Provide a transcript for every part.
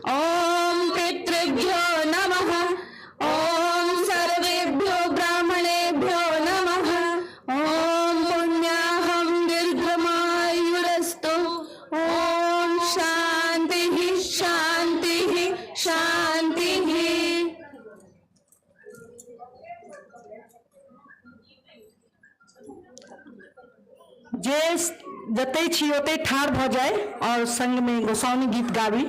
ॐ पितृभ्यो नमः। ॐ सर्वेभ्यो ब्राह्मणेभ्यो नमः। ॐ पुण्याहं दीर्घमायुरस्तु। ॐ शान्तिः शान्तिः शान्तिः। जे जतै छी ओतै ठाढ़ भऽ जाय आओर संगमे गोसाउनि गीत गाबी।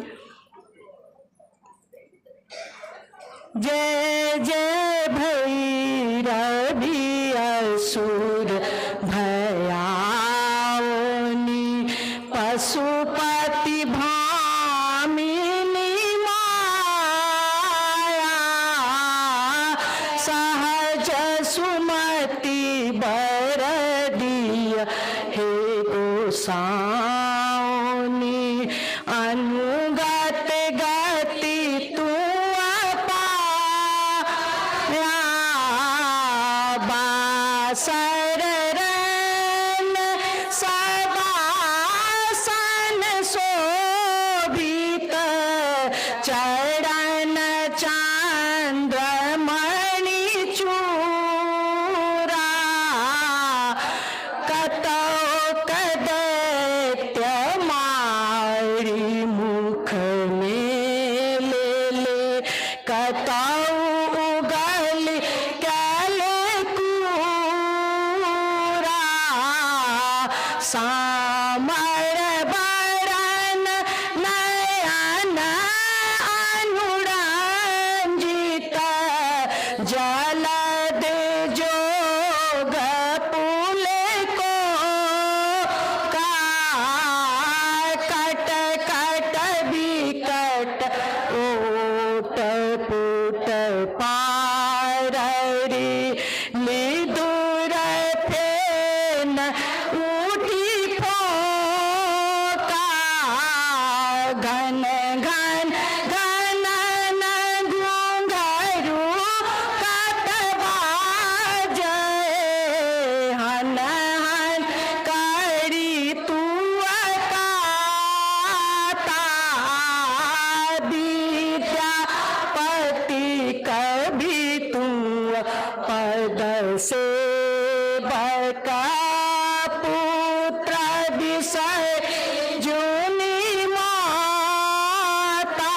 जय जय भैरवी असुर भयाउनि, पशुपति भामिनी माया, सहज सुमति बर दिय हे गोसाउनि, अनुगत गति तू पाया, बासर रन सबासन शोभित, चरण चंद्रमणि चूरा, कतौ कदैत्य मारी मुख में ले ले, कतौ उगल कैल कूरा, सामर बरन नयन अनुरंजित, जलद जोग पुल को का, कट कट विकट ओट पुट पारी दूर फेन उठी फोका, घन घन घनन घुंघरू कत बाजय, हन हन करी तू काता, विद्यापति कभी तू पद से बका, पुत्र विषय जुनी माता,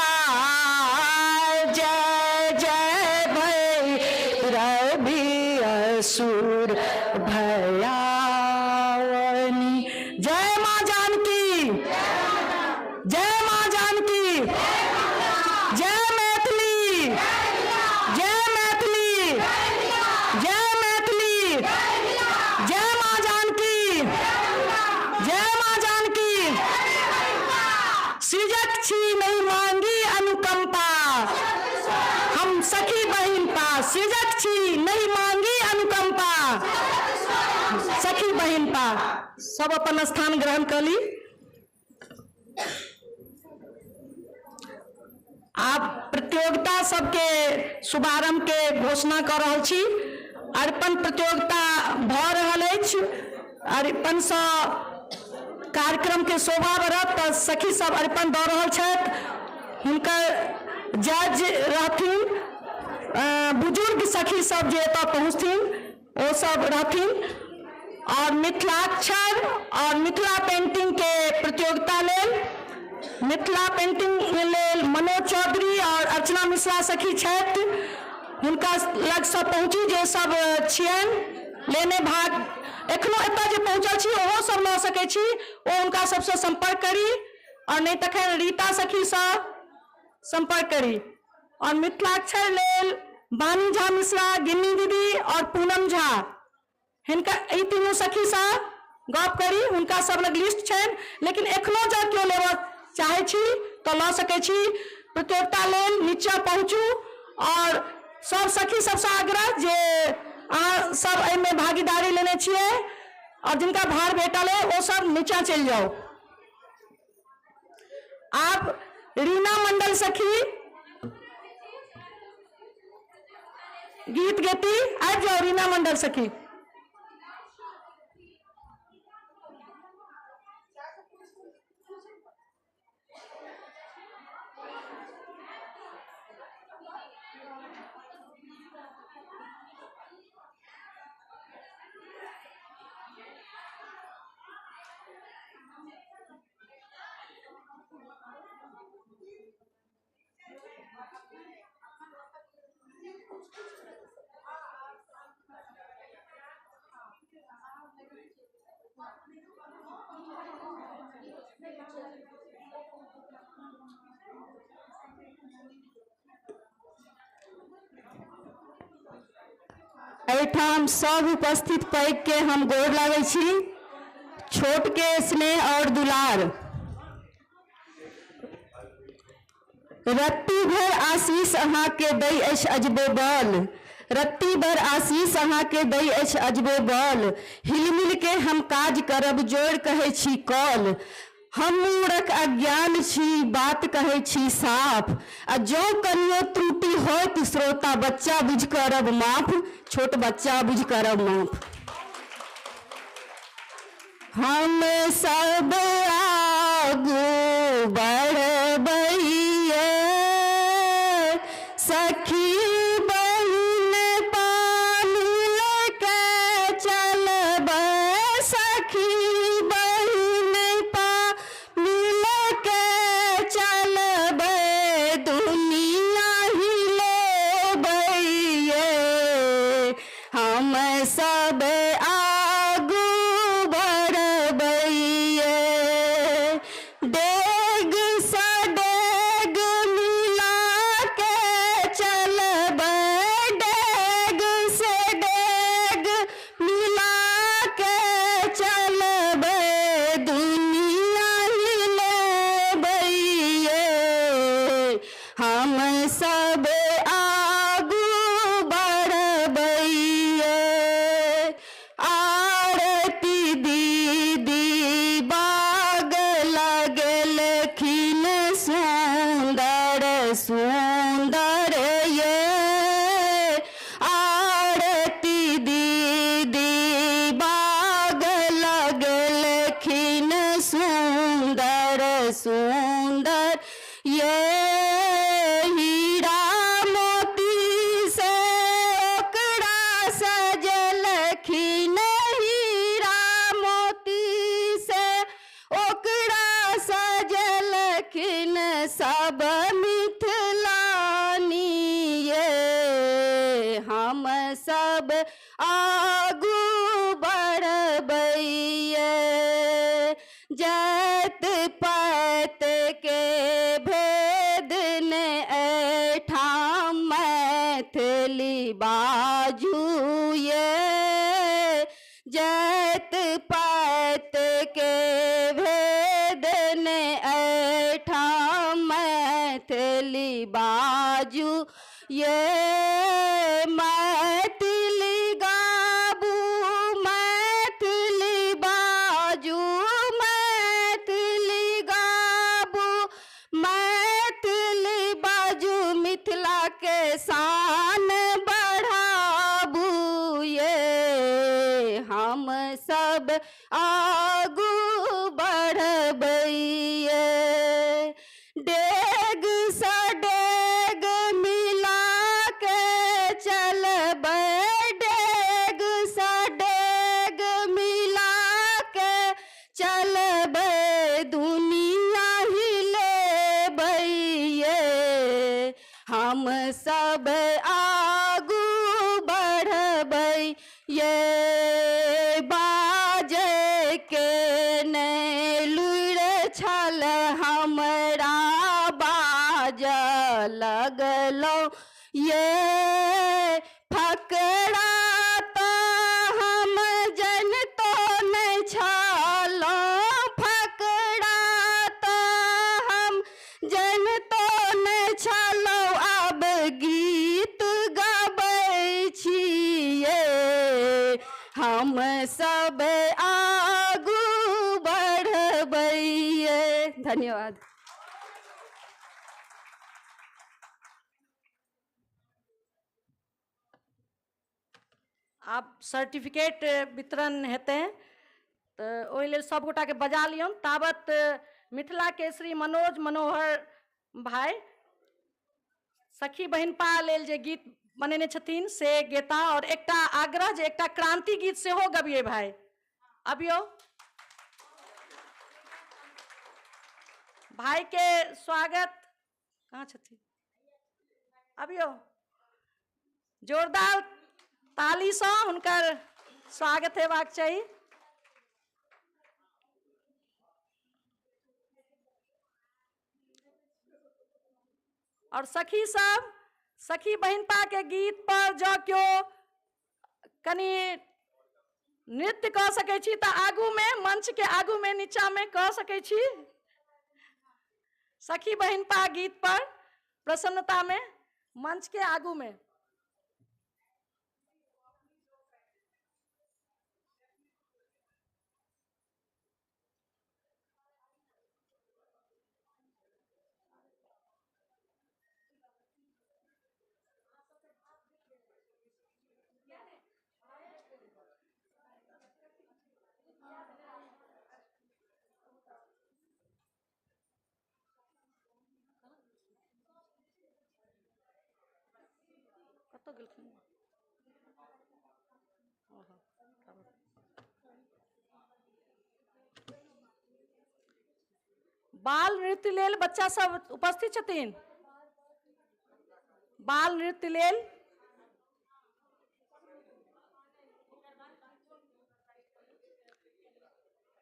जय जय भैरवी असुर भयावनी। जय माँ जानकी, जय माँ जानकी, जय मैथिली, जय मैथिली, जय मैथिली, जय माँ जानकी, जय माँ जानकी। सृजक छी नहीं मांगी अनुकंपा, हम सखी बहिन पा। सृजक छी नहीं मांगी अनुकंपा, सखी बहिन पा। सब अपन स्थान ग्रहण कर ली। आब प्रतियोगिता सबके शुभारंभ के घोषणा कर रहल छी। अरिपन प्रतियोगिता भऽ रहल अछि। अरिपन सँ कार्यक्रम के शोभा बढ़त तऽ सखी सब अरिपन दऽ रहल छथि। हुनकर जज रहथिन बुजुर्ग सखी सब जे एतऽ पहुँचथिन ओ सब रहथिन। और मिथिलाक्षर और मिथिला पेंटिंग के प्रतियोगिता लेल, मिथिला पेंटिंग लेल मनोज चौधरी और अर्चना मिश्रा सखी छथि, हुनका लगसँ पहुँची जे सब छियनि लेने भाग। एखनो एतऽ जे पहुँचल छी ओहो सब लऽ सकै छी, ओ हुनका सबसँ सम्पर्क करी और नहि तखन रीता सखीसँ सम्पर्क करी। और मिथिलाक्षर लेल वाणी झा मिश्रा, गिन्नी दीदी और पूनम झा, हिनका एहि तीनू सखीसँ गप करी, हुनका सब लग लिस्ट छनि। लेकिन एखनो जँ केओ लेबऽ चाहै छी तऽ लऽ सकै छी। प्रतियोगिता लेल नीचा पहुँचू और सब सखी सबसँ आग्रह जे अहाँ सब एहिमे भागीदारी लेने छियै और जिनका भार भेटल अइ ओ सब नीचा चलि जाउ। आब रीना मंडल सखी गीत गेती, आबि जाउ रीना मंडल सखी। एहिठाम सब उपस्थित पैघ के हम गोर लागै छी, छोट के स्नेह और दुलार। रत्ती भर आशीष अहाँके दै अछि अजबे बल, रत्ती भर आशीष अहाँके दै अछि अजबे बल। हिलमिल के हम काज करब जोड़ कहै छी कल। हम मूरख अज्ञान छी बात कहै छी साफ, आ जँ कनियो त्रुटि होयत श्रोता बच्चा बुझि करब माफ, छोट बच्चा बुझि करब माफ। हम सब आगू बढ़बैये सखी बहिन पानी लके चलबै, सखी बहिन पानी लके चलबै, दुनिया हिलेबैये हम सब आगू बढ़बैये। डेग सँ डेग मिला के चलबै, डेग से डेग मिला के चलबै, दुनिया हिलेबैये हम सब आगू बढ़बैये। आरती दीदी बाग लगेलखिन सुन्दर सुन्दर ये, आरती दीदी बाग लगेलखिन सुन्दर सुन्दर ये, हीरा मोती से ओकरा सजलखिन, हीरा मोती से ओकरा सजलखिन सब मिथिलानी ये, हम सब आगू बढ़बैये। जात पात के भेद ने ऐठाम मैथिली बाजू ये, जात पात के भेद ने ऐठाम मैथिली बाजू ये, मैथिली गाबू मैथिली बाजू, मैथिली गाबू मैथिली बाजू, मिथिला के शान बढ़ाबू ये, हम सब आगू बढ़बैये। डेग सँ डेग मिला के चलबै, डेग सँ डेग मिला के चलबै, दुनिया हिलेबैये हम सब आगू बढ़बैये। बाजै के नै लुरि छल हमरा बाजऽ लगलहुँ ये, फकरा तऽ हम जनितो नहि छलहुँ, फकरा तऽ हम जनितो नहि छलहुँ, आब गीत गबै छियै हम सब आगू बढ़बैये। धन्यवाद। आब सर्टिफिकेट वितरण हेतै तऽ ओहि लेल सभगोटाके बजा लियौन। ताबत मिथिला केसरी मनोज मनोहर भाई सखी बहिनपा लेल जे गीत बनेने छथिन से गेता, और एकटा आग्रह जे एकटा क्रांति गीत सेहो गबियै भाई, अबियौ भाई के स्वागत। कहाँ छथिन? अबियौ, जोरदार तालीसँ हुनकर स्वागत हेबाक चाही। और सखी सब सखी बहिनपा के गीत पर जँ केओ कनि नृत्य कऽ सकै छी तऽ आगूमे मंचके आगूमे नीचाँमे कऽ सकै छी सखी बहिनपा गीत पर प्रसन्नतामे मंचके आगूमे। कतऽ गेलखिन? बाल नृत्य लेल बच्चा सब उपस्थित छथिन? बाल नृत्य लेल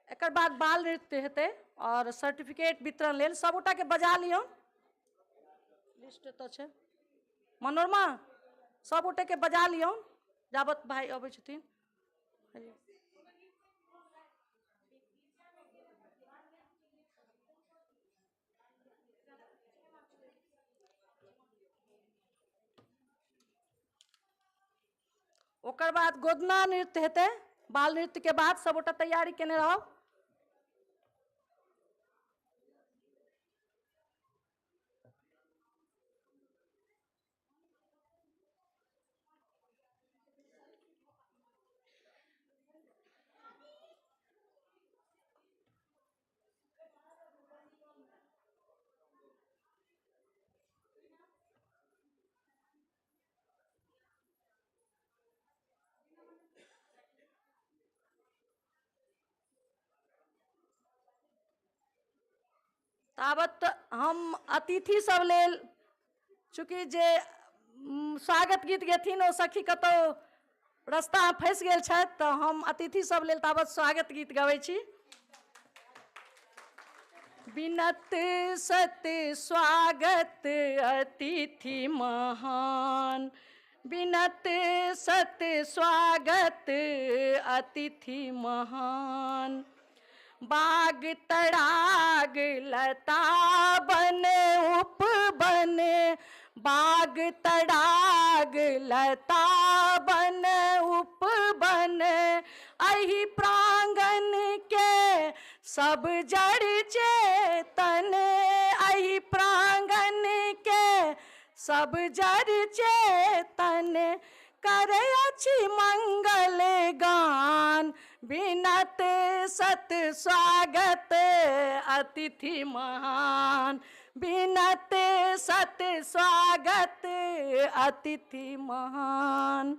एकर बाद बाल नृत्य हेतै और सर्टिफिकेट वितरण लेल सबगोटा के बजा लियौ। लिस्ट एतऽ छै। मनोरमा सबगोटे के बजा लियौ जाबत भाई अबै छथिन। ओकर बाद गोदना नृत्य हेतै। बाल नृत्य के बाद सबगोटा तैयारी केने रहब। ताबत हम अतिथि सब लेल चूँकि जे स्वागत गीत गेथिन ओ सखी कतौ रास्ता फँसि गेल छथि तऽ हम अतिथि सब लेल ताबत स्वागत गीत गबै छी। बिनत सत स्वागत अतिथि महान, बिनत सत स्वागत अतिथि महान। बाग तड़ाग लता बन उपबन, बाग तड़ाग लता बन उपबन। एहि प्रांगण के सब जड़ चेतन, एहि प्रांगण के सब जड़ चेतन। करै अछि मंगल गान, बिनत सत स्वागत अतिथि महान, बिनत सत स्वागत अतिथि महान।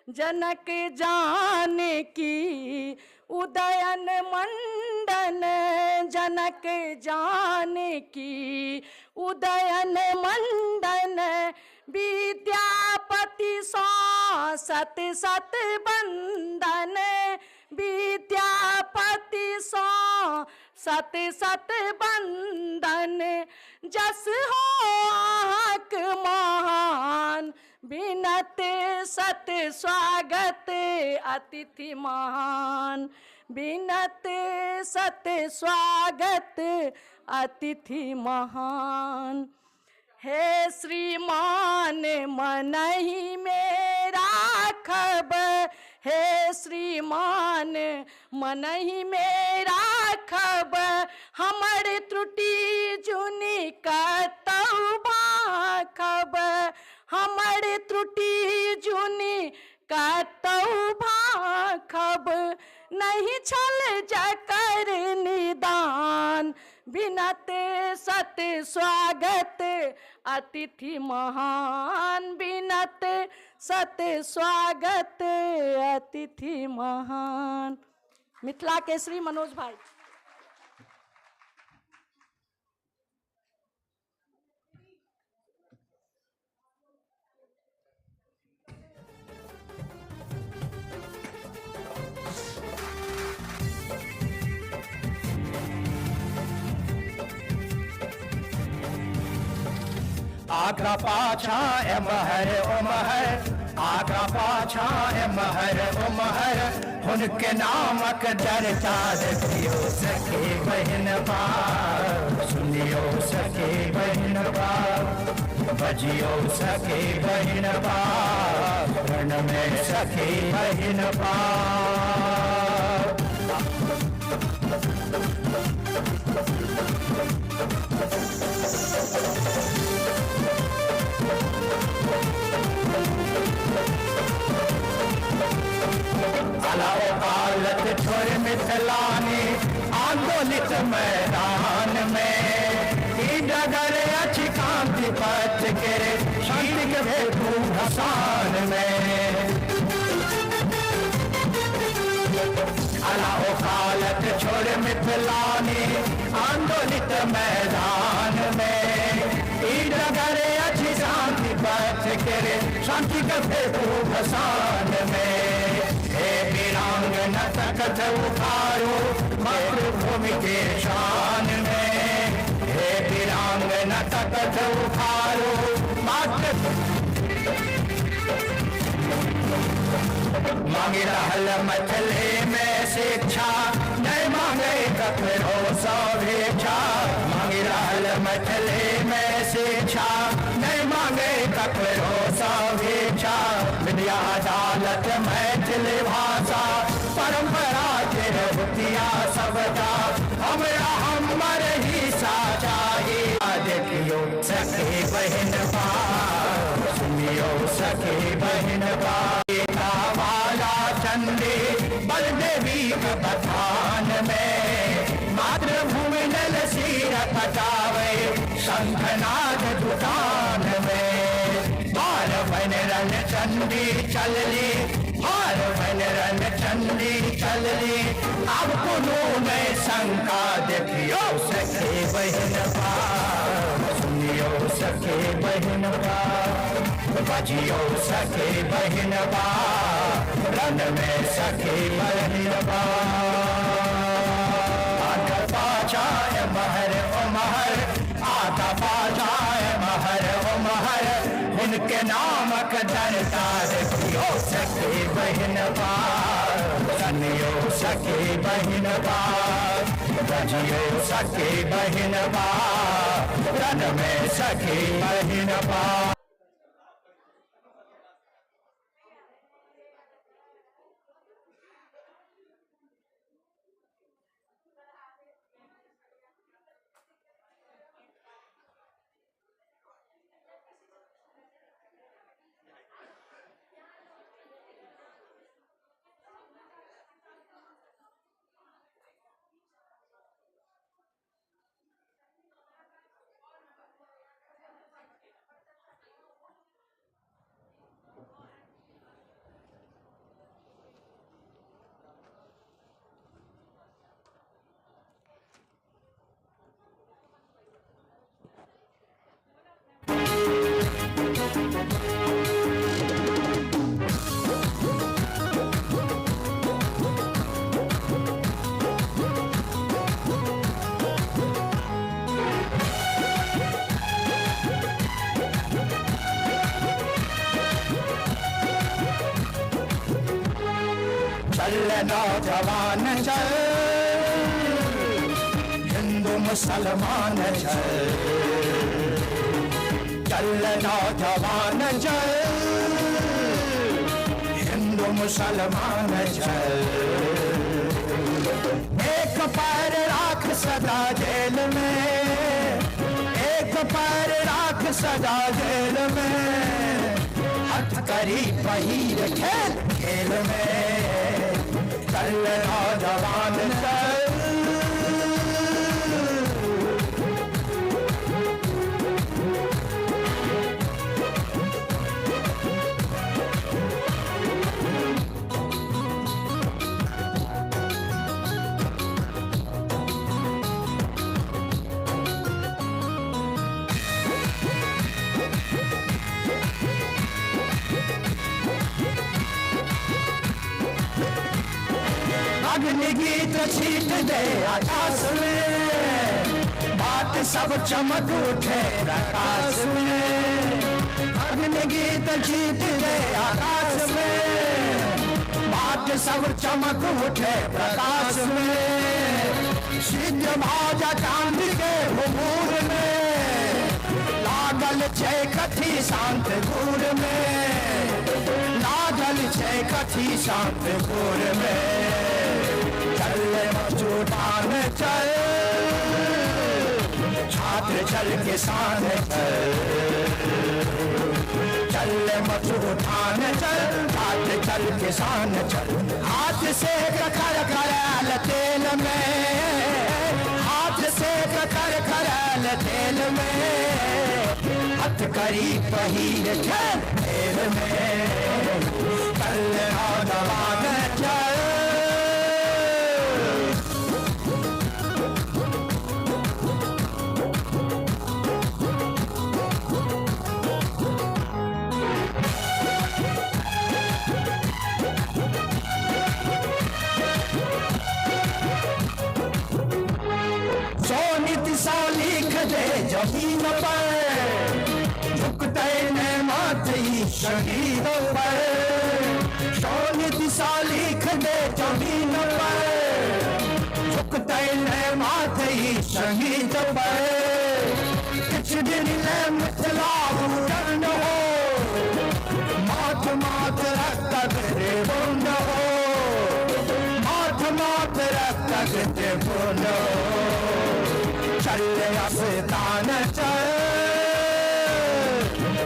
जनक जानकी उदयन मंडन, जनक जानकी उदयन मंडन। विद्यापति सँ सत सत बंदन, विद्यापति सँ सत सत बंदन। जस हो अहाँक महान, बिनत सत स्वागत अतिथि महान, बिनत सत स्वागत अतिथि महान। हे श्रीमान मनहि में राखब, हे श्रीमान मनहि में राखब। हमर त्रुटि जुनि कतौ भाखब, हमर त्रुटि जुनि कतौ भाखब। नहीं छल जकर निदान, बिनत सत स्वागत अतिथि महान, बिनत सत स्वागत अतिथि महान। मिथिला केसरी मनोज भाई। आग्रा पाछा एमहर ओमहर आगा पाछा एमहर ओमहर हुनके नामक चर्चा देखियो सखी बहिन बा, सुनियो सखी बहिन बा, बजियो सखी बहिन बा, रण में सखी बहिन बा। अलाव पालत छोड़ मिथिलानी आंदोलित मैदान में, ई डगर अछि कांति पथ के शांति के हेतु भसान में। अलाव पालत छोड़ मिथिलानी आंदोलित मैदान में, ई डगर अछि शांति पथ के शांति के हेतु भसान में। हे वीरांगना तखत उखाड़ो मातृभूमि के शान में, हे वीरांगना तखत उखाड़ो मातृ मांग रहल मैथिली में शिक्षा, नहीं मांगे ककरो सभेक्षा। मांग रहल मैथिली में शिक्षा, नहीं मांगे ककरो सभेक्षा। विद्या अदालत मैथिली भाषा परंपरा के हुतिया सबटा, हमरा हमर हिस्सा चाही। देखियो सखी बहिन बा, सुनियो सखी बहिन बा, वाला चंदी बलदेवी के बथान में, मातृभूमि नल सिर कटावे शंखनाद दुकान में। बार बन रन चंदी चलली, बार बन रन चंदी चलली, अब कोनो नहीं शंका। देखियो सखी बहिन बा, सुनियो सखी बहिन बा, बजियो सखी बहिन बा, रण में सखी बहिन बा। आगा पाछा महर ओ महर, आगा पाछा महर ओ महर, उनके नामक दरकार। देखियो सखी बहिन बा, सुनियो सखी बहिन बा, बजियो सखी बहिन बा, रण में सखी बहिन बा। चल नौजवान चल, हिंदू मुसलमान चल, चल नौजवान चल, हिंदू मुसलमान चल। एक पैर राख सदा जेल में, एक पैर राख सदा जेल में, हथकड़ी पहिर खेल खेल में। चल नौजवान चल। अग्नि गीत छीट दे आकाश में, बात सब चमक उठे प्रकाश में। अग्नि गीत जीत दे आकाश में, बाट सब चमक उठे प्रकाश में। सिद्ध भाजा चांद के घुंघूर में, लागल छै कथी शांत गुर में, लागल छै कथी शांत गुर में। चल मचूटान चल, छात्र चल किसान चल, चल मचूटान चल, छात्र चल किसान चल। हाथ से कर करैल तेल में, हाथ से कर करैल तेल में, हथ करी पहिर खेल खेल में। चल नौजवान चल। सोनित सौ लिख दे जमीन पर, झुकते न माथ ही शहीद पर। सोनित सौ लिख दे जमीन पर, झुकते न माथ ही शहीद पर। किछ दिन ले मिथिला उड़न हो, माथ माथ रक्त त्रिपुंड हो, माथ माथ रक्त त्रिपुंड हो। चल अस्तान चल,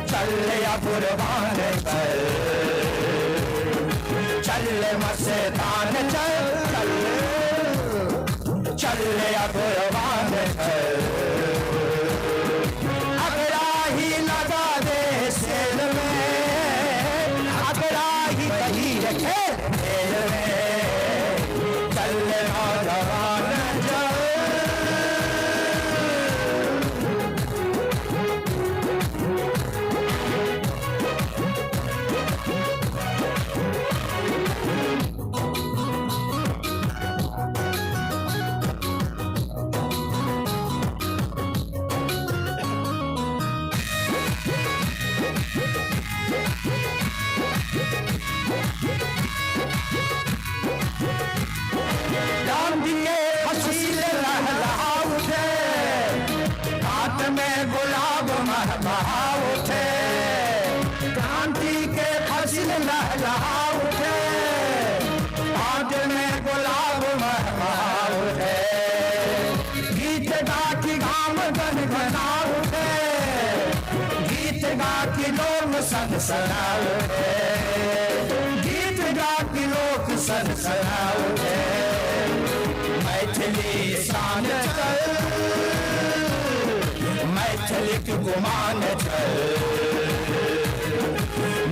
चल कुर्बान चल, चल मस्तान चल, चल चल कुर्बान चल। अगरा ही लगा दे सेल में, अगरा ही कही रखे खेल में। चल नौजवान चल। गांधी के फसील लहलहा उठे, हाथ में गुलाब महमहा उठे। क्रांति के फसील लहलहा उठे, हाथ में गुलाब महमहा उठे। गीत गा की घाम गनगना उठे, गीत गा की लोक सनसना उठे, गीत गा की लोक सनसना उठे। मैथिली शान चल, मैथिली गुमान चल,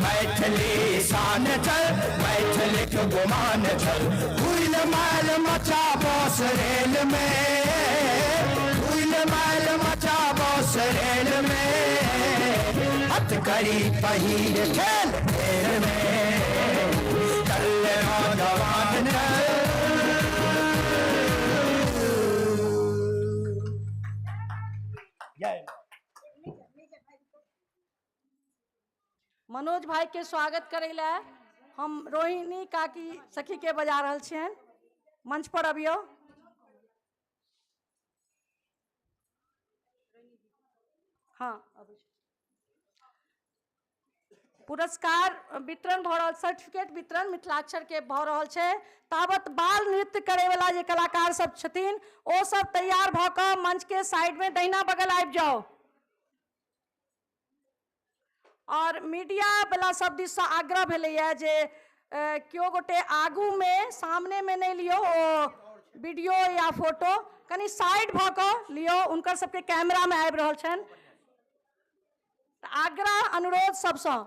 मैथिली शान चल, मैथिली गुमान चल। हुइल मैल मचा बस रेल में, हुइल मैल मचा बस रेल में, हथ करी पहिर खेल खेल में। चल नौजवान चल। मनोज भाई के स्वागत करै लए हम रोहिणी काकी सखी के बजा रहल छियनि, मंच पर अबियौ। हाँ, पुरस्कार वितरण भऽ रहल, सर्टिफिकेट वितरण मिथिलाक्षर के भऽ रहल छै। तावत बाल नृत्य करे वाला जे कलाकार सब छथिन ओ सब तैयार भऽ कऽ मंच के साइड में दहिना बगल आबि जाउ। और मीडिया वाला सब दिस से आग्रह भेलैया जे केओ गोटे आगू में सामने में नहीं लियो ओ वीडियो या फोटो, कनी साइड भऽ कऽ लियो, उनकर सबके कैमरा में आबि रहल छनि। आग्रह अनुरोध सबसँ।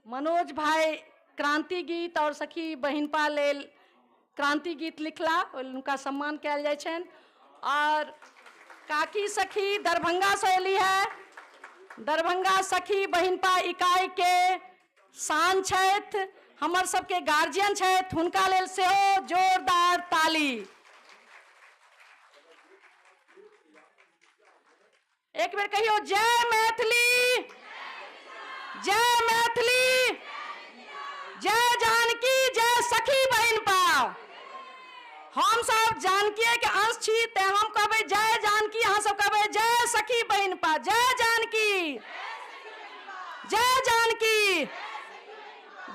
मनोज भाई क्रांति गीत और सखी बहिनपा लेल क्रांति गीत लिखला, हुनका सम्मान कयल जाइ छनि। और काकी सखी दरभंगासँ एली है, दरभंगा सखी बहिनपा इकाई के शान छथि, हमर सबके गार्जियन छथि, हुनका लेल सेहो जोरदार ताली। एक बेर कहियो जय मैथिली, जय मैथिली, जय जानकी, जय सखी बहिनपा। हम सब जानकीए के अंश छी, तें हम कहबै जय जानकी, अहाँ सब कहबै जय सखी बहिनपा। जय जानकी, जय जानकी,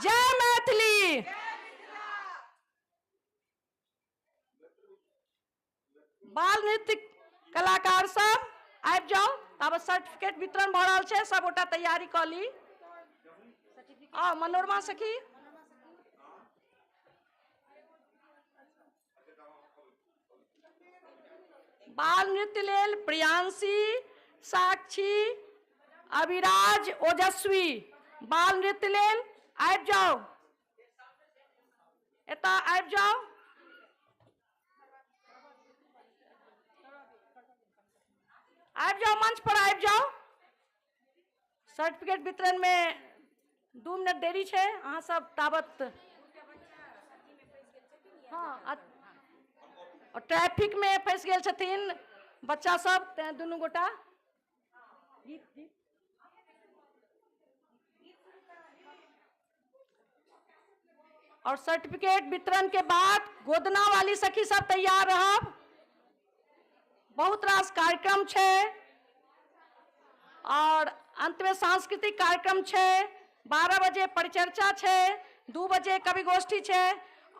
जय मैथिली। बाल नृत्य कलाकार सब आबि जाउ, ताबत सर्टिफिकेट वितरण भऽ रहल छै, सब गोटा तैयारी कऽ ली। आ मनोरमा सखी, बाल नृत्य लेल प्रियांशी, साक्षी, अविराज, ओजस्वी, बाल नृत्य लेल आबि जाउ, एतऽ आबि जाउ। आबि जाउ, मंच पर आबि जाउ। सर्टिफिकेट वितरण में 2 मिनट देरी छै, अहाँ सब ताबत हाँ ट्रैफिक में फंसि गेल छथिन बच्चा सब, तें दुनू गोटा गीत गीत और सर्टिफिकेट वितरण के बाद गोदना वाली सखी सब तैयार रहब। बहुत रास कार्यक्रम छै और अंत में सांस्कृतिक कार्यक्रम छै, 12 बजे परिचर्चा छै, 2 बजे कवि गोष्ठी छै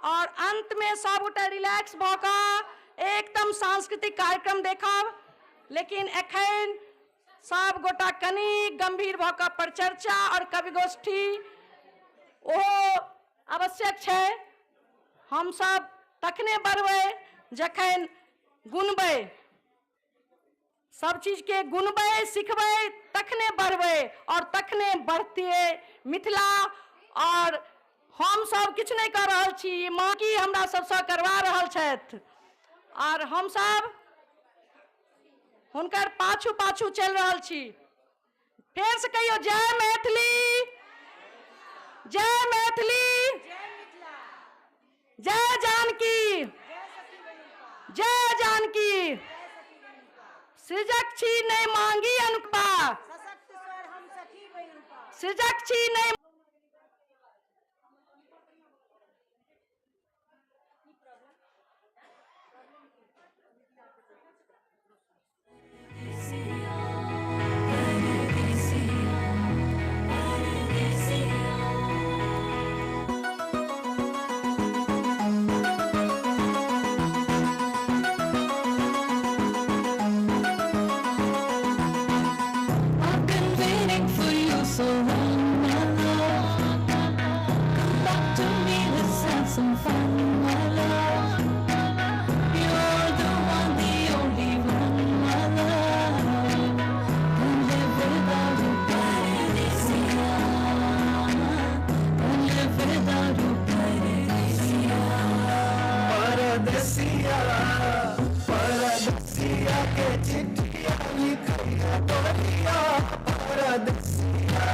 और अंत में सब गोटा रिलैक्स भऽ कऽ एकदम सांस्कृतिक कार्यक्रम देखब। लेकिन एखन सब गोटा कनी गंभीर भऽ कऽ परिचर्चा और कवि गोष्ठी ओहो आवश्यक छै। हम सब तखने बढ़बै जखन गुनबै, सब चीज के गुनबै सिखबै तखने बढ़बै और तखने बढ़तियै मिथिला। और हम सब किछु नहि कऽ रहल छी, माँ की हमरा सबसँ करवा रहल छथि और हम सब हुनकर पाछू पाछू चलि रहल छी। फेर से कहियो जय मैथिली, जय मैथिली, जय जानकी, जय जानकी। सृजक छी नहि मांगी अनुपा, सृजक छी नहि। I've been waiting for you so long, my love. Come back to me, let's have some fun, my love. You're the one, the only one, my love. Can't live without you, Paradisia. Can't live without you, Paradisia. परदेसिया परदेसिया के चिट्ठिया लिखिया गोरिया, परदेसिया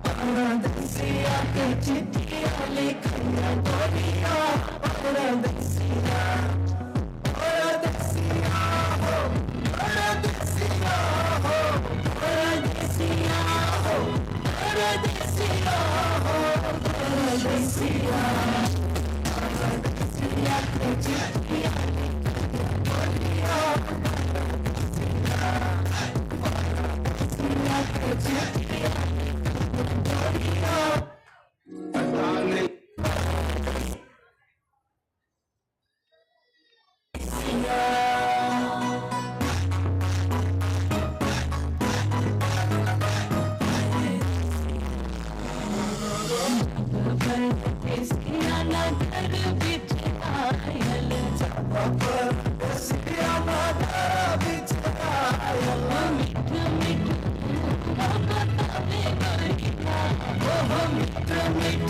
परदेसिया के चिट्ठिया लिखिया गोरिया, परदेसिया परदेसिया हो, परदेसिया हो, परदेसिया हो, परदेसिया हो, परदेसिया परदेसिया के चिट्ठिया गोरिया, परदेसिया के चिट्ठिया गोरिया। परदेसिया नगर बिच आयल, परदेसिया नगर बिच आयल, मिठ मिठ बतावे गोरिया, ओहो मिठ मिठ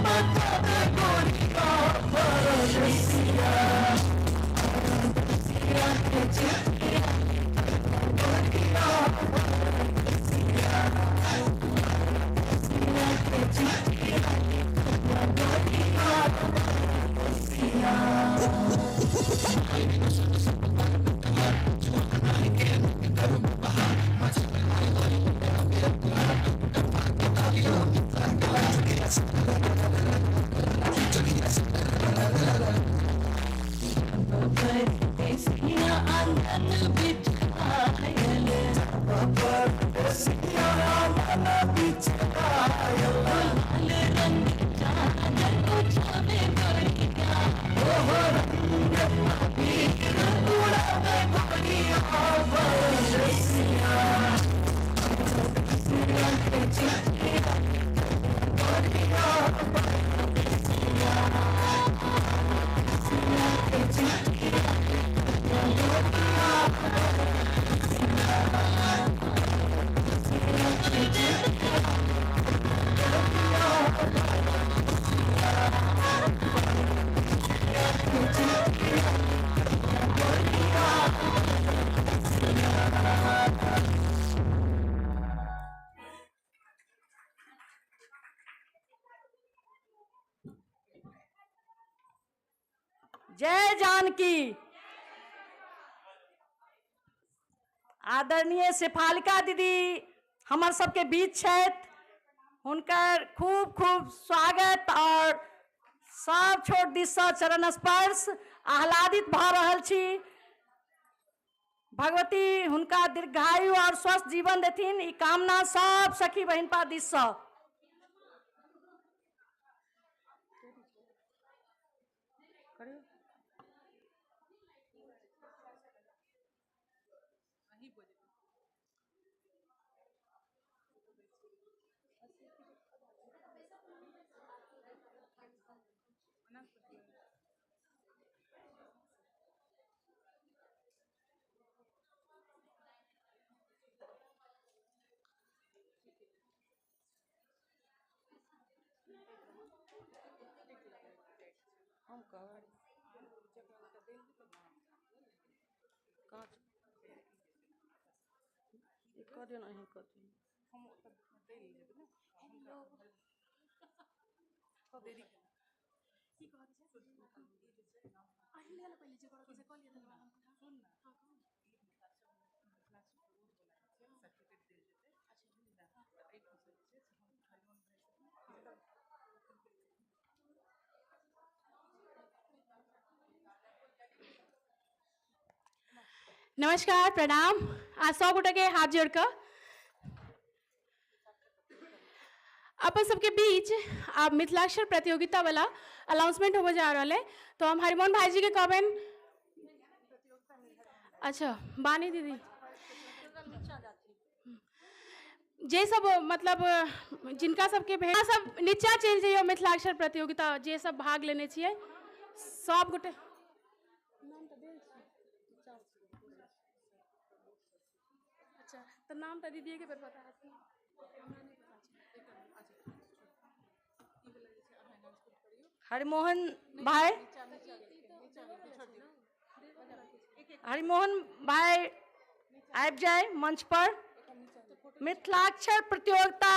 बतावे गोरिया। जय जानकी। आदरणीय शेफालिका दीदी हमर सबके बीच छथि, हुनकर खूब खूब स्वागत और सब छोट दिससँ चरण स्पर्श आह्लादित भऽ रहल छी। भगवती हुनका दीर्घायु और स्वस्थ जीवन देथिन, ई कामना सब सखी बहिनपा दिससँ। हम कहब काँच ई कऽ दियौ ने, अहीं कऽ दियौ। नमस्कार, प्रणाम। आ सब गोटे के हाथ जोड़ कऽ अपन सबके बीच आब मिथिलाक्षर प्रतियोगिता वाला अनाउंसमेंट होबे जा रहल है, तो हम हरिमोहन भाईजी के कहबनि। अच्छा बानी दीदी, जे सब मतलब जिनका सबके भेट सब नीचा चलि जइयौ। मिथिलाक्षर प्रतियोगिता जे सब भाग लेने छियै सब गोटे नाम तऽ देल छै। अच्छा तऽ नाम तऽ दीदीए के पता हैत, हमरा नहि पता छै। हरिमोहन भाई, हरिमोहन भाई आबि जाय मंच पर। मिथिलाक्षर प्रतियोगिता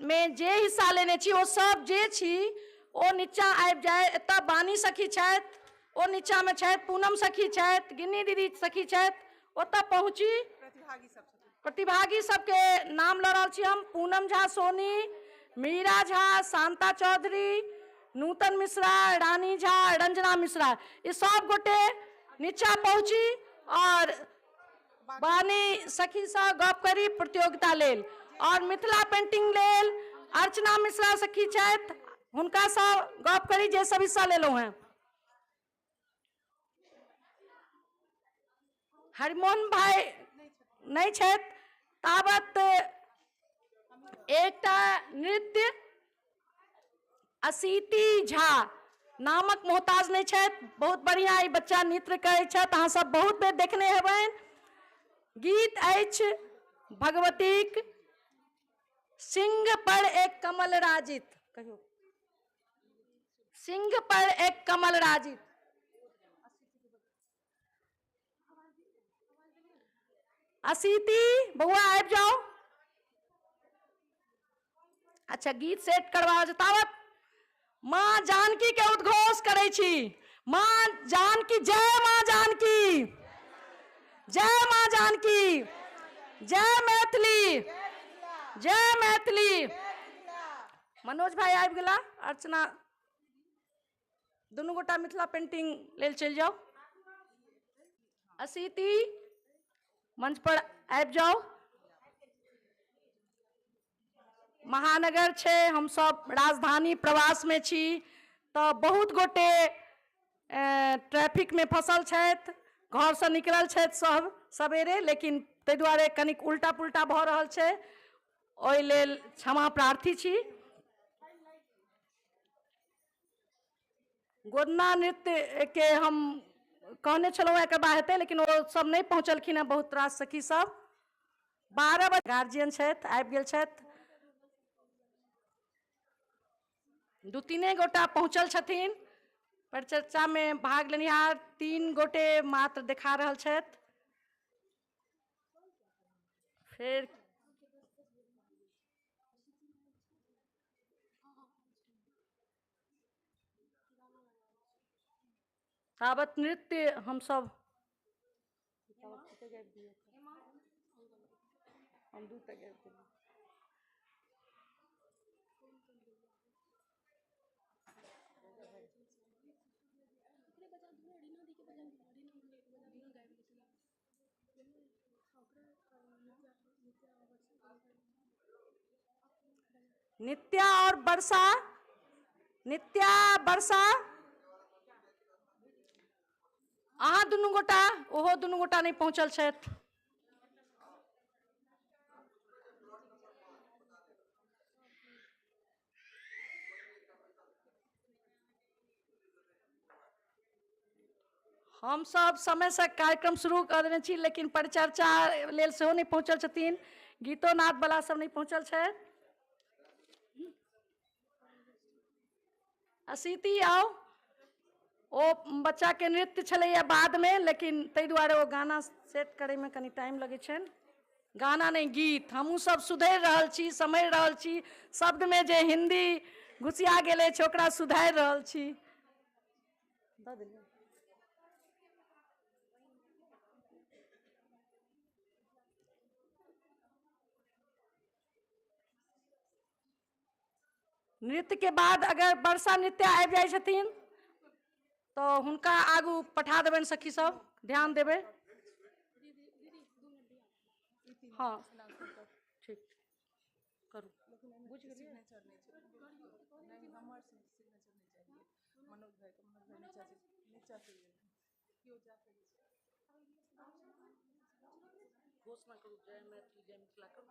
में जे हिस्सा लेने छी ओ सब जे छी ओ नीचा आबि जाय। एतऽ बानी सखी छथि, ओ नीचा में छथि, पूनम सखी छथि, गिन्नी दीदी सखी छथि, ओतऽ पहुँची। प्रतिभागी सबके नाम लऽ रहल छी हम: पूनम झा सोनी, मीरा झा, शांता चौधरी, नूतन मिश्रा, रानी झा, रंजना मिश्रा। ई सब गोटे नीचा पहुँची और बानी सखीसँ गप करी प्रतियोगिता लेल। और मिथिला पेंटिंग लेल अर्चना मिश्रा सखी छथि, हुनकासँ गप करी जे सब हिस्सा लेलहुँ हेँ। हरिमोहन भाई नहि छथि ताबत एकटा नृत्य असीति झा नामक मोहताज नहि छथि, बहुत बढ़िआँ ई बच्चा नृत्य करै छथि, अहाँ सब बहुत बेर देखने हेबनि। गीत अछि भगवतीक सिंह पर एक कमल राजित। कहियौ, सिंह पर एक कमल राजित। असीति बौआ आबि जाओ। अच्छा गीत सेट करवा तावत माँ जानकी के उद्घोष करै छी। माँ जानकी जय, माँ जानकी जय, माँ जानकी जय, मैथिली जय मैथिली। मनोज भाई आबि गेला, अर्चना, दुनू गोटा मिथिला पेंटिंग लेल चलि जाउ। असीति मंच पर आबि जाउ। महानगर छै, हमसब राजधानी प्रवासमे छी, तऽ बहुत गोटे ट्रैफिकमे फँसल छथि, घरसँ निकलल छथि सब सवेरे, लेकिन ताहि दुआरे कनिक उल्टा पुल्टा भऽ रहल छै, ओहि लेल क्षमा प्रार्थी छी। गोदना नृत्यके हम कहने छलहुँ एकर बाद हेतै, लेकिन ओ सब नहि पहुँचलखिन हेँ। बहुत रास सखी सब 12 बजे गार्जियन छथि, आबि गेल छथि। दू तीने गोटा पहुँचल छथिन। परिचर्चामे भाग लेनिहार 3 गोटे मात्र देखा रहल छथि। फेर ताबत नृत्य हमसभ नित्या और वर्षा, नित्या वर्षा, अहाँ दुनू गोटा, ओहो दुनू गोटा नहि पहुँचल छथि। हमसब समयसँ कार्यक्रम शुरू कऽ देने छी, लेकिन परिचर्चा लेल सेहो नहि पहुँचल छथिन, गीतो नादवला सब नहि पहुँचल छथि। असीति आउ, ओ बच्चाके नृत्य छलैया बादमे, लेकिन ताहि दुआरे ओ गाना सेट करैमे कनि टाइम लगै छनि। गाना नहि, गीत। हमहूँ सब सुधरि रहल छी, सम्हरि रहल छी, शब्दमे जे हिन्दी घुसिया गेल अछि ओकरा सुधारि रहल छी। दऽ देलियै। नृत्य के बाद अगर वर्षा नृत्य आबि जाइ छथिन तऽ हुनका आगू पठा देबनि, सखी सब ध्यान देबै। हँ ठीक करू। बुझि गेलियै? घोषणा करू, जय मैथिली जय मिथिला करू।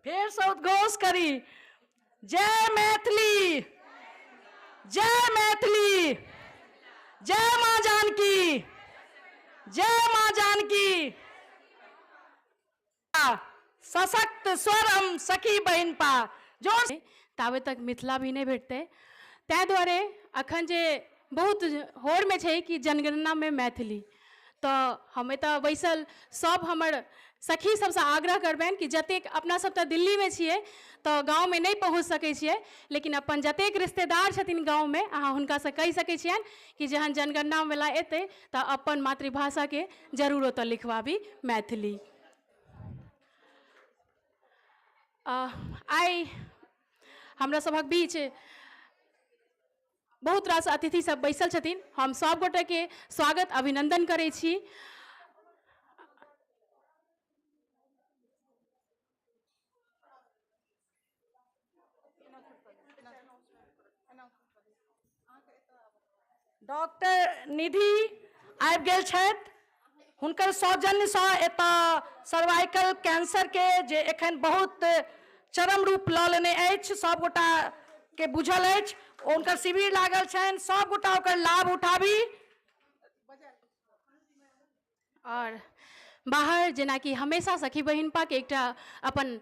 फेरसँ उद्घोष करी, जय मैथिली, जय मैथिली, जय माँ जानकी, जय माँ जानकी। सशक्त स्वर हम सखी बहिन पा जोर। ताबे तक मिथिला भी नहि भेटतै, ताहि दुआरे अखन जे बहुत होरमे छै कि जनगणनामे मैथिली, तऽ हम एतऽ बैसल सब हमर सखी सबसँ आग्रह करबनि कि जतेक अपना सब तऽ दिल्लीमे छियै तऽ गाँवमे नहि पहुँच सकै छियै, लेकिन अपन जतेक रिश्तेदार छथिन गाँवमे, अहाँ हुनकासँ कहि सकै छियनि कि जहन जनगणनावला एतै तऽ अपन मातृभाषाके जरूर ओतऽ लिखवाबी मैथिली। आइ हमरा सभक बीच बहुत रास अतिथि सब बैसल छथिन, हम सब गोटेके स्वागत अभिनंदन करै छी। डॉक्टर निधि आबि गेल छथि, हुनकर सौजन्यसँ एतऽ सर्वाइकल कैंसरके जे एखन बहुत चरम रूप लऽ लेने अछि, सब गोटाके बुझल अछि, हुनकर शिविर लागल छनि, सब गोटा ओकर लाभ उठाबी। और बाहर जेनाकि हमेशा सखी बहिनपाके एकटा अपन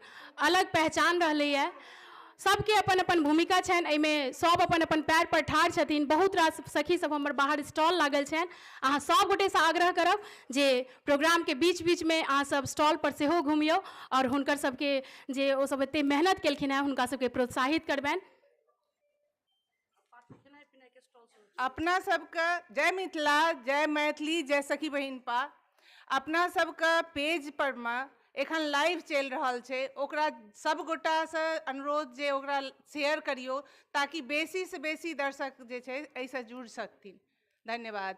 अलग पहचान रहलैए, सबके अपन अपन भूमिका छनि, एहिमे सब अपन अपन पैर पर ठाढ़ छथिन। बहुत रास सखी सब हमर बाहर स्टॉल लागल छनि, अहाँ सब गोटेसँ आग्रह करब जे प्रोग्रामके बीच बीचमे अहाँ सब स्टॉल पर सेहो घुमियौ और हुनकर सबके जे ओ सब एते मेहनत केलखिन हेँ हुनका सबके प्रोत्साहित करबनि। अपना सबके जय मिथिला, जय मैथिली, जय सखी बहिनपा। अपना सबके पेज पर मे एखन लाइव चलि रहल छै, ओकरा सब गोटासँ अनुरोध जे ओकरा शेयर करियौ ताकि बेसीसँ बेसी दर्शक जे छै एहिसँ जुड़ि सकथिन। धन्यवाद।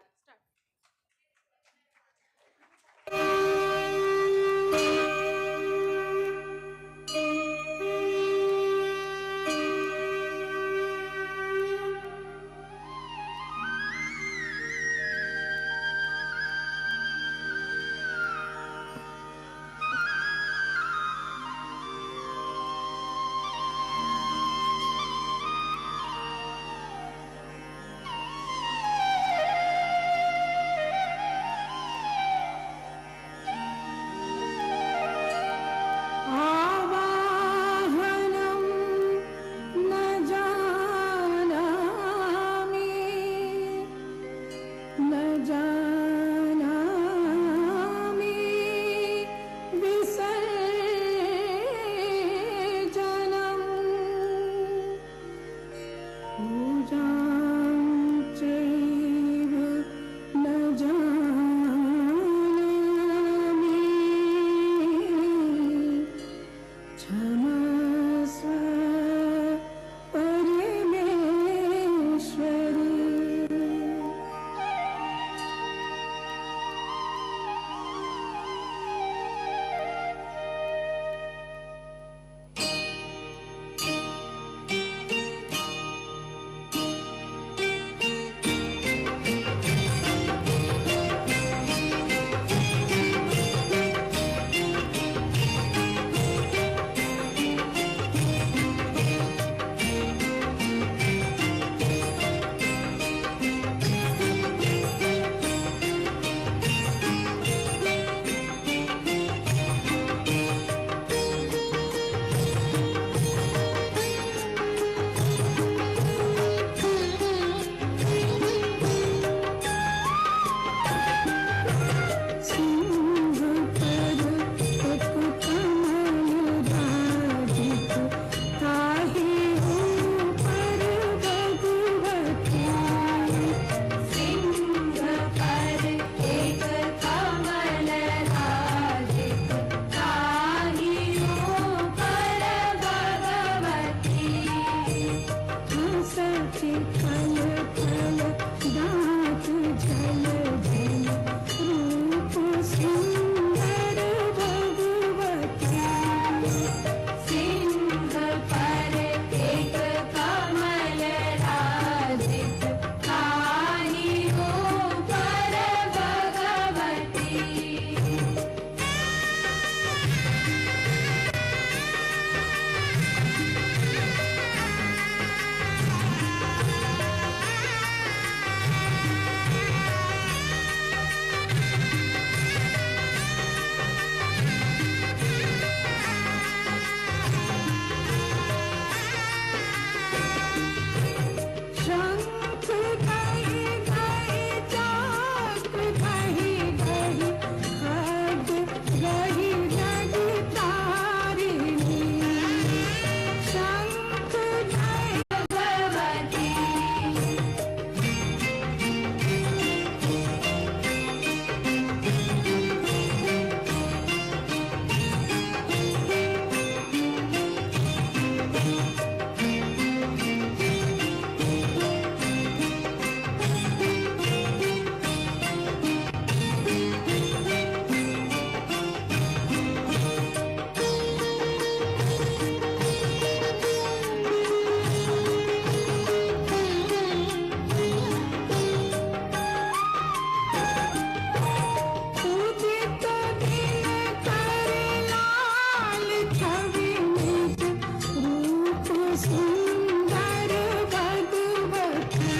सुन्दर भगवती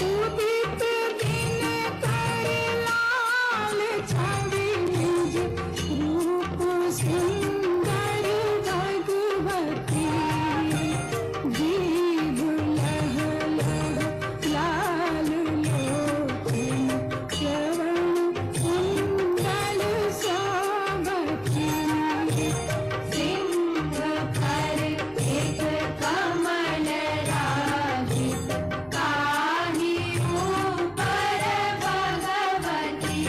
उदित दिन कर लाल छवि निज रूप सुन्दर भगवती जीभ लह लह लाल लोचन श्रवण कुंडल सोभती सिंह पर एक कमल राजित काहि ऊपर भगवती।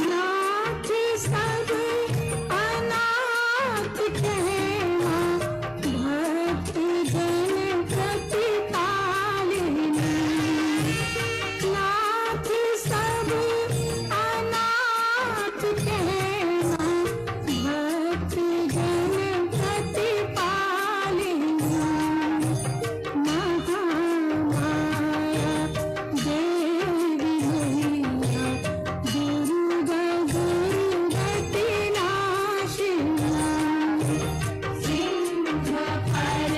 नाथ सब अनाथ कहवा भक्त जन प्रतिपालिनी। नाथ सब अनाथ कहवा भक्त जन प्रतिपालिनी। महामाया देवी मैया दुर्गा दुर्गति नाशिनी। सिंह पर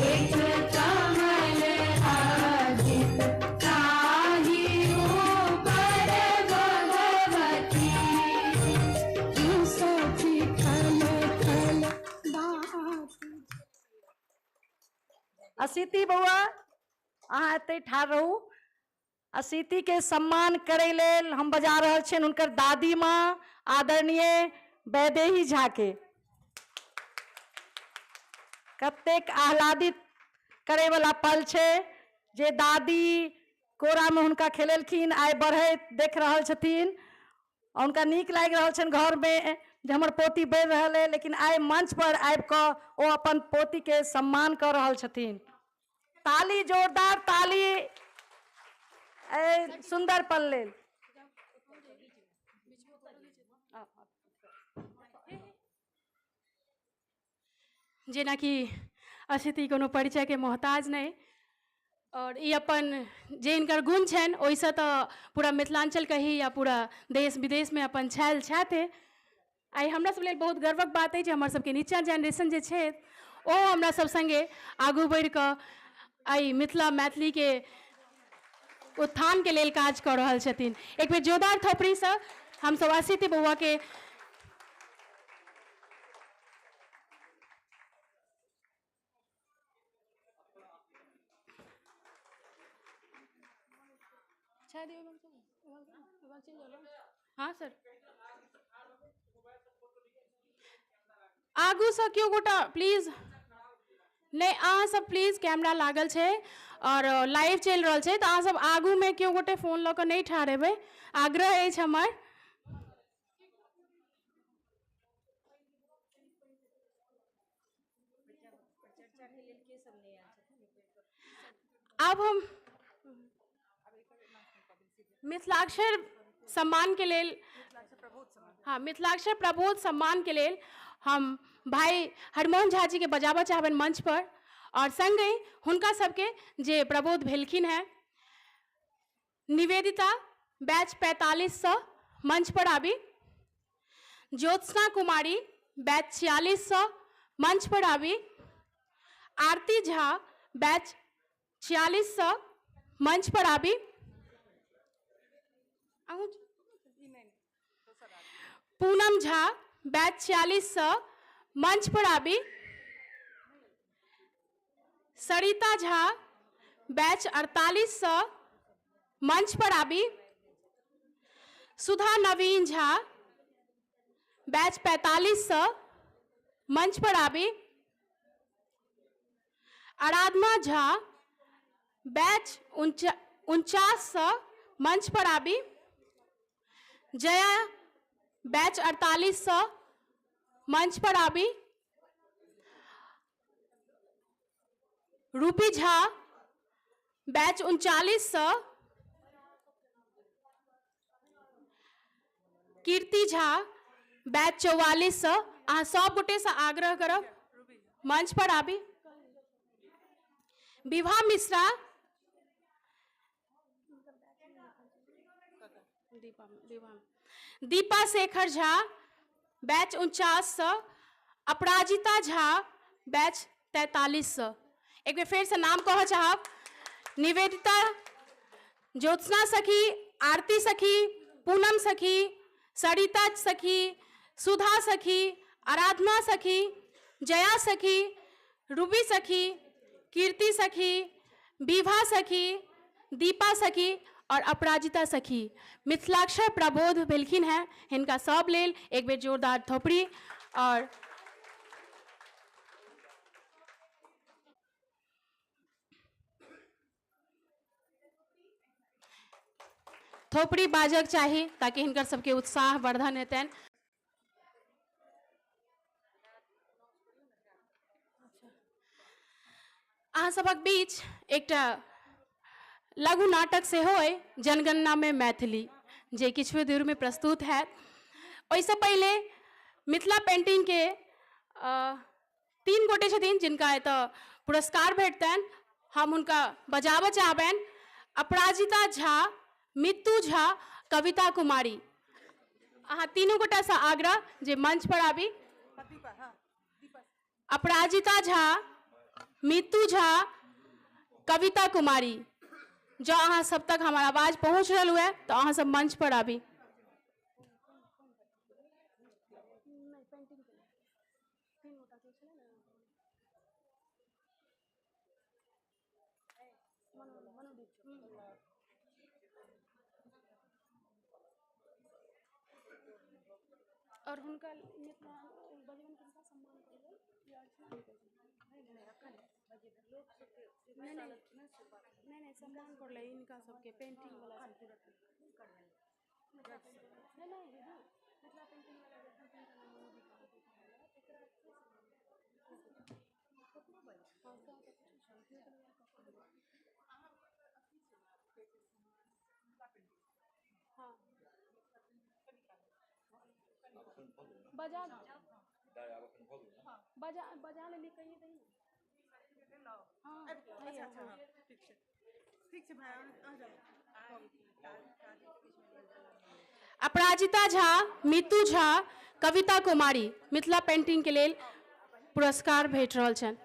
एक कमल राजित ताहि ऊपर भगवती। सखी खल खल दाँत। असिति बौआ, अहाँ एतै ठाढ़ रहू। असिति के सम्मान करै लेल हम बजा रहल छियनि हुनकर दादी माँ आदरणीय वैदेही झा के। कतेक आह्लादित करैवला पल छै जे दादी कोरामे हुनका खेलेलखिन, आइ बढ़ैत देख रहल छथिन आ हुनका नीक लागि रहल छनि घरमे जे हमर पोती बढ़ि रहल अइ, लेकिन आइ मंच पर आबि कऽ ओ अपन पोतीके सम्मान कऽ रहल छथिन। ताली, जोरदार ताली एहि सुन्दर पल लेल। जेनाकि असिति कोनो परिचयके मोहताज नहि, आओर ई अपन जे हिनकर गुण छनि ओहिसँ तऽ पूरा मिथिलाञ्चल कही या पूरा देश विदेशमे अपन छायल छथि। आइ हमरा सब लेल बहुत गर्वक बात अछि जे हमर सबके नीचाँ जेनरेशन जे छै ओ हमरा सब सङ्गे आगू बढ़िकऽ आइ मिथिला मैथिलीके उत्थानके लेल काज कऽ रहल छथिन। एक बेर जोरदार थोपड़ीसँ हमसब असिति बौआके। हाँ सर, आगूसँ केओ गोटा प्लीज नहि, अहाँ सब प्लीज, कैमरा लागल छै आओर लाइव चलि रहल छै, तऽ अहाँ सब आगूमे केओ गोटे फोन लऽ कऽ नहि ठाढ़ हेबै, आग्रह अछि हमर। आब हम मिथिलाक्षर सम्मानके लेल, हाँ, मिथिलाक्षर प्रबोध सम्मानके लेल हम भाई हरमोहन झा जीके बजाबऽ चाहबनि मंच पर, आओर सङ्गहि हुनका सबके जे प्रबोध भेलखिन हेँ, निवेदिता बैच 45सँ मंच पर आबी, ज्योत्सना कुमारी बैच 46सँ मंच पर आबी, आरती झा बैच 46सँ मंच पर आबी, पूनम झा बैच 46सँ मंच पर आबी, सरिता झा बैच 48सँ मंच पर आबी, सुधा नवीन झा बैच 45सँ मंच पर आबी, आराधना झा बैच 49सँ मंच पर आबी, जया बैच 48सँ मंच पर आबी, रूपी झा बैच 39सँ कीर्ति झा बैच 44 सँ। अहाँ सब गोटेसँ आग्रह करब मंच पर आबी। विभा मिश्रा, दीपा शेखर झा बैच 49 सँ, अपराजिता झा बैच 43 सँ। एक बेर फेरसँ नाम कहऽ चाहब, निवेदिता, ज्योत्सना सखी, आरती सखी, पूनम सखी, सरिता सखी, सुधा सखी, आराधना सखी, जया सखी, रूबी सखी, कीर्ति सखी, विभा सखी, दीपा सखी और अपराजिता सखी। मिथिलाक्षर प्रबोध भेलखिन हैं, हिनका सब लेल एक बेर जोरदार थोपड़ी। और थोपड़ी बाजक चाही ताकि हिनकर सबके उत्साह वर्धन हेतनि। अहाँ सबक बीच एकटा लघु नाटक सेहो अइ, जनगणनामे मैथिली, जे किछुए देरमे प्रस्तुत हैत। ओहिसँ पहिले मिथिला पेंटिंगके 3 गोटे छथिन जिनका एतऽ पुरस्कार भेटतनि, हम हुनका बजाबऽ चाहबनि। अपराजिता झा, मित्तू झा, कविता कुमारी, अहाँ तीनू गोटासँ आग्रह जे मंच पर आबी। अपराजिता झा, मित्तू झा, कविता कुमारी, जँ अहाँ सब तक हमर आवाज पहुँच रहल हुए तऽ अहाँ सब मंच पर आबी। और हुनका नहीं सम्मान कर ले इनका सबके पेंटिंग वाला सबके। नहीं नहीं दीदी, मिथिला पेंटिंग वाला बजा बजा बजा लेली कहिए दही ना। हाँ, अच्छा अच्छा, हाँ, ठीक छै भाई, आ जाओ। अपराजिता झा, मितू झा, कविता कुमारी मिथिला पेंटिंग के लेल पुरस्कार भेट रहल छनि।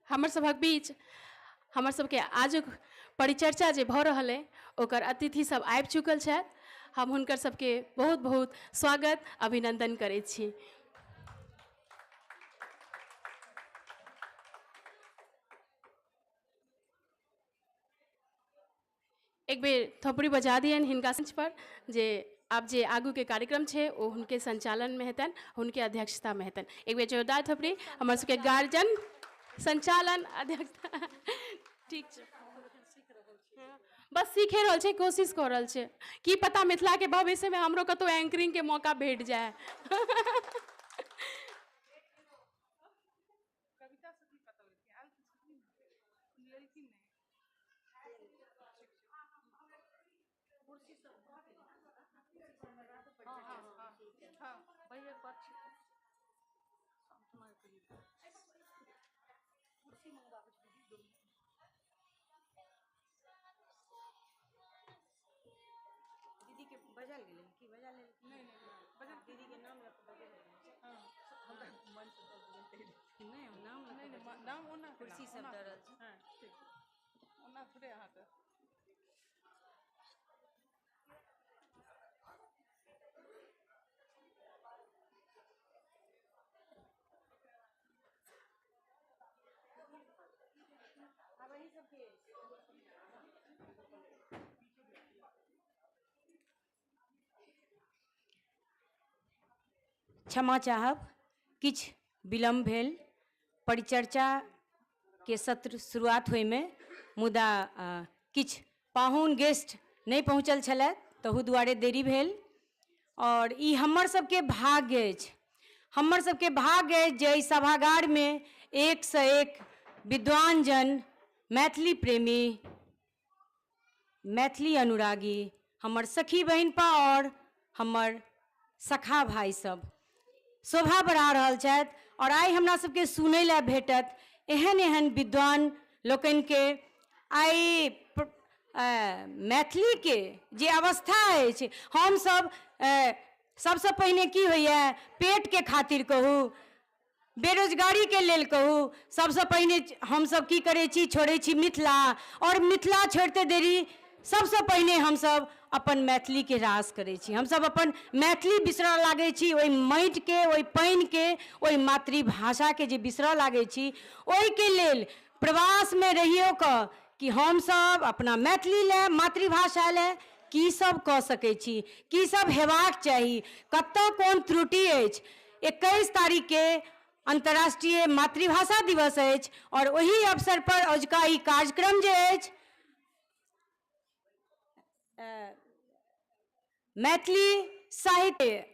हमर सभक बीच हमर सबके आजुक परिचर्चा जे भऽ रहल अइ ओकर अतिथि सब आबि चुकल छथि। हम हुनकर सबके बहुत बहुत स्वागत अभिनंदन करै छी। एक बेर थोपड़ी बजा दियनि हिनका मंच पर जे आब जे आगू के कार्यक्रम छै ओ हुनके संचालन में हेतनि, हुनके अध्यक्षता में हेतनि। एक बेर जोरदार थोपड़ी हमर सबके गार्जियन संचालन अध्यक्षता। ठीक छै, बस सीखे रहल छै, कोशिश कऽ रहल छै, की पता मिथिला के भविष्य में हमरो कतौ एंकरिंग के मौका भेट जाए। कुर्सी सब दऽ रहल छै। ठीक, ओना थोड़े अहाँके। क्षमा चाहब, किछु विलम्ब भेल परिचर्चा के सत्र शुरुआत होइमे, मुदा किछु पाहुन गेस्ट नहि पहुँचल छलथि, तहू दुआरे देरी भेल। आओर ई हमर सबके भाग्य अछि, हमर सबके भाग्य अछि जे एहि सभागारमे एकसँ एक विद्वान जन, मैथिली प्रेमी, मैथिली अनुरागी, हमर सखी बहिनपा आओर हमर सखा भाइ सब शोभा बढ़ा रहल छथि। आओर आइ हमरा सबके सुनै लए भेटत एहन एहन विद्वान लोकनिके। आइ मैथिलीके जे अवस्था अछि, हमसब सबसँ पहिने की होइए, पेटके खातिर कहू, बेरोजगारीके लेल कहू, सबसँ पहिने हमसब की करै छी, छोड़ै छी मिथिला। आओर मिथिला छोड़िते देरी सबसँ पहिने हमसब अपन मैथिलीके ह्रास करै छी, हमसब अपन मैथिली बिसरऽ लागै छी। ओहि माटिके, ओहि पानिके, ओहि मातृभाषाके जे बिसरऽ लागै छी, ओहिके लेल प्रवासमे रहियो कऽ कि हमसब अपना मैथिली लए, मातृभाषा लए की सब कऽ सकै छी, की सब हेबाक चाही, कतऽ कोन त्रुटि अछि। 21 तारीखके अन्तर्राष्ट्रीय मातृभाषा दिवस अछि आओर ओहि अवसर पर अजुका ई कार्यक्रम जे अछि मैथिली साहित्य,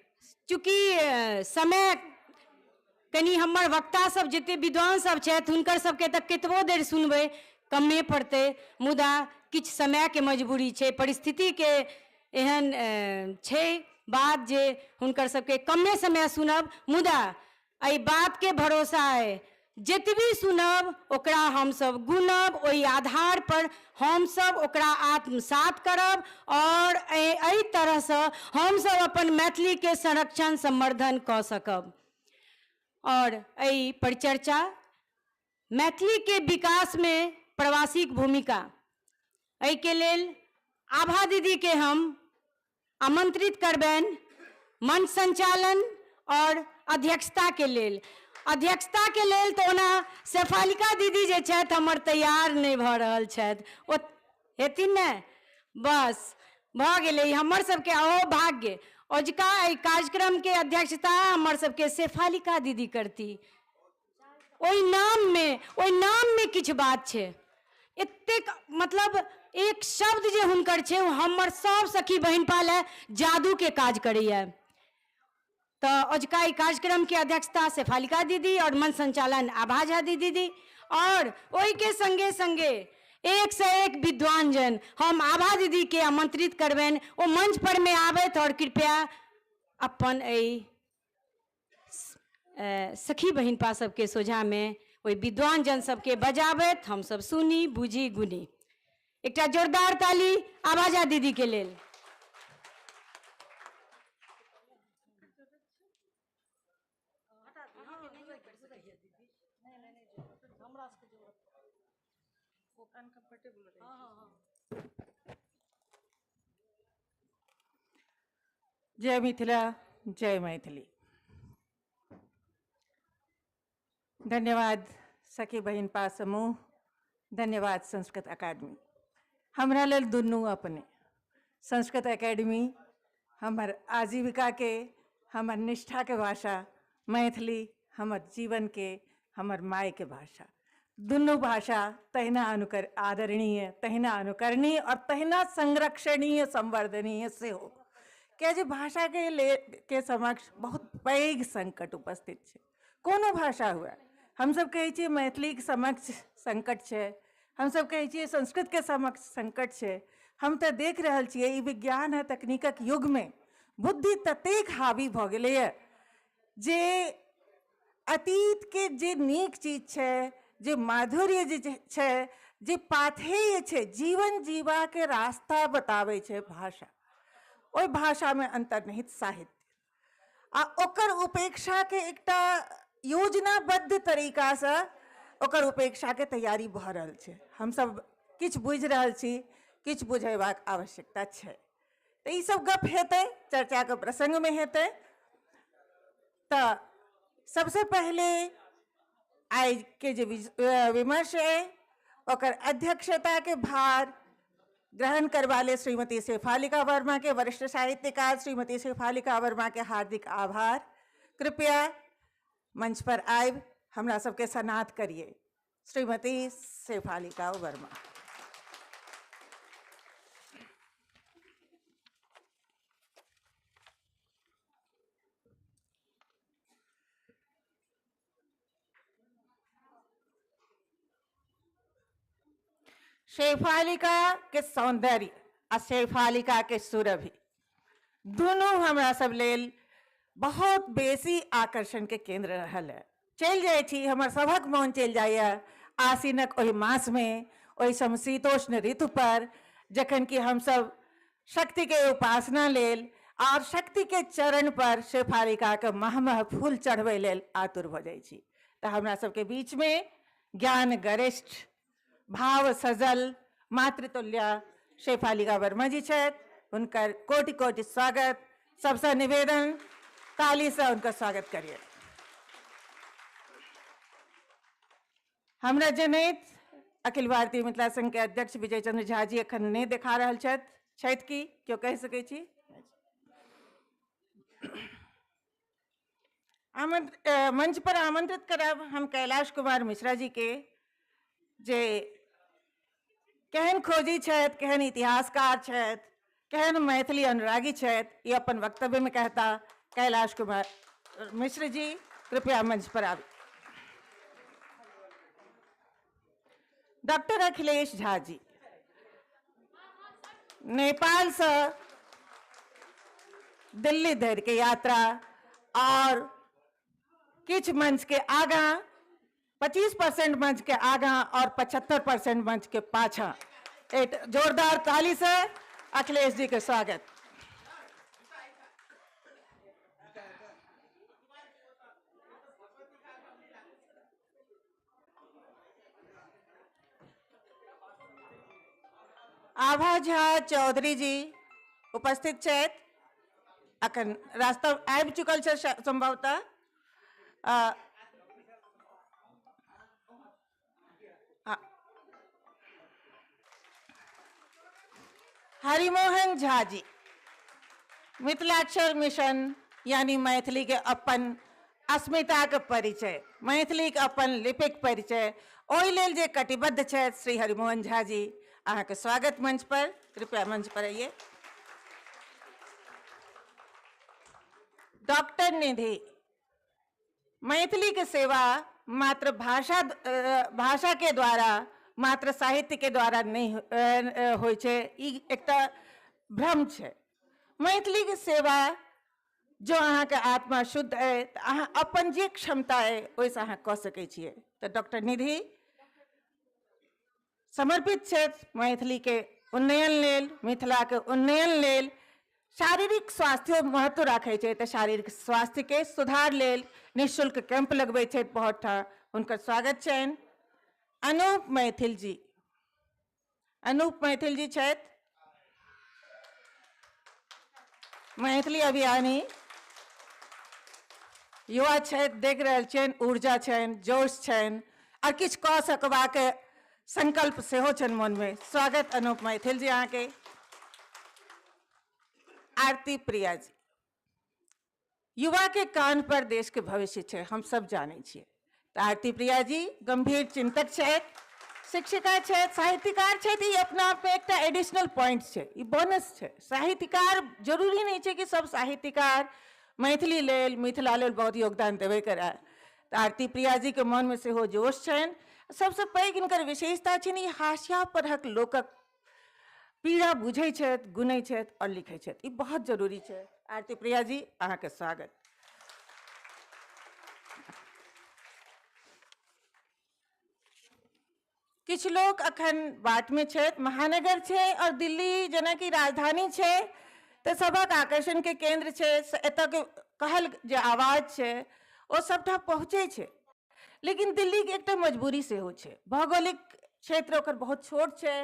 चूँकि समय कनि हमर वक्ता सब जते विद्वान सब छथि हुनकर सबके तऽ कतबो देर सुनबै कमे पड़तै, मुदा किछु समयके मजबूरी छै, परिस्थितिके एहन छै बात जे हुनकर सबके कमे समय सुनब, मुदा एहि बातके भरोसा अइ जतबी सुनब ओकरा हमसब गुनब, ओहि आधार पर हमसब ओकरा आत्मसात करब आओर एहि तरहसँ हमसब अपन मैथिलीके संरक्षण संवर्धन कऽ सकब। आओर एहि परिचर्चा मैथिलीके विकासमे प्रवासीक भूमिका, एहिके लेल आभा दीदीके हम आमंत्रित करबनि मंच संचालन और अध्यक्षता के लेल। अध्यक्षता के लेल तऽ ओना शेफालिका दीदी जे छथि हमर तैयार नहि भऽ रहल छथि, ओ हेथिन ने, बस भऽ गेलै हमर सबके अहो भाग्य। अजुका एहि कार्यक्रम के अध्यक्षता हमर सबके शेफालिका दीदी करती। ओहि नाममे किछु बात छै, एतेक मतलब एक शब्द जे हुनकर छै ओ हमर सब सखी बहिनपा लए जादूके काज करैए। तऽ अजुका ई कार्यक्रमके अध्यक्षता शेफालिका दीदी आओर मंच संचालन आभा झा दीदी और ओहिके संगे संगे एक से एक विद्वान जन हम आभा दीदीके आमंत्रित करबनि, ओ मंच पर मे आबथि और कृपया अपन एहि सखी बहिनपा सबके सोझामे ओहि विद्वान जन सबके बजाबथि, हमसब सुनी बुझी गुनी। एकटा जोरदार ताली आभा झा दीदी के लेल। जय मिथिला, जय मैथिली। धन्यवाद सखी बहिनपा समूह, धन्यवाद संस्कृत अकादमी। हमरा लेल दुनू अपने, संस्कृत अकादमी हमर आजीविका के, हमर निष्ठा के भाषा, मैथिली हमर जीवन के, हमर माय के भाषा। दुनू भाषा तहिना आदरणीय, तहिना अनुकरणीय और तहिना संरक्षणीय संवर्धनीय सेहो। किया जे भाषा के ले के समक्ष बहुत पैघ संकट उपस्थित छै। कोनो भाषा हुए, हमसब कहै छियै मैथिली के समक्ष संकट छै, हमसब कहै छियै संस्कृत के समक्ष संकट छै। हम तऽ देख रहल छियै ई विज्ञान आ तकनीकक युगमे बुद्धि ततेक हावी भऽ गेलैए जे अतीत के जे नीक चीज छै, जे माधुर्य जे छै, जे पाथेय छै, जीवन जीवाके रास्ता बताबै छै भाषा, ओहि भाषामे अन्तर्निहित साहित्य आ ओकर उपेक्षाके एकटा योजनाबद्ध तरीकासँ ओकर उपेक्षाके तैयारी भऽ रहल छै। हमसब किछु बुझि रहल छी, किछु बुझेबाक आवश्यकता छै। तऽ ई सब गप हेतै, चर्चाके प्रसङ्गमे हेतै। तऽ सबसँ पहिले आइके जे विमर्श अइ ओकर अध्यक्षताके भार ग्रहण करबा लेल श्रीमती शेफालिका वर्मा के, वरिष्ठ साहित्यकार श्रीमती शेफालिका वर्मा के हार्दिक आभार। कृपया मंच पर आबि हमरा सबके सनात करिए श्रीमती शेफालिका वर्मा। शेफालिका के सौंदर्य आ शेफालिका के सुरभि दुनू हमरा सब लेल बहुत बेसी आकर्षण के केंद्र रहल है। चलि जाइ छी, हमर सभक मोन चलि जाइए आसिनक ओहि मासमे, ओहि समशीतोष्ण ऋतु पर, जखन कि हमसब शक्तिके उपासना लेल और शक्तिके चरण पर शेफालिकाके महमह फूल चढ़बै लेल आतुर भऽ जाइ छी। तऽ हमरा सबके बीचमे ज्ञान गरिष्ठ भाव सजल मातृतुल्या शेफालिका वर्मा जी छथि। हुनकर कोटि कोटि स्वागत। सबसँ निवेदन, तालीसँ हुनकर स्वागत करिए। हमरा जनैत अखिल भारतीय मिथिला संघ के अध्यक्ष विजय चंद्र झा जी एखन नहि देखा रहल छथि, छथि की केओ कहि सकै छी? मंच पर आमंत्रित करब हम कैलाश कुमार मिश्रा जी के, जे केहन खोजी छथि, केहन इतिहासकार छथि, केहन मैथिली अनुरागी छथि, ई अपन वक्तव्य में कहता। कैलाश कुमार मिश्र जी कृपया मंच पर आबी। डॉक्टर अखिलेश झा जी नेपाल से दिल्ली धरि के यात्रा और किछु मंच के आगाँ 25% मंच के आगाँ और 75% मंच के पाछा, एक जोरदार ताली से अखिलेश जी के स्वागत। आभा झा चौधरी जी उपस्थित छथि, अखन रास्ता आबि चुकल छै संभवतः। हरिमोहन झा जी मिथिलाक्षर मिशन यानी मैथिली के अपन अस्मिता के परिचय, मैथिली के अपन लिपिक परिचय, ओहि लेल जे कटिबद्ध छथि श्री हरिमोहन झा जी, अहाँके स्वागत मंच पर, कृपया मंच पर आइए। डॉक्टर निधि मैथिली के सेवा मात्र भाषा के द्वारा, मात्र साहित्य के द्वारा नहीं होइ छै, ई एकटा भ्रम छै। मैथिली के सेवा जो अहाँके आत्मा शुद्ध अइ तऽ अहाँ अपन जे क्षमता अइ ओहिसँ अहाँ कऽ सकै छियै। तऽ डॉक्टर निधि समर्पित छथि मैथिली के उन्नयन लेल, मिथिला के उन्नयन लेल। शारीरिक स्वास्थ्यो महत्व राखै छै, तऽ शारीरिक स्वास्थ्य के सुधार लेल निःशुल्क कैंप लगबै छथि बहुत ठाम, हुनकर स्वागत छनि। अनूप मैथिल जी, अनूप मैथिल जी छथि मैथिली अभियानी युवा छथि, देख रहल छियनि ऊर्जा छनि, जोश छनि और किछु कऽ सकबाक संकल्प सेहो छनि मनमे। स्वागत अनूप मैथिल जी अहाँके। आरती प्रिया जी, युवा के कान पर देश के भविष्य छै, हम सब जानै छियै। तऽ आरती प्रिया जी गंभीर चिंतक छथि, शिक्षिका छथि, साहित्यकार छथि। ई अपना आपमे एकटा एडिशनल पॉइंट छै, ई बोनस छै। साहित्यकार जरूरी नहि छै कि सब साहित्यकार मैथिली लेल, मिथिला लेल बहुत योगदान देबे करए। तऽ आरती प्रिया जी के मनमे सेहो जोश छनि। सबसँ पैघ हिनकर विशेषता छनि ई हाशिया परहक लोकक पीड़ा बुझै छथि, गुनै छथि और लिखै छथि, ई बहुत जरूरी छै। आरती प्रिया जी अहाँके स्वागत। किछु लोक अखन बाटमे छथि, महानगर छै और दिल्ली जेनाकि राजधानी छै तऽ सभक आकर्षणके केंद्र छै, एतऽके कहल जे आवाज छै ओ सबठाम पहुँचै छै। लेकिन दिल्लीके एकटा मजबूरी सेहो छै, भौगोलिक क्षेत्र ओकर बहुत छोट छै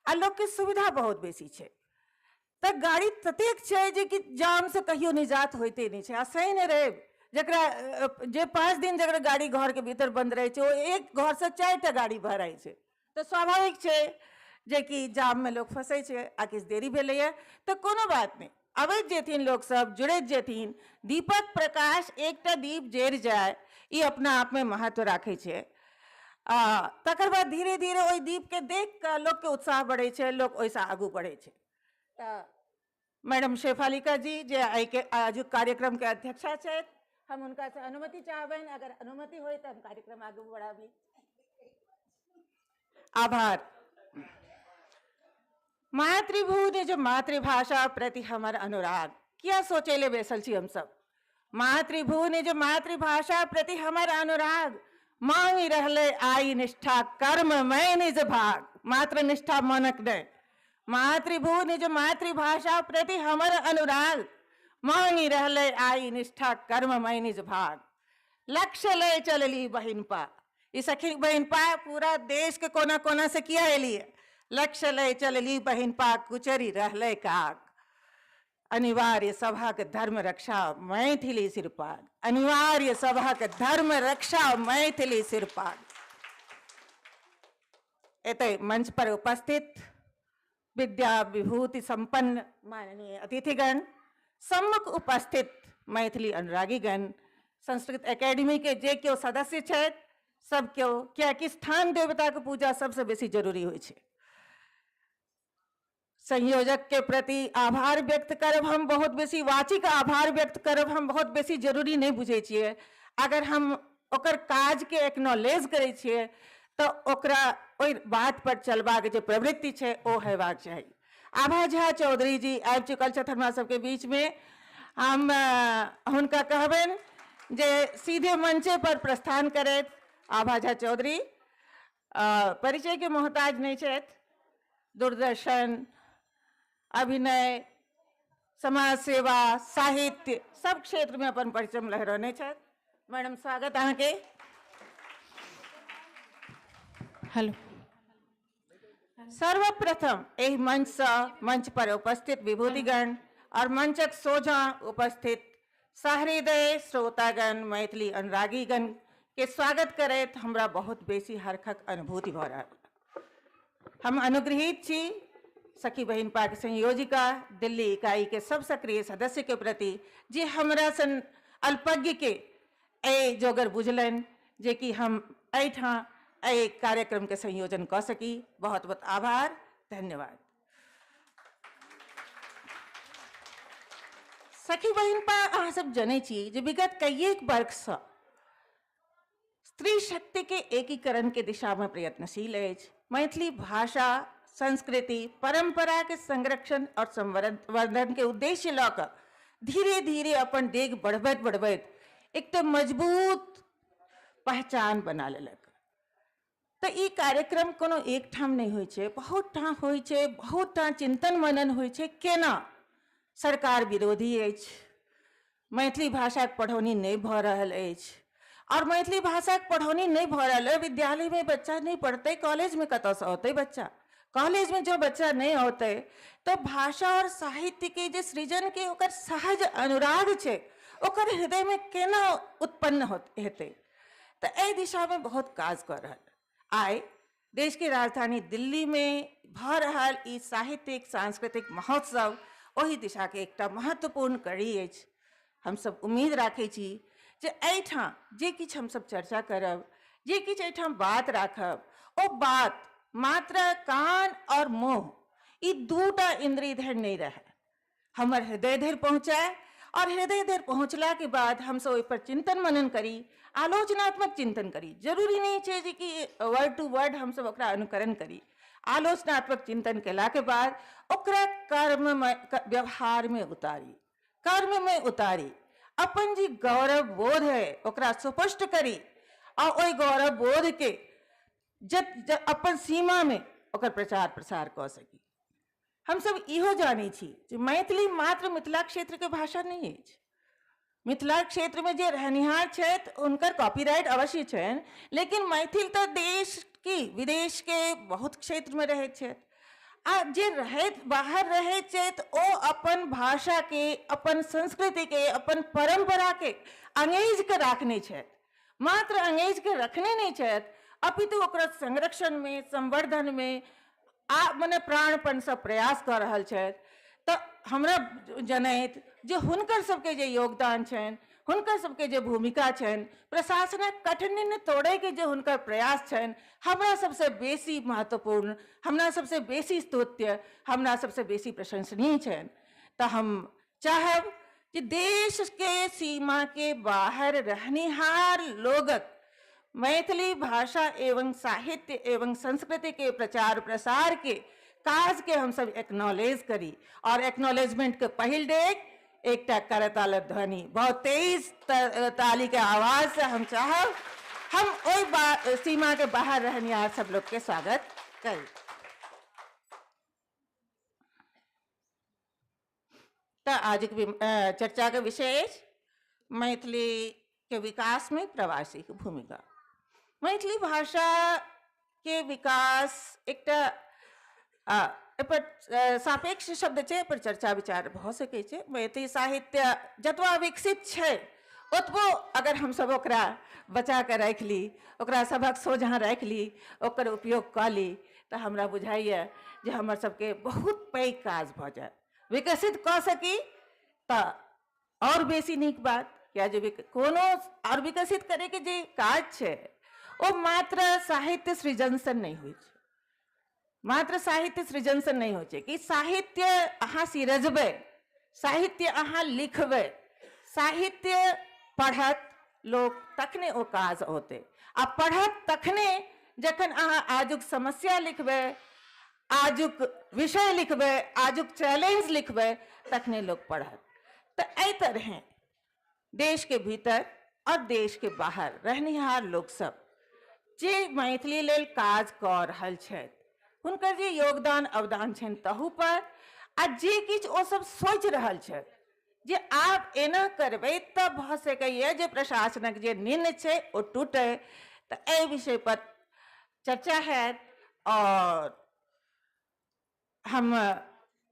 आ लोकके सुविधा बहुत बेसी छै, तऽ गाड़ी ततेक छै जे कि जामसँ कहियो निजात होइते नहि छै। आ शनि रवि जकरा जे 5 दिन जकरा गाड़ी घरके भीतर बंद रहै छै, ओ एक घरसँ 4टा गाड़ी भराइ छै, तऽ स्वाभाविक छै जे कि जाममे लोक फँसै छै आ किछु देरी भेलैए। तऽ कोनो बात नहि, अबैत जेथिन लोकसब, जुड़ैत जेथिन। दीपक प्रकाश, एकटा दीप जरि जाय, ई अपना आपमे महत्व राखै छै। आ तकर बाद धीरे धीरे ओहि दीपके देख कऽ लोकके उत्साह बढ़ै छै, लोक ओहिसँ आगू बढ़ै छै। तऽ मैडम शेफालिका जी जे आइके आजुक कार्यक्रमके अध्यक्षा छथि, हम हुनकासँ अनुमति चाहबनि, अगर अनुमति होय तऽ हम कार्यक्रम आगू बढ़ाबी। आभार। मातृभूमि निज मातृभाषा प्रति हमर अनुराग। किया सोचै ले बैसल छी हमसब? मातृभूमि निज मातृभाषा प्रति हमर अनुराग, मांगि रहलै आइ निष्ठा कर्ममय निज भाग। मात्र निष्ठा मनक नहि। मातृभूमि निज मातृभाषा प्रति हमर अनुराग, मांगि रहलै आइ निष्ठा कर्ममय निज भाग। लक्ष्य लय चलली बहिनपा, ई सखी बहिनपा पूरा देश के कोना कोना से किया एलिए। लक्ष्य लय चलली बहिनपा कुचरी रहलै काग। अनिवार्य सभाक धर्म रक्षा मैथिली सिरपाग। अनिवार्य सभाक धर्म रक्षा मैथिली सिरपाग। एतय मंच पर उपस्थित विद्या विभूति संपन्न माननीय अतिथिगण, सम्मुख उपस्थित मैथिली अनुरागीगण, संस्कृत एकेडमी के जे केओ सदस्य छथि सब केओ, कियाकि स्थान देवता के पूजा सबसे बेसी जरूरी होइ छै। संयोजक के प्रति आभार व्यक्त करब हम बहुत बेसी, वाचिक आभार व्यक्त करब हम बहुत बेसी जरूरी नहीं बुझै छियै। अगर हम ओकर काज के एक्नॉलेज करै छियै तऽ ओकरा ओहि बाट पर चलबाक जे प्रवृत्ति छै ओ हेबाक चाही। आभा झा चौधरी जी आबि चुकल छथि हमरा सबके बीचमे। हम हुनका कहबनि जे सीधे मंचे पर प्रस्थान करथि। आभा झा चौधरी परिचय के मोहताज नहीं छथि। दूरदर्शन, अभिनय, समाज सेवा, साहित्य सब क्षेत्र में अपन परिचय लहरौने छथि। मैडम स्वागत अहाँके। हेलो। सर्वप्रथम एहि मंच सँ मंच पर उपस्थित विभूतिगण और मंचक सोझा उपस्थित सहृदय श्रोतागण, मैथिली अनुरागीगण के स्वागत करैत हमरा बहुत बेसी हर्खक अनुभूति भऽ रहल। हम अनुग्रहित छी सखी बहिनपा के संयोजिका दिल्ली इकाई के सब सक्रिय सदस्य के प्रति जे हमरा सन अल्पज्ञ के एहि जोगर बुझलनि जे कि हम एहिठाम एहि कार्यक्रम के संयोजन कऽ सकी। बहुत बहुत आभार, धन्यवाद। सखी बहिनपा अहाँ सब जनै छी जे विगत कईएक वर्षसँ स्त्री शक्ति के एकीकरण के दिशा में प्रयत्नशील अछि। मैथिली भाषा, संस्कृति, परंपरा के संरक्षण और संवर्धन के उद्देश्य लऽ कऽ धीरे धीरे अपन डेग बढ़बैत बढ़बैत एकटा मजबूत पहचान बना लेलक। तऽ ई कार्यक्रम कोनो एकठाम नहि होइ छै, बहुत ठाम होइ छै, बहुत ठाम चिंतन मनन होइ छै। केना सरकार विरोधी अछि, मैथिली भाषाक पढ़ौनी नहि भऽ रहल अछि, और मैथिली भाषाक पढ़ौनी नहि भऽ रहल अछि, विद्यालयमे बच्चा नहि पढ़तै, कॉलेजमे कतऽसँ औतै बच्चा? कॉलेजमे जँ बच्चा नहि औतै तऽ भाषा और साहित्यके जे सृजनके ओकर सहज अनुराग छै ओकर हृदयमे केना उत्पन्न हेतै? तऽ एहि दिशामे बहुत काज कऽ रहल। आइ देशके राजधानी दिल्लीमे भऽ रहल ई साहित्यिक सांस्कृतिक महोत्सव ओहि दिशाके एकटा महत्वपूर्ण कड़ी अछि। हमसब उम्मीद राखै छी जे एहिठाम जे किछु हमसब चर्चा करब, जे किछु एहिठाम बात राखब, ओ बात मात्र कान और मुँह ई दूटा इंद्रिय धरि नहि रहै, हमर हृदय धरि पहुँचाए और हृदय धरि पहुँचला के बाद हमसब ओहि पर चिंतन मनन करी, आलोचनात्मक चिंतन करी। जरूरी नहीं छै जे कि वर्ड टू वर्ड हमसब ओकरा अनुकरण करी। आलोचनात्मक चिंतन केला के बाद ओकरा कर्म में, व्यवहार में उतारी, कर्म में उतारी, अपन जे गौरव बोध है ओकरा सुपुष्ट करी और ओहि गौरव बोध के जत अपन सीमा में ओकर प्रचार प्रसार कऽ सकी। हमसब इहो जानै छी जे मैथिली मात्र मिथिला क्षेत्र के भाषा नहीं अछि। मिथिला क्षेत्र में जे रहनिहार छथि हुनकर कॉपीराइट अवश्य छनि, लेकिन मैथिल तऽ देश की विदेश के बहुत क्षेत्र में रहैत छथि आ जे रहैत बाहर रहैत छथि ओ अपन भाषा के, अपन संस्कृति के, अपन परंपरा के अंगेज के राखने छथि। मात्र अंगेज के रखने नहीं छथि अपितु ओकरा संरक्षण में, संवर्धन में आ मने प्राणपण से प्रयास कऽ रहल छथि। तऽ हमरा जनैत जे हुनकर सबके जे योगदान छनि, हुनकर सबके जे भूमिका छनि, प्रशासनक कठिन तोड़ैके जे हुनकर प्रयास छनि, हमरा सबसे बेसी महत्वपूर्ण, हमरा सबसे बेसी स्तुत्य, हमरा सबसे बेसी प्रशंसनीय छनि। तऽ हम चाहब जे देश के सीमा के बाहर रहनिहार लोगक मैथिली भाषा एवं साहित्य एवं संस्कृति के प्रचार प्रसार के काजके हमसभ एक्नॉलेज करी आओर एक्नॉलेजमेंटके पहिल डेग एकटा करताल ध्वनि, बहुत तेज तालीके आवाजसँ हम चाहब हम ओहि सीमाके बाहर रहनिहार सब लोकके स्वागत करी। तऽ आजुक चर्चाके विषय अछि मैथिलीके विकासमे प्रवासीके भूमिका। मैथिली भाषाके विकास एकटा एहिपर सापेक्ष शब्द छै, एहिपर चर्चा विचार भऽ सकै छै। मैथिली साहित्य जतबा विकसित छै ओतबो अगर हमसब ओकरा बचा कऽ राखि ली, ओकरा सभक सोझाँ राखि ली, ओकर उपयोग कऽ ली, तऽ हमरा बुझाइए जे हमर सबके बहुत पैघ काज भऽ जायत। विकसित कऽ सकी तऽ आओर बेसी नीक बात, किया जे कोनो आओर विकसित करैके जे काज छै ओ मात्र साहित्य सृजनसँ नहि होइ छै, मात्र साहित्य सृजनसँ नहि होइ छै कि साहित्य अहाँ सिरजबै, साहित्य अहाँ लिखबै, साहित्य पढ़त लोक तखने ओ काज औतै, आ पढ़त तखने जखन अहाँ आजुक समस्या लिखबै, आजुक विषय लिखबै, आजुक चैलेंज लिखबै, तखने लोक पढ़त। तऽ एहि तरहें देशके भीतर आओर देशके बाहर रहनिहार लोकसब जे मैथिली लेल काज कऽ रहल छथि हुनकर जे योगदान अवदान छनि तहू पर, आ जे किछु ओसब सोचि रहल छथि जे आब एना करबै तऽ भऽ सकैए जे प्रशासनक जे निन्न छै ओ टूटै, तऽ एहि विषय पर चर्चा हैत। आओर हम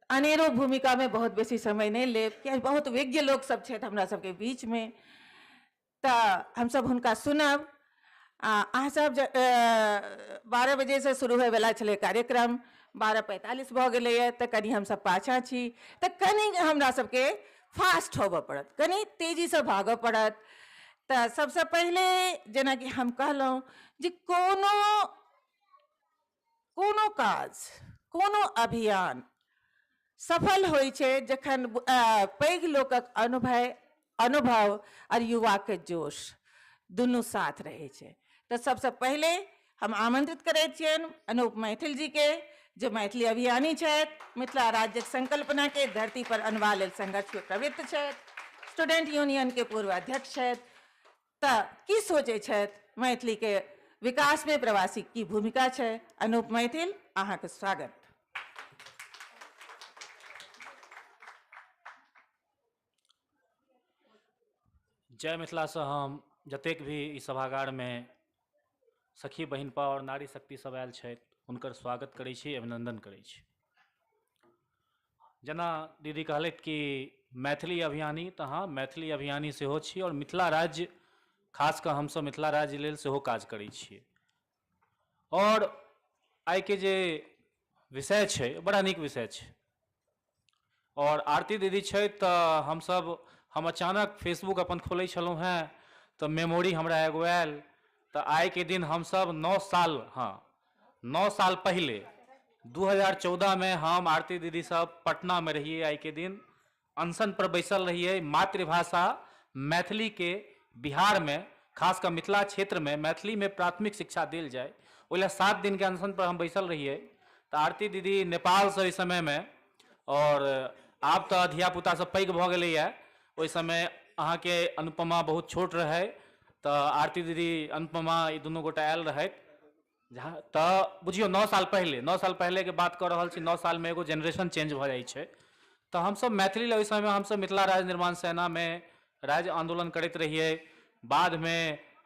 अनेरो भूमिकामे बहुत बेसी समय नहि लेब, कियाकि बहुत विज्ञ लोक सब छथि हमरा सबके बीचमे, तऽ हमसब हुनका सुनब। आ अहाँ सब 12 बजेसँ शुरू होइवला छलै कार्यक्रम, 12:45 भऽ गेलैए, तऽ कनि हमसब पाछाँ छी, तऽ कनि हमरा सबके फास्ट होबऽ पड़त, कनि तेजीसँ भागऽ पड़त। तऽ सबसँ पहिले जेनाकि हम कहलहुँ जे कोनो कोनो काज, कोनो अभियान सफल होइ छै जखन पैघ लोकक अनुभव आओर युवाके जोश दुनू साथ रहै छै। तऽ सबसँ पहिले हम आमंत्रित करै छियनि अनूप मैथिल जीके, जे मैथिली अभियानी छथि, मिथिला राज्यक संकल्पनाके धरती पर अनबा लेल संघर्षमे प्रवृत्त छथि, स्टूडेंट यूनियनके पूर्व अध्यक्ष छथि। तऽ की सोचै छथि मैथिलीके विकासमे प्रवासी की भूमिका छै? अनूप मैथिल, अहाँके स्वागत। जय मिथिलासँ हम जतेक भी ई सभागारमे सखी बहिनपा आओर नारी शक्ति सब आयल छथि हुनकर स्वागत करै छी, अभिनन्दन करै छी। जेना दीदी कहलथि कि मैथिली अभियानी, तऽ हँ मैथिली अभियानी सेहो छी आओर मिथिला राज्य खास कऽ हमसब मिथिला राज्य लेल सेहो काज करै छियै। आओर आइके जे विषय छै बड़ा नीक विषय छै। आओर आरती दीदी छथि तऽ हम अचानक फेसबुक अपन खोलै छलहुँ हेँ तऽ मेमोरी हमरा एगो आयल, तऽ आइके दिन हमसब 9 साल, हँ 9 साल पहिले 2014 में हम आरती दीदी सब पटना में रहिए। आइके दिन अनशन पर बैसल रहिए, मातृभाषा मैथिली के बिहार में खास कर मिथिला क्षेत्र में मैथिली में प्राथमिक शिक्षा देल जाए, ओहि ला 7 दिन के अनशन पर हम बैसल रहिए। तऽ आरती दीदी नेपाल से ओहि समय में, और आब तऽ धियापुता सब पैघ भऽ गेलैए, ओहि समय अहाँके अनुपमा बहुत छोट रहै, तऽ आरती दीदी अनुपमा ई दुनू गोटा आयल रहथि। तऽ बुझियौ 9 साल पहिले, 9 साल पहिलेके बात कऽ रहल छी, 9 सालमे एगो जेनरेशन चेंज भऽ जाइ छै। तऽ हमसब मैथिली लए ओहि समयमे हमसब मिथिला राज्य निर्माण सेनामे राज्य आन्दोलन करैत रहियै। बादमे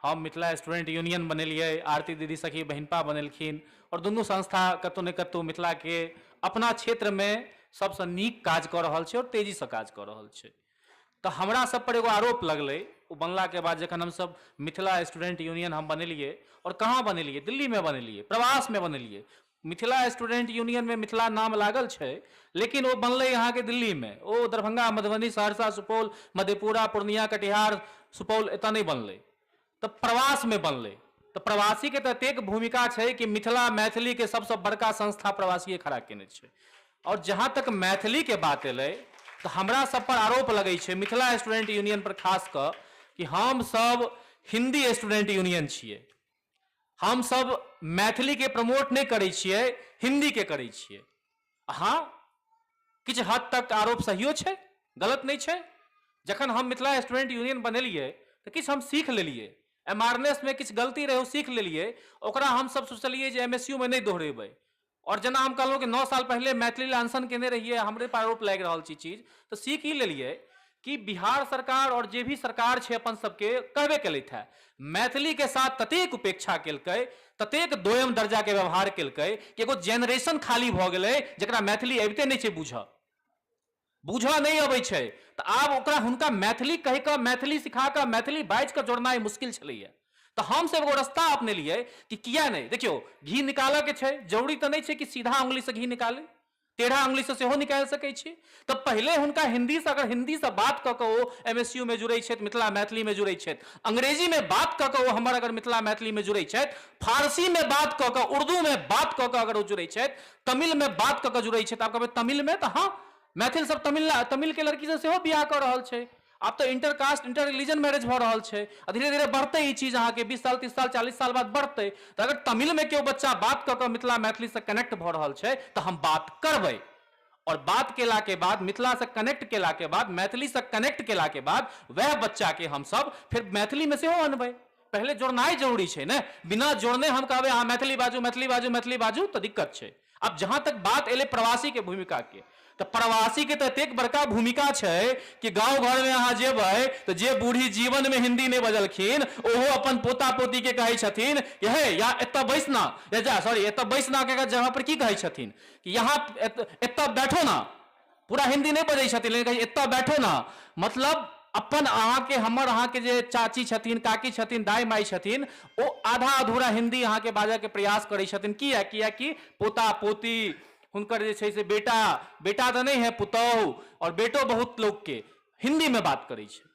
हम मिथिला स्टूडेंट यूनियन बनेलियै, आरती दीदी सखी बहिनपा बनेलखिन, आओर दुनू संस्था कतहु ने कतहु मिथिलाके अपना क्षेत्रमे सबसँ नीक काज कऽ रहल छै आओर तेजीसँ काज कऽ रहल छै। तऽ हमरा सब पर एगो आरोप लगलै, ओ बनलाके बाद जखन हमसब मिथिला स्टूडेंट यूनियन हम बनेलियै, आओर कहाँ बनेलियै, दिल्लीमे बनेलियै, प्रवासमे बनेलियै। मिथिला स्टूडेंट यूनियनमे मिथिला नाम लागल छै, लेकिन ओ बनलै अहाँके दिल्लीमे, ओ दरभंगा, मधुबनी, सहरसा, सुपौल, मधेपुरा, पूर्णिया, कटिहार, सुपौल एतऽ नहि बनलै, तऽ प्रवासमे बनलै। तऽ प्रवासीके तऽ एतेक भूमिका छै कि मिथिला मैथिलीके सबसँ बड़का संस्था प्रवासीए खड़ा केने छै। आओर जहाँ तक मैथिलीके बात एलै तऽ हमरा सब पर आरोप लगै छै मिथिला स्टूडेंट यूनियन पर खास कऽ कि हम सब हिंदी स्टूडेंट यूनियन छियै, हम सब मैथिलीके प्रमोट नहि करै छियै, हिंदीके करै छियै। हँ, किछु हद तक आरोप सहियो छै, गलत नहि छै। जखन हम मिथिला स्टूडेंट यूनियन बनेलियै तऽ किछु हम सीख लेलियै। एम आर एन एस मे किछु गलती रहै, ओ सीख लेलियै। ओकरा हमसब सोचलियै जे एम एस यू मे नहि दोहरेबै। आओर जेना हम कहलहुँ कि 9 साल पहिले मैथिली लए अनशन केने रहियै, हमरे पर आरोप लागि रहल छै चीज, तऽ सीख ई लेलियै कि बिहार सरकार आओर जे भी सरकार छै अपन सबके कहबे केलथि है, मैथिलीके साथ ततेक उपेक्षा केलकै, ततेक दोयम दर्जाके व्यवहार केलकै कि एगो जेनरेशन खाली भऽ गेलै जकरा मैथिली अबिते नहि छै। बूझऽ बूझऽ नहि अबै छै तऽ आब ओकरा हुनका मैथिली कहि कऽ, मैथिली सिखा कऽ, मैथिली बाजि कऽ जोड़नाइ मुश्किल छलैया। तऽ हमसब एगो रस्ता अपनेलियै कि किया नहि, देखियौ, घी निकालऽ के छै, जरूरी तऽ नहि छै कि सीधा उंगलीसँ घी निकाली, टेढ़ा उंगलीसँ सेहो निकालि सकै छी। तऽ पहिले हुनका हिन्दीसँ, अगर हिन्दीसँ बात कऽ कऽ ओ एमएसयू मे जुड़ै छथि, मिथिला मैथिलीमे जुड़ै छथि, अंग्रेजीमे बात कऽ कऽ ओ हमर अगर मिथिला मैथिलीमे जुड़ै छथि, फारसीमे बात कऽ कऽ, उर्दूमे बात कऽ कऽ अगर ओ जुड़ै छथि, तमिलमे बात कऽ कऽ जुड़ै छथि। आब कहबै तमिलमे, तऽ हँ, मैथिल सब तमिल तमिलके लड़कीसँ सेहो बियाह कऽ रहल छै। आब तऽ inter caste, inter religion marriage भऽ रहल छै आ धीरे धीरे बढ़तै ई चीज। अहाँके 20 साल, 30 साल, 40 साल बाद बढ़तै। तऽ अगर तमिलमे केओ बच्चा बात कऽ कऽ मिथिला मैथिलीसँ कनेक्ट भऽ रहल छै तऽ हम बात करबै। और बात केलाके बाद, मिथिलासँ कनेक्ट केलाके बाद, मैथिलीसँ कनेक्ट केलाके बाद, वएह बच्चाके हमसब फेर मैथिलीमे सेहो अनबै। पहिले जोड़नाइ जरूरी छै ने। बिना जोड़ने हम कहबै अहाँ मैथिली बाजू, मैथिली बाजू, मैथिली बाजू, तऽ दिक्कत छै। आब जहां तक बात एलै प्रवासी के भूमिका के, तऽ प्रवासी के तऽ एतेक बड़का भूमिका छै कि गांव घर में अहाँ जेबै तऽ जे बूढ़ी जीवन में हिंदी नहि बजलखिन, ओहो अपन पोता पोती के कहै छथिन कि हे या एतऽ बैसना या जा, सॉरी, एतऽ बैसना के जगह पर की कहै छथिन कि यहाँ एतऽ बैठो ना। पूरा हिंदी नहि बजै छथिन, लेकिन कहै एतऽ बैठो ना। मतलब अपन अहाँके, हमर अहाँके जे चाची छथिन, काकी छथिन, दाइ माइ छथिन, ओ आधा अधूरा हिंदी अहाँके बाजऽके प्रयास करै छथिन। किया? कियाकि पोता पोती हुनकर जे छै से बेटा, बेटा तऽ नहि है, पुतहु आओर बेटो बहुत लोकके हिन्दीमे बात करै छै।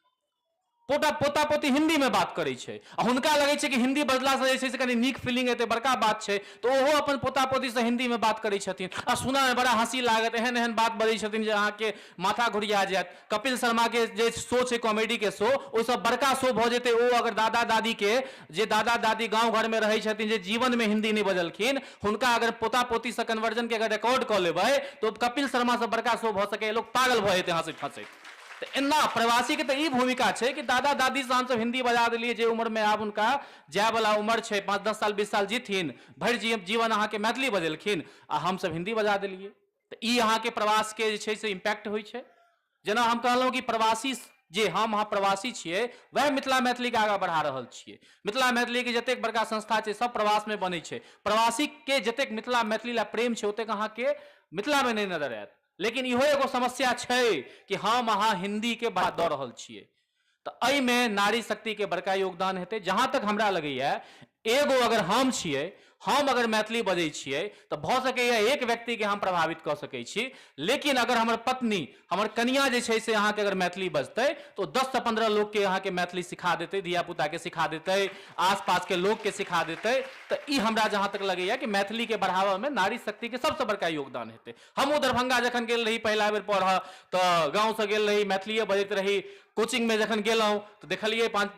पोता पोता पोती हिन्दीमे बात करै छै आ हुनका लगै छै कि हिन्दी बजलासँ जे छै से कनि नीक फीलिंग एतै, बड़का बात छै, तऽ ओहो अपन पोता पोतीसँ हिन्दीमे बात करै छथिन। आ सुनऽमे बड़ा हँसी लागत, एहन एहन बात बजै छथिन जे अहाँके माथा घुरिया जायत। कपिल शर्माके जे शो छै, कॉमेडीके शो, ओहिसँ बड़का शो भऽ जेतै ओ अगर दादा दादीके, जे दादा दादी गाँव घरमे रहै छथिन, जे जीवनमे हिन्दी नहि बजलखिन, हुनका अगर पोता पोतीसँ कन्वर्जनके अगर रिकॉर्ड कऽ लेबै तऽ ओ कपिल शर्मासँ बड़का शो भऽ सकैए। लोक पागल भऽ जेतै हँसैत हँसैत। तऽ एना प्रवासीके तऽ ई भूमिका छै कि दादा दादीसँ हमसभ हिन्दी बजा देलियै, जे उम्रमे आब हुनका जायवला उम्र छै, 5, 10 साल, 20 साल जीथिन, भरि जीवन अहाँके मैथिली बजेलखिन आ हमसभ हिन्दी बजा देलियै। तऽ ई अहाँके प्रवासके जे छै से इम्पैक्ट होइ छै। जेना हम कहलहुँ कि प्रवासी जे हम अहाँ प्रवासी छियै, वएह मिथिला मैथिलीके आगाँ बढ़ा रहल छियै। मिथिला मैथिलीके जतेक बड़का संस्था छै, सब प्रवासमे बनै छै। प्रवासीके जतेक मिथिला मैथिली लए प्रेम छै, ओतेक अहाँके मिथिलामे नहि नजर आयत। लेकिन इहो एगो समस्या छै कि हम अहाँ हिन्दीके बात दऽ रहल छियै। तऽ एहिमे नारी शक्तिके बड़का योगदान हेतै। जहाँ तक हमरा लगैए, एगो अगर हम छियै, हम अगर मैथिली बजै छियै तऽ भऽ सकैए एक व्यक्तिके हम प्रभावित कऽ सकै छी, लेकिन अगर हमर पत्नी, हमर कनिया जे छै से अहाँके अगर मैथिली बजतै तऽ ओ 10सँ 15 लोकके अहाँके मैथिली सिखा देतै, धियापुताके सिखा देतै, आसपासके लोकके सिखा देतै। तऽ ई हमरा जहाँ तक लगैए कि मैथिलीके बढ़ाबऽमे नारी शक्तिके सबसँ बड़का योगदान हेतै। हमहूँ दरभंगा जखन गेल रही पहिला बेर पढ़ऽ, तऽ गाँवसँ गेल रही, मैथिलिए बजैत रही। कोचिंगमे जखन गेलहुँ तऽ देखलियै पाँच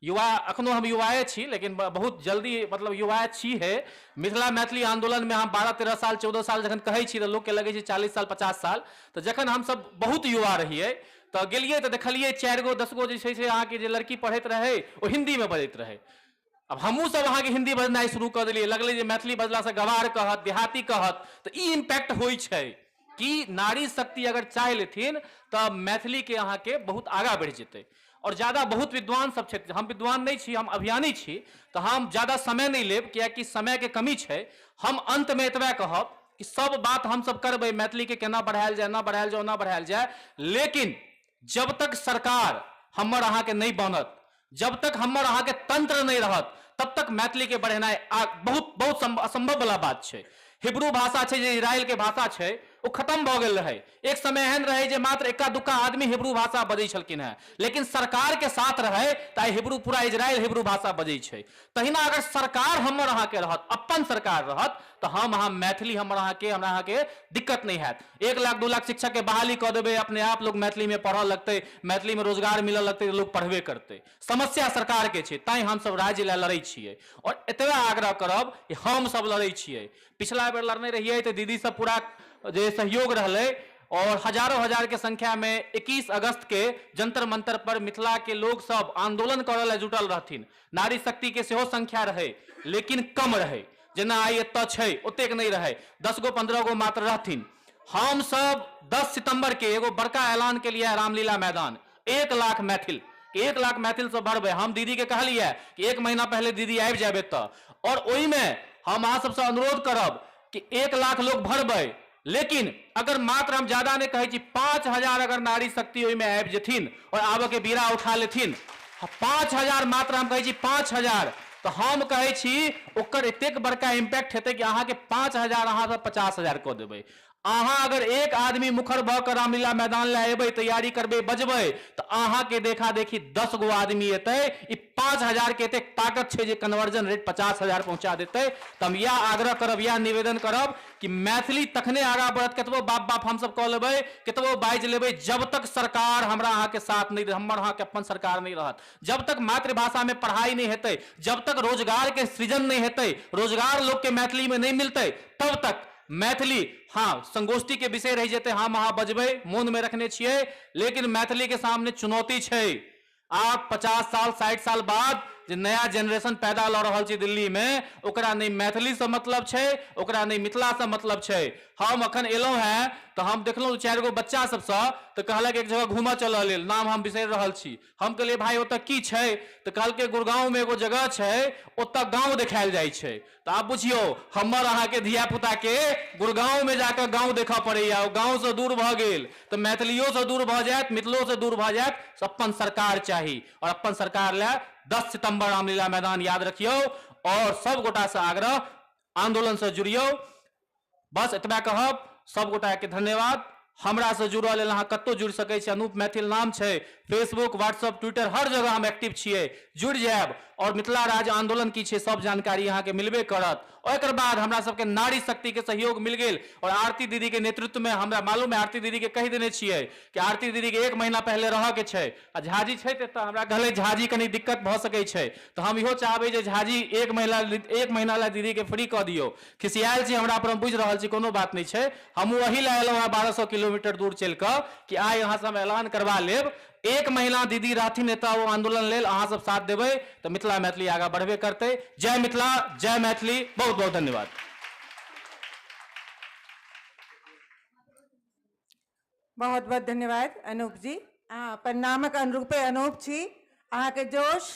युवा, एखनो हम युवाए छी, लेकिन बहुत जल्दी मतलब युवा छी हे। मिथिला मैथिली आन्दोलनमे हम 12, 13 साल, 14 साल जखन कहै छी तऽ लोकके लगै छै 40 साल, 50 साल। तऽ जखन हमसब बहुत युवा रहियै तऽ गेलियै तऽ देखलियै चारि गो 10 गो जे छै से अहाँके जे लड़की पढ़ैत रहै, ओ हिन्दीमे बजैत रहै। आब हमहूँ सब अहाँके हिन्दी बजनाइ शुरू कऽ देलियै। लगलै जे मैथिली बजलासँ गवार कहत, देहाती कहत। तऽ ई इम्पैक्ट होइ छै कि नारी शक्ति अगर चाहि लेथिन तऽ मैथिलीके अहाँके बहुत आगाँ बढ़ि जेतै। आओर ज्यादा बहुत विद्वान सब छथि, हम विद्वान नहि छी, हम अभियानी छी, तऽ हम ज्यादा समय नहि लेब, कियाकि समयके कमी छै। हम अन्तमे एतबे कहब कि सब बात हमसब करबै, मैथिलीके केना बढ़ायल जाय, एना बढ़ायल जाय, ओना बढ़ायल जाय, लेकिन जब तक सरकार हमर अहाँके नहि बनत, जब तक हमर अहाँके तंत्र नहि रहत, तब तक मैथिलीके बढ़ेनाइ बहुत बहुत असंभव वाला बात छै। हिब्रू भाषा छै, जे इजरायलके भाषा छै, ओ खत्म भऽ गेल रहै। एक समय एहन रहै जे मात्र एक्का दुक्का आदमी हिब्रू भाषा बजै छलखिन हेँ, लेकिन सरकारके साथ रहै तऽ आइ हिब्रू, पूरा इजरायल हिब्रू भाषा बजै छै। तहिना अगर सरकार हमर अहाँके रहत, अपन सरकार रहत, तऽ हम अहाँ मैथिली हमर अहाँके, हमरा अहाँके दिक्कत नहि हैत। 1 लाख, 2 लाख शिक्षकके बहाली कऽ देबै, अपने आप लोग मैथिलीमे पढ़ऽ लगतै, मैथिलीमे रोजगार मिलऽ लगतै, तऽ लोक पढ़बे करतै। समस्या सरकारके छै, तैँ हमसब राज्य लए लड़ै छियै। आओर एतबे आग्रह करब कि हमसब लड़ै छियै। पिछला बेर लड़ने रहियै तऽ दीदी सब पूरा जे सहयोग रहलै और हजारों हजार के संख्या में 21 अगस्त के जंतर मंतर पर मिथिला के लोग सब आंदोलन करऽ लए जुटल रहथिन। नारी शक्ति के सेहो संख्या रहै, लेकिन कम रहै, जेना आइ एतऽ छै ओतेक नहि रहै, 10 गो 15 गो मात्र रहथिन। हम सब 10 सितंबर के एगो बड़का ऐलान के लिए रामलीला मैदान 1 लाख मैथिल, 1 लाख मैथिल से भरबै। हम दीदी के कहलियै कि 1 महीना पहले दीदी आबि जायब एतऽ, और ओहिमे हम अहाँ सबसँ अनुरोध करब कि 1 लाख लोग भरबै, लेकिन अगर मात्र हम ज्यादा नहीं कहै छी, 5000 अगर नारी शक्ति ओहिमे आबि जेथिन और आबऽ के बीड़ा उठा लेथिन, 5000 मात्र हम कहै छी 5000, तऽ हम कहै छी ओकर एतेक बड़का इम्पैक्ट हेतै कि अहाँके 5000 अहाँ सब 50000 कऽ देबै। अहाँ अगर एक आदमी मुखर भऽ कऽ रामलीला मैदान लए एबै, तैयारी करबै, बजबै, तऽ अहाँके देखा देखी 10 गो आदमी एतै। ई 5000 के एतेक ताकत छै जे कन्वर्जन रेट 50000 पहुंचा देतै। तऽ हम इएह आग्रह करब, इएह निवेदन करब कि मैथिली तखने आगाँ बढ़त, कतबो बाप बाप हमसब कऽ लेबै, कतबो बाजि लेबै, जब तक सरकार हमरा अहाँके साथ नहि, हमर अहाँके अपन सरकार नहि रहत, जब तक मातृभाषा में पढ़ाई नहीं हेतै, जब तक रोजगार के सृजन नहीं हेतै, रोजगार लोग के मैथिली में नहीं मिलतै, तब तक मैथिली हाँ संगोष्ठी के विषय रहि जेतै। हम अहाँ बजबै, मोन में रखने छियै, लेकिन मैथिली के सामने चुनौती छै। आब 50 साल 60 साल बाद जे नया जनरेशन पैदा लऽ रहल छै दिल्ली में, ओकरा नहि मैथिली से मतलब छै, ओकरा नहि मिथिला से मतलब छै। हम अखन एलहुँ हेँ तऽ हम देखलहुँ 4 गो बच्चा सबसँ, तऽ कहलक एक जगह घूमऽ चलऽ लेल, नाम हम बिसरि रहल छी। हम कहलियै भाई ओतऽ की छै, तऽ कहलकै गुड़गांव में एगो जगह छै, ओतऽ गाँव देखायल जाइ छै। तऽ आब बुझियौ हमर अहाँके धियापुता के गुड़गांव में जाकऽ गाँव देखऽ पड़ैया, ओ गाँव से दूर भऽ गेल तऽ मैथिलियो से दूर भऽ जायत, मिथिलो से दूर भऽ जायत। अपन सरकार चाही, और अपन सरकार लए 10 सितंबर रामलीला मैदान याद रखियौ, और सब गोटा से आग्रह आंदोलन से जुड़ियौ। बस एतबा कहब, सब गोटा के धन्यवाद। हमरा से जुड़ल लेल अहाँ कतौ जुड़ि सकै छी, अनूप मैथिल नाम छै, फेसबुक व्हाट्सअप ट्विटर हर जगह हम एक्टिव छियै, जुड़ि जायब। और मिथिला राज्य आंदोलन की छै सब जानकारी अहाँके मिलबे करत। और एकर बाद हमरा सबके नारी शक्ति के सहयोग मिल गेल, और आरती दीदी के नेतृत्व में हमरा मालूम है, आरती दीदी के कहि देने छियै कि आरती दीदी के 1 महीना पहले रहऽ के छै, आ झाजी छै तऽ हमरा कहलै झाजी कनि दिक्कत भऽ सकै छै, तऽ हम इहो चाहबै जे झाजी 1 महीना लए दीदी के फ्री कऽ दियौ। खिसियायल छी हमरा पर, हम बुझि रहल छी, कोनो बात नहि छै। हमहूँ एहि लए एलहुँ हेँ 1200 किलोमीटर दूर चलि कऽ कि आइ अहाँसँ हम ऐलान करबा लेब। 1 महीना दीदी रहथिन एतऽ ओ आंदोलन लेल, अहाँ सब साथ देबै तऽ मिथिला मैथिली आगाँ बढ़बे करतै। जय मिथिला, जय मैथिली, बहुत बहुत धन्यवाद। बहुत बहुत धन्यवाद अनूप जी। अहाँ अपन नामक अनुरूपे अनूप छी। अहाँके जोश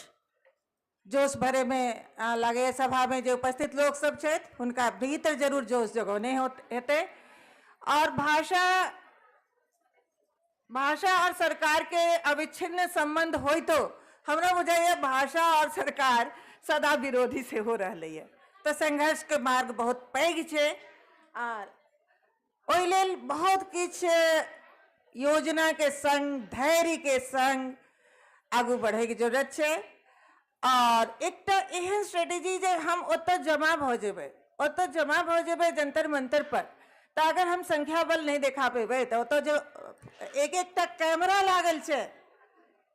जोश भरे में लागैए सभा में जे उपस्थित लोक सब छथि हुनका भीतर जरूर जोश जगौने हेतै। और भाषा और सरकार के अविच्छिन्न संबंध होइतो हमरा बुझाइए भाषा और सरकार सदा विरोधी सेहो रहलैए, तऽ संघर्ष के मार्ग बहुत पैघ छै। आर ओहि लेल बहुत किछु योजना के संग धैर्य के संग आगू बढ़ैके जरूरत छै। और एकटा एहन स्ट्रेटेजी जे हम ओतऽ जमा भऽ जेबै, ओतऽ जमा भऽ जेबै जंतर मंतर पर, तऽ अगर हम संख्या बल नहि देखा पेबै तऽ ओतऽ जो एक एकटा कैमरा लागल छै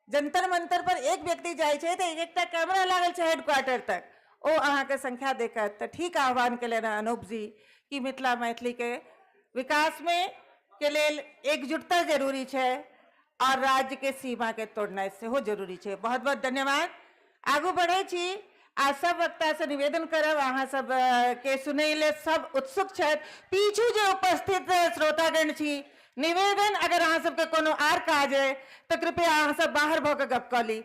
जंतर मंतर पर, एक व्यक्ति जाइ छै तऽ एक एकटा कैमरा लागल छै हेडक्वार्टर तक, ओ अहाँके संख्या देखत। तऽ ठीक आह्वान केलनि हँ अनूप जी कि मिथिला मैथिली के विकास में के लेल एकजुटता जरूरी छै और राज्य के सीमा के तोड़नाइ सेहो जरूरी छै। बहुत बहुत धन्यवाद। आगू बढ़ै छी आ सब वक्ता से निवेदन करब, अहाँ सब के सुनै ले सब उत्सुक छथि, पीछू जे उपस्थित श्रोतागण छी, निवेदन अगर अहाँ सबके कोनो आर काज अइ तऽ कृपया अहाँ सब बाहर भऽ कऽ गप कऽ ली।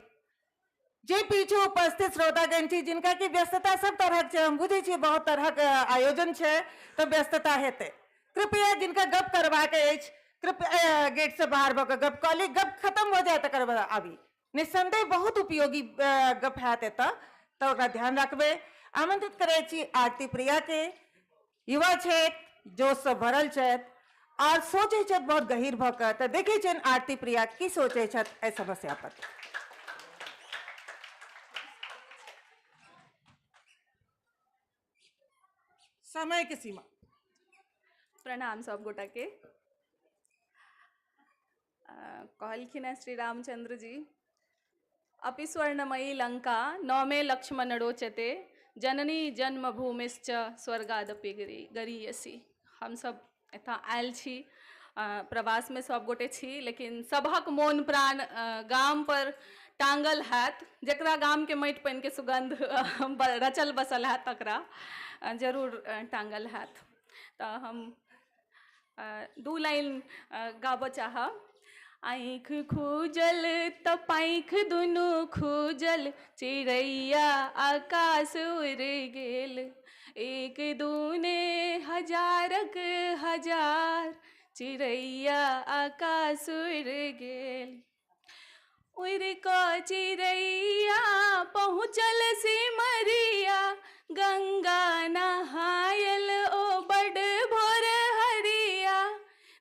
जे पीछू उपस्थित श्रोतागण छी जिनका की व्यस्तता सब तरहक छै, हम बुझै छियै बहुत तरहक आयोजन छै तऽ व्यस्तता हेतै, कृपया जिनका गप करबाक अछि कृपया गेट से बाहर भऽ कऽ गप कऽ ली। गप खत्म भऽ जाय तकर बाद आबी, निस्संदेह बहुत उपयोगी गप हैत एतऽ, तऽ ओकरा ध्यान रखबै। आमंत्रित करै छी आरती प्रिया के, युवा छथि, जोशसँ भरल छथि और सोचै छथि बहुत गहीर भऽ कऽ, तऽ देखै छियनि आरती प्रिया की सोचै छथि एहि समस्या पर। समय के सीमा। प्रणाम सब गोटा के। कहलखिन हैं श्री रामचंद्र जी, अपि स्वर्णमयी लंका नौमे लक्ष्मण रोचते जननी जन्मभूमिश्च स्वर्गादपि गरीयसी। हम सब एतऽ आयल छी। प्रवासमे सभगोटे छी, लेकिन सभक मोन प्राण गामपर टाँगल हैत। जकरा गामके माटि पानिके सुगन्ध रचल बसल हैत तकरा जरूर टाँगल हैत। तऽ हम 2 लाइन गाबऽ चाहब। आँखि खूजल तऽ पाँखि दुनू खूजल, चिड़ैया आकाश उड़ि गेल। एक दूने हजारक हजार, चिड़ैया आकाश उड़ि गेल। उड़ि कऽ चिड़ैया पहुँचल सिमरिया, गंगा नहायल ओ बड भोर हरिया।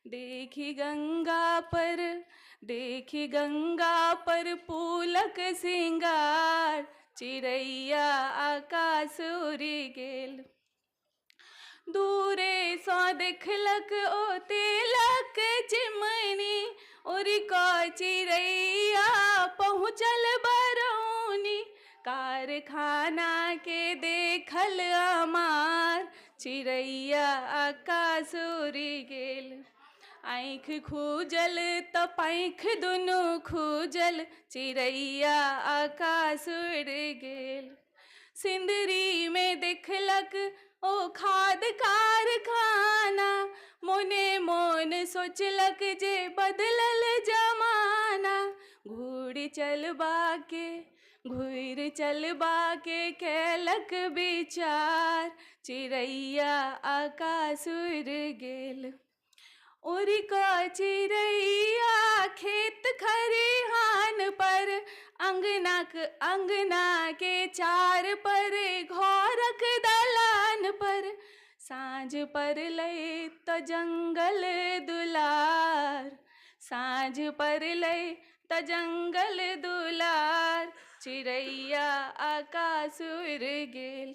देखी गंगा पर, देखी गंगा पर पुलक सिंगार, चिड़ैया आकाश उड़ि गेल। दूरेसँ देखलक ओ तेलक चिमनी, उड़ि कऽ चिड़ैया पहुँचल बरौनी। कारखाना के देखल अमार, चिड़ैया आकाश उड़ि गेल। आँखि खूजल तऽ पाँखि दुनू खूजल, चिड़ैया आकाश उड़ि गेल। सिन्दरी में देखलक ओ खाद कारखाना, मोने मोन सोचलक जे बदलल जमाना। घूरि चलबा के, घूरि चलबा के केलक विचार, चिड़ैया आकाश उड़ि गेल। उड़ि कऽ चिड़ैया खेत खरिहान पर, अंगनाक अंगना के चार पर, घरक दलान पर। साँझ पड़लै तऽ जंगल दुलार, साँझ पड़लै तऽ जंगल दुलार, चिड़ैया आकाश उड़ि गेल।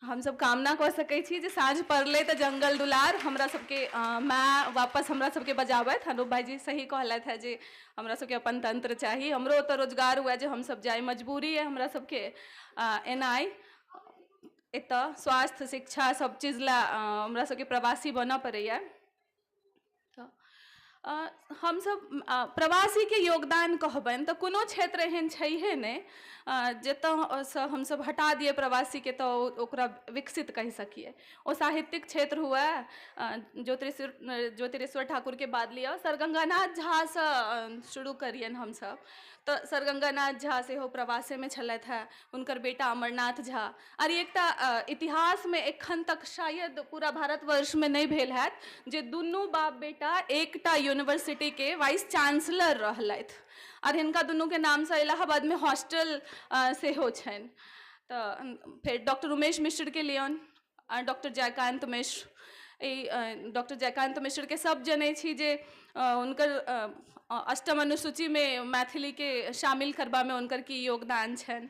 हमसब कामना कऽ सकै छी जे साँझ पड़लै तऽ जंगल दुलार हमरा सबके माय वापस हमरा सबके बजाबथि। अनूप भाईजी सही कहलथि है जे हमरा सबके अपन तंत्र चाही। हमरो ओतऽ रोजगार हुए जे हमसब जाइ, मजबूरी है हमरा सबके एनाइ। एतऽ स्वास्थ्य शिक्षा सब चीज लए हमरा सबके प्रवासी बनऽ पड़ैया। हमसब प्रवासीके योगदान कहबनि तऽ कोनो क्षेत्र एहन छैहे नहि जतऽसँ हमसब हटा दियै प्रवासीके तऽ ओकरा विकसित कहि सकियै। ओ साहित्यिक क्षेत्र हुए, ज्योतिरेश्वर ठाकुरके बाद लिअ, सर गंगानाथ झासँ शुरू करियनि हमसब तऽ सर गंगानाथ झा सेहो प्रवासेमे छलथि हेँ, हुनकर बेटा अमरनाथ झा। आर एकटा इतिहासमे एखन तक शायद पूरा भारतवर्षमे नहि भेल हैत जे दुनू बाप बेटा एकटा यूनिवर्सिटीके वाइस चांसलर रहलथि। आर हिनका दुनूके नामसँ इलाहाबादमे हॉस्टल सेहो छनि। तऽ फेर डॉक्टर उमेश मिश्रके लियौन, डॉक्टर जयकान्त मिश्र। ई डॉक्टर जयकान्त मिश्रके सब जनै छी जे हुनकर अष्टम अनुसूचीमे मैथिलीके शामिल करबामे हुनकर की योगदान छनि।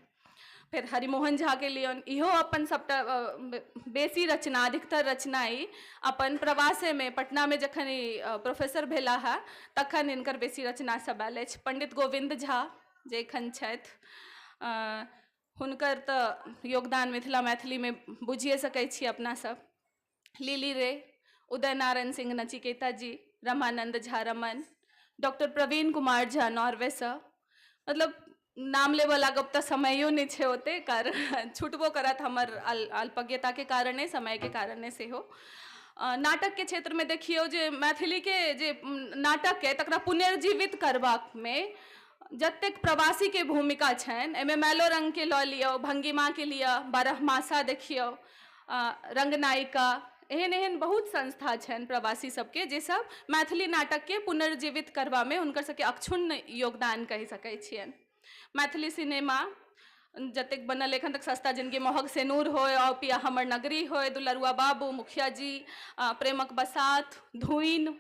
फेर हरिमोहन झाके लियौन, इहो अपन सबटा बेसी रचना, अधिकतर रचना ई अपन प्रवासेमे पटनामे जखन ई प्रोफेसर भेला है तखन हिनकर बेसी रचना सब आयल अछि। पंडित गोविन्द झा जे एखन छथि हुनकर तऽ योगदान मिथिला मैथिलीमे बुझिए सकै छी अपना सब। लिली रे, उदय नारायण सिंह नचिकेता जी, रमानंद झा रमन, डॉक्टर प्रवीण कुमार झा नॉर्वेसँ, मतलब नाम लेबऽ लागब तऽ समयो नहि छै ओते, कारण छुटबो करत हमर अल्पज्ञताके कारणे, समयके कारणे सेहो। नाटकके क्षेत्रमे देखियौ जे मैथिलीके जे नाटक अइ तकरा पुनर्जीवित करबामे जतेक प्रवासीके भूमिका छनि, एहिमे मैलोरङ्गके लऽ लियौ, भङ्गिमाके लिअ, बारहमासा देखियौ, रङ्गनायिका, एहन एहन बहुत संस्था छनि प्रवासी सबके जे सब मैथिली नाटकके पुनर्जीवित करबामे हुनकर सबके अक्षुण्ण योगदान कहि सकै छियनि। मैथिली सिनेमा जतेक बनल एखन तक, सस्ता जिनगी महग सेनूर होय, आओ पिया हमर नगरी होय, दुलरुआ बाबू, मुखिया जी, प्रेमक बसात, धुइन,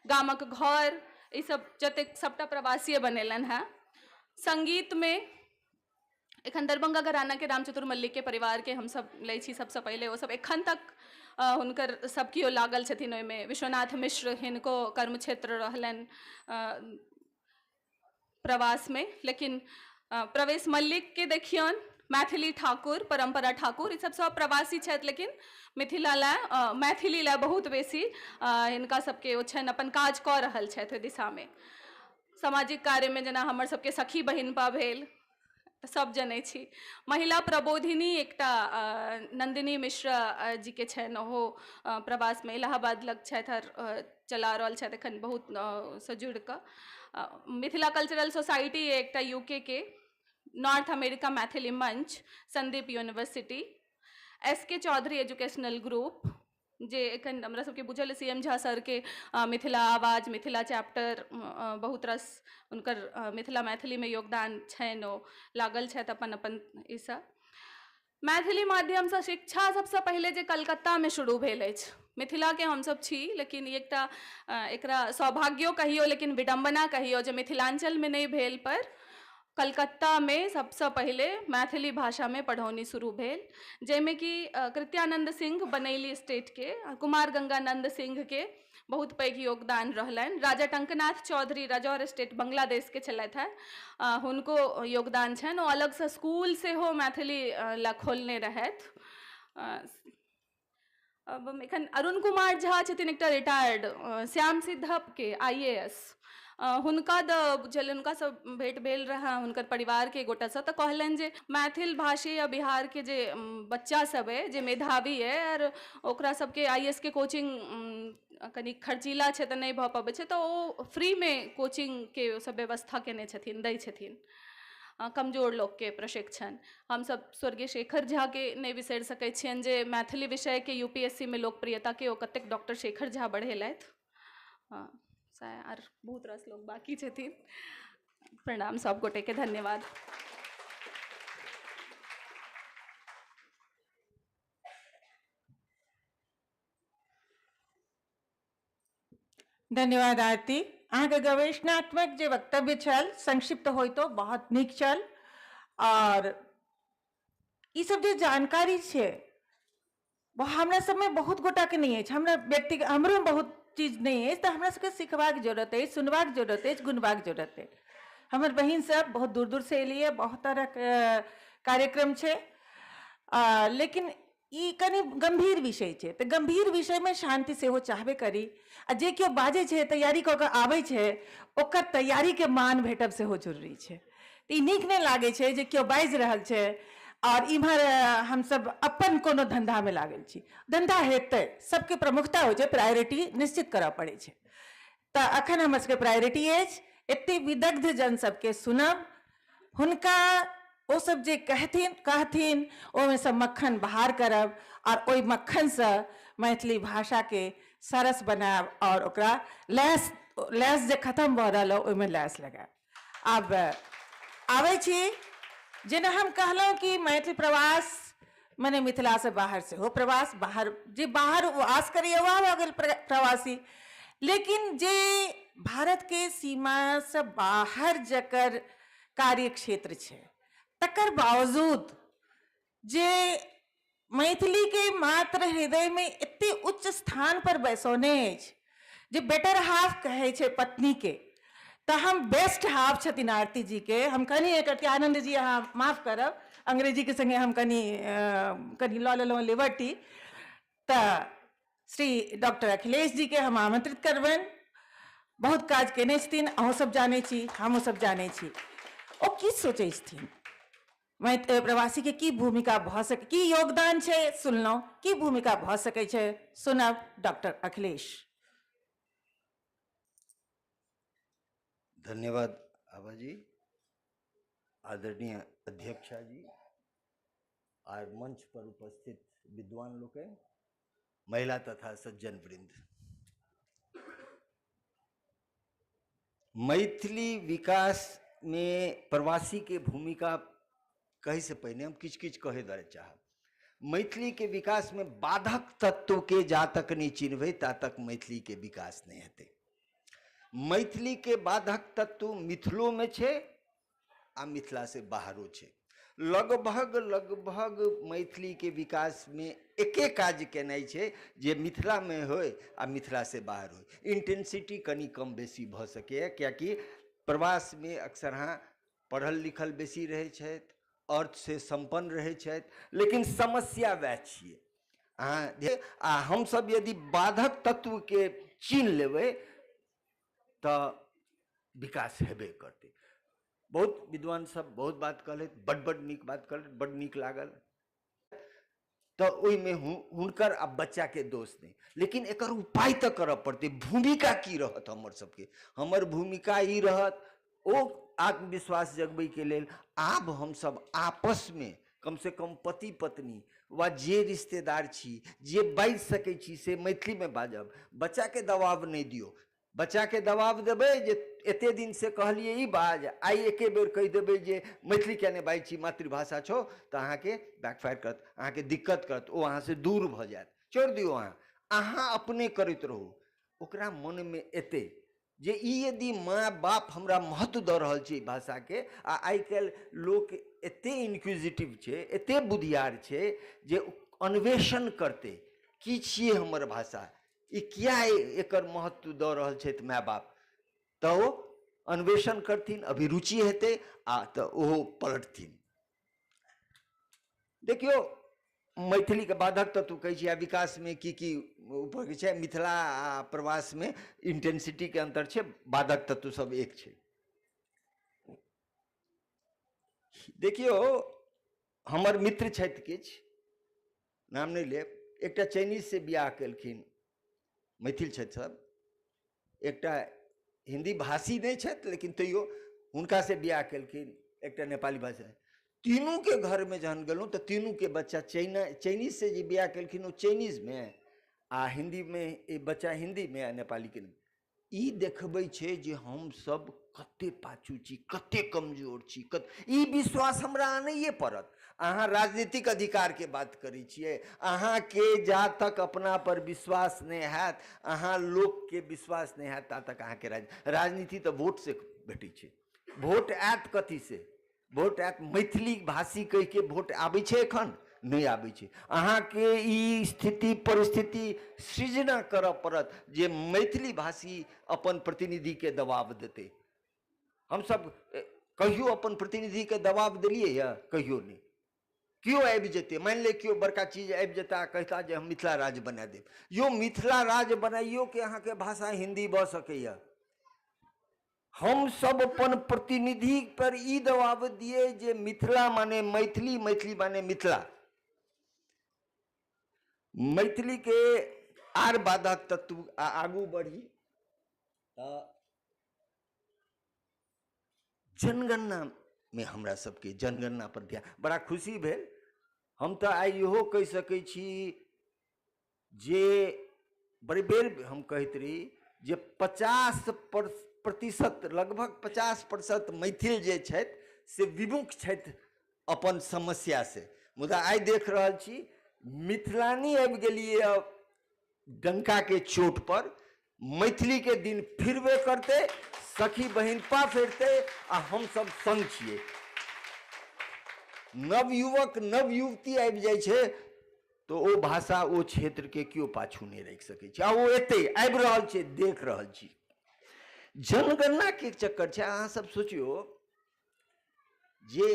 गामक घर, ई सब जतेक सबटा प्रवासीय बनेलनि हेँ। संगीतमे एखन दरभंगा घरानाके रामचतुर मल्लिकके परिवारके हमसब लै छी सबसँ पहिले, ओ सब एखन तक हुनकर सब केओ लागल छथिन ओहिमे। विश्वनाथ मिश्र हिनको कर्मक्षेत्र रहलनि प्रवासमे, लेकिन प्रवेश मल्लिकके देखियौन, मैथिली ठाकुर, परम्परा ठाकुर, ई सब सब प्रवासी छथि, लेकिन मिथिला लए, मैथिली लए बहुत बेसी हिनका सबके ओ छनि, अपन काज कऽ रहल छथि ओहि दिशामे। सामाजिक कार्यमे जेना हमर सबके सखी बहिनपा भेल, सब जनै छी। महिला प्रबोधिनी एकटा नंदिनी मिश्रा जीके छनि, ओहो प्रवासमे इलाहाबाद लग छथि आओर चला रहल छथि एखन बहुत सँ जुड़ि कऽ। मिथिला कल्चरल सोसाइटी एकटा यूके के, नॉर्थ अमेरिका मैथिली मंच, Sandip university, S K Chaudhary educational group, जे एखन हमरा सबके बुझल सी एम झा सरके मिथिला आवाज, मिथिला चैप्टर, बहुत रास हुनकर मिथिला मैथिलीमे योगदान छनि, ओ लागल छथि अपन अपन ईसँ। मैथिली माध्यमसँ शिक्षा सबसँ पहिले जे कलकत्तामे शुरू भेल अछि। मिथिलाके हमसब छी, लेकिन एकटा एकरा सौभाग्यो कहियौ लेकिन विडम्बना कहियौ जे मिथिलाञ्चलमे नहि भेल, पर कलकत्तामे सबसँ पहिले मैथिली भाषामे पढ़ौनी शुरू भेल, जाहिमे कि कृत्यानन्द सिंह बनैली स्टेटके, कुमार गंगानन्द सिंहके बहुत पैघ योगदान रहलनि। राजा टंकनाथ चौधरी राजौर स्टेट बांग्लादेशके छलथि हेँ, हुनको योगदान छनि। ओ अलगसँ स्कूल सेहो मैथिली लए खोलने रहथि। अब एखन अरुण कुमार झा छथिन एकटा रिटायर्ड श्याम सिद्धपके IAS, हुनका तऽ बुझल हुनकासँ भेँट भेल रहए हुनकर परिवारके गोटासँ, तऽ कहलनि जे मैथिल भाषी या बिहारके जे बच्चा सब अइ जे मेधावी अइ आओर ओकरा सबके IAS के कोचिंग कनि खर्चीला छै तऽ नहि भऽ पबै छै, तऽ ओ फ्रीमे कोचिंगके सब व्यवस्था केने छथिन, दै छथिन कमजोर लोकके प्रशिक्षण। हमसब स्वर्गीय शेखर झाके नहि बिसरि सकै छियनि जे मैथिली विषयके UPSC मे लोकप्रियताके ओ कतेक डॉक्टर शेखर झा बढ़ेलथि। सएह, आर बहुत रास लोक बाकी छथिन। प्रणाम सब गोटेके, धन्यवाद। धन्यवाद आरती। अहाँके गवेषणात्मक जे वक्तव्य छल संक्षिप्त होइतो बहुत नीक छल, और ई सब जे जानकारी छै वो हमरा सबमे बहुत गोटाके नहि अछि, हमरा व्यक्तिगत हमरो बहुत चीज नहि अछि, तऽ हमरा सबके सिखबाक जरूरत अछि, सुनबाक जरूरत अछि, गुनबाक जरूरत अछि। हमर बहिन सब बहुत दूर दूर से एलियै, बहुत तरहके कार्यक्रम छै, लेकिन ई कनि गंभीर विषय छै, तऽ गंभीर विषयमे शांति सेहो चाहबे करी, आ जे केओ बाजै छै तैयारी कऽ कऽ आबै छै ओकर तैयारीके मान भेटब सेहो जरूरी छै। तऽ ई नीक नहि लागै छै जे केओ बाजि रहल छै और इम्हर हमसब अपन कोनो धंधामे लागल छी। धंधा हेतै, सबके प्रमुखता होइ छै, प्रायोरिटी निश्चित करऽ पड़ै छै। तऽ अखन हमर सबके प्रायोरिटी अछि एते विदग्ध जन सबके सुनब, हुनका ओ सब जे कहथिन ओहिमे सँ मक्खन बहार करब और ओहि मक्खनसँ मैथिली भाषाके सरस बनायब और ओकरा लैस लैस जे खत्म भऽ रहल ओहिमे लैस लगायब। आब आबै छी, जेना हम कहलहुँ कि मैथिली प्रवास मने मिथिलासँ बाहर सेहो प्रवास, बाहर जे बाहर वास करैए वएह भऽ गेल प्रवासी, लेकिन जे भारतके सीमासँ बाहर जकर कार्य क्षेत्र छै तकर बावजूद जे मैथिलीके मात्र हृदयमे एते उच्च स्थान पर बैसौने अछि जे बेटर हाफ कहै छै पत्नीके, तऽ हम बेस्ट हाफ छथिन आरती जीके। हम कनि एक आनंद जी अहाँ माफ करब, अंग्रेजीके संगे हम कनि कनि लऽ लेलहुँ लिबर्टी। तऽ श्री डॉक्टर अखिलेश जीके हम आमंत्रित करबनि, बहुत काज केने छथिन, अहूँ सब जानै छी, हमहूँ सब जानै छी। ओ की सोचै छथिन प्रवासी के की भूमिका भऽ सक, की योगदान छै सुनलहुँ, की भूमिका भऽ सकै छै सुनब डॉक्टर अखिलेश। धन्यवाद आभा जी, आदरणीय अध्यक्षा जी और मंच पर उपस्थित विद्वान लोकनि, महिला तथा सज्जन वृंद। मैथिली विकास में प्रवासी के भूमिका कहे से पहले हम किछ किछ कहे दुआरे चाहब। मैथिली के विकास में बाधक तत्व के जा तक नहीं चिन्हबै ता तक मैथिली के विकास नहीं हेतै। मैथिली के बाधक तत्व मिथिलो में छै आ मिथिला से बाहरो छै। लगभग लगभग मैथिली के विकास में एके काज केनाइ छै जे मिथिला में होय आ मिथिला से बाहर होय। इंटेंसिटी कनि कम बेसी भऽ सकैए, कियाकि प्रवास में अक्सरहाँ पढ़ल लिखल बेसी रहै छथि, अर्थसँ सम्पन्न रहै छथि, लेकिन समस्या वएह छियै। अहाँ आ हमसब यदि बाधक तत्वके चिन्ह लेबै तऽ विकास हेबे करतै। बहुत विद्वान सब बहुत बात कहलथि, बड बड नीक बात कहलथि, बड नीक लागल। तऽ ओहिमे हुनकर आ बच्चाके दोष नहि, लेकिन एकर उपाय तऽ करऽ पड़तै। भूमिका की रहत हमर सबके? हमर भूमिका ई रहत, ओ आत्मविश्वास जगबैके लेल आब हमसब आपसमे कमसँ कम पति पत्नी वा जे रिश्तेदार छी, जे बाजि सकै छी से मैथिलीमे बाजब। बच्चाके दबाव नहि दियौ। बच्चाके दबाव देबै जे एते दिनसँ कहलियै ई बाज, आइ एके बेर कहि देबै जे मैथिली किया नहि बाजै छी, मातृभाषा छौ, तऽ अहाँके बैकफायर करत, अहाँके दिक्कत करत, ओ अहाँसँ दूर भऽ जायत। छोड़ि दियौ, अहाँ अपने करैत रहू। ओकरा मनमे एतै जे ई यदि माँ बाप हमरा महत्व दऽ रहल छै भाषाके, आ आइ काल्हि लोक एते इन्क्विजिटिव छै, एते बुधियार छै जे अन्वेषण करतै की छियै हमर भाषा, ई किया एकर महत्व दऽ रहल छथि माय बाप, तऽ ओ अन्वेषण करथिन, अभिरुचि हेतै आ तऽ ओहो पलटथिन। देखियौ, मैथिलीके बाधक तत्व कहै छी आ विकासमे की की ऊपर छै, मिथिला आ प्रवासमे इंटेंसिटीके अन्तर छै, बाधक तत्व सब एक छै। देखियौ, हमर मित्र छथि किछु, नाम नहि लेब, एकटा चाइनीजसँ बियाह केलखिन, मैथिल छथि सब, एकटा हिन्दी भाषी नहि छथि लेकिन तैयो हुनकासँ बियाह केलखिन, एकटा नेपाली भाषा। तीनूके घरमे जहन गेलहुँ तऽ तीनूके बच्चा चाइनीजसँ जे बियाह केलखिन ओ चाइनीजमे आ हिन्दीमे, बच्चा हिन्दीमे आ नेपालीके। ई देखबै छै जे हमसब कते पाछू छी, कते कमजोर छी, ई विश्वास हमरा आनैए पड़त। अहाँ राजनीतिक अधिकारके बात करै छियै, अहाँके जा तक अपना पर विश्वास नहि हैत, अहाँ लोकके विश्वास नहि हैत, ता तक अहाँके राजनीति तऽ वोटसँ भेटै छै। वोट आयत कथीसँ? वोट आयत मैथिली भाषी कहिके वोट आबै छै? एखन नहि आबै छै। अहाँके ई स्थिति परिस्थिति सृजना करऽ पड़त जे मैथिली भाषी अपन प्रतिनिधिके दबाव देतै। हमसब कहियो अपन प्रतिनिधिके दबाव देलियै यऽ? कहियो नहि। केओ आबि जेतै, मानि ले केओ बड़का चीज आबि जेता, कहता जे हम मिथिला राज्य बना देब। यो मिथिला राज्य बनाइयोके अहाँके भाषा हिन्दी भऽ सकैए। हम सब अपन प्रतिनिधि पर ई दबाव दिए जे मिथिला माने मैथिली, मैथिली माने मिथिला। मैथिली के आर बाधक तत्व आगू बढ़ी तऽ जनगणना में हमरा सबके जनगणना पर ध्यान, बड़ा खुशी भेल। हम तऽ आइ इहो कहि सकै छी जे बड़ी बेर हम कहैत रही जे 50%, लगभग 50% मैथिल जे छथि से विमुख छथि अपन समस्या से, मुदा आइ देख रहल छी मिथिलानी आबि गेलियै डंका के चोट पर, मैथिली के दिन फिरबे करतै, सखी बहिनपा फिरतै आ हमसब संग छियै। नवयुवक नवयुवती आबि जाइ छै तऽ ओ भाषा ओ क्षेत्रके केओ पाछू नहि राखि सकै छै, आ ओ एतै आबि रहल छै, देख रहल छी। जनगणनाके चक्कर छै। अहाँ सब सोचियौ जे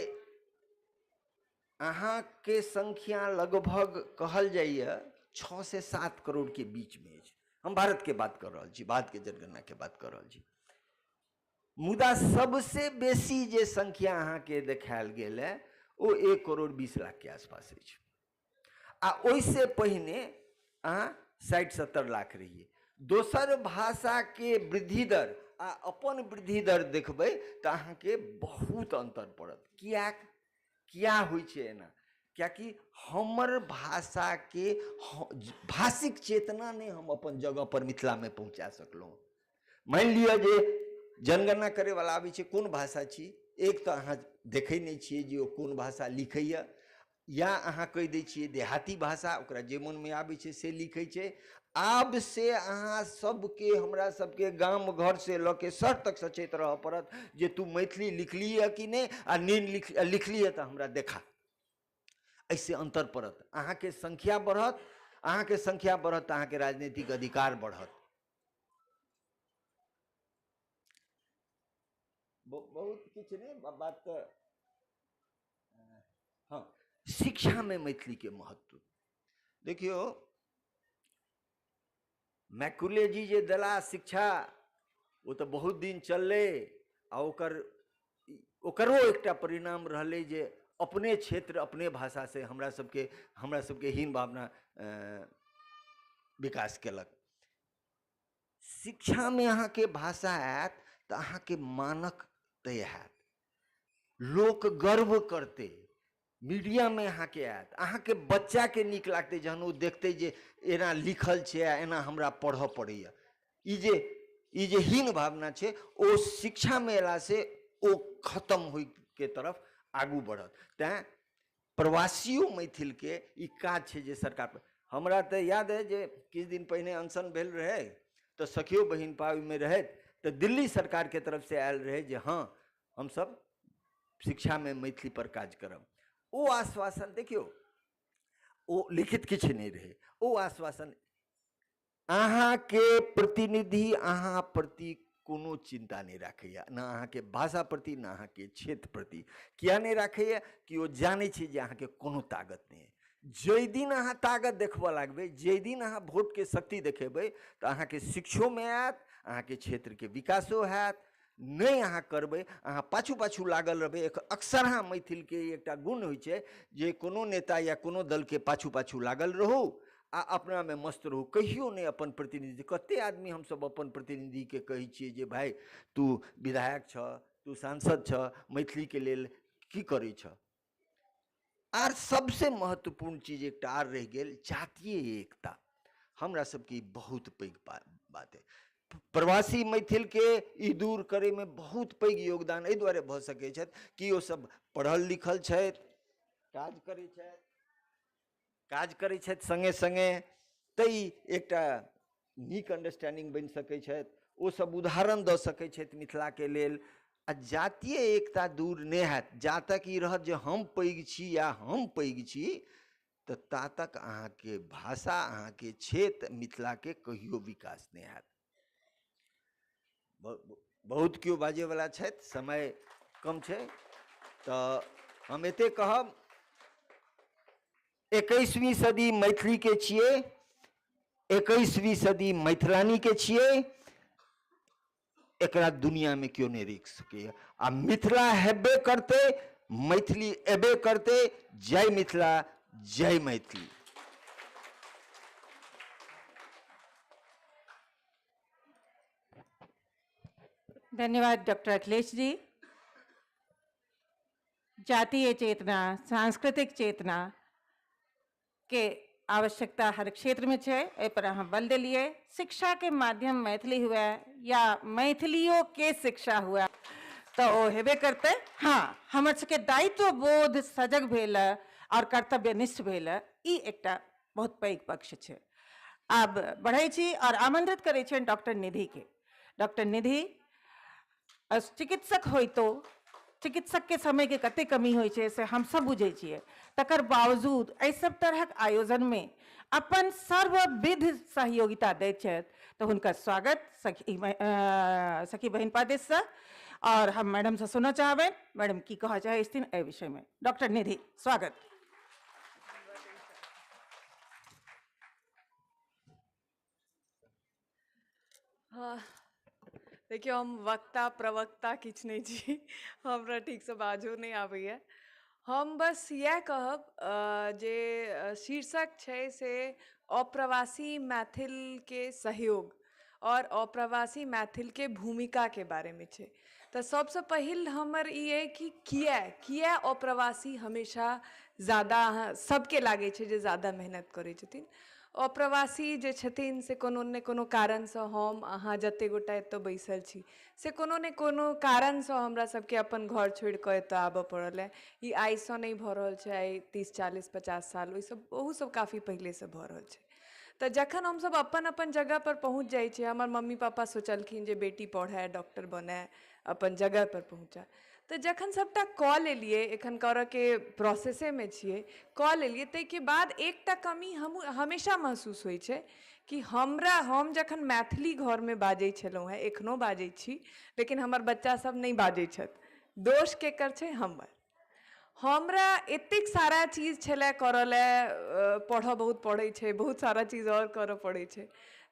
अहाँके संख्या लगभग कहल जाइए 6 से 7 करोड़ के बीच में अछि। हम भारत के बात कर रहल छी, भारत के जनगणना के बात कर रहल छी। मुदा सबसे बेसी जे संख्या अहाँके देखायल गेल है ओ 1 करोड़ 20 लाख के आसपास अछि, आ ओहिसँ पहिने अहाँ 60-70 लाख रहियै। दोसर भाषाके वृद्धि दर आ अपन वृद्धि दर देखबै तऽ अहाँके बहुत अन्तर पड़त। किएक किया होइ छै एना? कियाकि हमर भाषाके भाषिक चेतना नहि हम अपन जगह पर मिथिलामे पहुँचा सकलहुँ। मानि लिअ जे जनगणना करैवला आबै छै, कोन भाषा छी, एक तऽ अहाँ देखै नहि छियै जे ओ कोन भाषा लिखैए, या अहाँ कहि दै छियै देहाती भाषा, ओकरा जे मोनमे आबै छै से लिखै छै। आब से अहाँ सबके, हमरा सबके गाम घरसँ लऽ के शहर तक सचेत रहऽ पड़त जे तू मैथिली लिखलियै कि नहि, आ नहि लिखलियै तऽ हमरा देखा। एहिसँ अन्तर पड़त, अहाँके संख्या बढ़त, अहाँके संख्या बढ़त तऽ अहाँके राजनीतिक अधिकार बढ़त। बहुत किछु नहि बात तऽ हँ, शिक्षामे मैथिलीके महत्व देखियौ। मैकुले जी जे देला शिक्षा, ओ तऽ बहुत दिन चललै आ ओकरो एकटा परिणाम रहलै जे अपने क्षेत्र अपने भाषासँ हमरा सबके हीन भावना विकास केलक। शिक्षामे अहाँके भाषा आयत तऽ अहाँके मानक तय हैत, लोक गर्व करतै। मीडियामे अहाँके आयत, अहाँके बच्चाके नीक लागतै जहन ओ देखतै जे एना लिखल छै आ एना हमरा पढ़ऽ पड़ैए। ई जे हीन भावना छै, ओ शिक्षामे अयलासँ ओ खतम होइके तरफ आगू बढ़त। तैँ प्रवासियो मैथिलके ई काज छै जे सरकार पर। हमरा तऽ याद अइ जे किछु दिन पहिने अनशन भेल रहै तऽ सखियो बहिनपा ओहिमे रहथि, तऽ दिल्ली सरकारके तरफसँ आयल रहै जे हँ, हमसभ शिक्षामे मैथिली पर काज करब। ओ आश्वासन देखियौ, ओ लिखित किछु नहि रहै। ओ आश्वासन, अहाँके प्रतिनिधि अहाँ प्रति कोनो चिन्ता नहि राखैए, ने अहाँके भाषा प्रति, ने अहाँके क्षेत्र प्रति। किया नहि राखैए? कि ओ जानै छै जे अहाँके कोनो ताकत नहि अइ। जाहि दिन अहाँ ताकत देखबऽ लागबै, जाहि दिन अहाँ भोटके शक्ति देखेबै, तऽ अहाँके शिक्षोमे आयत, अहाँके क्षेत्रके विकासो हैत। नहि अहाँ करबै, अहाँ पाछू पाछू लागल रहबै। एक अक्सरहाँ मैथिलके एकटा गुण होइ छै जे कोनो नेता या कोनो दलके पाछू पाछू लागल रहू आ अपनामे मस्त रहू, कहियो नहि अपन प्रतिनिधि। कतेक आदमी हमसभ अपन प्रतिनिधिके कहै छियै जे भाय, तू विधायक छह, तू सांसद छह, मैथिलीके लेल की करै छह? आर सबसे महत्वपूर्ण चीज एकटा आर रहि गेल, जातीय एकता। हमरा सबके ई बहुत पैघ बात अइ। प्रवासी मैथिलके ई दूर करैमे बहुत पैघ योगदान एहि दुआरे भऽ सकै छथि कि ओसभ पढ़ल लिखल छथि, काज करै छथि, काज करै छथि सङ्गे सङ्गे, तऽ ई एकटा नीक अंडरस्टैंडिंग बनि सकै छथि। ओसभ उदाहरण दऽ सकै छथि मिथिलाके लेल। आ जातीय एकता दूर नहि हैत जा तक ई रहत जे हम पैघ छी या हम पैघ छी, तऽ ता तक अहाँके भाषा, अहाँके क्षेत्र मिथिलाके कहियो विकास नहि हैत। बहुत केओ बाजैवला छथि, समय कम छै, तऽ हम एतेक कहब, 21वीं सदी मैथिलीके छियै, 21वीं सदी मैथिलानीके छियै। एकरा दुनियामे केओ नहि रोकि सकैए आ मिथिला हेबे करतै, मैथिली एबे करतै। जय मिथिला, जय मैथिली। धन्यवाद डॉक्टर अखिलेश जी। जातीय चेतना, सांस्कृतिक चेतना के आवश्यकता हर क्षेत्र में छै, एहि पर अहाँ बल देलियै। शिक्षा के माध्यम मैथिली हुए या मैथिलियो के शिक्षा हुए तऽ ओ हेबे करतै। हाँ, हमर सबके दायित्व बोध सजग भेल और कर्तव्यनिष्ठ भेल, ई एकटा बहुत पैघ पक्ष छै। आब बढ़ै छी और आमंत्रित करै छियनि डॉक्टर निधि के। डॉक्टर निधि चिकित्सक होइतो, चिकित्सकके समयके कते कमी होइ छै से हमसब बुझै छियै, तकर बावजूद एहि सब तरहक आयोजनमे अपन सर्वविध सहयोगिता दैत छथि, तऽ हुनकर स्वागत सखी बहिनपा दिससँ। और हम मैडमसँ सुनऽ चाहबनि, मैडम की कहऽ चाहै छथिन एहि विषयमे। डॉक्टर निधि, स्वागत। हाँ, देखियौ, हम वक्ता प्रवक्ता किछु नहि छी, हमरा ठीकसँ बाजो नहि आबैए। हम बस इएह कहब जे शीर्षक छै से अप्रवासी मैथिलके सहयोग आओर अप्रवासी मैथिलके भूमिकाके बारेमे छै। तऽ सभसँ पहिल हमर ई अइ कि किया किया अप्रवासी हमेशा ज्यादा, अहाँ सभके लागै छै जे ज्यादा मेहनत करै छथिन। अप्रवासी जे छथिन से कोनो ने कोनो कारणसँ, हम अहाँ जतेक गोटा एतऽ बैसल छी से कोनो ने कोनो कारणसँ हमरा सबके अपन घर छोड़ि कऽ एतऽ आबऽ पड़ल अइ। ई आइसँ नहि भऽ रहल छै, आइ 30, 40, 50 साल, ओहिसँ ओहूसँ काफी पहिलेसँ भऽ रहल छै। तऽ जखन हमसब अपन अपन जगहपर पहुँच जाइ छियै, हमर मम्मी पापा सोचलखिन जे बेटी पढ़ै, डॉक्टर बनय, अपन जगहपर पहुँचै, तऽ जखन सभटा कऽ लेलियै, एखन करऽके प्रोसेसेमे छियै, कऽ लेलियै, ताहिके बाद एकटा कमी हम हमेशा महसूस होइ छै कि हमरा, हम जखन मैथिली घरमे बाजै छलहुँ हेँ, एखनो बाजै छी, लेकिन हमर बच्चासभ नहि बाजै छथि। दोष केकर छै? हमर। हमरा एतेक सारा चीज छलै करऽ लए, पढ़ऽ बहुत पड़ै छै, बहुत सारा चीज आओर करऽ पड़ै छै।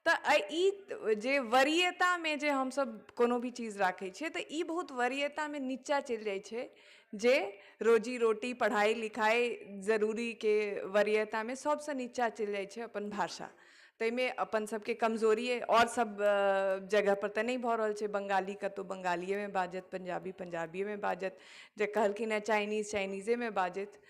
तऽ ई जे वरीयतामे जे हमसब कोनो भी चीज राखै छियै, तऽ ई बहुत वरीयतामे नीचाँ चलि जाइ छै, जे रोजी रोटी, पढ़ाइ लिखाइ जरूरीके वरीयतामे सबसँ नीचाँ चलि जाइ छै अपन भाषा। ताहिमे अपन सबके कमजोरी अइ। आओर सब जगहपर तऽ नहि भऽ रहल छै। बङ्गाली कतहु बङ्गालिएमे बाजत, पंजाबी पंजाबिएमे बाजत, जे कहलखिन हेँ चाइनीज चाइनीजेमे बाजत।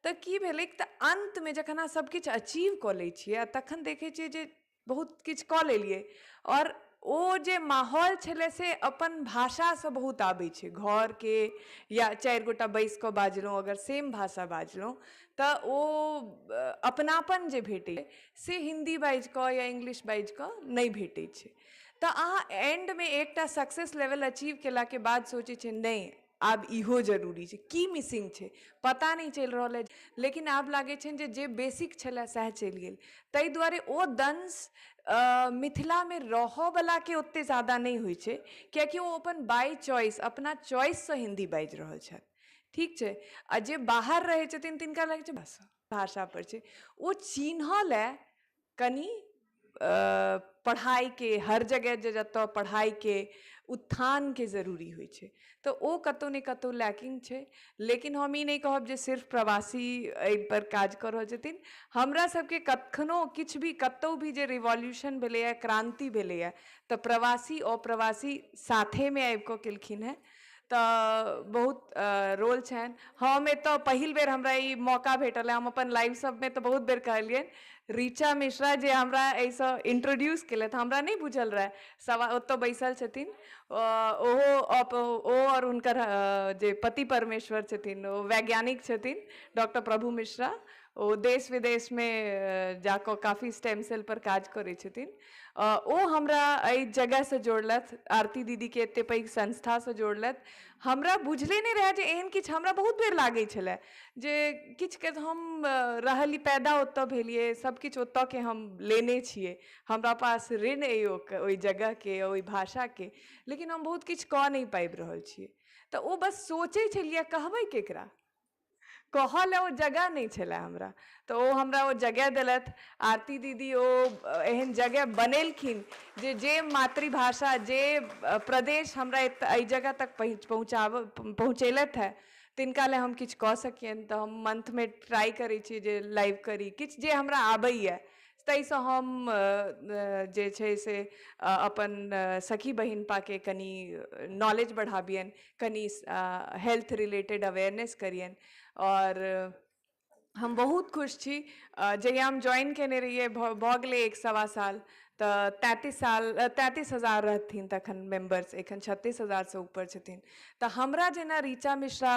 तऽ की भेलै तऽ अन्तमे जखन अहाँ सब किछु अचीव कऽ लै छियै आओर तखन देखै छियै जे बहुत किछु कऽ लेलियै, आओर ओ जे माहौल छलै से अपन भाषासँ बहुत आबै छै। घरके या चारि गोटा बैसि कऽ बाजलहुँ, अगर सेम भाषा बाजलहुँ तऽ ओ अपनापन जे भेटै से हिन्दी बाजि कऽ या इंग्लिश बाजि कऽ नहि भेटै छै। तऽ अहाँ एंडमे एकटा सक्सेस लेवल अचीव केलाके बाद सोचै छियै, नहि, आब इहो जरूरी छै। की मिसिंग छै पता नहि चलि रहल अछि, लेकिन आब लागै छनि जे जे बेसिक छलै सएह चलि गेल। ताहि दुआरे ओ दंश मिथिलामे रहऽवलाके ओतेक ज्यादा नहि होइ छै, कियाकि ओ अपन बाइ चॉइस, अपना चॉइससँ हिन्दी बाजि रहल छथि, ठीक छै। आ जे बाहर रहै छथिन तिनका लागै छै भाषापर छै ओ चिन्हऽ लए कनि पढ़ाइके, हर जगह जे जतऽ पढ़ाइके उत्थानके जरूरी होइ छै, तऽ ओ कतहु ने कतहु लैकिंग छै। लेकिन हम ई नहि कहब जे सिर्फ प्रवासी एहिपर काज कऽ रहल छथिन। हमरा सबके कखनो किछु भी कतहु भी जे रिवॉल्यूशन भेलैए, क्रान्ति भेलैए, तऽ प्रवासी अप्रवासी साथेमे आबि कऽ केलखिन हेँ। तऽ बहुत रोल छनि। हम एतऽ पहिल बेर हमरा ई मौका भेटल है। हम अपन लाइव सबमे तऽ बहुत बेर कहलियनि, ऋचा मिश्रा जे हमरा एहिसँ इंट्रोड्यूस केलथि, हमरा नहि बुझल रहए। सवा ओतऽ बैसल छथिन ओहो, ओ आओर हुनकर जे पति परमेश्वर छथिन, ओ वैज्ञानिक छथिन, डॉक्टर प्रभु मिश्रा। ओ देश विदेशमे जाकऽ काफी स्टेम सेल पर काज करै छथिन। ओ हमरा एहि जगहसँ जोड़लथि, आरती दीदीके एते पैघ संस्थासँ जोड़लथि। हमरा बुझले नहि रहए जे एहन किछु। हमरा बहुत बेर लागै छलै जे किछुके हम रहली, पैदा ओतऽ भेलियै, सब किछु ओतऽके हम लेने छियै, हमरा पास ऋण अइ ओहि जगहके, ओहि भाषाके, लेकिन हम बहुत किछु कऽ नहि पाबि रहल छियै। तऽ ओ बस सोचै छलियै, कहबै केकरा, कहऽ लए ओ जगह नहि छलै हमरा। तऽ ओ हमरा ओ जगह देलथि आरती दीदी। ओ एहन जगह बनेलखिन जे जे मातृभाषा, जे प्रदेश हमरा एहि जगह तक पहुँचाबऽ पहुँचेलथि हेँ, तिनका लए हम किछु कऽ सकियनि। तऽ हम मंथमे ट्राइ करै छी जे लाइव करी किछु जे हमरा आबैए, ताहिसँ हम जे छै से अपन सखी बहिनपाके कनि नॉलेज बढ़ाबियनि, कनि हेल्थ रिलेटेड अवेयरनेस करियनि। आओर हम बहुत खुश छी। जहिया हम ज्वाइन केने रहियै, भऽ गेलै 1.25 साल, तऽ 33 साल 33,000 रहथिन तखन मेम्बर्स, एखन 36,000सँ ऊपर छथिन। तऽ हमरा जेना ऋचा मिश्रा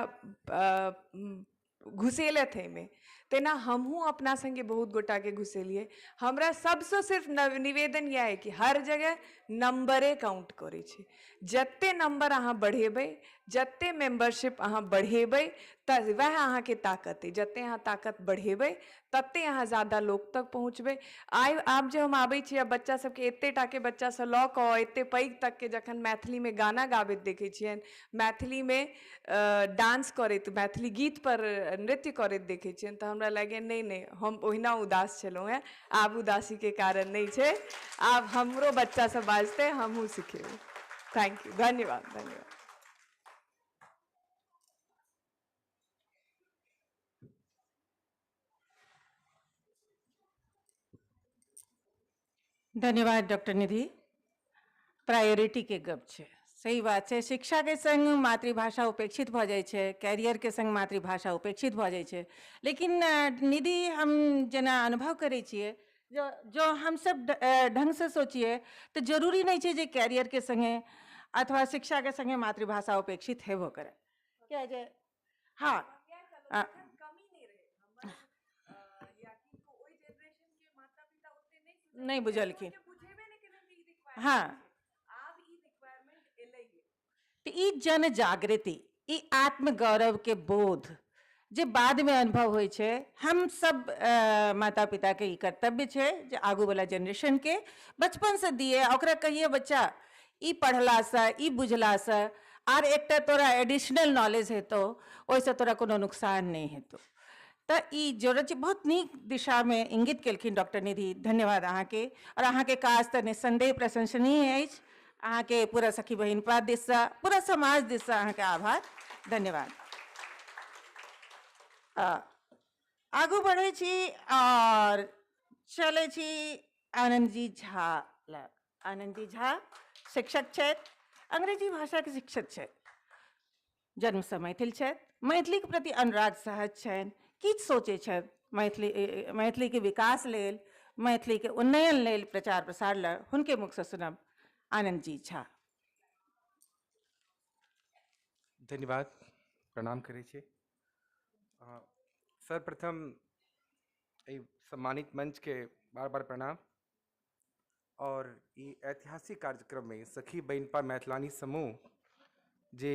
घुसेलथि एहिमे, तेना हमहूँ अपना सङ्गे बहुत गोटाके घुसेलियै। हमरा सभसँ सिर्फ निवेदन इएह अइ कि हर जगह नम्बरे काउंट करै छै। जते नम्बर अहाँ बढ़ेबै, जते मेम्बरशिप अहाँ बढ़ेबै, तऽ वएह अहाँके ताकत अइ। जते अहाँ ताकत बढ़ेबै, तते अहाँ ज्यादा लोक तक पहुँचबै। आइ आब जे हम आबै छी आ बच्चा सबके, एते टाके बच्चासँ लऽ कऽ एते पैघ तकके जखन मैथिलीमे गाना गाबैत देखै छियनि, मैथिलीमे डांस करैत, मैथिली गीतपर नृत्य करैत देखै छियनि, तऽ हमरा लागैए नहि नहि, हम ओहिना उदास छलहुँ हेँ, आब उदासीके कारण नहि छै। आब हमरो बच्चा सब बाजतै, हमहूँ सिखेबै। Thank you, धन्यवाद, धन्यवाद। धन्यवाद डॉक्टर निधि। प्रायोरिटीके गप छै, सही बात छै। शिक्षाके संग मातृभाषा उपेक्षित भऽ जाइ छै, कैरियरके संग मातृभाषा उपेक्षित भऽ जाइ छै। लेकिन निधि, हम जेना अनुभव करै छियै, जो हमसब ढङ्गसँ सोचियै तऽ जरूरी नहि छै जे कैरियरके संगे अथवा शिक्षाके संगे मातृभाषा उपेक्षित हेबो करै। किया जे हँ नहि बुझलखिन। हँ, तऽ ई जन जागृति, ई आत्मगौरवके बोध जे बादमे अनुभव होइ छै, हम सब माता पिताके ई कर्तव्य छै जे आगूवला जेनरेशनके बचपनसँ दिए, ओकरा कहिए, बच्चा, ई पढ़लासँ, ई बुझलासँ आर एकटा तोरा एडिशनल नॉलेज हेतौ, ओहिसँ तोरा कोनो नुकसान नहि हेतौ। तऽ ई जरूरत छै। बहुत नीक दिशामे इंगित केलखिन डॉक्टर निधि, धन्यवाद अहाँके। आओर अहाँके काज तऽ निस्सन्देह प्रशंसनीय अछि। अहाँके पूरा सखी बहिनपा दिससँ, पूरा समाज दिससँ अहाँके आभार, धन्यवाद। आगू बढ़ै छी आओर चलै छी आनन्दजी झा लग। आनन्दजी झा शिक्षक छथि, अंग्रेजी भाषाके शिक्षक छथि, जन्मसँ मैथिल छथि, मैथिलीके प्रति अनुराग सहज छनि। किछु सोचै छथि मैथिली मैथिलीके विकास लेल, मैथिलीके उन्नयन लेल, प्रचार प्रसार लेल। हुनके मुखसँ सुनब। आनन्दजी झा। धन्यवाद, प्रणाम करै छी। सर्वप्रथम एहि सम्मानित मंचके बार बार प्रणाम और ई ऐतिहासिक कार्यक्रममे सखी बहिनपा मैथिलानी समूह जे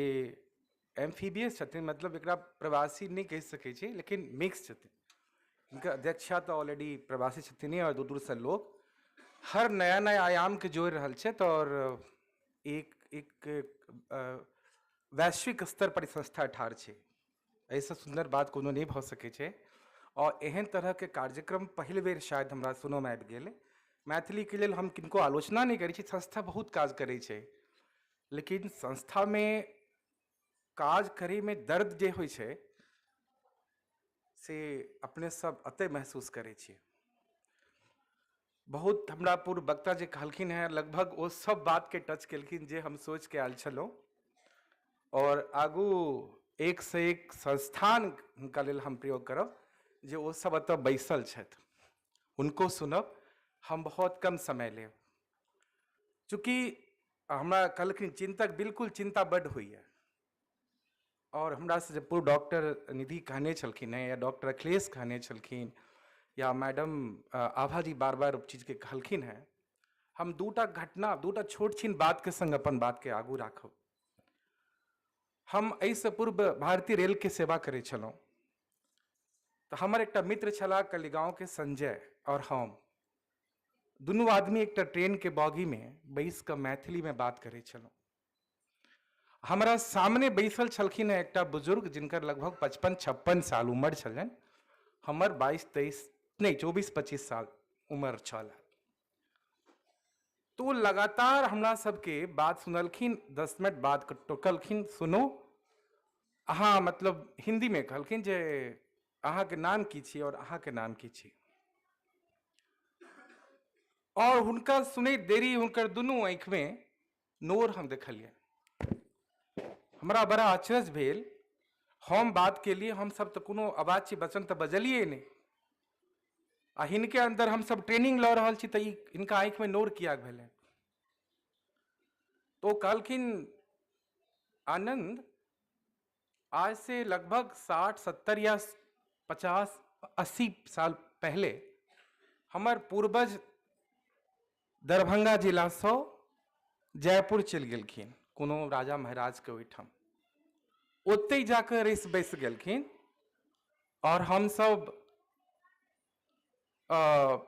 एम्फीबियस छथिन, मतलब एकरा प्रवासी नहि कहि सकै छी लेकिन मिक्स छथिन। हिनकर अध्यक्षा तऽ ऑलरेडी प्रवासी छथिन और दूर दूरसँ लोक हर नया नया आयामके जोड़ि रहल छथि और एक एक वैश्विक स्तर पर ई संस्था ठाढ़ छै। एहिसँ सुन्दर बात कोनो नहि भऽ सकै छै और एहन तरहके कार्यक्रम पहिल बेर शायद हमरा सुनऽमे आबि गेल। मैथिलीके लेल हम किनको आलोचना नहि करै छी, संस्था बहुत काज करै छै, लेकिन संस्थामे काज करैमे दर्द जे होइ छै से अपने सब एतहि महसूस करै छियै। बहुत हमरा पूर्व वक्ता जे कहलखिन हेँ लगभग ओ सब बातके टच केलखिन जे हम सोचिके आयल छलहुँ और आगू एक से एक संस्थान हुनका लेल हम प्रयोग करब जे ओ सब एतऽ बैसल छथि, हुनको सुनब। हम बहुत कम समय लेब, चूँकि हमरा कहलखिन चिन्तक, बिल्कुल चिन्ता बड्ड होइए और हमरा से जे पूर्व डॉक्टर निधि कहने छलखिन हेँ या डॉक्टर अखिलेश कहने छलखिन या मैडम आभा जी बार बार चीजके कहलखिन हेँ, हम दूटा घटना, दूटा छोट छिन बातके संग अपन बातके आगू राखब। हम एहिसँ पूर्व भारतीय रेलके सेवा करै छलहुँ तऽ हमर एकटा मित्र छलाह कलिगाँवके संजय और हम दुनू आदमी एकटा ट्रेनके बॉगीमे बैस कऽ मैथिलीमे बात करै छलहुँ। हमरा सामने बैसल छलखिन हेँ एकटा बुजुर्ग जिनकर लगभग 55-56 साल उम्र छलनि, हमर 22-23 नहि 24-25 साल उम्र छल। तो ओ लगातार हमरा सबके बात सुनलखिन, 10 मिनट बाद टोकलखिन, सुनो अहाँ, मतलब हिंदीमे कहलखिन जे अहाँके नाम की छी और अहाँके नाम की छी। और हुनका सुनैत देरी हुनकर दुनू आँखिमे नोर हम देखलियै। हमरा बड़ा अचरज भेल। हम बात केलिए, हम सब तऽ कोनो अवाच्य वचन तऽ बजलियै नहि आ हिनके अंदर हम सब ट्रेनिंग लऽ रहल छी तऽ ई हिनका आँखिमे नोर किया भेलै। तो ओ कहलखिन आनंद, आज से लगभग 60-70 या 50-80 साल पहले हमर पूर्वज दरभंगा जिलासँ जयपुर चलि गेलखिन कोनो राजा महाराजके ओहिठाम, ओतहि जाकऽ रहि बसि गेलखिन और हमसब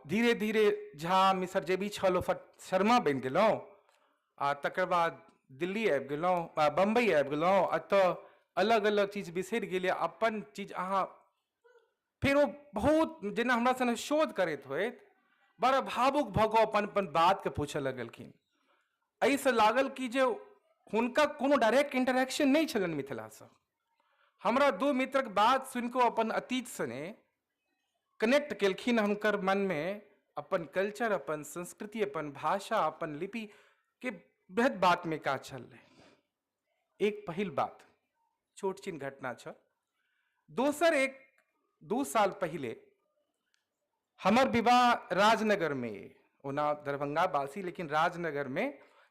धीरे धीरे झा मिसर जे भी छल ओ शर्मा बनि गेलहुँ आ तकर बाद दिल्ली आबि गेलहुँ, बम्बई आबि गेलहुँ। एतऽ अलग अलग चीज बिसरि गेलियै, अपन चीज अहाँ फेर ओ बहुत जेना हमरा सङ्गे शोध करैत होइत बड़ा भावुक भऽ कऽ अपन अपन बातके पूछऽ लगलखिन। एहिसँ लागल कि जे हुनका कोनो डायरेक्ट इंटरेक्शन नहि छलनि मिथिलासँ। हमरा दू मित्रक बात सुनि कऽ अपन अतीत सने कनेक्ट केलखिन, हुनकर मनमे अपन कल्चर, अपन संस्कृति, अपन भाषा, अपन लिपि के बृहद बातमे काज छलै। एक पहिल बात छोट छिन घटना छल। दोसर 1-2 साल पहिले हमर विवाह राजनगरमे, ओना दरभंगा वासी लेकिन राजनगरमे,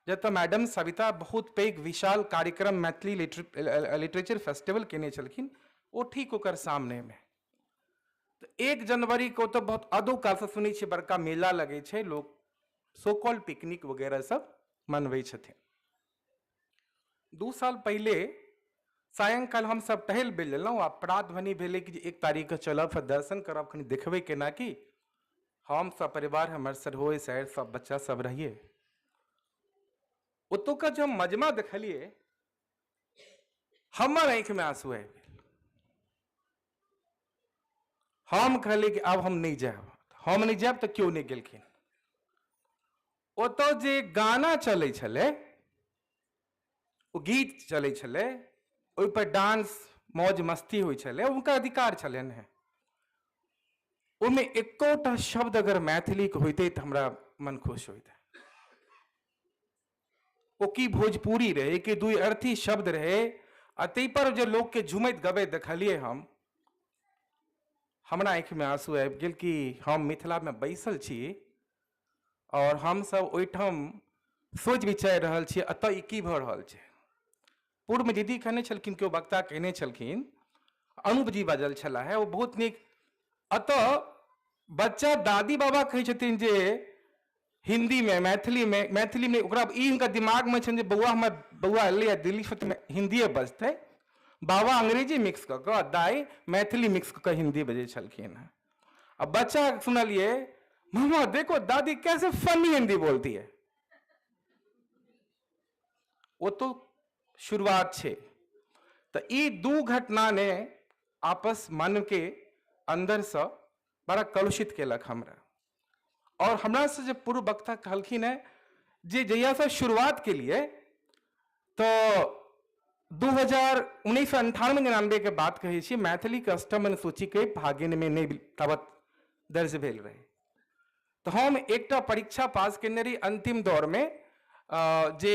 जतऽ मैडम सविता बहुत पैघ विशाल कार्यक्रम मैथिली लिटरेचर फेस्टिवल केने छलखिन, ओ ठीक ओकर सामनेमे। तऽ 1 जनवरी को तऽ बहुत अदौ कालसँ सुनै छियै बड़का मेला लगै छै, लोक सो कॉल्ड पिकनिक वगैरह सब मनबै छथिन। 2 साल पहिले सायंकाल हम सब टहल बेल लेलहुँ आ प्रात भनी भेलै कि जे 1 तारीखके चलब, फेर दर्शन करब, कनि देखबै केना की। हम सब परिवार, हमर सरहोइ सैर सब बच्चा सब रहियै। ओतुका जब मजमा देखलियै हमर आँखिमे आंसू आबि गेल। हम कहलियै कि आब हम नहि जायब, हम नहि जायब तऽ केओ नहि गेलखिन। ओतऽ जे गाना चलै छलै, ओ गीत चलै छलै, ओहिपर डांस मौज मस्ती होइ छलै, हुनकर अधिकार छलनि हेँ। ओहिमे एकोटा शब्द अगर मैथिलीके होइतै तऽ हमरा मन खुश होइतै। ओ की भोजपुरी रहै कि दुइ अर्थी शब्द रहै, आ ताहिपर जे लोकके झुमैत गबैत देखलियै हम, हमरा आँखिमे आँसू आबि गेल कि हम मिथिलामे बैसल छी आओर हमसब ओहिठाम सोचि विचारि रहल छी एतऽ ई की भऽ रहल छै। पूर्वमे दीदी कहने छलखिन, केओ वक्ता कहने छलखिन, अनूप जी बाजल छलाह हे, ओ बहुत नीक। एतऽ बच्चा दादी बाबा कहै छथिन जे हिन्दीमे मैथिलीमे, मैथिलीमे ओकरा ई हुनका दिमागमे छनि जे बौआ हमर बौआ एलैए दिल्लीसँ तऽ हिन्दिए बजतै, बाबा अंग्रेजी मिक्स कऽ कऽ दाइ मैथिली मिक्स कऽ कऽ हिन्दी बजै छलखिन हेँ। आ बच्चा सुनलियै, मामा देखो दादी कैसे फनी हिंदी बोलती है। ओ तो शुरुआत छै। तऽ ई दू घटना ने आपस मनके अन्दरसँ बड़ा कलुषित केलक हमरा। और हमरा से जे पूर्व वक्ता कहलखिन है जे जहियासँ शुरुआत केलियै तऽ 2019 98 99 के बात कहै छी, मैथिलीके अष्टम अनुसूचीके भागिनमे नहि ताबत दर्ज भेल रहै। तऽ हम एकटा परीक्षा पास केने रही अंतिम दौरमे, जे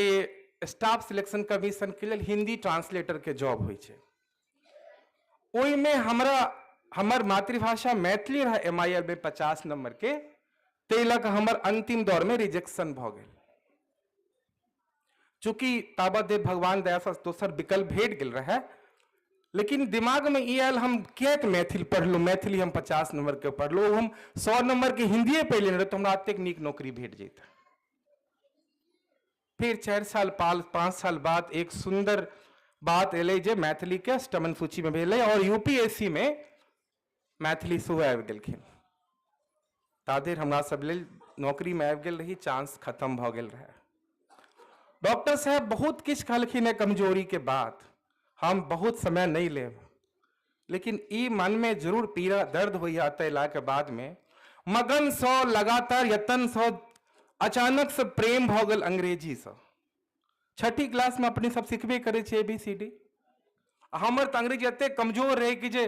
स्टाफ सिलेक्शन कमीशनके लेल हिंदी ट्रांसलेटरके जॉब होइ छै, ओहिमे हमरा हमर मातृभाषा मैथिली रहै MIL में 50 नंबर के, ताहि लऽ कऽ हमर अंतिम दौरमे रिजेक्शन भऽ गेल। चूँकि ताबत देव भगवान दयासँ दोसर विकल्प भेट गेल रहै, लेकिन दिमागमे ई आयल हम किएक मैथिल पढ़लहुँ, मैथिली हम 50 नंबरके पढ़लहुँ, हम 100 नंबरके हिन्दिए पढ़ि लेने रही तऽ हमरा एतेक नीक नौकरी भेट जैतै। फिर 4 साल 5 साल बाद एक सुन्दर बात एलै जे मैथिलीके अष्टम अनुसूचीमे भेलै और UPSC में मैथिली सेहो आबि गेलखिन। ताधरि हमरा सब लेल नौकरीमे आबि गेल रही, चांस खत्म भऽ गेल रहै। डॉक्टर साहब बहुत किछु कहलखिन है कमजोरीके बात, हम बहुत समय नहि लेब, लेकिन ई मनमे जरूर पीड़ा दर्द होइए एतऽ अयलाके बादमे। मगनसँ लगातार यत्नसँ अचानक से प्रेम भऽ गेल अंग्रेजीसँ। छठी क्लासमे अपने सब सिखबे करै छियै ABCD। हमर तऽ अंग्रेजी एतेक कमजोर रहै कि जे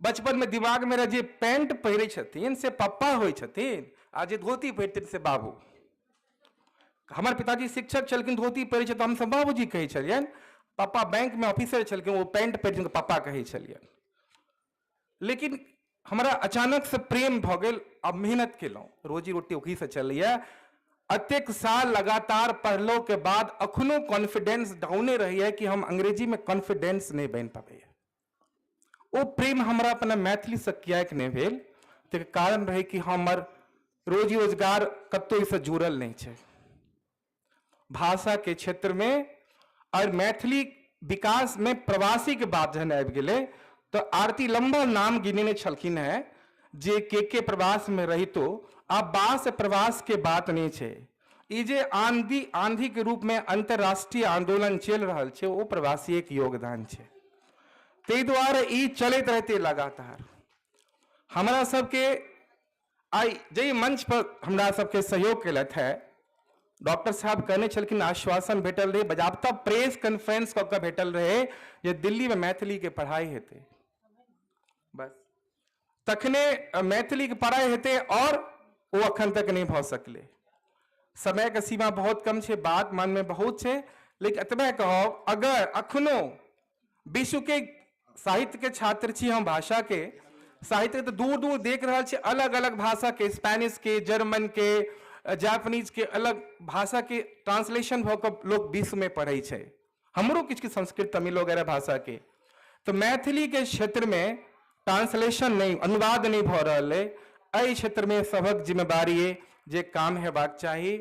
बचपनमे दिमागमे रहै जे पैंट पहिरै छथिन से पप्पा होइ छथिन आ जे धोती पहिरथिन से बाबू। हमर पिताजी शिक्षक छलखिन, धोती पहिरै छै तऽ हमसब बाबूजी कहै छलियनि, पप्पा बैंकमे ऑफिसर छलखिन, ओ पैंट पहिरथिन तऽ पप्पा कहै छलियनि। लेकिन हमरा अचानक से प्रेम भऽ गेल आ मेहनत केलहुँ, रोजी रोटी ओहीसँ चलैए। एतेक साल लगातार पढ़लो के बाद अखनो कॉन्फिडेंस डाउने रहैए कि हम अंग्रेजीमे कॉन्फिडेंस नहि बनि पाबैए। ओ प्रेम हमरा अपना मैथिलीसँ किएक नहि भेल, ताहिके कारण रहै कि हमर रोजी रोजगार कतहु एहिसँ जुड़ल नहि छै। भाषाके क्षेत्रमे और मैथिली विकासमे प्रवासीके बात जहन आबि गेलै तऽ आरती लम्बा नाम गिनेने छलखिन हेँ जे के प्रवासमे रहितो आब बास प्रवासके बात नहि छै। ई जे आंधी आंधीके रूपमे अंतर्राष्ट्रीय आंदोलन चलि रहल छै ओ प्रवासीएके योगदान छै, ताहि दुआरे ई चलैत रहतै लगातार। हमरा सबके आइ जाहि मंच पर हमरा सबके सहयोग केलथि है, डॉक्टर साहब कहने छलखिन, आश्वासन भेटल रहै, बजाबता प्रेस कॉन्फ्रेंस कऽ कऽ भेटल रहै जे दिल्लीमे मैथिलीके पढ़ाइ हेतै, बस तखने मैथिलीके पढ़ाइ हेतै, और ओ अखन तक नहि भऽ सकलै। समयके सीमा बहुत कम छै, बात मनमे बहुत छै, लेकिन एतबे कहब, अगर अखनो विश्वके साहित्यके छात्र छी हम, भाषाके साहित्य तऽ दूर दूर देख रहल छी, अलग अलग भाषाके, स्पेनिशके, जर्मनके, जापानीजके अलग भाषाके ट्रांसलेशन भऽ कऽ लोक विश्वमे पढ़ै छै। हमरो किछु किछु संस्कृत, तमिल वगैरह भाषाके, तऽ मैथिलीके क्षेत्रमे ट्रांसलेशन नहि, अनुवाद नहि भऽ रहल अइ। एहि क्षेत्रमे सभक जिम्मेदारी अइ जे काम हेबाक चाही,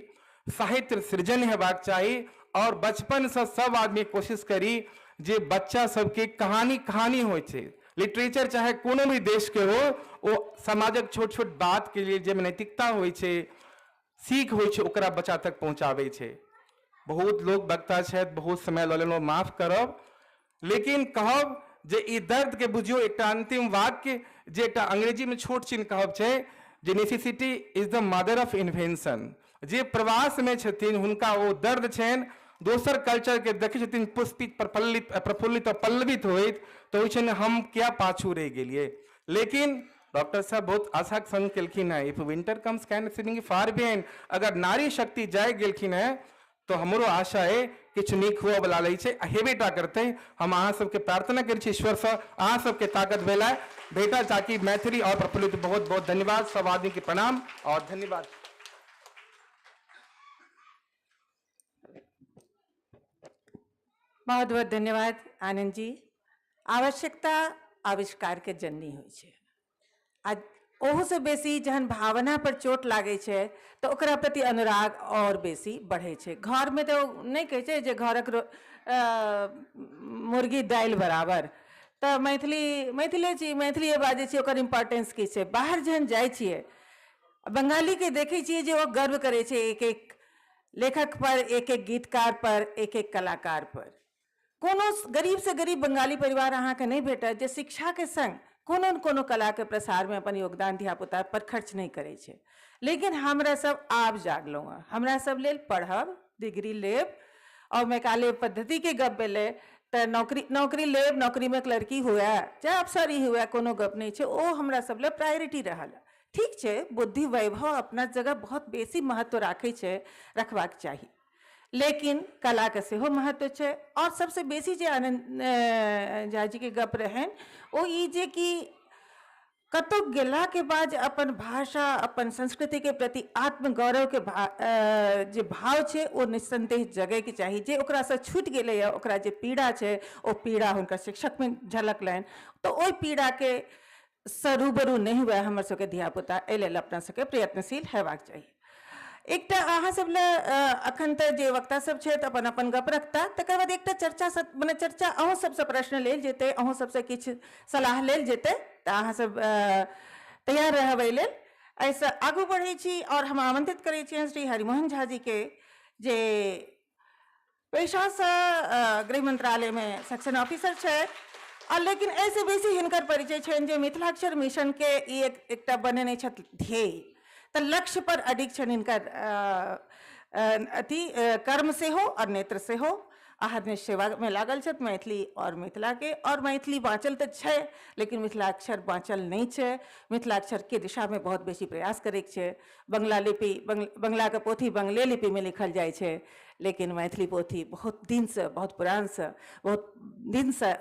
साहित्य सृजन हेबाक चाही, और बचपनसँ सब आदमी कोशिश करी जे बच्चा सबके कहानी कहानी होइ छै, लिटरेचर चाहे कोनो भी देशके हो, ओ समाजक छोट छोट बातके लिए जे नैतिकता होइ छै, सीख होइ छै, ओकरा बच्चा तक पहुँचाबै छै। बहुत लोक वक्ता छथि, बहुत समय लऽ लेलहुँ, माफ करब। लेकिन कहब जे ई दर्द के बुझियौ एकटा अंतिम वाक्य जे एकटा अंग्रेजी में छोट छिन कहब छै जे necessity is the mother of invention. जे प्रवास में छथिन हुनका ओ दर्द छनि, दोसर कल्चर के देखै छथिन पुष्पित प्रफुल्लित प्रफुल्लित और पल्लवित होइत, तऽ होइ छनि हम किया पाछू रहि गेलियै। लेकिन डॉक्टर साहब बहुत आशा के संग केलखिन हैं, if winter comes can spring far behind, अगर नारी शक्ति जागि गेलखिन हैं तो हमरो आशा है किछु नीक हुअ वाला रहै छै आ हेबे टा करतै। हम अहाँ सबके प्रार्थना करै छी ईश्वरसँ अहाँ सबके ताकत भेला भेटल ताकि मैथिली और प्रफुल्लित। बहुत बहुत धन्यवाद, सब आदमी के प्रणाम और धन्यवाद। बहुत बहुत धन्यवाद आनंद जी। आवश्यकता आविष्कार के जननी होइ छै आ ओहूसँ बेसी जहन भावना पर चोट लागै छै तऽ ओकरा प्रति अनुराग आओर बेसी बढ़ै छै। घरमे तऽ नहि कहै छै जे घरक मुर्गी दालि बराबर, तऽ मैथिली मैथिले छी, मैथिलीए बाजै छी, ओकर इम्पोर्टेंस की छै। बाहर जहन जाइ छियै बंगालीके देखै छियै जे ओ गर्व करै छै एक एक लेखक पर, एक एक गीतकार पर, एक एक कलाकार पर। कोनो गरीबसँ गरीब बंगाली परिवार अहाँके नहि भेटत जे शिक्षाके संग कोनो ने कोनो कलाके प्रसारमे अपन योगदान धियापुता पर खर्च नहि करै छै। लेकिन हमरा सब आब जागलहुँ हँ, हमरा सब लेल पढ़ब, डिग्री लेब और मैकाले पद्धतिके गप भेलै तऽ नौकरी नौकरी लेब, नौकरीमे क्लर्की हुए चाहे अफसरी हुए कोनो गप नहि छै, ओ हमरा सब लेल प्रायोरिटी रहल। ठीक छै, बुद्धि वैभव अपना जगह बहुत बेसी महत्व राखै छै, रखबाक चाही, लेकिन कलाके सेहो महत्व छै। आओर सबसँ बेसी जे आनन्द झा जीके गप रहनि ओ ई जे कि कतहु गेलाके बाद अपन भाषा अपन संस्कृतिके प्रति आत्मगौरवके जे भाव छै ओ निस्सन्देह जगैके चाही। जे ओकरासँ छुटि गेलैए, ओकरा जे पीड़ा छै ओ पीड़ा हुनकर शिक्षकमे झलकलनि, तऽ ओहि पीड़ाके सँ रूबरू नहि हुए हमर सबके धियापुता, एहि लेल अपना सबके प्रयत्नशील हेबाक चाही। एकटा अहाँ सब लए अखन तऽ जे वक्ता सब छथि अपन अपन गप रखता, तकर बाद एकटा चर्चा मने चर्चा अहूँ सबसँ प्रश्न लेल जेतै, अहूँ सबसँ किछु सलाह लेल जेतै, तऽ अहाँ सब तैयार रहब एहि लेल। एहिसँ आगू बढ़ै छी आओर हम आमंत्रित करै छियनि श्री हरिमोहन झा जीके जे पेशासँ गृह मंत्रालयमे सेक्शन ऑफिसर छथि, आ लेकिन एहिसँ बेसी हिनकर परिचय छनि जे मिथिलाक्षर मिशनके ई एकटा बनेने छथि ध्येय, तऽ लक्ष्य पर अडिग छनि हिनकर अथी कर्म सेहो आओर नेत्र सेहो। अहर्निश सेवामे लागल छथि मैथिली आओर मिथिलाके, आओर मैथिली बाँचल तऽ छै लेकिन मिथिलाक्षर बाँचल नहि छै। मिथिलाक्षरके दिशामे बहुत बेसी प्रयास करैके छै। बंगला लिपि बंगलाके पोथी बंगले लिपिमे लिखल जाइ छै, लेकिन मैथिली पोथी बहुत दिनसँ, बहुत पुरानसँ, बहुत दिनसँ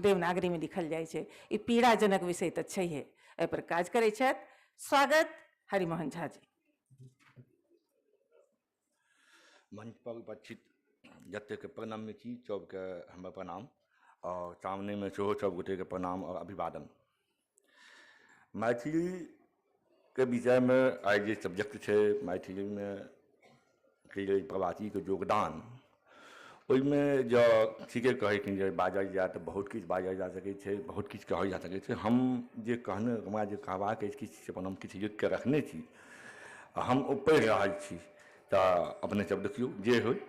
देवनागरीमे लिखल जाइ छै। ई पीड़ाजनक विषय तऽ छैहे, एहिपर काज करै छथि। स्वागत हरिमोहन झा जी। मंच पर उपस्थित जतेक प्रणम्य छी सबके हमर प्रणाम, आओर सामनेमे सेहो सब गोटेके प्रणाम आओर अभिवादन। मैथिलीके विषयमे आइ जे सब्जेक्ट छै मैथिलीमे के प्रवासीके योगदान, ओहिमे जँ ठीके कहैके जे बाजल जाय तऽ बहुत किछु बाजल जा सकै छै, बहुत किछु कहल जा सकै छै। हम जे कहने हमरा जे कहबाक अछि किछु अपन हम किछु लिखिके रखने छी आ हम ओ पढ़ि रहल छी, तऽ अपने सब देखियौ जे होइ।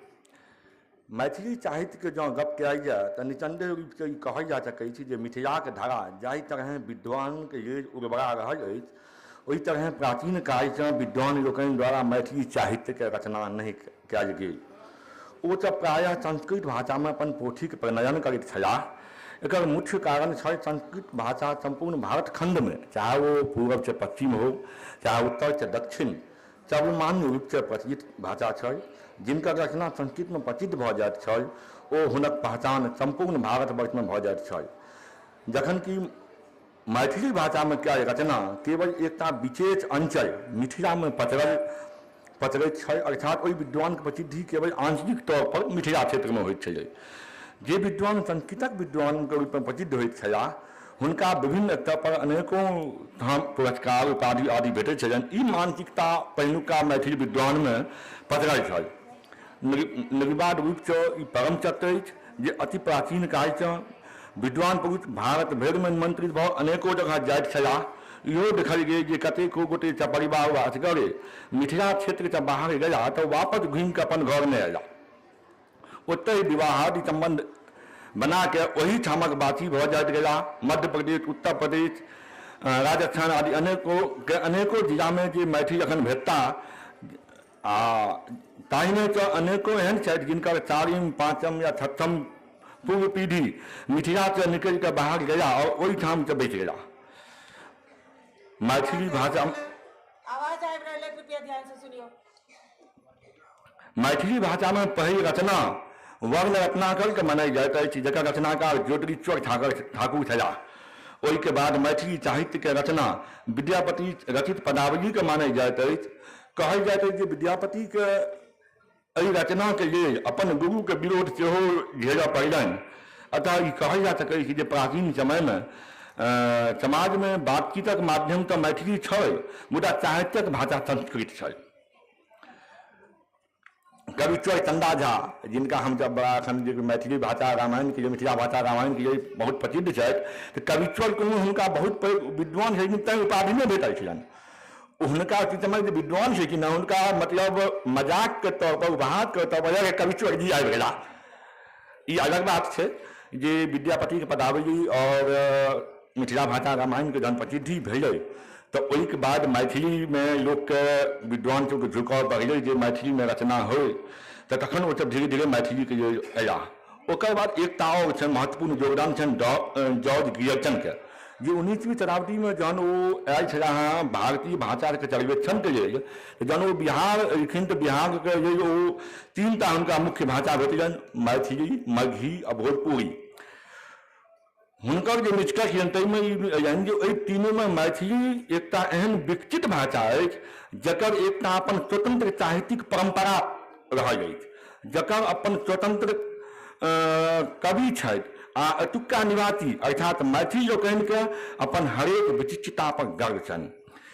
मैथिली साहित्यके जँ गप कयल जाय तऽ निस्सन्देह रूपसँ ई कहल जा सकै छै जे मिथिलाक धरा जाहि तरहेँ विद्वानके लेल उर्वरा रहल अछि, ओहि तरहेँ प्राचीन कालसँ विद्वान लोकनि द्वारा मैथिली साहित्यके रचना नहि कयल गेल। ओ सब प्रायः संस्कृत भाषामे अपन पोथीके प्रणयन करैत छलाह। एकर मुख्य कारण छल संस्कृत भाषा सम्पूर्ण भारत खण्डमे, चाहे ओ पूरबसँ पश्चिम हो चाहे उत्तरसँ दक्षिण, सर्वमान्य रूपसँ प्रचलित भाषा छल। जिनकर रचना संस्कृतमे प्रसिद्ध भऽ जाइत छल ओ हुनक पहचान सम्पूर्ण भारतवर्षमे भऽ जाइत छल। जखन कि मैथिली भाषामे कयल रचना केवल एकटा विशेष अंचल मिथिलामे पसरैत छल, अर्थात ओहि विद्वानके प्रसिद्धि केवल आंचलिक तौर पर मिथिला क्षेत्रमे होइत छलै। जे विद्वान संस्कृतक विद्वानके रूपमे प्रसिद्ध होइत छलाह हुनका विभिन्न स्तर पर अनेकों ठाम पुरस्कार उपाधि आदि भेटैत छलनि। ई मानसिकता पहिलुका मैथिली विद्वानमे पसरल छल। निर्विवाद रूपसँ ई परम सत्य अछि जे अति प्राचीन कालसँ विद्वान पुरुष भारत भरिमे निमंत्रित भऽ अनेको जगह जाइत छलाह। इहो देखल गेल जे कतेको गोटे सपरिवार वा असगरे मिथिला क्षेत्रसँ बाहर गेलाह तऽ वापस घुमिकऽ अपन घर नहि अयलाह, ओतहि विवाहादि सम्बन्ध बना कऽ ओहिठामक वासी भऽ जाइत गेलाह। मध्य प्रदेश, उत्तर प्रदेश, राजस्थान आदि अनेको के अनेको जिलामे जे मैथिल एखन भेटता आ ताहिमे सँ अनेको एहन छथि जिनकर चारिम, पाँचम या छठम पूर्व पीढ़ी मिथिलासँ निकलि कऽ बाहर गेला आओर ओहिठामसँ बसि गेला। मैथिली भाषा आवाज आबि रहल है, कृपया ध्यान से सुनियो। मैथिली भाषामे पहिल रचना वर्ण रत्नाकरके मानल जाइत अछि, जकर रचनाकार ज्योतिरीश्वर ठाकुर छलाह। ओहिके बाद मैथिली साहित्यके रचना विद्यापति रचित पदावलीके मानल जाइत अछि। कहल जाइत अछि जे विद्यापतिके एहि रचनाके लेल अपन गुरुके विरोध सेहो झेलऽ पड़लनि। अतः ई कहल जा सकैत छै जे प्राचीन समयमे समाजमे बातचीतक माध्यम तऽ मैथिली छल, मुदा साहित्यक भाषा संस्कृत छल। कविश्वर चंदा झा, जिनका हमसब बड़ा एखन जे मैथिली भाषा रामायणके जे मिथिला भाषा रामायणके जे बहुत प्रसिद्ध छथि, तऽ कविश्वर कोनो हुनका बहुत पैघ विद्वान छलखिन तैँ उपाधि नहि भेटल छलनि। हुनका अथी समय जे विद्वान छलखिन हँ, हुनका मतलब मजाकके तौरपर, उपहासके तौरपर कविश्वर जी आबि गेला। ई अलग बात छै जे विद्यापतिके पदावली आओर मिथिला भाषा रामायणके जहन प्रसिद्धि भेलै तऽ ओहिके बाद मैथिलीमे लोकके, विद्वान सबके झुकाव बढ़लै जे मैथिलीमे रचना होइ, तऽ तखन ओसब धीरे धीरे मैथिलीके लेल अयलाह। ओकर बाद एकटा आओर छनि महत्वपूर्ण योगदान छनि जॉर्ज ग्रियर्सनके, जे 19वीं शताब्दीमे जहन ओ आयल छलाह हँ भारतीय भाषाके सर्वेक्षणके लेल, तऽ जहन ओ बिहार एलखिन तऽ बिहारके लेल ओ तीनटा हुनका मुख्य भाषा भेटलनि, मैथिली, मगही आ भोजपुरी। हुनकर जे निष्कर्ष छनि ताहिमे ई अयलनि जे एहि तीनूमे मैथिली एकटा एहन विकसित भाषा अछि जकर एकटा अपन स्वतन्त्र साहित्यिक परम्परा रहल अछि, जकर अपन स्वतन्त्र कवि छथि आ एतुक्का निवासी अर्थात मैथिल लोकनिके अपन हरेक विशिष्टता पर गर्व छनि।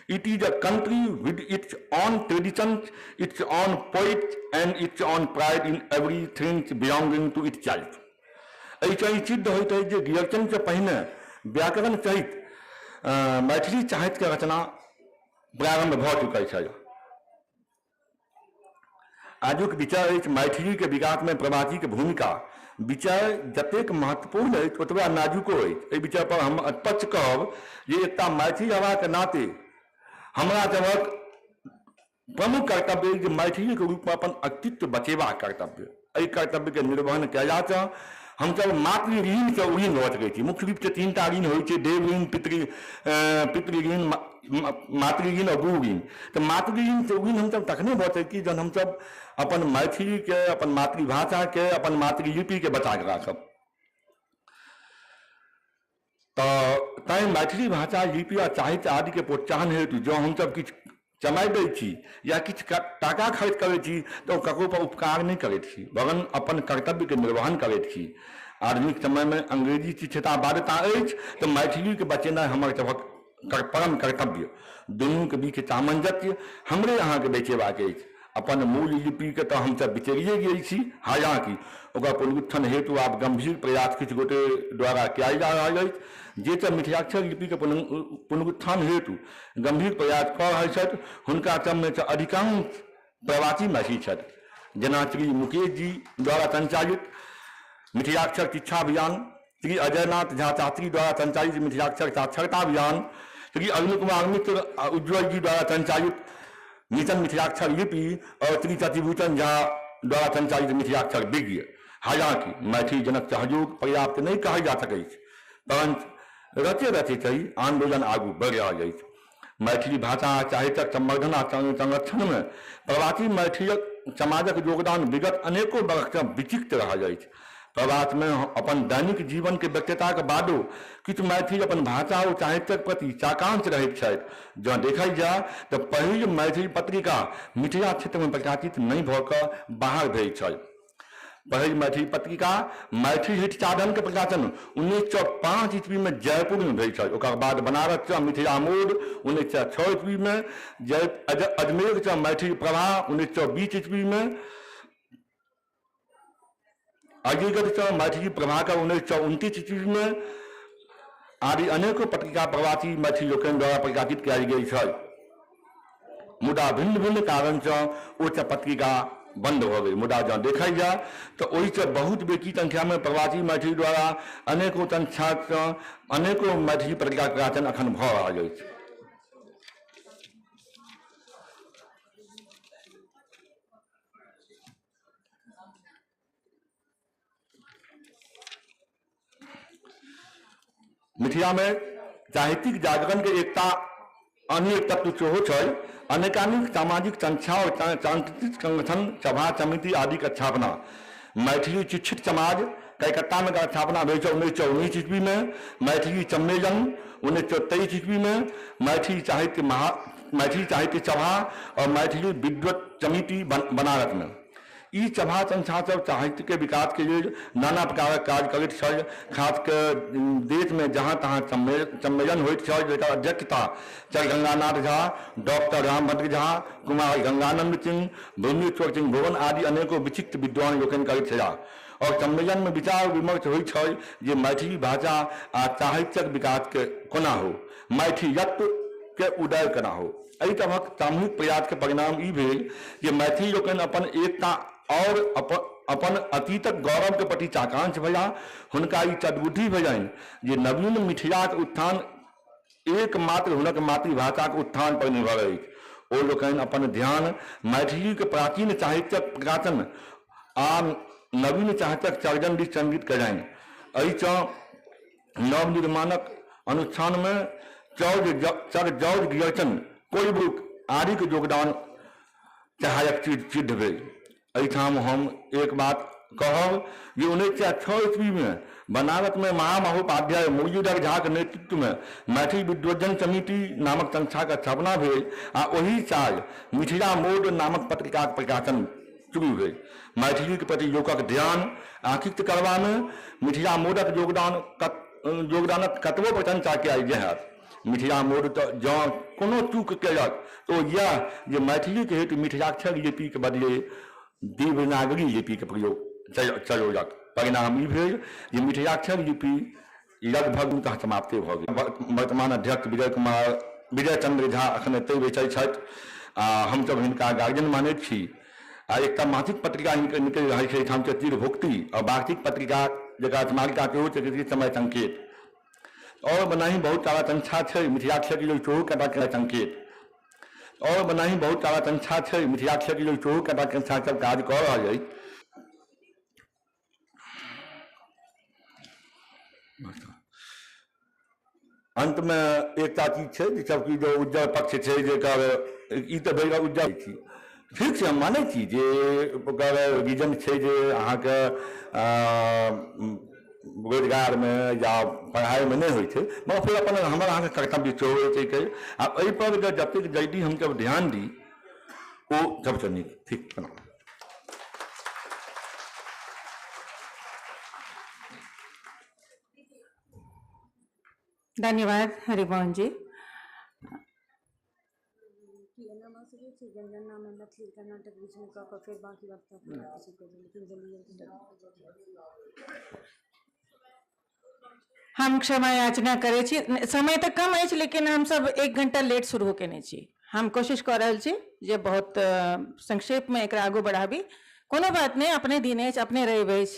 It is a country with its own traditions, its own poets and its own pride in everything belonging to itself. एहिसँ ई सिद्ध होइत अछि जे ग्रियर्सनसँ पहिने व्याकरण सहित मैथिली साहित्यके रचना प्रारम्भ भऽ चुकल छल। आजुक विषय अछि मैथिलीके विकासमे प्रवासीके भूमिका। विषय जतेक महत्वपूर्ण अछि ओतबे नाजुको अछि। एहि विषय पर हम स्पष्ट कहब जे एकटा मैथिल हेबाक नाते हमरा सभक प्रमुख कर्तव्य अछि जे मैथिलीके रूपमे अपन अस्तित्व बचेबाक कर्तव्य। एहि कर्तव्यके निर्वहन कयलासँ हमसभ मातृ ऋणसँ उऋण भऽ सकै छी। मुख्य रूपसँ तीनटा ऋण होइ छै, देव ऋण, पितृ ऋण, मातृ ऋण आओर गुरु ऋण। तऽ मातृ ऋणसँ उऋण हमसभ तखने भऽ सकै छी जहन हमसभ अपन मैथिलीके, अपन मातृभाषाके, अपन मातृलिपिके बचा कऽ राखब। तऽ तैँ मैथिली भाषा, लिपि आ साहित्य आदिके प्रोत्साहन हेतु जँ हमसभ किछु समय दै छी या किछु टाका खर्च करै छी तऽ ओ ककरो पर उपकार नहि करैत छी, वरन् अपन कर्तव्यके निर्वहन करैत छी। आधुनिक समयमे अंग्रेजी शिक्षता बाध्यता अछि तऽ मैथिलीके बचेनाइ हमर सभक परम कर्तव्य। दुनूके बीच सामंजस्य हमरे अहाँके बैसेबाक अछि। अपन मूल लिपिके तऽ हमसभ बिसरिए गेल छी, हालाँकि ओकर पुनरुत्थान हेतु आब गम्भीर प्रयास किछु गोटे द्वारा कयल जा रहल अछि। जे सब मिथिलाक्षर लिपिके पुनरुत्थान हेतु गम्भीर प्रयास कऽ रहल छथि, हुनका सभमे सँ अधिकांश प्रवासी मैथिल छथि, जेना श्री मुकेश जी द्वारा संचालित मिथिलाक्षर शिक्षा अभियान, श्री अजयनाथ झा शास्त्री द्वारा संचालित मिथिलाक्षर साक्षरता अभियान, श्री अरुण कुमार मिश्र आ उज्ज्वल जी द्वारा संचालित मिशन मिथिलाक्षर लिपि और श्री शशिभूषण झा द्वारा संचालित मिथिलाक्षर विज्ञ। हालांकि मैथिल जनक सहयोग पर्याप्त नहि कहल जा सकैछ, परंच रचे रचे सही आंदोलन आगू बढ़ि रहल अछि। मैथिली भाषा आ साहित्यक संवर्धन आ संरक्षणमे प्रवासी मैथिलक समाजक योगदान विगत अनेको बरखसँ विचित्र रहल अछि। प्रवासमे अपन दैनिक जीवनके व्यस्तताक बादो किछु मैथिल अपन भाषा ओ साहित्यक प्रति साकांक्ष रहैत छथि। जँ देखल जाय तऽ पहिल मैथिल पत्रिका मिथिला क्षेत्रमे प्रकाशित नहि भऽ कऽ बाहर भेल छल। पहिल मैथिली पत्रिका मैथिली हित साधनके प्रकाशन 1905 ईस्वीमे जयपुरमे भेल छल। ओकर बाद बनारससँ मिथिला मोड़ 1906 ईस्वीमे, अजमेरसँ मैथिली प्रभा 1920 ईस्वीमे, अलीगढ़सँ मैथिली प्रभाकर 1929 ईस्वीमे आदि अनेको पत्रिका प्रवासी मैथिल लोकनि द्वारा प्रकाशित कयल गेल छल। मुदा भिन्न भिन्न कारणसँ ओ सब पत्रिका बन्द भऽ गेल। मुदा जँ देखल जाय तऽ ओहिसँ बहुत बेसी संख्यामे प्रवासी मैथिल द्वारा अनेको संस्थासँ अनेको मैथिली पत्रिकाक प्रकाशन एखन भऽ रहल अछि। मिथिलामे साहित्यिक जागरणके एकटा अन्य तत्व सेहो छै। अनेकानेक सामाजिक संस्था और सांस्कृतिक संगठन, सभा समिति आदिक स्थापना। मैथिली शिक्षित समाज कलकत्तामे एकर स्थापना भेल छै 1919 ईस्वीमे। मैथिली सम्मेलन 1923 ईस्वीमे, मैथिली साहित्य महा मैथिली साहित्य सभा और मैथिली विद्वत समिति बनारसमे। ई सभा संस्था सब साहित्यके विकासके लेल नाना प्रकारक काज करैत छल। खास कऽ देशमे जहाँ तहाँ सम्मेलन होइत छल, जकर अध्यक्षता सर गंगानाथ झा, डॉक्टर रामभद्र झा, कुमार गंगानंद सिंह, भुवनेश्वर सिंह भुवन आदि अनेको विशिष्ट विद्वान लोकनि करैत छलाह और सम्मेलनमे विचार विमर्श होइत छल जे मैथिली भाषा आ साहित्यक विकासके कोना हो, मैथिलत्व के उदय केना हो। एहि तरहक सामूहिक प्रयासके परिणाम ई भेल जे मैथिल लोकनि अपन एकता और अपन अतीतक गौरवके प्रति साकांक्ष भेलाह। हुनका ई सद्बुद्धि भेलनि जे नवीन मिथिलाक उत्थान एकमात्र हुनक मातृभाषाक उत्थान पर निर्भर अछि। ओ लोकनि अपन ध्यान मैथिलीक प्राचीन साहित्यक प्रकाशन आ नवीन साहित्यक सर्जन दिस केंद्रित कयलनि। एहिसँ नवनिर्माणक अनुष्ठानमे सर जॉर्ज ग्रियर्सन, कोलब्रुक आदिक योगदान सहायक सिद्ध भेल। एहिठाम हम एक बात कहब जे 1906 ईस्वीमे बनारसमे महामहोपाध्याय मुरलीधर झाक नेतृत्वमे मैथिली विद्वज्जन समिति नामक संस्थाक स्थापना भेल आ ओही साल मिथिला मोड नामक पत्रिकाक प्रकाशन शुरू भेल। मैथिलीक प्रति लोकक ध्यान आकृष्ट करबामे मिथिला मोडक योगदानक कतबो प्रशंसा कयल जायत, मिथिला मोड तऽ जँ कोनो चूक केलक तऽ ओ इएह जे मैथिलीक हेतु मिथिलाक्षर लिपिक बदले देवनागरी लिपिक प्रयोग चलौलक। परिणाम ई भेल जे मिथिलाक्षर लिपि लगभग समाप्ते भऽ गेल। वर्तमान अध्यक्ष विजय चंद्र झा एखन एतहि बैसल छथि आ हमसभ हिनका गार्जियन मानैत छी। आ एकटा मासिक पत्रिका हिनकर निकलि रहल छै एहिठाम से तीरभुक्ति आ वार्षिक पत्रिका जकरा स्मारिका सेहो छै समय संकेत। और ओनाही बहुत सारा संस्था छै मिथिलाक्षरके लेल सेहो कएटा संकेत। और ओनाही बहुत सारा संस्था छै मिथिलाक्षरके लेल सेहो कएटा संस्था सब काज कऽ रहल अछि। अंतमे एकटा चीज छै जे सब चीज उज्जर पक्ष छै जेकर ई तऽ भेल उज्जर छी। ठीक छै, हम मानै छी जे ओकर रीजन छै जे अहाँके रोजगारमे या पढ़ाइमे नहि होइ छै, मगर फेर अपन हमर अहाँके कर्तव्य सेहो होइ छै। आ एहिपर जतेक जल्दी हमसब ध्यान दी ओ सबसँ नीक। ठीक, प्रणाम। धन्यवाद हरिमोहन जी। हम क्षमा याचना करै छी, समय तऽ कम अछि लेकिन हमसब 1 घंटा लेट शुरू केने छी। हम कोशिश कऽ रहल छी जे बहुत संक्षेपमे एकरा आगू बढ़ाबी। कोनो बात नहि, अपने दिन अछि, अपने रवि अछि,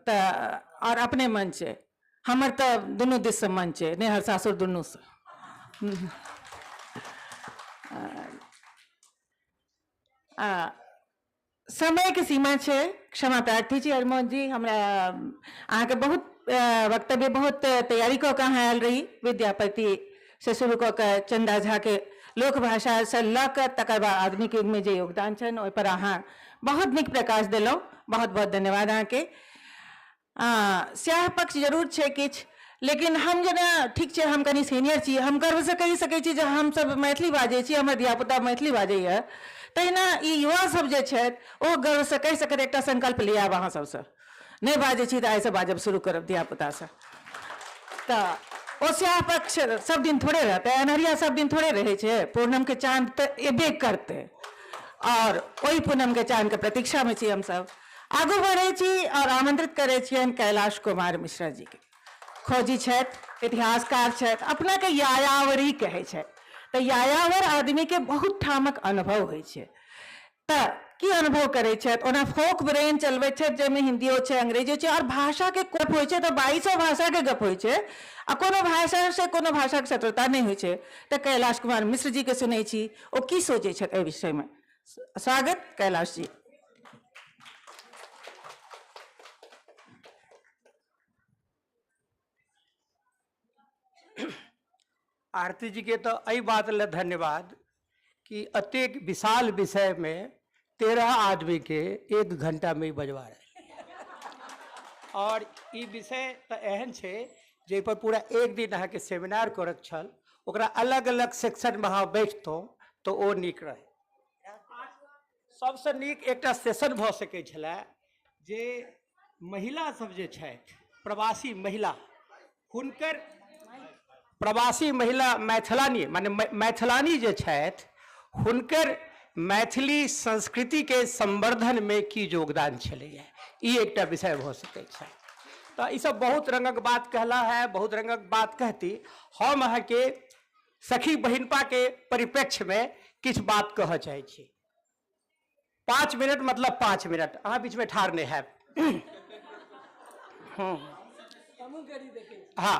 तऽ आओर अपने मन छै। हमर तऽ दुनू दिससँ मन छै, नैहर सासुर दुनूसँ। आ समयके सीमा छै, क्षमा प्रार्थी छी हरिमोहन जी। हमरा अहाँके बहुत वक्तव्य बहुत तैयारी कऽ कऽ अहाँ आयल रही। विद्यापति से शुरू कऽ कऽ चंदा झाके लोक भाषासँ लऽ कऽ तकर बाद आधुनिक युगमे जे योगदान छनि ओहिपर अहाँ बहुत नीक प्रकाश देलहुँ। बहुत बहुत धन्यवाद अहाँके। स्याह पक्ष जरूर छै किछु, लेकिन हम जेना ठीक छै, हम कनि सीनियर छी, हम गर्वसँ कहि सकै छी जे हमसब मैथिली बाजै छी, हमर धियापुता मैथिली बाजैए। तहिना ई युवा सब जे छथि ओ गर्वसँ कहि सकत। एकटा संकल्प लिअ आब अहाँ सबसँ, नहि बाजै छी तऽ आइसँ बाजब शुरू करब धियापुतासँ। तऽ ओ स्याह पक्ष सब दिन थोड़े रहतै, अन्हरिया सब दिन थोड़े रहै छै। पूर्णमके चाँद तऽ एबे करतै आओर ओहि पूनमके चाँदके प्रतीक्षामे छी हमसब। आगू बढ़ै छी आओर आमंत्रित करै छियनि कैलाश कुमार मिश्रा जीके। खोजी छथि, इतिहासकार छथि, अपनाके यायावरी कहै छथि। तऽ यायावर आदमीके बहुत ठामक अनुभव होइ छै। तऽ की अनुभव करै छथि? ओना फोक ब्रेन चलबै छथि जाहिमे हिन्दियो छै, अंग्रेजियो छै आओर भाषाके गप होइ छै तऽ 22 भाषाके गप होइ छै आ कोनो भाषासँ कोनो भाषाके शत्रुता नहि होइ छै। तऽ कैलाश कुमार मिश्र जीके सुनै छी, ओ की सोचै छथि एहि विषयमे। स्वागत कैलाश जी। आरती जी के तो एहि बात ले धन्यवाद कि अतेक विशाल विषय में 13 आदमी के 1 घंटा में ही बजवा रहे। और ई विषय तो एहन छै जाहि पर पूरा एक दिन अहाँ के सेमिनार करक छल, ओकरा अलग अलग सेक्शन में अहाँ बैठतहुँ तो ओ नीक रहे। सबसँ नीक एकटा सेशन भऽ सकै छलै जे महिला सब जे छथि, प्रवासी महिला, हुनकर प्रवासी महिला मैथिलानी माने मैथिलानी जे छथि हुनकर मैथिली संस्कृति के संवर्धन में की योगदान छलैया, ई एकटा विषय भऽ सकै छै। तऽ ई सब बहुत रंगक बात कहला है, बहुत रंगक बात कहती। हम अहाँके सखी बहिनपा के परिप्रेक्ष्य में किछु बात कहऽ चाहै छी। 5 मिनट मतलब 5 मिनट, अहाँ बीचमे ठाढ़ नहि हैब। हाँ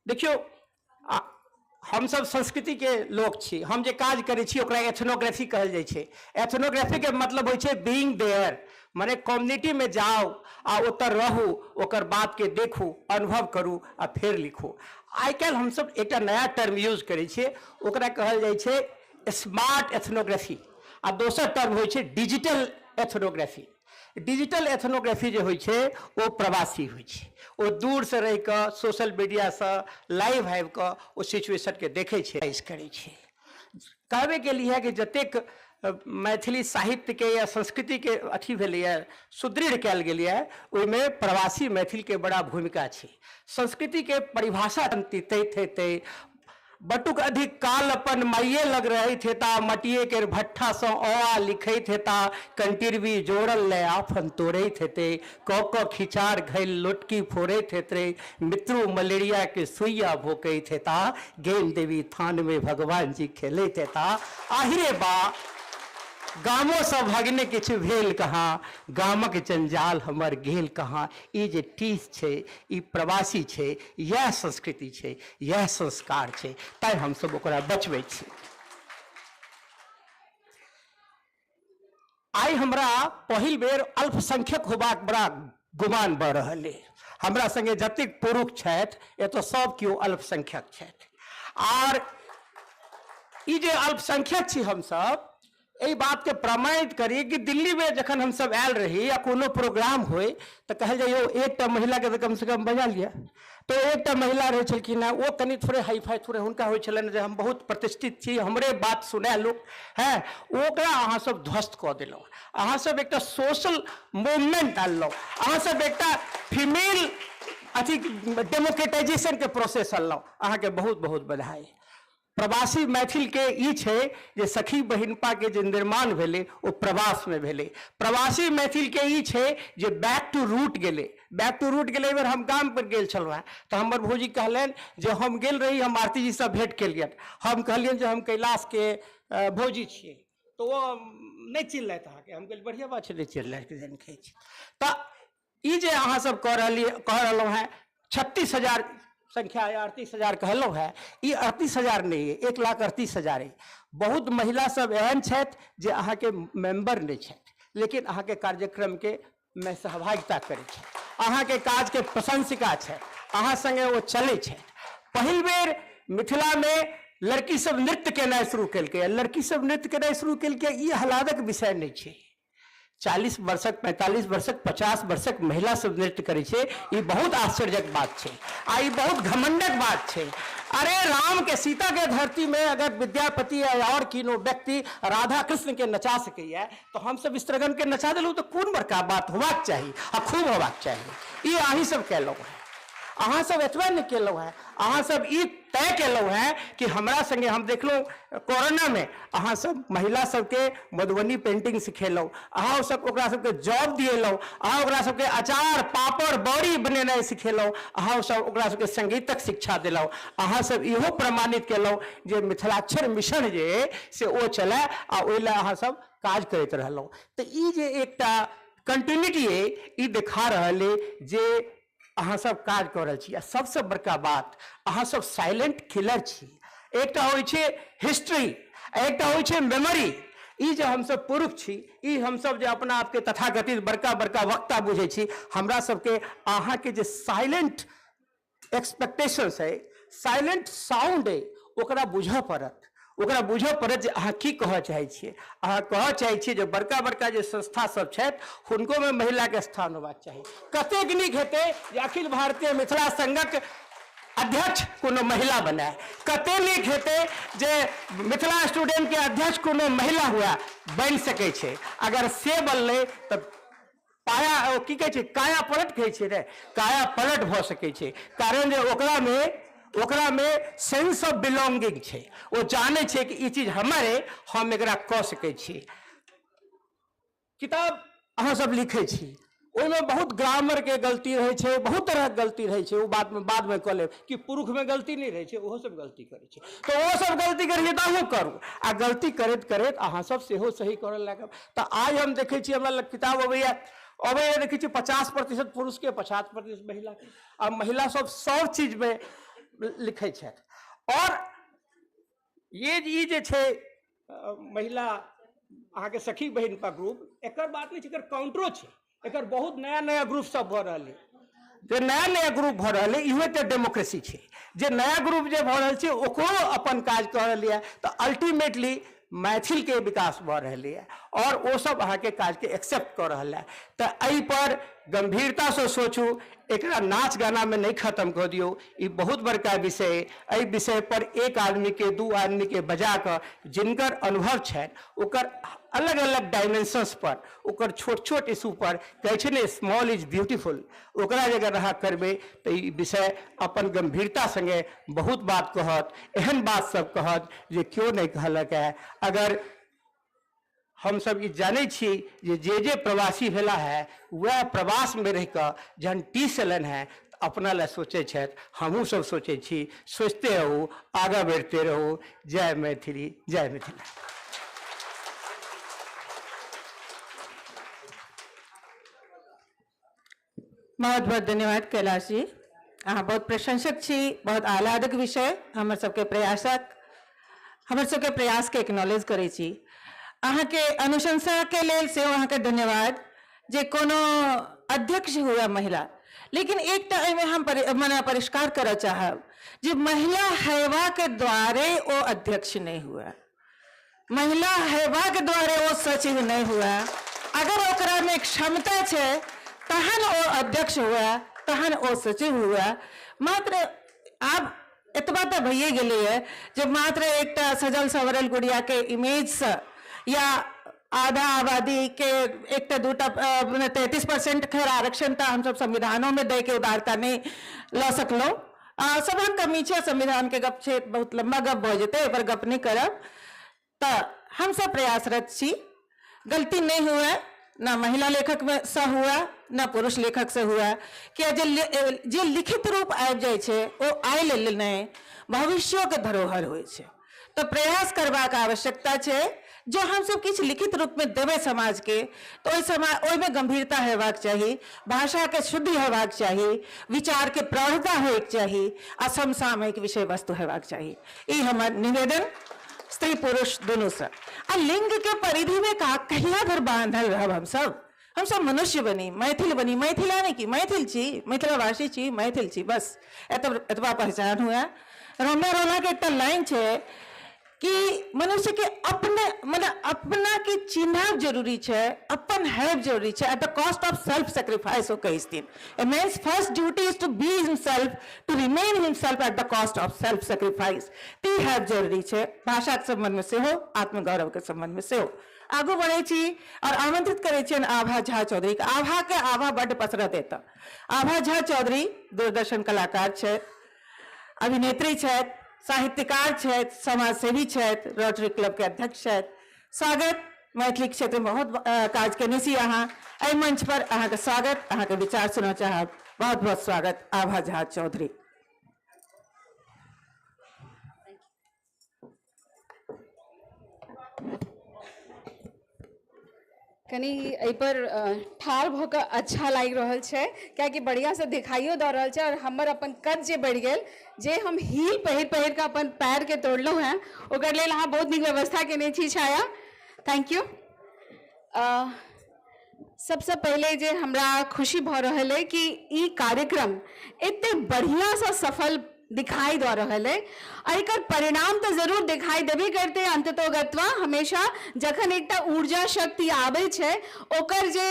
देखियौ, हमसब संस्कृति के लोक छी। हम जे काज करै छी ओकरा एथनोग्राफी कहल जाइ छै। एथनोग्राफी के मतलब होइ छै बीइंग there, माने कम्युनिटी में जाउ आ ओतऽ रहू, ओकर बात के देखू, अनुभव करू आ फेर लिखू। आइ काल्हि हमसब एकटा नया टर्म यूज करै छियै, ओकरा कहल जाइ छै स्मार्ट एथनोग्राफी आ दोसर टर्म होइ छै डिजिटल एथनोग्राफी। डिजिटल एथनोग्राफी जे होइ छै ओ प्रवासी होइ छै, ओ दूरसँ रहि कऽ सोशल मीडियासँ लाइव आबि कऽ ओ सिचुएशनके देखै छै, एनालाइज करै छै। कहबे केलियै है कि जतेक मैथिली साहित्यके या संस्कृतिके अथी भेलैए, सुदृढ़ कयल गेलैए, ओहिमे प्रवासी मैथिलके बड़ा भूमिका छै। संस्कृतिके परिभाषा तै तै बटुक अधिक काल अपन माइये लग रहैत हेता, मटिये केर भट्ठासँ अ आ लिखैत हेता, कंटिरबी जोड़ल लए आफन तोड़ैत हेतै, क क खिचार घैल लोटकी फोड़ैत हेतै, मित्रु मलेरिया के सुइया भोकैत हेता, गेन देवी थान में भगवान जी खेलैत हेता। आहिरे बा, गामोसँ भगने किछु भेल कहाँ, गामक जंजाल हमर गेल कहाँ। ई जे टीस छै, ई प्रवासी छै, इएह संस्कृति छै, इएह संस्कार छै, तैं हमसब ओकरा बचबै छी। आइ हमरा पहिल बेर अल्पसंख्यक होबाक बड़ा गुमान भऽ रहल अइ। हमरा संगे जतेक पुरुष छथि एतऽ सब केओ अल्पसंख्यक छथि। आर ई जे अल्पसंख्यक छी हमसब, एहि बातके प्रमाणित करी कि दिल्लीमे जखन हमसब आयल रही या कोनो प्रोग्राम होइ तऽ कहल जाय यौ एकटा महिलाके तऽ कमसँ कम बजा लिअ। तऽ एकटा महिला रहै छलखिन हेँ, ओ कनि थोड़े हाई फाई थोड़े हुनका होइ छलनि जे हम बहुत प्रतिष्ठित छी, हमरे बात सुनय लोक, हैं, ओकरा अहाँ सब ध्वस्त कऽ देलहुँ। अहाँ सब एकटा सोशल मूवमेंट आनलहुँ, अहाँ सब एकटा फीमेल अथी डेमोक्रेटाइजेशनके प्रोसेस अनलहुँ। अहाँके बहुत बहुत बधाई। प्रवासी मैथिलके ई छै जे सखी बहिनपाके जे निर्माण भेलै ओ प्रवासमे भेलै। प्रवासी मैथिलके ई छै जे बैक टू रूट गेलै, बैक टू रूट गेलै। एहि बेर हम गाम पर गेल छलहुँ हेँ तऽ हमर भौजी कहलनि जे हम गेल रही, हम आरती जीसँ भेँट केलियनि, हम कहलियनि जे हम कैलाशके भौजी छियै, तऽ ओ नहि चिन्हलथि अहाँके। हम कहलियै बढ़िआँ बात छै, नहि चिन्हलथि। तऽ ई जे अहाँ सब कह रहलियै, कह रहलहुँ हेँ 36,000 संख्या या 38,000 कहलहुँ हेँ, ई 38,000 नहि अइ, 1,38,000 अइ। बहुत महिला सब एहन छथि जे अहाँके मेंबर नहि छथि, लेकिन अहाँके कार्यक्रमके मे सहभागिता करै छथि, अहाँके काजके प्रशंसिका छथि, अहाँ संगे ओ चलै छथि। पहिल बेर मिथिलामे लड़की सब नृत्य केनाइ शुरू केलकै, लड़की सब नृत्य केनाइ शुरू केलकै, ई आह्लादक विषय नहि छै। 40 वर्षक, 45 वर्षक, 50 वर्षक महिला सब नृत्य करै छै, ई बहुत आश्चर्यक बात छै आ ई बहुत घमंडक बात छै। अरे राम के सीता के धरती में अगर विद्यापति या और किनो व्यक्ति राधा कृष्ण के नचा सकैया तऽ हमसब स्त्रीगण के नचा देलहुँ तऽ कोन बड़का बात होबाक चाही आ खूब होबाक चाही। ई अहीं सब केलहुँ हेँ। अहाँ सब एतबे नहि केलहुँ हेँ, अहाँ सब ई तय केलहुँ हेँ कि हमरा संगे, हम देखलहुँ कोरोनामे अहाँ सब महिला सबके मधुबनी पेंटिंग सिखेलहुँ, अहाँ सब ओकरा सबके जॉब दिएलहुँ, अहाँ ओकरा सबके अचार पापड़ बड़ी बनेनाइ सिखेलहुँ, अहाँ सब ओकरा सबके संगीतक शिक्षा देलहुँ। अहाँ सब इहो प्रमाणित केलहुँ जे मिथिलाक्षर मिशन जे अइ से ओ चलय आ ओहि लए अहाँ सब काज करैत रहलहुँ। तऽ ई जे एकटा कंटिन्यूटी अइ ई देखा रहल अइ जे अहाँ सब काज कऽ रहल छी। आ सबसँ बड़का बात, अहाँ सब साइलेंट किलर छी। एकटा होइ छै हिस्ट्री, एकटा होइ छै मेमोरी। ई जे हमसब पुरुष छी, ई हमसब जे अपना आपके तथाकथित बड़का बड़का वक्ता बुझै छी, हमरा सबके अहाँके जे साइलेंट एक्सपेक्टेशंस अइ, साइलेंट साउंड अइ, ओकरा बुझऽ पड़त। ओकरा बुझऽ पड़त जे अहाँ की कहऽ चाहै छियै। अहाँ कहऽ चाहै छियै जे बड़का बड़का जे संस्था सब छथि हुनकोमे महिलाके स्थान होबाक चाही। कतेक नीक हेतै जे अखिल भारतीय मिथिला संघक अध्यक्ष कोनो महिला बनय, कते नीक हेतै जे मिथिला स्टूडेंटके अध्यक्ष कोनो महिला हुए, बनि सकै छै। अगर से बनलै तऽ पाया ओ की कहै छै, काया पलट कहै छै ने, काया पलट भऽ सकै छै। कारण जे ओकरामे सेंस ऑफ बिलोंगिंग छै, ओ जानै छै कि ई चीज हमर अइ, हम एकरा कऽ सकै छी। किताब अहाँ सब लिखै छी, ओहिमे बहुत ग्रामरके गलती रहै छै, बहुत तरहक गलती रहै छै, ओ बातमे बादमे कऽ लेब कि पुरुषमे गलती नहि रहै छै, ओहो सब गलती करै छै। तऽ ओ सब गलती करै छै तऽ अहूँ करू, आ गलती करैत करैत अहाँ सब सेहो सही करऽ लागब। तऽ आइ हम देखै छी, हमरा लग किताब अबैया, देखै छी 50% पुरुषके, 50% महिलाके, आ महिला सब सब चीजमे लिखै छथि। आओर ये ई जे छै महिला अहाँके सखी बहिनपा ग्रुप, एकर बात नहि छै, एकर काउंटरो छै, एकर बहुत नया नया ग्रुप सब भऽ रहल अइ। जे नया नया ग्रुप भऽ रहल अइ, इहो एकटा डेमोक्रेसी छै। जे नया ग्रुप जे भऽ रहल छै ओकरो अपन काज कऽ रहल यऽ, तऽ अल्टीमेटली मैथिलके विकास भऽ रहल यऽ आओर ओ सब अहाँके काजके एक्सेप्ट कऽ रहल यऽ। तऽ एहिपर गम्भीरतासँ सोचू, एकरा नाच गानामे नहि खत्म कऽ दियौ। ई बहुत बड़का विषय अइ। एहि विषयपर एक आदमीके दू आदमीके बजा कऽ जिनकर अनुभव छनि ओकर अलग अलग डायमेंशंस पर, ओकर छोट छोट इशू पर, कहै छै ने स्मॉल is beautiful, ओकरा जे अगर अहाँ करबै तऽ ई विषय अपन गम्भीरता सङ्गे बहुत बात कहत, एहन बात सब कहत जे केओ नहि कहलक हँ। अगर हमसब ई जानै छी जे जे जे प्रवासी भेला है वएह प्रवासमे रहि कऽ जहन टीस एलनि हेँ तऽ अपना लए सोचै छथि, हमहूँ सब सोचै छी। सोचिते रहू, आगाँ बढ़िते रहू। जय मैथिली, जय मिथिला। बहुत बहुत धन्यवाद कैलाश जी, अहाँ बहुत प्रशंसक छी, बहुत आह्लादक विषय, हमर सबके प्रयासक, हमर सबके प्रयासके एक्नॉलेज करै छी। अहाँके अनुशंसाके लेल सेहो अहाँके धन्यवाद जे कोनो अध्यक्ष हुए महिला, लेकिन एकटा एहिमे हम मने परिष्कार करऽ चाहब जे महिला हेबाक द्वारे ओ अध्यक्ष नहि हुए, महिला हेबाक द्वारे ओ सचिव नहि हुए। अगर ओकरामे क्षमता छै तहन ओ अध्यक्ष हुए, तहन ओ सचिव हुए। मात्र आब एतबा तऽ भइए गेलैए जे मात्र एकटा सजल संवरल गुड़ियाके इमेजसँ या आधा आबादीके एकटा दूटा 33% खैर आरक्षण तऽ हमसब संविधानोमे दैके उदारता नहि लऽ सकलहुँ। सभक कमी छै, संविधानके गप छै, बहुत लम्बा गप भऽ जेतै, एहिपर गप नहि करब। तऽ हमसब प्रयासरत छी, गलती नहि हुए, ना महिला लेखक में से हुए ना पुरुष लेखक से हुए, किया जे लिखित रूप आबि जाइ छै ओ आइ लेल नहि भविष्योके धरोहर होइ छै। तऽ प्रयास करबाक आवश्यकता छै जो हमसब किछु लिखित रूपमे देबै समाजके तऽ ओहि समाज ओहिमे गंभीरता हेबाक चाही, भाषाके शुद्धि हेबाक चाही, विचारके प्रौढ़ता होइके चाही आ समसामयिक विषय वस्तु हेबाक चाही। ई हमर निवेदन स्त्री पुरुष दुनूसँ। आ लिंगके परिधिमे कहिया धरि बांधल रहब हमसब? हमसब मनुष्य बनी, मैथिल बनी, मैथिला नहि की मैथिल छी, मिथिलावासी छी, मैथिल छी, बस एतबा पहचान हुए। रोमना रोलाके एकटा लाइन छै कि मनुष्यके अपने मने अपना के चिन्हब जरूरी छै, अपन हैब जरूरी छै, at the cost of self sacrifice. ओ कहै छथिन a man's first duty is to be himself, to remain himself at the cost of self sacrifice. ती हैब जरूरी छै भाषाके सम्बन्धमे सेहो, आत्मगौरवके सम्बन्धमे सेहो। आगू बढ़ै छी आओर आमंत्रित करै छियनि आभा झा चौधरीके। आभाके आभा बड्ड पसरत एतऽ। आभा झा चौधरी दूरदर्शन कलाकार छथि, अभिनेत्री छथि, साहित्यकार छथि, समाजसेवी छथि, रोटरी क्लब के अध्यक्ष छथि। स्वागत। मैथिली क्षेत्र में बहुत काज केने छी अहाँ। एहि मंच पर अहाँके स्वागत, अहाँके विचार सुनऽ चाहब। बहुत बहुत स्वागत आभा झा चौधरी। कनि एहिपर ठाढ़ भऽ कऽ अच्छा लागि रहल छै, कियाकि बढ़िआँसँ देखाइयो दऽ रहल छै, आओर हमर अपन कद जे बढ़ि गेल, जे हम हील पहिर पहिर कऽ अपन पैरके तोड़लहुँ हेँ, ओकर लेल अहाँ बहुत नीक व्यवस्था केने छी छाया, thank U. सबसँ पहिले जे हमरा खुशी भऽ रहल अइ कि ई कार्यक्रम एतेक बढ़िआँसँ सफल दिखाई दऽ रहल अइ, आ एकर परिणाम तऽ जरूर देखाई देबे करतै अंततोगत्वा। हमेशा जखन एकटा ऊर्जा शक्ति आबै छै, ओकर जे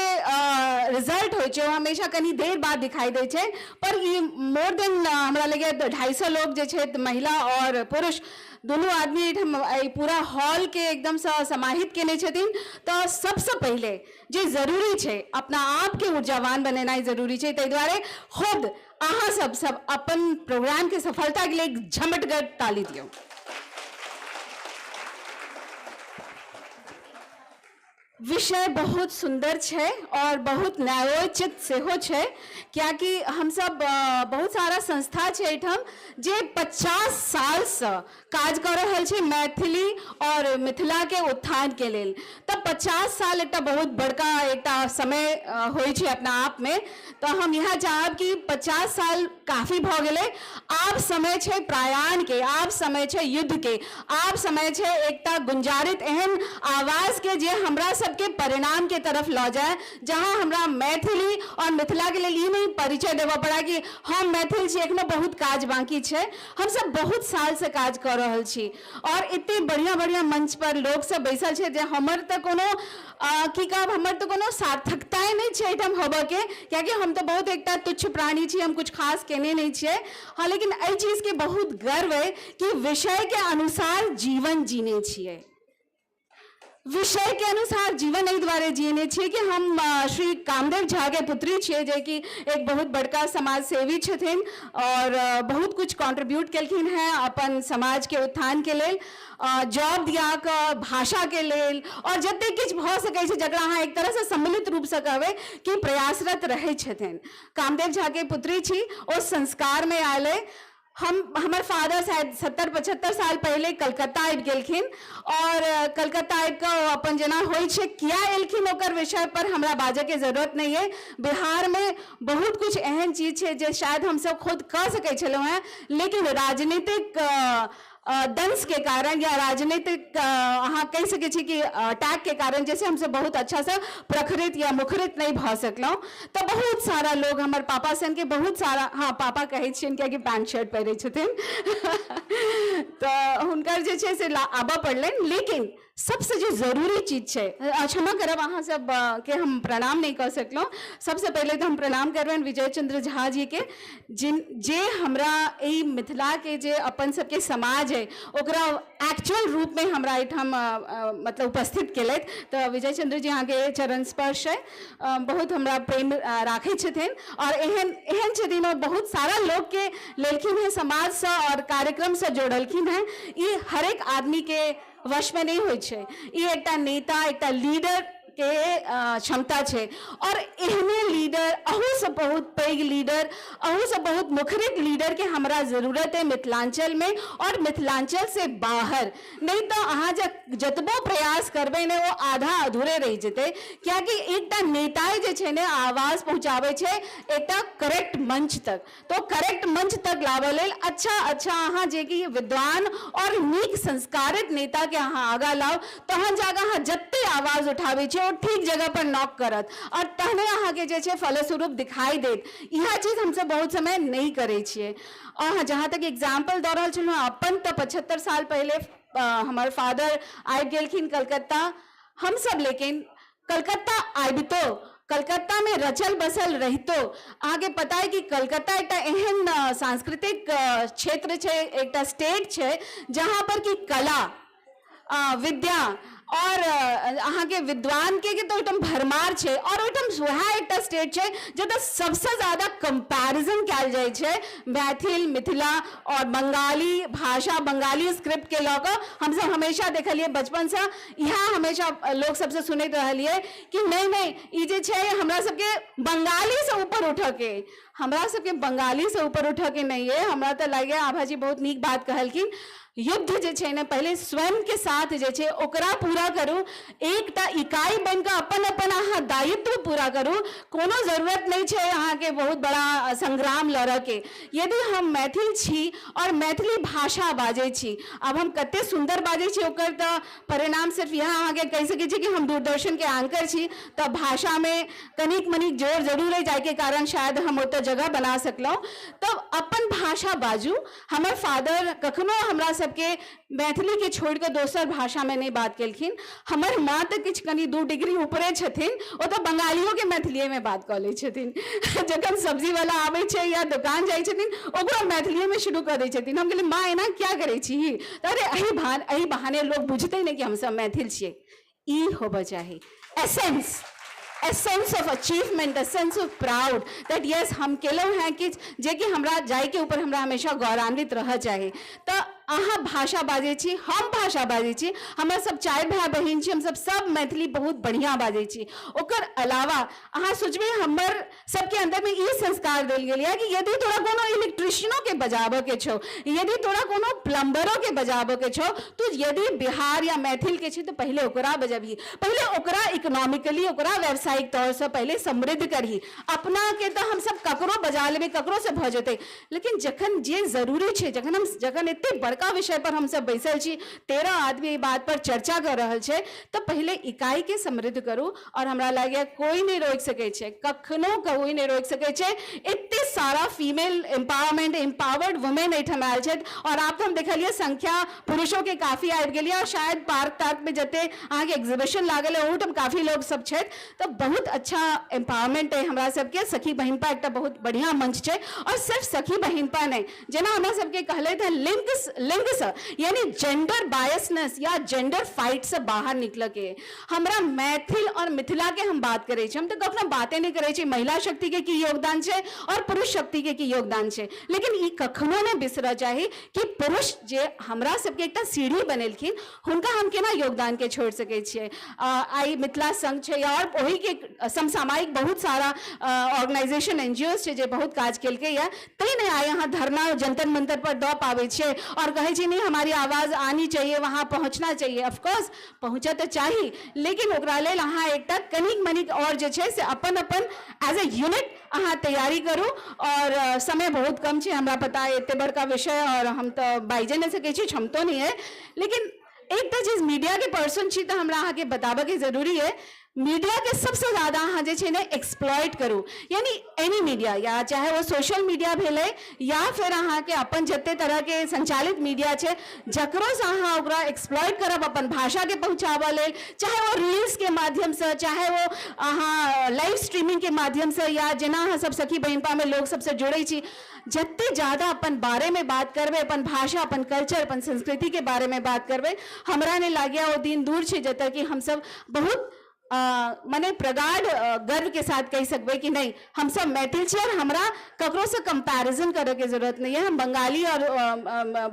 रिजल्ट होइ छै ओ हमेशा कनि देर बाद दिखाई दै छै, पर ई मोर देन हमरा लगैए 250 लोक जे छथि, महिला आओर पुरुष दुनू आदमी एहिठाम एहि पूरा हॉलके एकदमसँ समाहित केने छथिन। तऽ सबसँ पहिले जे जरूरी छै, अपना आपके ऊर्जावान बनेनाइ जरूरी छै। ताहि दुआरे खुद अहाँ सब सब अपन प्रोग्राम के सफलता के लिए एक झमटगर ताली दियौ। विषय बहुत सुंदर छै और बहुत न्यायोचित सेहो छै, कियाकि हमसब बहुत सारा संस्था छै एहिठाम जे 50 सालसँ काज कऽ रहल छै मैथिली और मिथिलाके उत्थानके लेल। तऽ 50 साल एकटा बहुत बड़का एकटा समय होइ छै अपना आपमे। तऽ हम इएह चाहब कि 50 साल काफी भऽ गेलै, आब समय छै प्रयाणके, आब समय छै युद्धके, आब समय छै एकटा गुंजारित एहन आवाजके जे हमरा सबके परिणामके तरफ लऽ जाय, जहाँ हमरा मैथिली और मिथिलाके लेल ई नहि परिचय देबऽ पड़ै कि हम मैथिल छी। एखनो बहुत काज बाँकी छै। हमसब बहुत सालसँ काज कऽ रहल छी और एते बढ़िआँ बढ़िआँ मंच पर लोक सब बैसल छै जे हमर तऽ कोनो की कहब, हमर तऽ कोनो सार्थकताए नहि छै एहिठाम होबऽके, कियाकि हम तऽ बहुत एकटा तुच्छ प्राणी छी, हम किछु खास केने नहि छियै। हँ, लेकिन एहि चीजके बहुत गर्व अइ कि विषयके अनुसार जीवन जीने छियै। विषय के अनुसार जीवन एहि दुआरे जीने छियै कि हम श्री कामदेव झा के पुत्री छियै, जेकि एक बहुत बड़का समाज सेवी छथिन और बहुत कुछ कॉन्ट्रीब्यूट केलखिन हेँ अपन समाज के उत्थान के लेल, जॉब दिया कऽ, भाषा के लेल, और जतेक किछु भऽ सकै छै जकरा अहाँ एक तरहसँ सम्मिलित रूपसँ कहबै कि प्रयासरत रहै छथिन। कामदेव झा के पुत्री छी, ओ संस्कारमे आयल अइ। हम हमर फादर शायद 70-75 साल पहिले कलकत्ता आबि गेलखिन और कलकत्ता आबि कऽ ओ अपन जेना होइ छै, किया एलखिन ओकर विषय पर हमरा बाजऽके जरूरत नहि अइ। बिहारमे बहुत किछु एहन चीज छै जे शायद हमसब खुद कऽ सकै छलहुँ हेँ, लेकिन राजनीतिक दंशके कारण या राजनीतिक अहाँ कहि सकै छी कि अटैकके कारण जैसे हमसब बहुत अच्छासँ प्रखरित या मुखरित नहि भऽ सकलहुँ। तऽ बहुत सारा लोग हमर पापा सनके बहुत सारा, हँ पापा कहै छियनि कियाकि पैंट शर्ट पहिरै छथिन, तऽ हुनकर जे छै से आबऽ पड़लनि। लेकिन सबसँ जे जरूरी चीज छै, क्षमा करब अहाँ सब के हम प्रणाम नहि कऽ सकलहुँ। सबसँ पहिले तऽ हम प्रणाम करबनि विजय चंद्र झा जीके, जिन जे हमरा एहि मिथिलाके जे अपन सबके समाज अइ ओकरा एक्चुअल रूपमे हमरा एहिठाम मतलब उपस्थित केलथि। तऽ विजय चंद्र जी अहाँके चरण स्पर्श अइ, बहुत हमरा प्रेम राखै छथिन और एहन एहन छथिन ओ बहुत सारा लोकके लेलखिन हेँ समाजसँ और कार्यक्रमसँ जोड़लखिन हेँ। ई हरेक आदमीके वशमे नहि होइ छै, ई एकटा नेता एकटा लीडर के क्षमता छै और एहने लीडर, अहूसँ बहुत पैघ लीडर, अहूसँ बहुत मुखरित लीडरके हमरा जरूरत अइ मिथिलाञ्चलमे और मिथिलाञ्चलसँ बाहर। नहि तऽ अहाँ जतबो प्रयास करबै ने ओ आधा अधूरे रहि जेतै, कियाकि एकटा नेताए जे छै ने आवाज पहुँचाबै छै एकटा करेक्ट मंच तक। तो करेक्ट मंच तक लाबऽ लेल अच्छा अच्छा अहाँ जे कि विद्वान और नीक संस्कारित नेताके अहाँ आगाँ लाउ, तहन जाकऽ अहाँ जते आवाज उठाबै छियै ओ ठीक जगह पर नॉक करत और तहने अहाँके जे छै फलस्वरूप दिखाई देत। इएह चीज हमसब बहुत समय नहि करै छियै। अहाँ जहाँ तक एग्जाम्पल दऽ रहल छलहुँ अपन, तऽ 75 साल पहिले हमर फादर आबि गेलखिन कलकत्ता। हमसब लेकिन कलकत्ता आबितो, कलकत्तामे रचल बसल रहितो, अहाँके पता अइ कि कलकत्ता एकटा एहन सांस्कृतिक क्षेत्र छै, एकटा स्टेट छै जहाँ पर कि कला, विद्या आओर अहाँके विद्वानके के तऽ ओहिठाम भरमार छै आओर ओहिठाम वएह एकटा स्टेट छै जतऽ सबसँ ज्यादा कंपैरिजन कयल जाइ छै मैथिल, मिथिला आओर बंगाली भाषा, बंगाली स्क्रिप्टके लऽ कऽ। हमसब हमेशा देखलियै बचपनसँ, इएह हमेशा लोक सबसँ सुनैत रहलियै कि नहि नहि, ई जे छै हमरा सबके बंगालीसँ ऊपर उठऽके, हमरा सबके बंगालीसँ ऊपर उठऽके नहि अइ। हमरा तऽ लागैए आभाजी बहुत नीक बात कहलखिन, युद्ध जे छै ने पहिले स्वयंके साथ जे छै ओकरा पूरा करू, एकटा इकाइ बनि कऽ अपन अपन अहाँ दायित्व पूरा करू। कोनो जरूरत नहि छै अहाँके बहुत बड़ा संग्राम लड़ऽके। यदि हम मैथिल छी आओर मैथिली भाषा बाजै छी, आब हम कते सुन्दर बाजै छी ओकर तऽ परिणाम सिर्फ इएह अहाँके कहि सकै छी कि हम दूरदर्शनके एंकर छी, तऽ भाषामे कनिक मनिक जोर जरूर अइ, जाहिके कारण शायद हम ओतऽ जगह बना सकलहुँ। तऽ अपन भाषा बाजू। हमर फादर कखनो हमरा सबके मैथिलीके छोड़िकऽ दोसर भाषामे नहि बात केलखिन। हमर माँ तऽ किछु कनि 2 डिग्री ऊपरे छथिन, ओ तऽ बंगालियोके मैथिलीएमे बात कऽ लै छथिन। जखन सब्जीवला आबै छै या दोकान जाइ छथिन, ओकरो मैथिलीएमे शुरू कऽ दै छथिन। हम कहलियै, माँ एना किया करै छी? तऽ अरे एहि बहाने लोक बुझतै ने कि हमसब मैथिल छियै। ई होबऽ चाही essence, essence of achievement, essence of proud that yes हम केलहुँ हेँ किछु जेकि हमरा जाहिके ऊपर हमरा हमेशा गौरवान्वित रहऽ चाही। तऽ अहाँ भाषा बाजै छी, हम भाषा बाजै छी, हमर सब 4 भाय बहिन छी, हमसब सब मैथिली बहुत बढ़िआँ बाजै छी। ओकर अलावा अहाँ सोचबै हमर सबके अंदरमे ई संस्कार देल गेल यऽ कि यदि तोरा कोनो इलेक्ट्रिशियनोके बजाबऽके छौ, यदि तोरा कोनो प्लम्बरोके बजाबऽके छौ, तो यदि बिहार या मैथिलके छै तऽ पहिले ओकरा बजबही, पहिले ओकरा इकोनॉमिकली, ओकरा व्यावसायिक तौरसँ पहिले समृद्ध करही। अपनाके तऽ हमसब ककरो बजा लेबै, ककरोसँ भऽ जेतै, लेकिन जखन जे जरूरी छै, जखन एते बड़का विषय पर हमसब बैसल छी, 13 आदमी एहि बात पर चर्चा कऽ रहल छै, तऽ पहिले इकाइके समृद्ध करू। और हमरा लागैए कोइ नहि रोकि सकै छै, कखनो कोइ नहि रोकि सकै छै। एते सारा फीमेल एम्पावरमेंट, एम्पावर्ड वुमेन एहिठाम आयल छथि और आब तऽ हम देखलियै संख्या पुरुषोके काफी आबि गेल यऽ, और शायद पार्क तार्कमे जते अहाँके एग्जीबिशन लागल है ओहूठाम काफी लोक सब छथि। तऽ बहुत अच्छा एम्पावरमेंट अइ हमरा सबके। सखी बहिनपा एकटा बहुत बढ़िआँ मंच छै और सिर्फ सखी बहिनपा नहि, जेना हमरा सबके कहलथि हँ लिंगसँ यानी जेंडर बायसनेस या जेंडर फाइटसँ बाहर निकलऽके। हमरा मैथिल और मिथिला के हम बात करै छी, हम तऽ कखनो बाते नहि करै छी महिला शक्ति के की योगदान छै और पुरुष शक्ति के की योगदान छै, लेकिन ई कखनो नहि बिसरऽ चाही कि पुरुष जे हमरा सबके एकटा सीढ़ी बनेलखिन हुनका हम केना योगदान के छोड़ि सकै छियै। आइ मिथिला संघ छै और ओहि के समसामयिक बहुत सारा ऑर्गेनाइजेशन एन जी ओ छै जे बहुत काज केलकै यऽ, तैं ने आइ अहाँ धरना जंतर मंतर पर दऽ पाबै छियै और कहै छी नहीं हमारी आवाज आनी चाहिए, वहाँ पहुँचना चाहिए। ऑफकोर्स पहुँचऽ तऽ चाही, लेकिन ओकरा लेल अहाँ एकटा कनिक मनिक और जे छै से अपन अपन एज ए यूनिट अहाँ तैयारी करू। और समय बहुत कम छै, हमरा पता है एते बड़का विषय और हम तऽ बाजि नहि सकै छी, क्षमतो नहि है, लेकिन एकटा चीज मीडिया के पर्सन छी तऽ हमरा अहाँके बताबऽके जरूरी है, मीडिया के सबसे ज्यादा अहाँ जे छै ने एक्सप्लॉइट करू, यानी एनी मीडिया, या चाहे वो सोशल मीडिया भेलै या फिर अहाँके अपन जते तरहके संचालित मीडिया छै, जकरोसँ अहाँ ओकरा एक्सप्लॉइट करब अपन भाषाके पहुँचाबऽ लेल, चाहे वो रील्सके माध्यमसँ, चाहे वो अहाँ लाइव स्ट्रीमिंगके माध्यमसँ, या जेना अहाँ सब सखी बहिनपामे लोक सबसँ जुड़ै छी, जते ज्यादा अपन बारेमे बात करबै, अपन भाषा, अपन कल्चर, अपन संस्कृतिके बारेमे बात करबै, हमरा नहि लागैए ओ दिन दूर छै जतऽ कि हमसब बहुत मने प्रगाढ़ गर्व के साथ कहि सकबै कि नहीं हमसब मैथिल छी और हमरा ककरोसँ कंपैरिजन करऽके जरूरत नहीं है। हम बंगाली और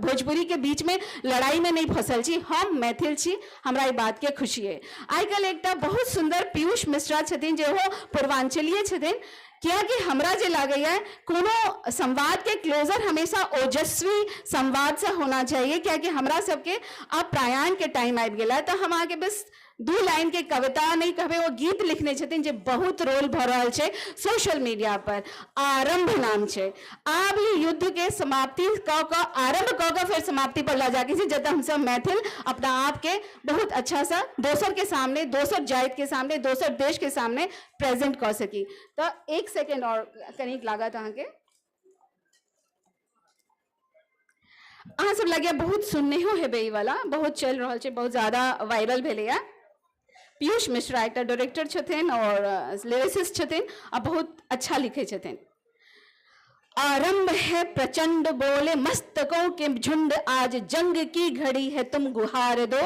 भोजपुरी के बीच में लड़ाई में नहीं फसल छी, हम मैथिल छी, हमरा ई बात के खुशी है। आइ काल्हि एकटा बहुत सुंदर पीयूष मिश्रा छथिन जे वो पूर्वांचलीय छथिन, कियाकि हमरा जे लागैए कोनो संवाद के क्लोजर हमेशा ओजस्वी संवाद से होना चाहिए, कियाकि हमरा सबके आब प्रयाण के टाइम आबि गेल है, तऽ हम अहाँके बस 2 लाइन के कविता नहीं कहबै, ओ गीत लिखने छथिन जे बहुत रोल भऽ रहल छै सोशल मीडिया पर, आरंभ नाम छै। आब ई युद्ध के समाप्ति कऽ कऽ आरंभ कऽ कऽ फेर समाप्ति पर लऽ जाके छै, जतऽ हमसब मैथिल अपना आप के बहुत अच्छा सा दोसर के सामने, दोसर जाति के सामने, दोसर देश के सामने प्रेजेंट कऽ सकी। तऽ 1 सेकेंड और कनिक लागत अहाँके। अहाँ सब लगैए बहुत सुननेहो हेबै, ई वाला बहुत चलि रहल छै, बहुत ज्यादा वायरल भेलैए। पीयूष मिश्रा एकटा डायरेक्टर छथिन और लिरिसिस्ट छथिन आ बहुत अच्छा लिखै छथिन। आरंभ है प्रचंड बोले मस्तकों के झुंड, आज जंग की घड़ी है तुम गुहार दो।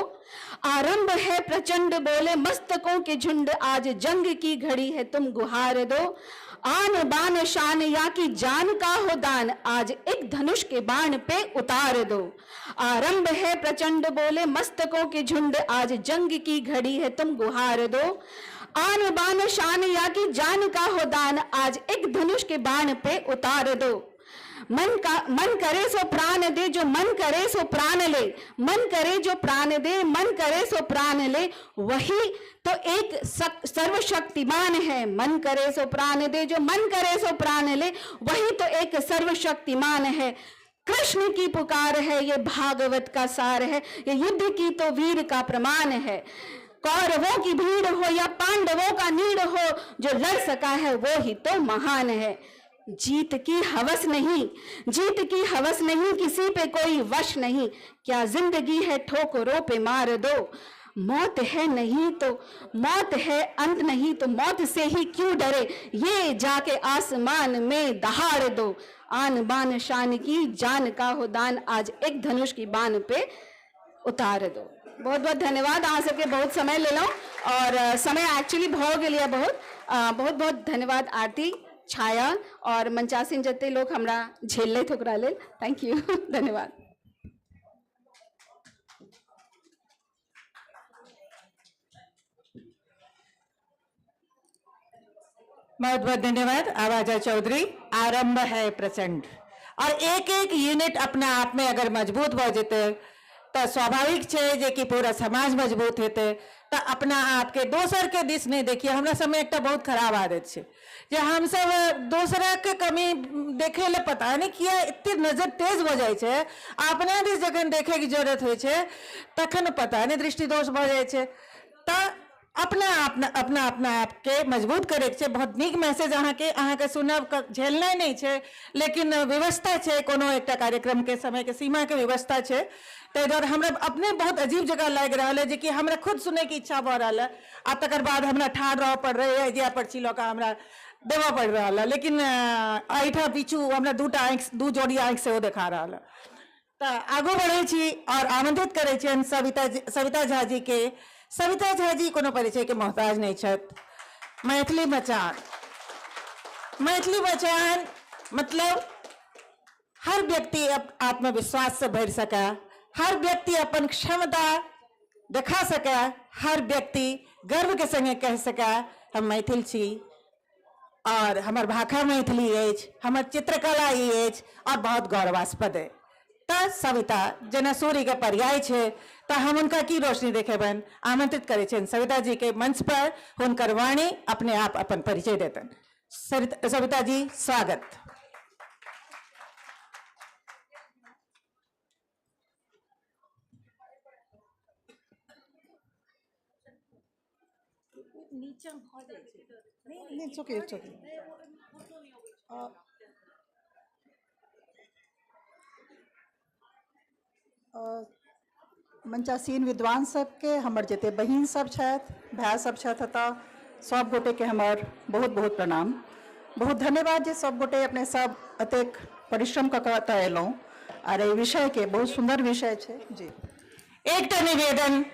आरंभ है प्रचंड बोले मस्तकों के झुंड, आज जंग की घड़ी है तुम गुहार दो। आन बान शान या की जान का हो दान, आज एक धनुष के बाण पे उतार दो। आरंभ है प्रचंड बोले मस्तकों के झुंड, आज जंग की घड़ी है तुम गुहार दो। आन बान शान या की जान का हो दान, आज एक धनुष के बाण पे उतार दो। मन करे सो प्राण दे, जो मन करे सो प्राण ले, मन करे जो प्राण दे, मन करे सो प्राण ले, वही तो एक सर्वशक्तिमान है। मन करे सो प्राण दे, जो मन करे सो प्राण ले, वही तो एक सर्वशक्तिमान है। कृष्ण की पुकार है, ये भागवत का सार है, ये युद्ध की तो वीर का प्रमाण है। कौरवों की भीड़ हो या पांडवों का नीड़ हो, जो लड़ सका है वो ही तो महान है। जीत की हवस नहीं, जीत की हवस नहीं, किसी पे कोई वश नहीं, क्या जिंदगी है ठोकरों पे मार दो। मौत है नहीं तो मौत है अंत नहीं तो मौत से ही क्यों डरे, ये जाके आसमान में दहाड़ दो। आन बान शान की जान का हो दान, आज एक धनुष की बान पे उतार दो। बहुत बहुत धन्यवाद, अहाँ सबके बहुत समय लेलहुँ और समय एक्चुअली भऽ गेल यऽ बहुत। बहुत बहुत धन्यवाद आरती, छाया और मंचासीन जते लोग हमरा झेललथि ओकरा लेल thank you, धन्यवाद। बहुत बहुत धन्यवाद आवाजा चौधरी। आरंभ है प्रचंड और एक एक यूनिट अपना आप में अगर मजबूत भऽ जेतै तऽ स्वाभाविक छै जे कि पूरा समाज मजबूत हेतै। तऽ अपना आपके दोसर के दिस नहि देखिए। हमरा सबमे एकटा बहुत खराब आदत छै जे हमसब दोसरके कमी देखै लए पता नहि किया एते नजर तेज भऽ जाइ छै, अपना दिस जखन देखैके जरूरत होइ छै तखन पता नहि दृष्टिदोष भऽ जाइ छै। तऽ अपना अपना अपना अपना आपके मजबूत करैके छै। बहुत नीक मैसेज अहाँके सुनब झेलनाइ नहि छै, लेकिन व्यवस्था छै, कोनो एकटा कार्यक्रमके समयके सीमाके व्यवस्था छै। ताहि दुआरे हमरा अपने बहुत अजीब जगह लागि रहल है जे कि हमरा खुद सुनैके इच्छा भऽ रहल है आ तकर बाद हमरा ठाढ़ रहऽ पड़ि रहै जे पर्ची लऽ कऽ हमरा देबऽ पड़ि रहल है, लेकिन एहिठाम पीछू हमरा दूटा आँखि, दू जोड़ी आँखि सेहो देखा रहल है। तऽ आगू बढ़ै छी और आमंत्रित करै छियनि सविता झा जी के। सविता झा जी कोनो परिचय के मोहताज नहि छथि। मैथिली मचान, मैथिली मचान मतलब हर व्यक्ति आत्मविश्वास से भरि सकै, हर व्यक्ति अपन क्षमता देखा सकै, हर व्यक्ति गर्व के संगे कह सकै हम मैथिल छी और हमर भाषा मैथिली अछि, हमर चित्रकला ई अछि और बहुत गौरवास्पद है। तऽ सविता जेना सूर्य के पर्याय छै तऽ हम हुनका की रोशनी देखेबनि। आमंत्रित करै छियनि सविता जी के मंच पर, हुनकर वाणी अपने आप अपन परिचय देतनि। सविता जी स्वागत। नहीं, it's okay, it's okay. मंचासीन विद्वान सबके, हमर जते बहिन सब छथि, भाय सब छथि, एतऽ सब गोटे के हमर बहुत बहुत प्रणाम। बहुत धन्यवाद जे सब गोटे अपने सब एतेक परिश्रम कऽ कऽ एतऽ एलहुँ आर एहि विषय के बहुत सुंदर विषय छै जी। एकटा निवेदन,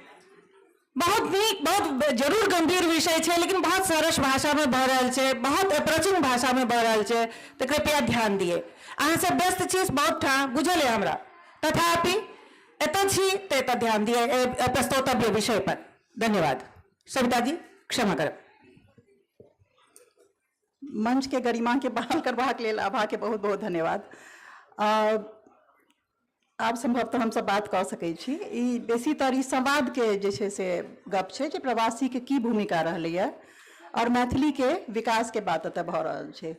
बहुत नीक, बहुत जरूर गंभीर विषय छै, लेकिन बहुत सरस भाषा में भऽ रहल छै, बहुत अप्रोचिंग भाषा में भऽ रहल छै, तऽ कृपया ध्यान दिए। अहाँ सब व्यस्त छी बहुत ठाम, बुझल है हमरा, तथापि एतऽ छी तऽ एतऽ ध्यान दिए प्रस्तोतव्य विषय पर। धन्यवाद। सविता जी क्षमा करब। मंच के गरिमा के बहाल करबाक लेल आभा के बहुत बहुत धन्यवाद। आब संभवतः हमसब बात कऽ सकै छी। ई बेसीतर ई संवाद के जे छै से गप छै जे प्रवासी के की भूमिका रहलैए और मैथिली के विकास के बात एतऽ भऽ रहल छै।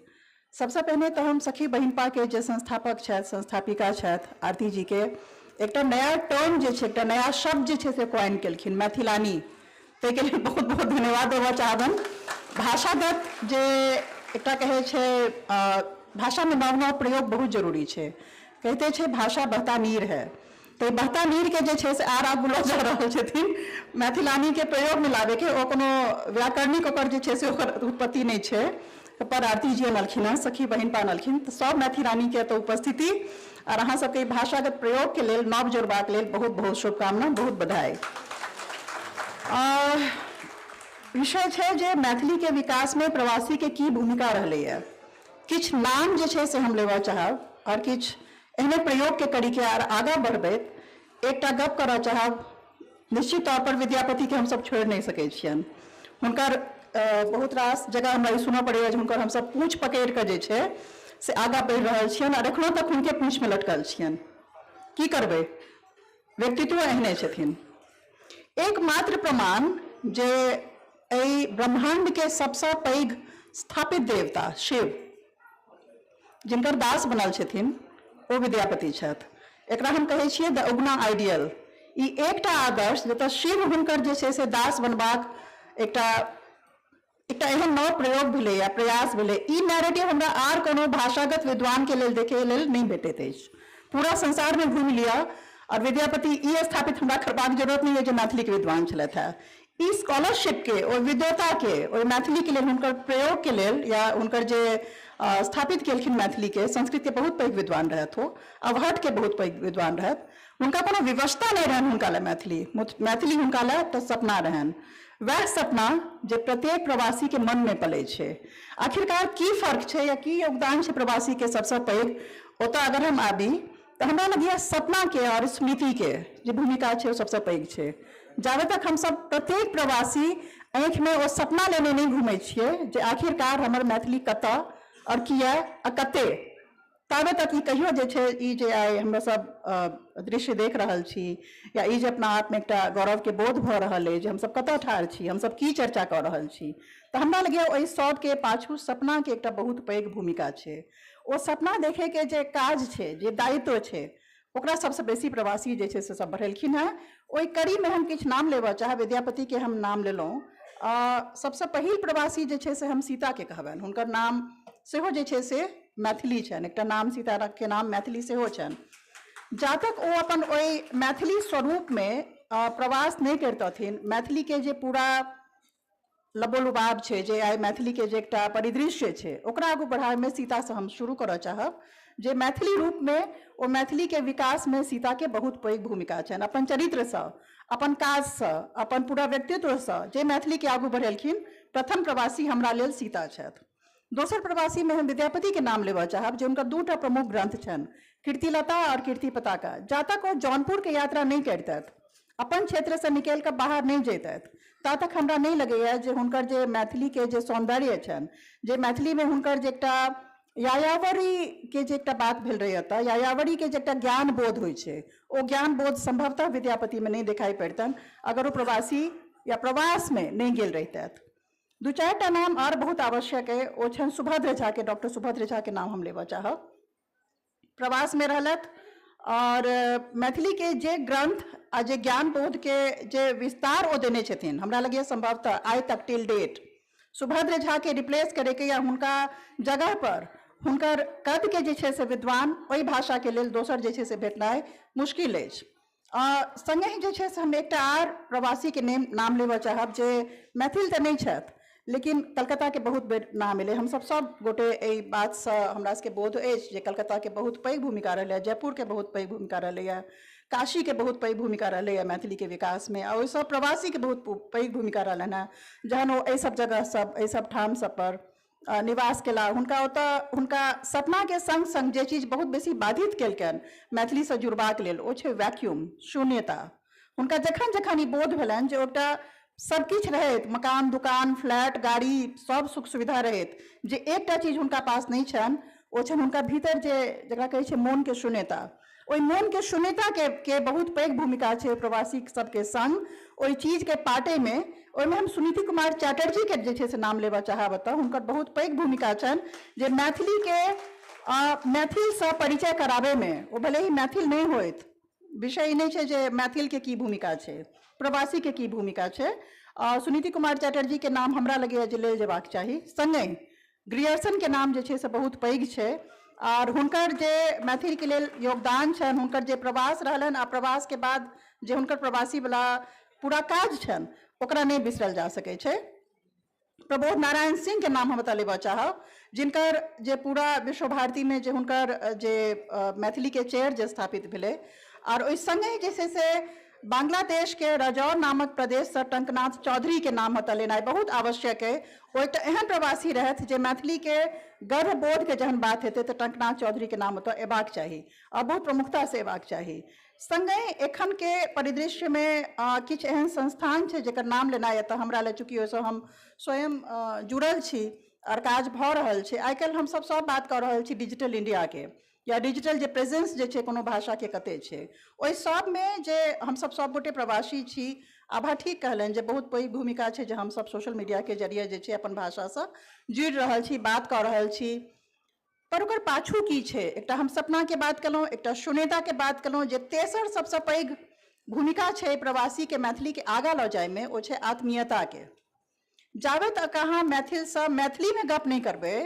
सबसँ पहिने तऽ हम सखी बहिनपा के जे संस्थापक छथि, संस्थापिका छथि, आरती जी के एकटा नया टर्म जे छै, एकटा नया शब्द जे छै से क्वाइन केलखिन, मैथिलानी, ताहिके लेल बहुत बहुत धन्यवाद देबऽ चाहबनि। भाषागत जे एकटा कहै छै, भाषामे नव नव प्रयोग बहुत जरूरी छै। कहिते छै भाषा बहता नीर है, तऽ बहता नीरके जे छै से आर आगू लऽ जा रहल छथिन मैथिलानीके प्रयोगमे लाबैके। ओ कोनो व्याकरणिक ओकर जे छै से ओकर उत्पत्ति नहि छै, पर आरती जी अनलखिन हेँ, सखी बहिनपा अनलखिन, तऽ सब मैथिल रानीके एतऽ उपस्थिति आओर अहाँ सबके ई भाषागत प्रयोगके लेल, नव जोड़बाक लेल बहुत बहुत शुभकामना, बहुत बधाई। विषय छै जे मैथिलीके विकासमे प्रवासीके की भूमिका रहलैए। किछु नाम जे छै से हम लेबऽ चाहब आओर किछु एहने प्रयोगके कड़ीके आर आगाँ बढ़बैत एकटा गप करऽ चाहब। निश्चित तौर पर विद्यापतिके हमसब छोड़ि नहि सकै छियनि। हुनकर बहुत रास जगह हमरा ई सुनऽ पड़ैए जे हुनकर हमसब पूँछ पकड़ि कऽ जे छै से आगाँ बढ़ि रहल छियनि आओर एखनो तक हुनके पूँछमे लटकल छियनि। की करबै, व्यक्तित्व एहने छथिन। एकमात्र प्रमाण जे एहि ब्रह्माण्डके सबसँ पैघ स्थापित देवता शिव जिनकर दास बनल छथिन ओ विद्यापति छथि। एकरा हम कहै छियै द उगना आइडियल। ई एकटा आदर्श जतऽ शिव हुनकर जे छै से दास बनबाक एकटा एकटा एहन नव प्रयोग भेलैए, प्रयास भेलै। ई नैरेटिव हमरा आर कोनो भाषागत विद्वानके लेल देखै लेल नहि भेटैत अछि। पूरा संसारमे घुमि लिअ आओर विद्यापति ई स्थापित हमरा करबाक जरूरत नहि अछि जे मैथिलीके विद्वान छलथि हेँ। ई स्कॉलरशिपके, ओहि विद्वताके, ओहि मैथिलीके लेल हुनकर प्रयोगके लेल या हुनकर जे स्थापित केलखिन मैथिलीके, संस्कृतके बहुत पैघ विद्वान रहथि ओ, अवहट्ठके बहुत पैघ विद्वान रहथि। हुनका कोनो विवशता नहि रहनि हुनका लए मैथिली, मैथिली हुनका लए एकटा सपना रहनि। वएह सपना जे प्रत्येक प्रवासीके मनमे पलै छै। आखिरकार की फर्क छै या की योगदान छै प्रवासीके सबसँ पैघ, ओतऽ अगर हम आबी तऽ हमरा लगैए सपनाके आओर स्मृतिके जे भूमिका छै ओ सबसँ पैघ छै। जाबे तक हमसब प्रत्येक प्रवासी आँखिमे ओ सपना लेने नहि घुमै छियै जे आखिरकार हमर मैथिली कतऽ आओर किया आ कते, ताबे तक ई कहियो जे छै ई जे आइ हमरा सब दृश्य देख रहल छी या ई जे अपना आपमे एकटा गौरवके बोध भऽ रहल अछि जे हमसब कतऽ ठाढ़ छी, हमसब की चर्चा कऽ रहल छी, तऽ हमरा लगैए ओहि सबके पाछू सपनाके एकटा बहुत पैघ भूमिका छै। ओ सपना देखैके जे काज छै, जे दायित्व छै, ओकरा सबसँ बेसी प्रवासी जे छै से सब बढ़ेलखिन हेँ। ओहि कड़ीमे हम किछु नाम लेबऽ चाहब। विद्यापतिके हम नाम लेलहुँ। सबसँ पहिल प्रवासी जे छै से हम सीताके कहबनि। हुनकर नाम सेहो जे छै से मैथिली छनि, एकटा नाम सीताके नाम मैथिली सेहो छनि। जा तक ओ अपन ओहि मैथिली स्वरूपमे प्रवास नहि करितथिन, मैथिलीके जे पूरा लबोलुबाब छै, जे आइ मैथिलीके जे एकटा परिदृश्य छै, ओकरा आगू बढ़ाबैमे सीतासँ हम शुरू करऽ चाहब जे मैथिली रूपमे ओ मैथिलीके विकासमे सीताके बहुत पैघ भूमिका छनि। अपन चरित्रसँ, अपन काजसँ, अपन पूरा व्यक्तित्वसँ जे मैथिलीके आगू बढ़ेलखिन, प्रथम प्रवासी हमरा लेल सीता छथि। दोसर प्रवासीमे हम विद्यापतिके नाम लेबऽ चाहब जे हुनकर दूटा प्रमुख ग्रंथ छनि, कीर्तिलता आओर कीर्ति पताका। जा तक ओ जौनपुरके यात्रा नहि करितथि, अपन क्षेत्रसँ निकलि कऽ बाहर नहि जैतथि, ता तक हमरा नहि लगैए जे हुनकर जे मैथिलीके जे सौन्दर्य छनि, जे मैथिलीमे हुनकर जे एकटा यायावरीके जे एकटा बात भेल रहै एतऽ, यायावरीके जे एकटा ज्ञान बोध होइ छै, ओ ज्ञान बोध सम्भवतः विद्यापतिमे नहि देखाइ पड़ितनि अगर ओ प्रवासी या प्रवासमे नहि गेल रहितथि। दू चारिटा नाम आर बहुत आवश्यक अइ, ओ छनि सुभद्र झाके, डॉक्टर सुभद्र झाके नाम हम लेबऽ चाहब। प्रवासमे रहलथि आओर मैथिलीके जे ग्रंथ आ जे ज्ञान बोधके जे विस्तार ओ देने छथिन, हमरा लगैए सम्भवतः आइ तक टिल डेट सुभद्र झाके रिप्लेस करैके या हुनका जगह पर हुनकर कदके जे छै से विद्वान ओहि भाषाके लेल दोसर जे छै से भेटनाइ मुश्किल अछि। सङ्गहि जे छै से हम एकटा आर प्रवासीके नाम लेबऽ चाहब जे मैथिल तऽ नहि छथि लेकिन कलकत्ताके बहुत बेर नाम एलै। हमसब सब गोटे एहि बातसँ हमरा सबके बोध अछि जे कलकत्ताके बहुत पैघ भूमिका रहलैए, जयपुरके बहुत पैघ भूमिका रहलैए, काशीके बहुत पैघ भूमिका रहलैए मैथिलीके विकासमे, आ ओहिसँ प्रवासीके बहुत पैघ भूमिका रहलनि हेँ। जहन ओ एहि सब जगह सब, एहि सब ठाम सब पर निवास केला, हुनका ओतऽ हुनका सपनाके सङ्ग सङ्ग जे चीज बहुत बेसी बाधित केलकनि मैथिलीसँ जुड़बाक लेल ओ छै वैक्यूम, शून्यता। हुनका जखन जखन ई बोध भेलनि जे एकटा सबकिछु रहैत, मकान, दुकान, फ्लैट, गाड़ी, सब सुख सुविधा रहैत, जे एकटा चीज हुनका पास नहि छनि ओ छनि हुनका भीतर जे जकरा कहै छै मोनके शून्यता। ओहि मोनके शून्यताके के बहुत पैघ भूमिका छै प्रवासी सबके सङ्ग ओहि चीजके पाटैमे। ओहिमे हम सुनीति कुमार चैटर्जीके जे छै से नाम लेबऽ चाहब एतऽ, हुनकर बहुत पैघ भूमिका छनि जे मैथिलीके मैथिलसँ परिचय कराबैमे, ओ भले ही मैथिल नहि होथि, विषय ई नहि छै जे मैथिलके की भूमिका छै, प्रवासीके की भूमिका छै। सुनीति कुमार चैटर्जीके नाम हमरा लगैए जे लेल जेबाक चाही। सङ्गहि ग्रियर्सनके नाम जे छै से बहुत पैघ छै आओर हुनकर जे मैथिलीके लेल योगदान छनि, हुनकर जे प्रवास रहलनि आ प्रवासके बाद जे हुनकर प्रवासीवला पूरा काज छनि ओकरा नहि बिसरल जा सकै छै। प्रबोध नारायण सिंह के नाम हम एतऽ लेबऽ चाहब, जिनकर जे पूरा विश्व भारती में जे हुनकर जे मैथिली के चेयर जे स्थापित भेलै। और ओहि संगे जे छै से बांग्लादेश के रजौर नामक प्रदेशसँ टंकनाथ चौधरी के नाम एतऽ लेनाइ बहुत आवश्यक अइ। ओ एकटा एहन प्रवासी रहथि जे मैथिली के गर्वबोध के जहन बात हेतै तऽ टंकनाथ चौधरी के नाम ओतऽ एबाक चाही और बहुत प्रमुखतासँ एबाक चाही। संगहि एखन के परिदृश्य में किछु एहन संस्थान छै जेकर नाम लेनाइ एतऽ हमरा लए, चूँकि ओहिसँ हम स्वयं जुड़ल छी और काज भऽ रहल छै। आइ काल्हि हमसब सब बात कऽ रहल छी डिजिटल इंडिया के, या डिजिटल जे प्रेजेंस जे छै कोनो भाषाके कते छै, ओहि सबमे जे हमसब सबगोटे प्रवासी छी। आभा ठीक कहलनि जे बहुत पैघ भूमिका छै जे हमसब सोशल मीडियाके जरिए जे छै अपन भाषासँ जुड़ि रहल छी, बात कऽ रहल छी, पर ओकर पाछू की छै? एकटा हम सपनाके बात केलहुँ, एकटा शून्यताके बात केलहुँ, जे तेसर सबसँ पैघ भूमिका छै प्रवासीके मैथिलीके आगाँ लऽ जाइमे, ओ छै आत्मीयताके। जाबे तक अहाँ मैथिलसँ मैथिलीमे गप नहि करबै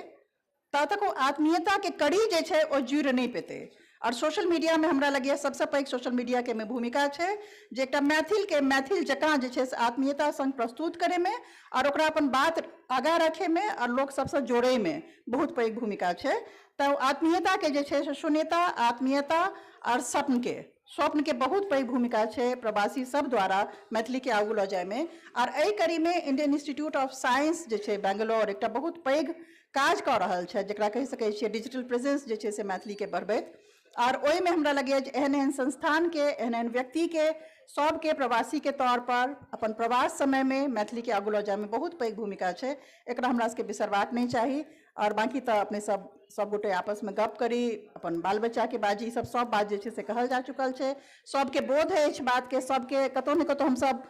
ता तक ओ आत्मीयताके कड़ी जे छै ओ जुड़ि नहि पेतै। और सोशल मीडियामे हमरा लगैए सबसँ पैघ सोशल मीडियाके एहिमे भूमिका छै जे एकटा मैथिलके मैथिल जकाँ जे छै से आत्मीयता संग प्रस्तुत करैमे और ओकरा अपन बात आगाँ रखैमे और लोक सबसँ जोड़ैमे बहुत पैघ भूमिका छै। तऽ आत्मीयताके जे छै से शून्यता, आत्मीयता और स्वप्नके बहुत पैघ भूमिका छै प्रवासी सब द्वारा मैथिलीके आगू लऽ जाइमे। और एहि कड़ीमे इंडियन इंस्टीट्यूट ऑफ साइंस जे छै बेंगलोर एकटा बहुत पैघ काज कऽ रहल छै, जकरा कहि सकै छियै डिजिटल प्रेजेंस जे छै से मैथिलीके बढ़बैत। और ओहिमे हमरा लगैए जे एहन एहन संस्थानके, एहन एहन व्यक्तिके, सबके प्रवासीके तौर पर अपन प्रवास समयमे मैथिलीके आगू लऽ जाइमे बहुत पैघ भूमिका छै। एकरा हमरा सबके बिसरबाक नहि चाही। और बाकी तऽ अपने सब सबगोटे आपसमे गप करी, अपन बाल बच्चाके बाजी, सब सब बात जे छै से कहल जा चुकल छै। सबके बोध अछि बातके, सबके कतहु ने कतहु हमसब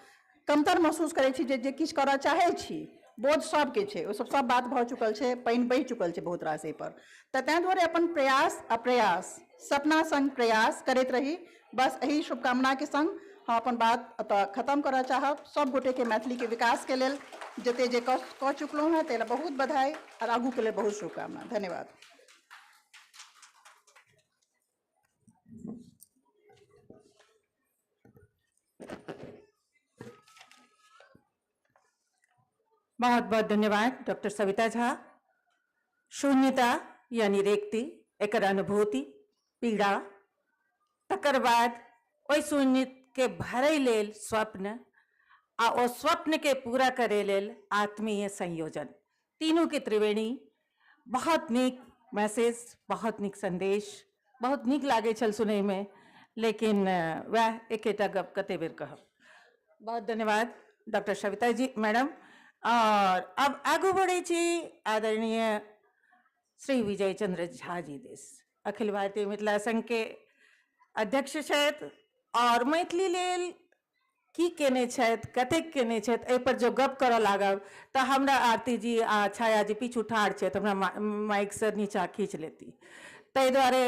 कमतर महसूस करै छी जे किछु करऽ चाहै छी, बोध सबके छै, ओ सब सब बात भऽ चुकल छै, पानि बहि चुकल छै बहुत रास एहिपर। तऽ ताहि दुआरे अपन प्रयास अप्रयास सपना संग प्रयास करैत रही, बस एहि शुभकामनाके संग हम अपन बात एतऽ खत्म करऽ चाहब। सब गोटेके मैथिलीके विकासके लेल जते जे कऽ चुकलहुँ हेँ ताहि लए बहुत बधाई और आगूके लेल बहुत शुभकामना। धन्यवाद। बहुत बहुत धन्यवाद डॉक्टर सविता झा। शून्यता यानी रेक्ति, एकर अनुभूति, पीड़ा, तकर बाद ओहि शून्य के भरै लेल स्वप्न आ ओ स्वप्न के पूरा करे लेल आत्मीय संयोजन, तीनों के त्रिवेणी। बहुत नीक मैसेज, बहुत नीक संदेश, बहुत नीक लागै छल सुनैमे, लेकिन वएह एकेटा गप कते बेर कहब। बहुत धन्यवाद डॉक्टर सविता जी मैडम। और अब आगू बढ़ै छी आदरणीय श्री विजय चंद्र झा जी दिस, अखिल भारतीय मिथिला संघ के अध्यक्ष छथि और मैथिली लेल की केने छथि, कतेक केने छथि, एहि पर जो गप करऽ लागब तऽ हमरा आरती जी आ छाया जी पीछू ठाढ़ छथि, हमरा माइक से नीचा खींच लेती। ताहि दुआरे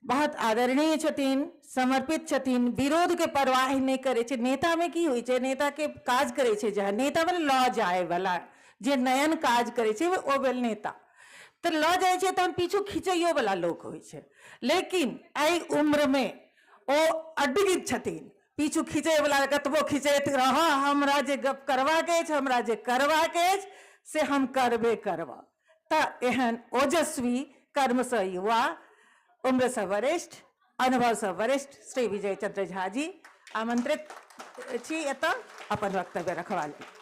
बहुत आदरणीय छथिन, समर्पित छथिन, विरोध के परवाह नहि करै छै। नेता में की होइ छै, नेता के काज करै छै जहाँ नेता भेल लऽ जाय वाला, जे नयन काज करै छै ओ भेल नेता, तऽ लऽ जाइ छै तहन पीछू खींचैयो वाला लोक होइ छै। लेकिन एहि उम्र में ओ अडिग छथिन, पीछू खींचै वाला कतबो खींचैत रह, हमरा जे गप करबाक अछि, हमरा जे करबाक अछि से हम करबे करब। तऽ एहन ओजस्वी कर्मसँ युवा, उम्रसँ वरिष्ठ, अनुभवसँ वरिष्ठ श्री विजय चंद्र झा जी आमंत्रित छी एतऽ अपन वक्तव्य रखबा लेल।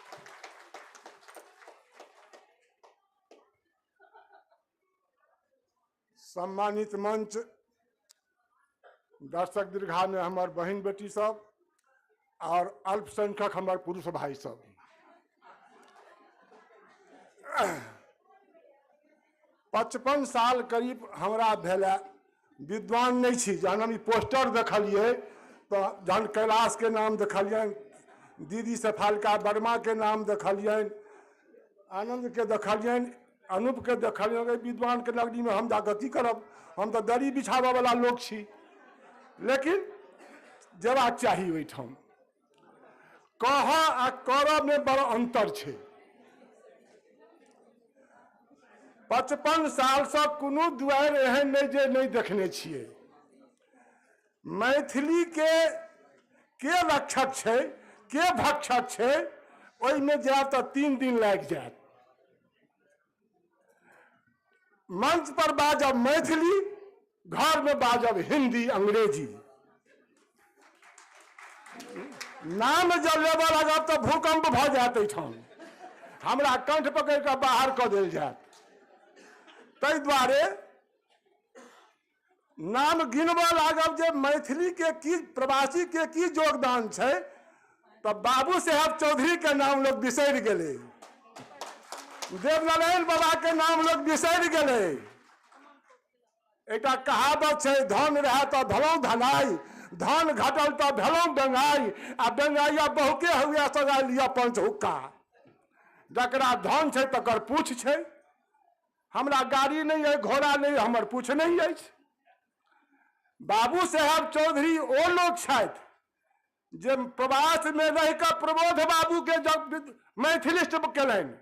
सम्मानित मंच, दर्शक दीर्घा में हमर बहिन बेटी सब और अल्पसंख्यक हमर पुरुष भाई सब, 55 साल करीब हमरा भेल। विद्वान नहीं छी, जहन हम ई पोस्टर देखलिए तो जहन कैलाश के नाम देखलियनि, दीदी शेफालिका वर्मा के नाम देखलियनि, आनंद के देखलियनि, अनूप के देखलियनि, विद्वान के नगरी में हम जाकऽ की करब, हम तऽ दरी बिछाबऽ वाला लोक छी। लेकिन जेबाक चाही ओहिठाम, कह आ करऽ में बड़ अंतर छै। 55 सालसँ कोनो दुआरि एहन नहि जे नहि देखने छियै। मैथिली के रक्षक छै, के भक्षक छै, ओहिमे जायब तऽ 3 दिन लागि जायत। मंच पर बाजब मैथिली, घरमे बाजब हिंदी अंग्रेजी। नाम जब लेबऽ लागब तऽ भूकंप भऽ जायत एहिठाम, हमरा कंठ पकड़ि कऽ बाहर कऽ देल जायत। ताहि दुआरे नाम गिनबऽ लागब जे मैथिली के की, प्रवासी के की योगदान छै, तऽ बाबू साहेब चौधरी के नाम लोग बिसरि गेलै, देवनारायण बाबा के नाम लोग बिसरि गेलै। एकटा कहावत छै, धन रहए तऽ भेलहुँ धनाइ, धन घटल तऽ भेलहुँ बेंगाइ, आ बेंगाइया बहुके हुए सगाइ लिअ पंच हुक्का। जकरा धन छै तकर पूछ छै। हमरा गाड़ी नहि अइ, घोड़ा नहि, हमर पूछ नहि अछि। बाबू साहेब चौधरी ओ लोक छथि जे प्रवासमे रहि कऽ प्रबोध बाबूके जब मैथिलिस्ट केलनि,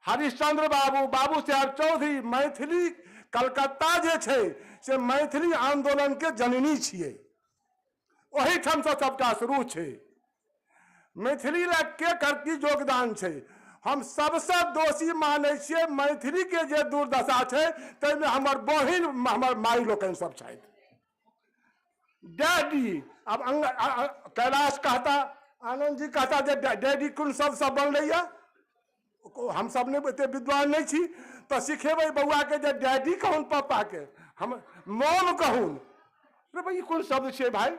हरिश्चंद्र बाबू, बाबू साहेब चौधरी, मैथिली कलकत्ता जे छै से मैथिली आंदोलनके जननी छियै, ओहिठामसँ सबटा शुरू छै। मैथिली लए के की योगदान छै? हम सबसँ दोषी मानै छियै मैथिलीके जे दुर्दशा छै ताहिमे हमर बहिन, हमर माइ लोकनि सब छथि। डैडी, आब कैलाश कहता, आनंद जी कहता जे डैडी कोन सबसँ बनलैया, हमसब नहि एते विद्वान नहि छी तऽ सिखेबै बौआके जे डैडी कहून पापाके, हम मॉम कहून। रे भाई, ई कोन शब्द छियै भाई?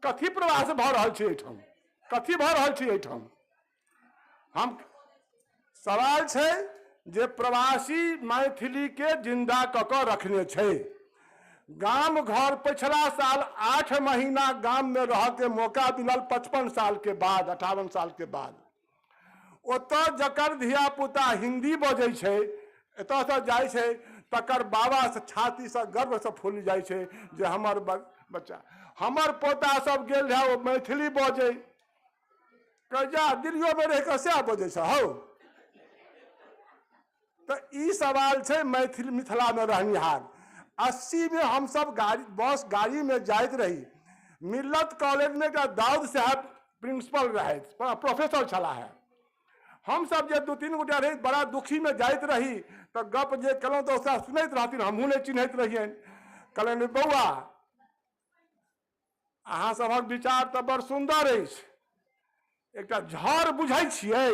कथी प्रवास भऽ रहल छै एहिठाम, कथी भऽ रहल छै एहिठाम? हम सवाल छै जे प्रवासी मैथिलीके जिंदा कऽ कऽ रखने छै। गाम घर पिछला साल 8 महीना गाममे रहऽके मौका मिलल 55 साल के बाद, 58 साल के बाद। ओतऽ जकर धियापुता हिंदी बजै छै, एतऽसँ जाइ छै, तकर बाबा छातीसँ गर्वसँ फूलि जाइ छै जे हमर बच्चा, हमर पोता सब गेल रहए ओ मैथिली बजै, कहै जा दिल्लियोमे रहि कऽ सएह बजै छै हौ। तऽ ई सवाल छै मैथिल मिथिलामे रहनिहार। 80मे हमसब गाड़ी, बस गाड़ीमे जाइत रही, मिल्लत कॉलेजमे एकटा दाऊद साहब प्रिंसिपल रहथि, प्रोफेसर छलाह है। हमसब जे 2-3 गोटा रही, बड़ा दुखीमे जाइत रही, तऽ गप जे केलहुँ तऽ ओसब सुनैत रहथिन, हमहूँ नहि चिन्हैत रहियनि। कहलनि बौआ अहाँ सभक विचार तऽ बड़ सुन्दर अछि, एकटा झड़ बुझै छियै?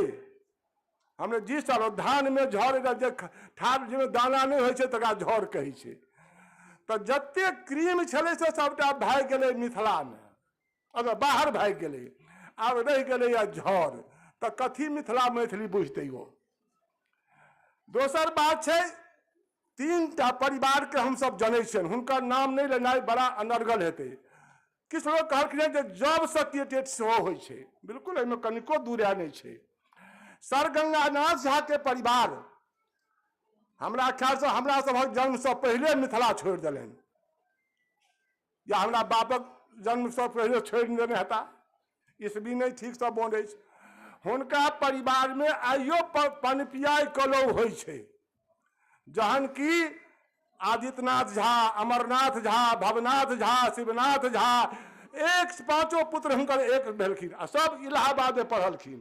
हमरे जी सर, धानमे झड़ एकटा जे ठाढ़ जाहिमे दाना नहि होइ छै तकरा झड़ कहै छै। तऽ जतेक क्रीम छलै से सबटा भागि गेलै मिथिलामे, अगर बाहर भागि गेलै, आब रहि गेलैए झड़, तऽ कथी मिथिला मैथिली बुझतै ओ? दोसर बात छै, 3टा परिवारके हमसब जनै छियनि, हुनकर नाम नहि लेनाइ बड़ा अनर्गल हेतै। किछु लोक कहलखिन जे जॉब से क्रिएटेड सेहो होइ छै, बिल्कुल एहिमे कनिको दूरा नहि छै। सर गंगानाथ झा के परिवार हमरा ख्यालसँ हमरा सभक जन्मसँ पहिले मिथिला छोड़ि देलनि, या हमरा बापक जन्मसँ पहिले छोड़ि देने हेता, ईस्वी नहि ठीकसँ मोन अछि। हुनका परिवारमे आइयो पनपियाइ कलौ होइ छै, जहन कि आदित्यनाथ झा, अमरनाथ झा, भवनाथ झा, शिवनाथ झा, एक 5 पुत्र हुनकर एक भेलखिन आ सब इलाहाबादमे पढ़लखिन।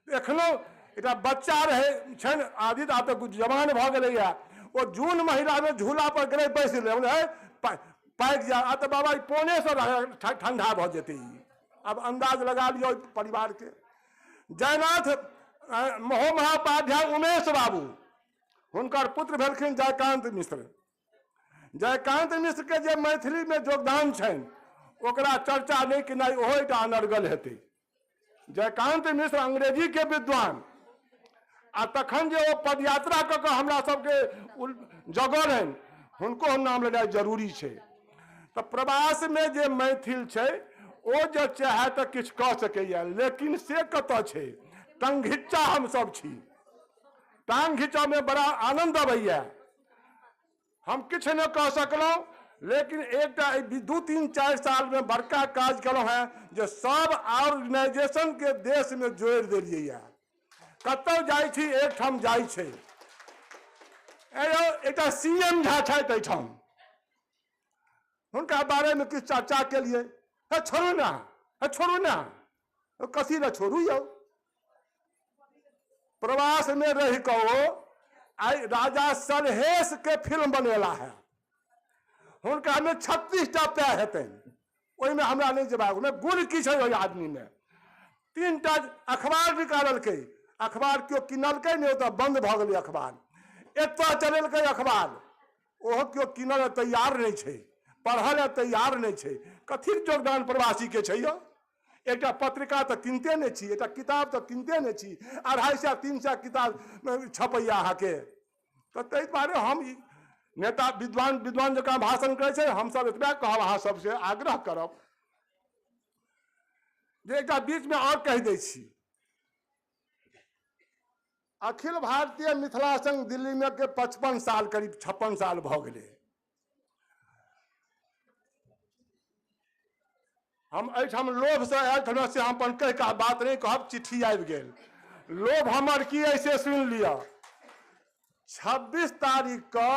एखनो एकटा बच्चा रहै छनि आदित्य, आब तऽ जवान भऽ गेलैए, ओ जून महीनामे झूला पर गेलै बैस गेलै, हे पाकि जाय, आब तऽ बाबा ई पौनेसँ ठंडा भऽ जेतै ई। आब अन्दाज लगा लियौ परिवारके। जयनाथ महोपाध्याय उमेश बाबू, हुनकर पुत्र भेलखिन जयकांत मिश्र। जयकांत मिश्र के जे मैथिलीमे योगदान छनि ओकरा चर्चा नहि केनाइ ओहो एकटा अनर्गल हेतै। जयकांत मिश्र अंग्रेजी के विद्वान, आ तखन जे ओ पदयात्रा कऽ कऽ हमरा सबके जगौलनि, हुनको नाम लेनाइ जरूरी छै। तऽ प्रवासमे जे मैथिल छै ओ जे चाहे तऽ किछु कऽ सकैए, लेकिन से कतऽ छै? टंगघिच्चा हमसब छी, टांग घिचऽमे बड़ा आनन्द अबैए। हम किछु नहि कऽ सकलहुँ, लेकिन एकटा 2, 3, 4 सालमे बड़का काज केलहुँ हेँ जे सब ऑर्गेनाइजेशनके देशमे जोड़ि देलियै। कतहु जाइ छी एकठाम जाइ छै। एकटा CM Jha छथि एहिठाम, हुनका बारेमे किछु चर्चा केलियै, हे छोड़ू ने, हे छोड़ू ने, कथी लए छोड़ू यौ? प्रवासमे रहि कऽ ओ आइ राजा सलहेशके फिल्म बनेला है। हुनकामे 36टा पैर हेतनि, ओहिमे हमरा नहि जेबाक। ओहिमे गुण की छै ओहि आदमीमे? 3टा अखबार निकाललकै, अखबार केओ किनलकै नहि, ओतऽ बन्द भऽ गेलै अखबार। एतऽ चलेलकै अखबार, ओहो केओ किनऽ लए तैयार नहि छै, पढ़ऽ लए तैयार नहि छै। कथीक योगदान प्रवासीके छै यौ? एकटा पत्रिका तऽ किनते नहि छी, एकटा किताब तऽ किनते नहि छी, 250-300 किताब छपैया अहाँके। तऽ ताहि दुआरे हम नेता विद्वान विद्वान जकाँ भाषण करै छै। हमसब एतबे कहब, अहाँ सबसँ आग्रह करब जे एकटा बीचमे आओर कहि दै छी, अखिल भारतीय मिथिला संघ दिल्लीमे के 55 साल करीब 56 साल भऽ गेलै। हम एहिठाम लोभसँ आयल छलहुँ, से हम अपन कहि कऽ बात नहि कहब, चिट्ठी आबि गेल। लोभ हमर की अइ से सुनि लिअ। 26 तारीख के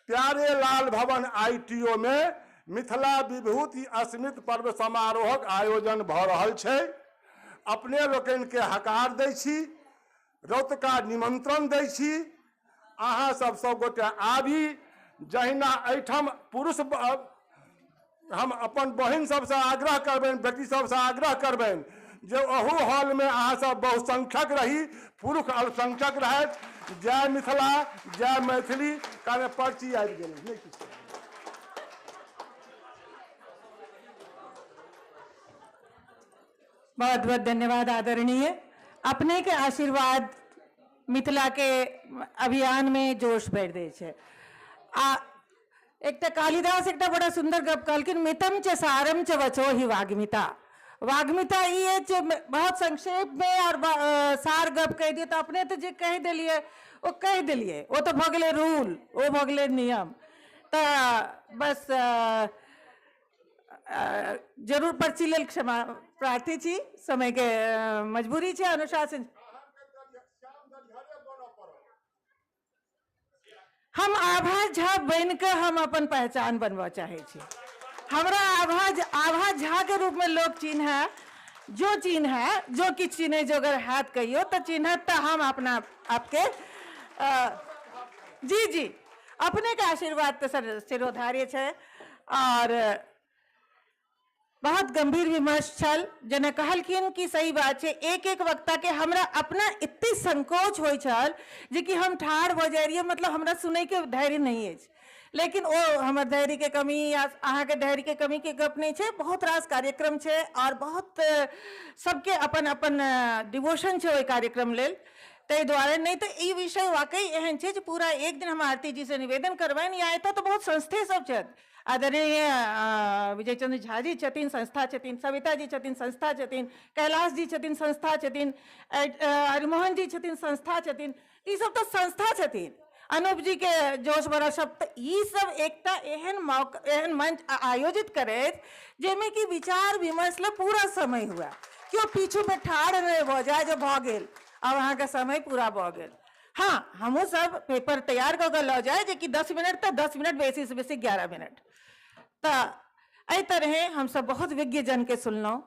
प्यारे लाल भवन ITO में मिथिला विभूति अस्मित पर्व समारोहक आयोजन भऽ रहल छै। अपने लोकनिके हकार दै छी, रौतका निमंत्रण दै छी, अहाँ सब गोटे आबी। जहिना एहिठाम पुरुष, हम अपन बहिन सबसँ आग्रह करबनि, बेटी सबसँ आग्रह करबनि जे अहू हॉलमे अहाँ सब बहुसंख्यक रही, पुरुष अल्पसंख्यक रहथि। जय मिथिला, जय मैथिली। कारण पर्ची आबि गेल नहि किछु। बहुत बहुत धन्यवाद आदरणीय। अपने के आशीर्वाद मिथिला के अभियान में जोश भरि दै छै। आ एकटा कालिदास एकटा बड़ा सुंदर गप कहलखिन, मितम च सारम च वचो ही वाग्मिता। वाग्मिता ई अछि बहुत संक्षेप में और सार गप कहि दियौ। तऽ अपने तऽ जे कहि देलियै ओ कहि देलियै, ओ तऽ भऽ गेलै रूल, ओ भऽ गेलै नियम। तऽ बस जरूर पर्ची लेल क्षमा प्रार्थी छी, समय के मजबूरी छै, अनुशासन। हम आभा झा बनि कऽ हम अपन पहचान बनबऽ चाहै छी। हमरा आभा झा के रूप में लोग चिन्है, जो चिन्है, जो किछु चिन्है जोगर हैत कहियो तऽ चिन्हत, तऽ हम अपना आपके जी जी अपने के आशीर्वाद तऽ सर शिरोधार्य छै। और बहुत गंभीर विमर्श छल, जेना कहलखिन कि सही बात छै। एक एक वक्ता के हमरा अपना एते संकोच होइ छल जे कि हम ठाढ़ भऽ जाइ रहियै, मतलब हमरा सुनैके धैर्य नहि अछि। लेकिन ओ हमर धैर्यके कमी या अहाँके धैर्यके कमीके गप नहि छै। बहुत रास कार्यक्रम छै और बहुत सबके अपन अपन डिवोशन छै ओहि कार्यक्रम लेल, ताहि दुआरे नहि तऽ ई विषय वाकई एहन छै जे पूरा एक दिन हम आरती जी से निवेदन करबनि। या एतऽ तऽ बहुत संस्थे सब छथि, आदरणीय विजय चंद्र झा जी छथिन, संस्था छथिन, सविता जी छथिन, संस्था छथिन, कैलाश जी छथिन, संस्था छथिन, हरिमोहन जी छथिन, संस्था छथिन, ई सब तऽ संस्था छथिन। अनूप जी के जोश भरा शब्द, तऽ ई सब एकटा एहन मौका, एहन मंच आयोजित करैत जाहिमे कि विचार विमर्श ला पूरा समय हुआ, केओ पीछू में ठाढ़ नहि भऽ जाय जे भऽ गेल आब अहाँके समय पूरा भऽ गेल। हाँ, हमहूँ सब पेपर तैयार कऽ कऽ लऽ जाय जे कि 10 मिनट तऽ 10 मिनट, बेसी से बेसी 11 मिनट। तऽ एहि तरहे हमसब बहुत विज्ञ जनके सुनलहुँ,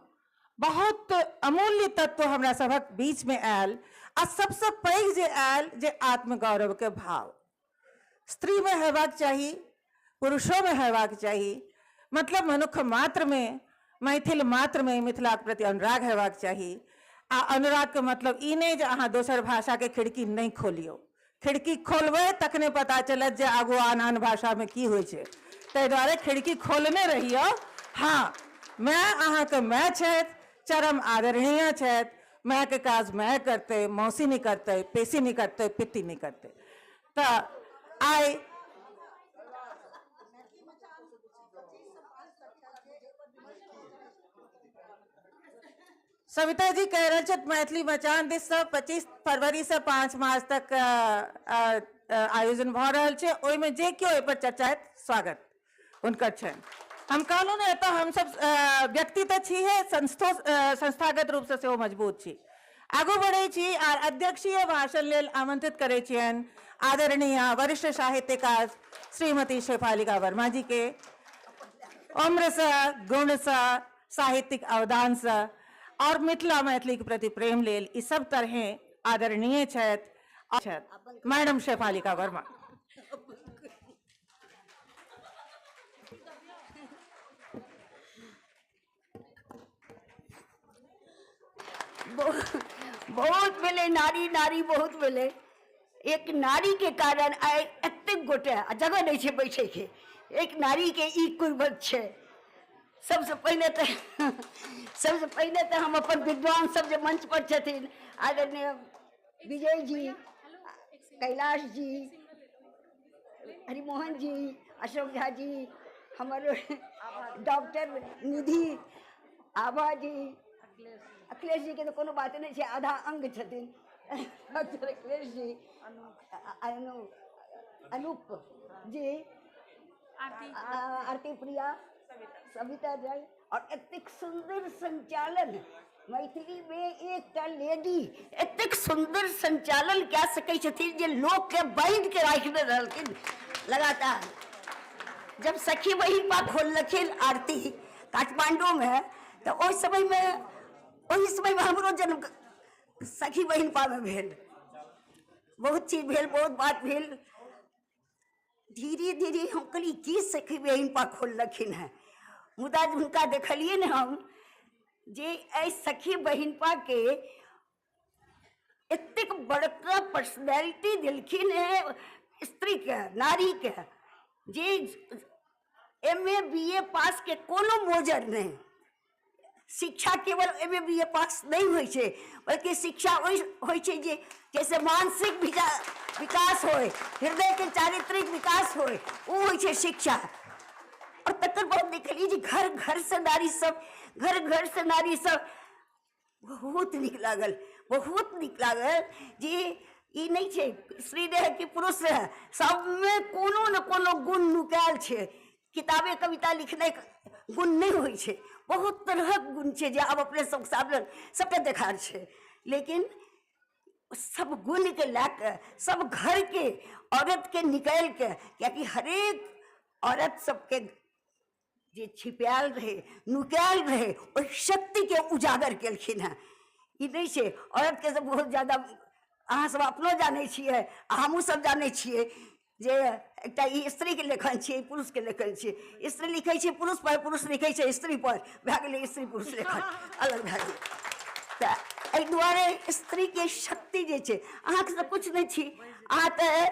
बहुत अमूल्य तत्व हमरा सभक बीचमे आयल। आ सबसँ पैघ जे आयल जे आत्मगौरवके भाव स्त्रीमे हेबाक चाही, पुरुषोमे हेबाक चाही, मतलब मनुख मात्रमे, मैथिल मात्रमे मिथिलाके प्रति अनुराग हेबाक चाही। आ अनुरागके मतलब ई नहि जे अहाँ दोसर भाषाके खिड़की नहि खोलियौ, खिड़की खोलबै तखने पता चलत जे आगू आन आन भाषामे की होइ छै। ताहि दुआरे खिड़की खोलने रहियौ। हाँ, माय अहाँके माय छथि, चरम आदरणीय छथि। मायके काज माय करतै, मौसी नहि करतै, पेशी नहि करतै, पित्ती नहि करतै। तऽ आइ सविता जी कहि रहल छथि मैथिली मचान दिससँ 25 फरवरी से 5 मार्च तक आयोजन भऽ रहल छै। ओहिमे जे केओ एहिपर चर्चा हैत स्वागत हुनकर छनि। हम कहलहुँ ने एतऽ हमसब व्यक्ति तऽ छीहे, संस्थागत रूपसँ सेहो मजबूत छी। आगू बढ़ै छी आर अध्यक्षीय भाषण लेल आमंत्रित करै छियनि आदरणीय वरिष्ठ साहित्यकार श्रीमती शेफालिका वर्मा जी के। उम्रसँ, गुणसँ, साहित्यिक अवदानसँ और मिथिला मैथिली के प्रति प्रेम लेल ई सब तरहे आदरणीय छथि छथि मैडम शेफालिका वर्मा। बहुत भेलै नारी नारी बहुत भेलै। एक नारी के कारण आइ एतेक गोटे आ जगह नहि छै बैसैके, एक नारी के ई कुर्बत छै। सबसँ पहिने तऽ हम अपन विद्वान सब जे मंच पर छथिन, आदरणीय विजय जी, कैलाश जी, हरिमोहन जी, अशोक झा जी, हमर डॉक्टर निधि आभा जी, अखिलेश जी के तऽ कोनो बात नहि छै, आधा अंग छथिन डॉक्टर अखिलेश जी, अनूप जी, आरती प्रिया, सविता जैन। और एतेक सुंदर संचालन मैथिली में एकटा लेडी एतेक सुंदर संचालन कए सकै छथिन जे लोक के बांधि के राखने रहलखिन लगातार। जब सखी बहिनपा खोललखिन आरती काठमांडू में, तऽ ओहि समय में हमरो जन्म सखी बहिनपा में भेल। बहुत चीज भेल, बहुत बात भेल। धीरे धीरे हम कहलियै की सखी बहिनपा खोललखिन हेँ, मुदा हुनका देखलियै ने हम जे एहि सखी बहिनपा के एतेक बड़का पर्सनैलिटी देलखिन हेँ स्त्रीके, नारीके, जे एम ए बी ए पास के कोनो मोजर नहि। शिक्षा केवल एम ए बी ए पास नहि होइ छै, बल्कि शिक्षा ओहि होइ छै जे जैसे मानसिक विकास होय, हृदय के चारित्रिक विकास होय, ओ होइ छै शिक्षा। और तकर बाद देखलियै जे घर घर से नारी सब, घर घर से नारी सब, बहुत नीक लागल, बहुत नीक लागल जे ई नहि छै स्त्री रहै कि पुरुष रहै, सबमे कोनो ने कोनो गुण नुकायल छै। किताबे कविता लिखने गुण नहि होइ छै, बहुत तरहक गुण छै जे आब अपने सब सामने सबके देखार छै। लेकिन सब गुण के लए कऽ सब घर के औरत के निकालि के, कियाकि हरेक औरत सबके जे छिपायल रहै, नुकायल रहै, ओहि शक्ति के उजागर केलखिन हेँ। ई नहि छै औरत के सब बहुत ज्यादा, अहाँ सब अपनो जानै छियै आ हमहूँ सब जानै छियै जे एकटा ई स्त्रीके लेखन छियै, ई पुरुषके लेखन छियै। स्त्री लिखै छै पुरुष पर, पुरुष लिखै छै स्त्री पर, भए गेलै स्त्री पुरुष लेखन अलग भए गेलै। तऽ एहि दुआरे स्त्रीके शक्ति जे छै, अहाँके तऽ किछु नहि छी, अहाँ तऽ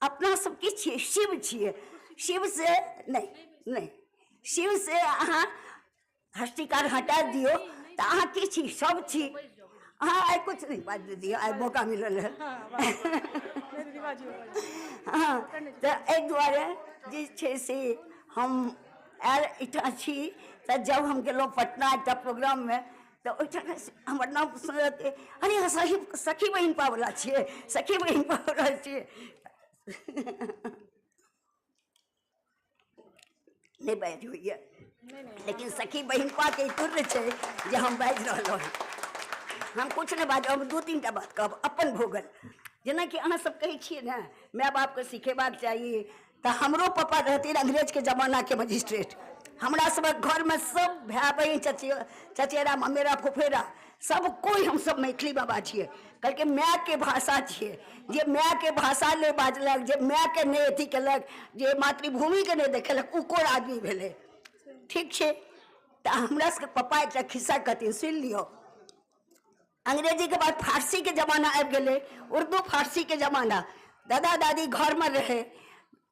अपना सब की छियै, शिव छियै। शिव से नहि नहि, शिव से अहाँ हस्तिकार हटा दियौ तऽ अहाँ की छी, सब छी। अहाँ आइ किछु नहि बाजि दियौ, आइ मौका मिलल है। हँ, तऽ एहि दुआरे जे छै से हम आयल एहिठाम छी। तऽ जब हम गेलहुँ पटना एकटा प्रोग्राममे, तऽ ओहिठाम हमर नाम सुनलक, अरे अहाँ सखी बहिनपा वला छियै, सखी बहिनपा वला छियै। नहि बाजि होइए, लेकिन सखी बहिनपाके ई तुर्र छै जे हम बाजि रहलहुँ हेँ। हम किछु नहि बाजब, हम 2-3 टा बात कहब अपन भोगल। जेनाकि अहाँ सब कहै छियै ने माय बापके सिखेबाक चाही, तऽ हमरो पापा रहथिन अंग्रेजके जमानाके मजिस्ट्रेट। हमरा सबक घरमे सब भाय बहिन, चचेरा ममेरा फुफेरा सब कोइ हमसब मैथिली बाबा छियै। कहलकै मायके भाषा छियै, जे मायके भाषा नहि बाजलक, जे मायके नहि अथी केलक, जे मातृभूमिके नहि देखेलक, ओ कोन आदमी भेलै। ठीक छै, तऽ हमरा सबके पप्पा एकटा खिस्सा कहथिन, सुनि लियौ। अंग्रेजीके बाद फारसीके जमाना आबि गेलै, उर्दू फारसीके जमाना। दादा दादी घरमे रहै,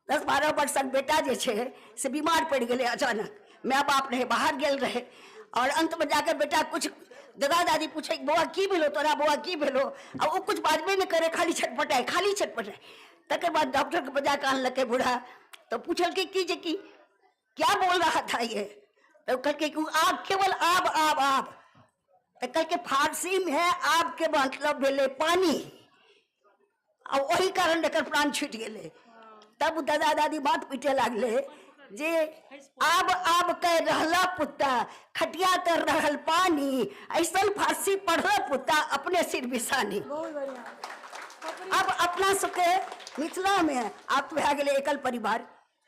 10-12 वर्षक बेटा जे छै से बीमार पड़ि गेलै अचानक। माय बाप रहै, बाहर गेल रहै, और अंतमे जाके बेटा कुछ दादा दादी पूछे, बौआ की भेलो तोरा, बौआ की भेलो, आ ओ कुछ बाजबे नहि करे, खाली छटपटाए, खाली छटपटाए। तकर बाद डॉक्टरके बजा कऽ आनलकै बूढ़ा, तऽ पूछलकै की जे की क्या बोल रहा था ये, तऽ कहलकै कि आब केवल आब आब आब। तऽ कहलकै फारसीमे आबके मतलब भेलै पानी, आ ओहि कारण एकर प्राण छूटि गेलै। तब दादा दादी बात पीटे लागलै जे आब आब कह रहला पुत्ता, खटिया तर रहल पानी, ऐसन फारसी पढ़ल पुत्ता अपने सिर बिसानी। अब अपना सबके मिथिलामे आब तऽ भए गेलै एकल परिवार,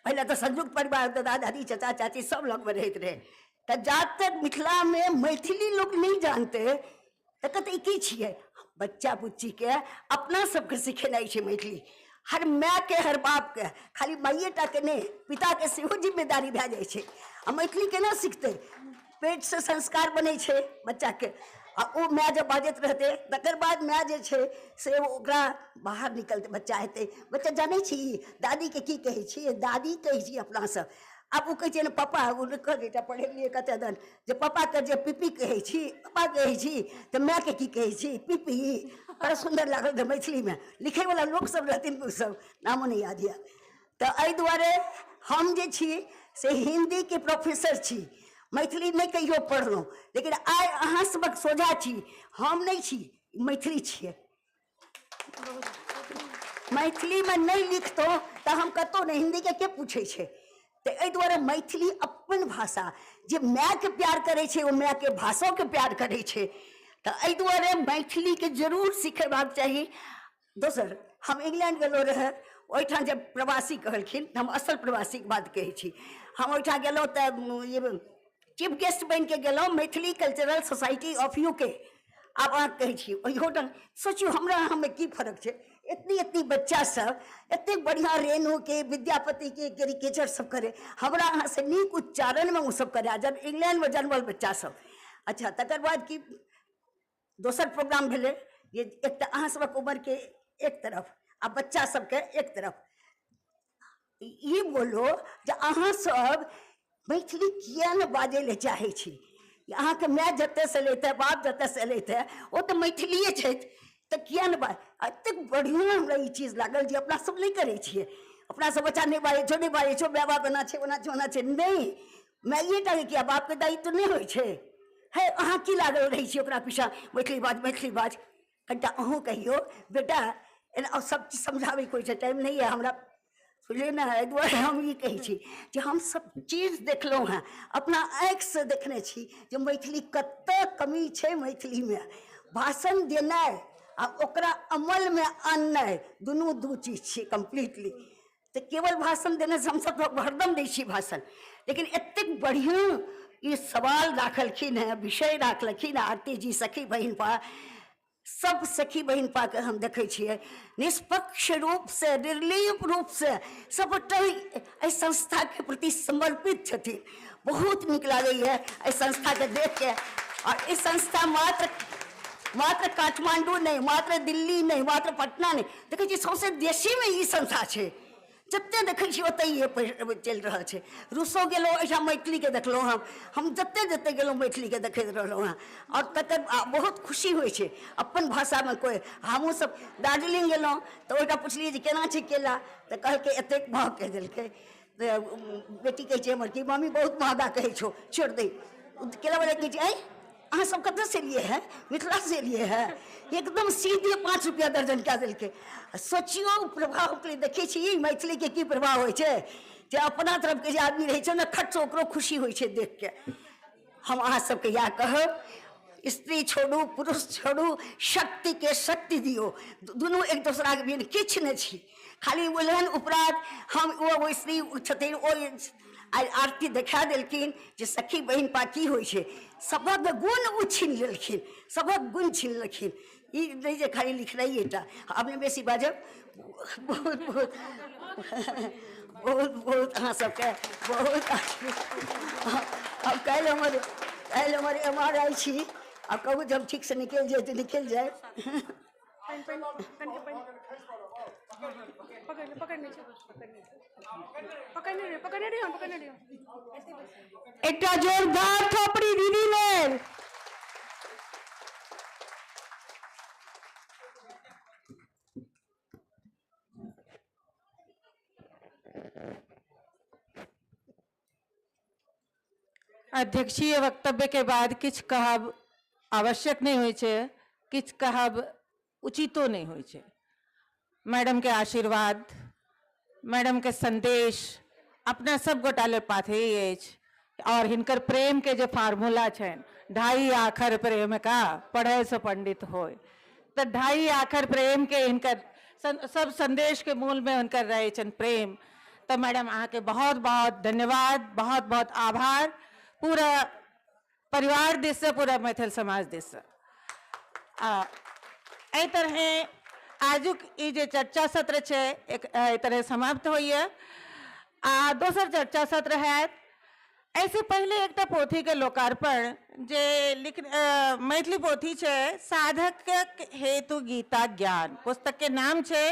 पहिले तऽ संयुक्त परिवार, दादा दादी चाचा चाची सब लगमे रहैत रहै। तऽ जा तक मिथिलामे मैथिली लोक नहि जानतै तऽ कहतै ई की छियै। बच्चा बुच्चीके अपना सबके सिखेनाइ छै मैथिली। हर मायके हर बापके, खाली माइए टाके नहि, पिताके सेहो जिम्मेदारी भए जाइ छै। आ मैथिली केना सिखतै? पेटसँ संस्कार बनै छै बच्चाके, आ ओ माय जब बाजैत रहतै तकर बाद माय जे छै से ओकरा बाहर निकलतै, बच्चा हेतै। बच्चा जानै छी दादीके की कहै छी? दादी कहै छी अपना सब। आब ओ कहै छै ने पप्पा, ओ कहलकै एकटा पढ़ेलियै कते दन जे पप्पाके जे पीपी कहै छी, पप्पा कहै छी, तऽ मायके की कहै छी? पीपी। बड़ा सुन्दर लागल रहै मैथिलीमे लिखैवला लोकसब रहथिन, ओसब नामो नहि याद यऽ। तऽ एहि दुआरे हम जे छी से हिन्दीके प्रोफेसर छी, मैथिली नहि कहियो पढ़लहुँ, लेकिन आइ अहाँ सबक सोझा छी, हम नहि छी, मैथिली छियै। मैथिलीमे नहि लिखतहुँ तऽ हम कतहु नहि, हिन्दीके के पूछै छै? तऽ एहि दुआरे मैथिली अपन भाषा, जे मायके प्यार करै छै ओ मायके भाषोके प्यार करै छै। तऽ एहि दुआरे मैथिलीके जरूर सिखेबाक चाही। दोसर, हम इंग्लैंड गेलहुँ रहए, ओहिठाम जब प्रवासी कहलखिन, हम असल प्रवासीके बात कहै छी। हम ओहिठाम गेलहुँ तऽ चीफ गेस्ट बनिके गेलहुँ Maithili cultural society of UK. आब अहाँ कहै छी ओहियोठाम सोचियौ हमरा अहाँमे की फर्क छै? एतनी एतनी बच्चा सब एतेक बढ़िआँ रेणुके विद्यापतिके कैरिकेचर सब करै, हमरा अहाँसँ नीक उच्चारणमे ओसब करै, जब इंग्लैंडमे जन्मल बच्चा सब। अच्छा, तकर बाद की दोसर प्रोग्राम भेलै जे एकटा अहाँ सबक उमरके एक तरफ आ बच्चा सबके एक तरफ। ई बोलो जे अहाँ सब मैथिली किया नहि बाजै लए चाहै छी? अहाँके माय जतऽसँ एलथि, बाप जतऽसँ एलथि, ओ तऽ मैथिलीए छथि, तऽ किया नहि बाज? एतेक बढ़िआँ हमरा ई चीज लागल जे अपना सब नहि करै छियै। अपना सब बच्चा नहि बाजै छौ, नहि बाजै छौ, माय बाप एना छै, ओना छै, ओना छै। नहि, माइए टाके किया, बापके दायित्व नहि होइ छै? हे, अहाँ की लागल रहै छी ओकरा पीछा, मैथिली बाज मैथिली बाज? कनिटा अहूँ कहियौ बेटा, एना सब चीज समझाबैके होइ छै, टाइम नहि यऽ हमरा, बुझलियै ने? एहि दुआरे हम ई कहै छी जे हम सब चीज देखलहुँ हेँ, अपना आँखिसँ देखने छी जे मैथिली कतऽ कमी छै। मैथिलीमे भाषण देनाइ आ ओकरा अमलमे आननाइ दुनू दू चीज छियै कम्प्लीटली। तऽ केवल भाषण देनेसँ, हमसब तऽ हरदम दै छी भाषण, लेकिन एतेक बढ़िआँ ई सवाल राखलखिन हेँ, विषय राखलखिन आरती जी, सखी बहिनपा, सब सखी बहिनपाके हम देखै छियै निष्पक्ष रूपसँ, निर्लेप रूपसँ सबटा एहि संस्थाके प्रति समर्पित छथिन। बहुत नीक लागैए एहि संस्थाके देखके। आओर ई संस्था मात्र मात्र काठमाण्डू नहि, मात्र दिल्ली नहि, मात्र पटना नहि, देखै छियै सौंसे देशेमे ई संस्था छै। जते देखै छी ओतहिए चलि रहल छै। रूसो गेलहुँ, एहिठाम मैथिलीके देखलहुँ हम। हम जते जते गेलहुँ मैथिलीके देखैत रहलहुँ हँ, आओर तकर बहुत खुशी होइ छै अपन भाषामे कोइ। हमहूँ सब दार्जिलिंग गेलहुँ तऽ ओहिठाम पुछलियै जे केना छै केला, तऽ कहलकै एतेक महग कहि देलकै। तऽ बेटी कहै छै हमर कि मम्मी बहुत महगा कहै छौ, छोड़ि दही। केलावला कहै छै, आँय अहाँ सब कतऽसँ एलियै है? मिथिलासँ एलियै है? एकदम सीधे 5 रुपया दर्जन कए देलकै। सोचियौ प्रभावके, देखै छी मैथिलीके की प्रभाव होइ छै, जे अपना तरफके जे आदमी रहै छै ने खट ओकरो खुशी होइ छै देखके। हम अहाँ सबके इएह कहब, स्त्री छोड़ू पुरुष छोड़ू, शक्तिके शक्ति दियौ, दुनू एक दोसराके बिन किछु नहि छी। खाली ओहन उपराग हम ओ स्त्री छथिन, ओ आइ आरती देखा देलखिन जे सखी बहिनपा की होइ छै। सभक गुण ओ छीन लेलखिन, सभक गुण छीन लेलखिन। ई नहि जे खाली लिखनाइए टा। आब नहि बेसी बाजब। बहुत बहुत बहुत बहुत अहाँ सबके बहुत। आब काल्हि हमर MRI छी, आब कहू जब ठीकसँ निकलि जाय तऽ निकलि जाय। एकटा जोरदार थोपड़ी दीदी लेल। अध्यक्षीय वक्तव्य के बाद किछु कहब आवश्यक नहीं होइ छै, किछु कहब उचितो नहीं होइ छै। मैडम के आशीर्वाद, मैडम के संदेश अपना सब गोटा लेल पाथेय अछि। और हिनकर प्रेम के जे फार्मूला छनि, 2.5 आखर प्रेम का पढ़े से पंडित होय, तऽ 2.5 आखर प्रेम के हिनकर सब संदेश के मूल में हुनकर रहै छनि प्रेम। तऽ मैडम अहाँके बहुत बहुत धन्यवाद, बहुत बहुत आभार, पूरा परिवार दिससँ, पूरा मैथिल समाज दिससँ। आ एहि तरहे आजुक ई जे चर्चा सत्र छै एक एहि तरहे समाप्त होइए आ दोसर चर्चा सत्र हैत। एहिसँ पहिले एकटा पोथीके लोकार्पण जे लिख मैथिली पोथी छै साधकक हेतु गीता ज्ञान, पुस्तकके नाम छै,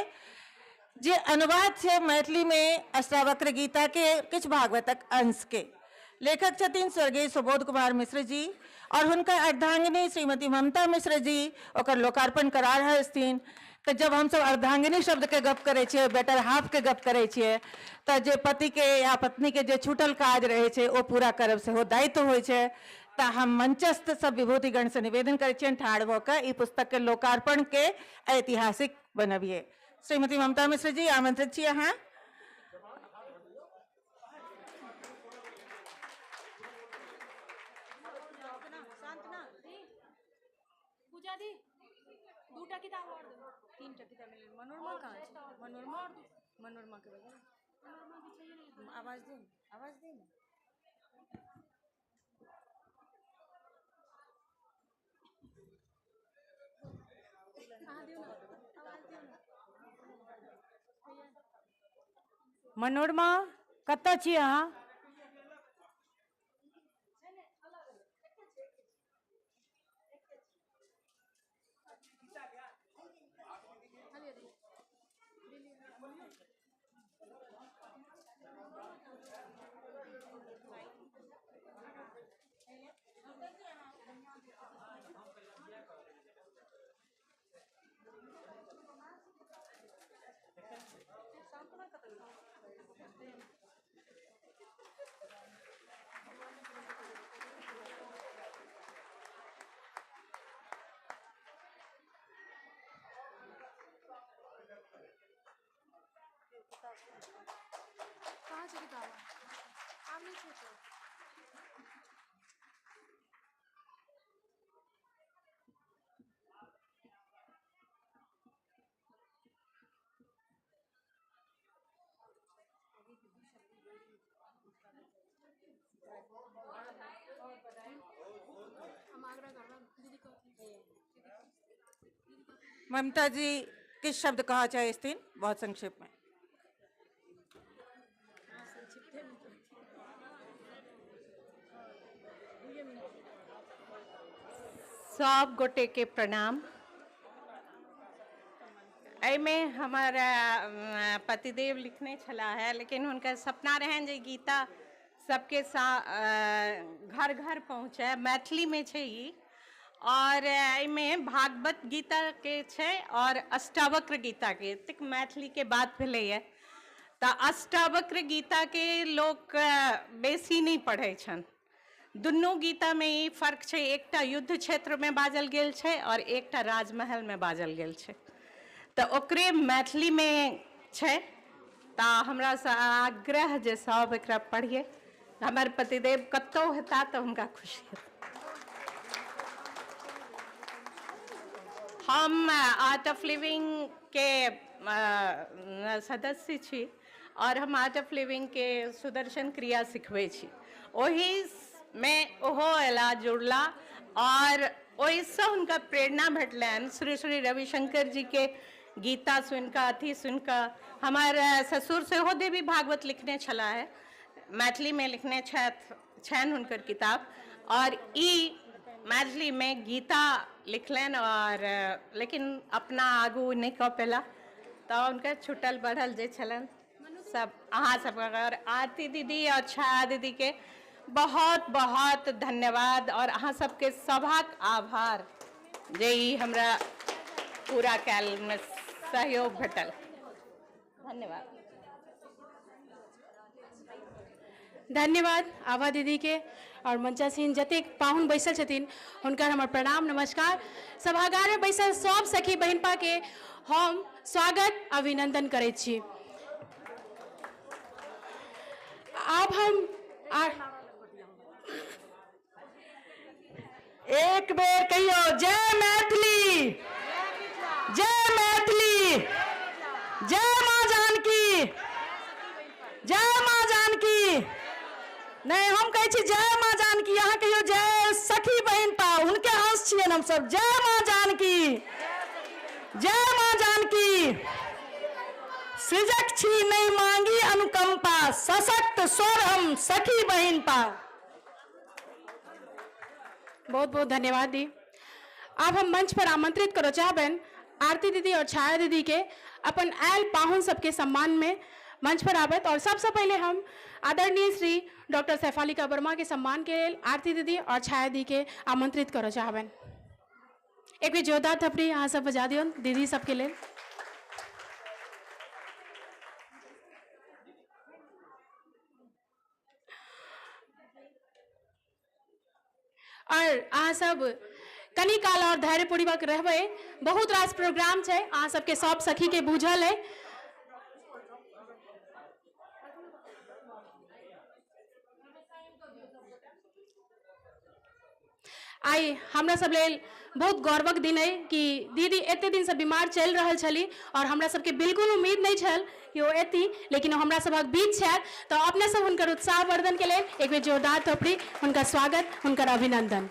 जे अनुवाद छै मैथिलीमे अष्टावक्र गीता के किछु भागवतक अंशके। लेखक छथिन स्वर्गीय सुबोध कुमार मिश्र जी और हुनकर अर्धांगिनी श्रीमती ममता मिश्र जी ओकर लोकार्पण करा रहल छथिन। तऽ जब हमसब अर्धांगिनी शब्दके गप करै छियै, बेटर हाफके गप करै छियै, तऽ जे पतिके या पत्नीके जे छूटल काज रहै छै ओ पूरा करब सेहो दायित्व होइ छै। तऽ हम मंचस्थ सब विभूतिगणसँ निवेदन करै छियनि ठाढ़ भऽ कऽ ई पुस्तकके लोकार्पणके ऐतिहासिक बनबियै। श्रीमती ममता मिश्र जी आमंत्रित छी अहाँ। पूजा दी दूटा किताब और दो, तीनटा किताब मिलल। मनोरमा कहाँ छै? मनोरमा, मनोरमा के बजाय आवाज दे, आवाज दे ना। मनोरमा कतऽ छी अहाँ? कहाँ छै किताब? आब नहि छै तो। हम आग्रह करब दीदी कहथिन। ममता जी किस शब्द कहा चाहे छथिन बहुत संक्षेप में। सब गोटे के प्रणाम। एहिमे हमर पतिदेव लिखने छलाह है, लेकिन हुनकर सपना रहनि जे गीता सबके सा घर घर पहुँचे, मैथिली में छै ई। और एहिमे भागवत गीता के छै और अष्टावक्र गीता के। एतेक मैथिली के बात भेलैए तऽ अष्टावक्र गीता के लोक बेसी नहि पढ़ै छनि। दुनू गीता में ई फर्क छै, एकटा युद्ध क्षेत्र में बाजल गेल छै और एकटा राजमहल में बाजल गेल छै, तऽ ओकरे मैथिली में छै। तऽ हमरा से आग्रह जे सब एकरा पढ़िए। हमर पतिदेव कतहु हेता तऽ हुनका खुशी हेतै। हम आर्ट ऑफ लिविंग के सदस्य छी और हम आर्ट ऑफ लिविंग के सुदर्शन क्रिया सिखबै छी। ओहि में ओहो अयला जुड़ला और ओहिसँ हुनका प्रेरणा भेटलनि। श्री श्री रविशंकर जी के गीता सुनिकऽ, अथी सुनिकऽ। हमर ससुर सेहो देवी भागवत लिखने छलाह है, मैथिली में लिखने छनि हुनकर किताब, और ई मैथिली में गीता लिखलनि और लेकिन अपना आगू नहि कऽ पेला, तऽ हुनकर छुटल बढ़ल जे छलनि सब अहाँ सबके। और आरती दीदी और छाया दीदी के बहुत बहुत धन्यवाद और अहाँ सबके सभक आभार जे ई हमरा पूरा कयल में सहयोग भेटल। धन्यवाद। धन्यवाद आभा दीदी के और मंचासीन जतेक पाहुन बैसल छथिन हुनकर हमर प्रणाम नमस्कार। सभागार में बैसल सब सखी बहिनपा के हम स्वागत अभिनंदन करै छी। आब हम एक बेर कहियो जय मैथिली, जय मैथिली, जय माँ जानकी, जय माँ जानकी। नहीं, हम कहै छी जय माँ जानकी, अहाँ कहियो जय सखी बहिनपा, हुनके अंश छियनि हमसब। जय माँ जानकी, जय माँ जानकी। सृजक छी नहि मांगी अनुकंपा, सशक्त स्वर हम सखी बहिनपा। बहुत बहुत धन्यवाद दी। आब हम मंच पर आमंत्रित करो चाहबनि आरती दीदी और छाया दीदी के अपन आयल पाहुन सबके सम्मान में मंच पर आबत। और सबसे पहले हम आदरणीय श्री डॉक्टर शेफालिका वर्मा के सम्मान के लेल आरती दीदी और छाया दी के आमंत्रित करो चाहबनि। एक बेर जोरदार थपड़ी अहाँ सब बजा दियौन दीदी सबके लेल। और अहाँ सब कनी काल और धैर्यपूर्वक रहबै, बहुत रास प्रोग्राम छै, अहाँ सबके सब सखी के बुझल है। आइ हमरा सब लेल बहुत गौरवक दिन है कि दीदी एते दिन से बीमार चलि रहल छली और हमरा सबके बिल्कुल उम्मीद नहीं छल कि ओ एती, लेकिन हमरा सबक बीच छथि, तो अपने सब हुनकर उत्साहवर्धन के लेल एक बेर जोरदार थपड़ी, हुनकर स्वागत, हुनकर अभिनंदन।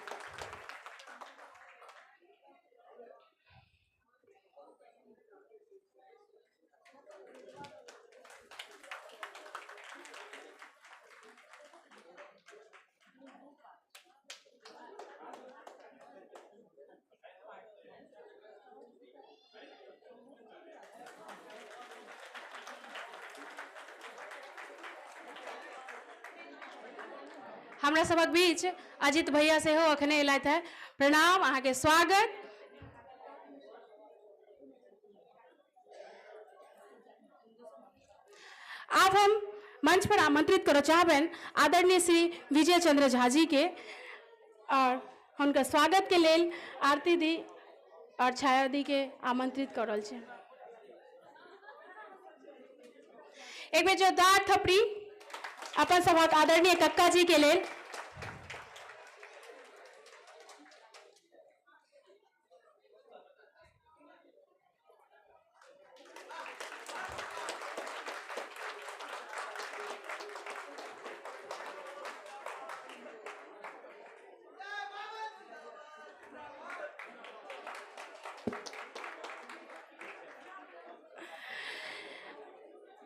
हमरा सबक बीच अजित भैया सेहो अखने अयलथि है, प्रणाम, अहाँके स्वागत। आब हम मंच पर आमंत्रित करऽ चाहबनि आदरणीय श्री विजय चंद्र झा जी के और हुनकर स्वागत के लेल आरती दी और छाया दी के आमंत्रित कऽ रहल छी। एक बेर जोरदार थपड़ी अपन सभक आदरणीय कक्का जी के लेल।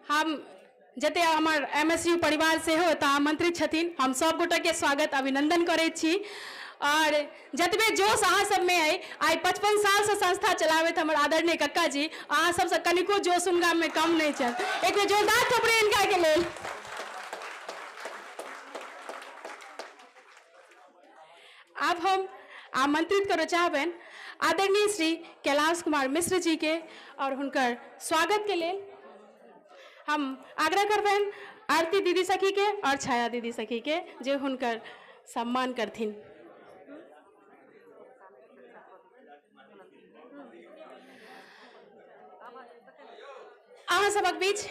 हम जते हमर एमएसयू परिवार सेहो एतऽ आमंत्रित छथिन, हम सब गोटे के स्वागत अभिनंदन करै छी। और जतबे जोश अहाँ सबमे अइ, आइ 55 सालसँ संस्था चलाबैत हमर आदरणीय कक्का जी, अहाँ सबसँ कनिको जोश हुनकामे कम नहि छनि। एक बेर जोरदार थपड़ी हिनका के लेल। आब हम आमंत्रित करऽ चाहबनि आदरणीय श्री कैलाश कुमार मिश्र जी के और हुनकर स्वागत के लेल हम आग्रह करबनि आरती दीदी सखी के और छाया दीदी सखी के जे हुनकर सम्मान करथिन। अहाँ सबक बीच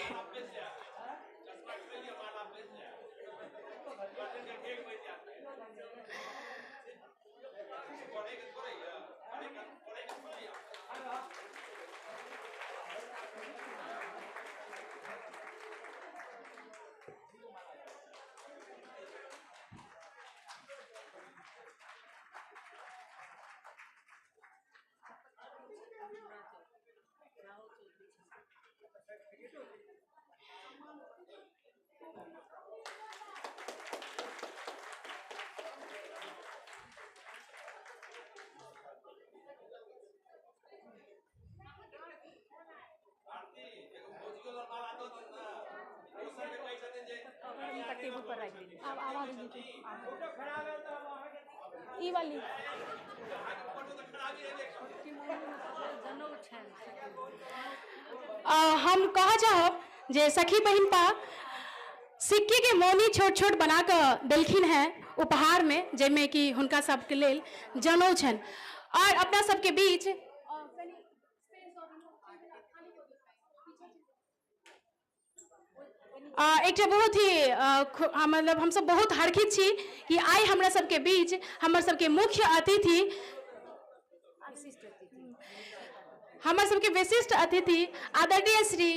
टेबुल पर राखि दियौ। आब आवाज ई वाली हम कहऽ चाहब जे सखी बहिनपा सिक्की के मौनी छोट छोट बना कऽ देलखिन हेँ उपहार में, जाहिमे कि हुनका सबके लेल जनउ छनि। और अपना सबके बीच एकटा बहुत ही मतलब हमसब बहुत हर्षित छी कि आइ हमरा सबके बीच हमर सबके मुख्य अतिथि हमर सबके विशिष्ट अतिथि आदरणीय श्री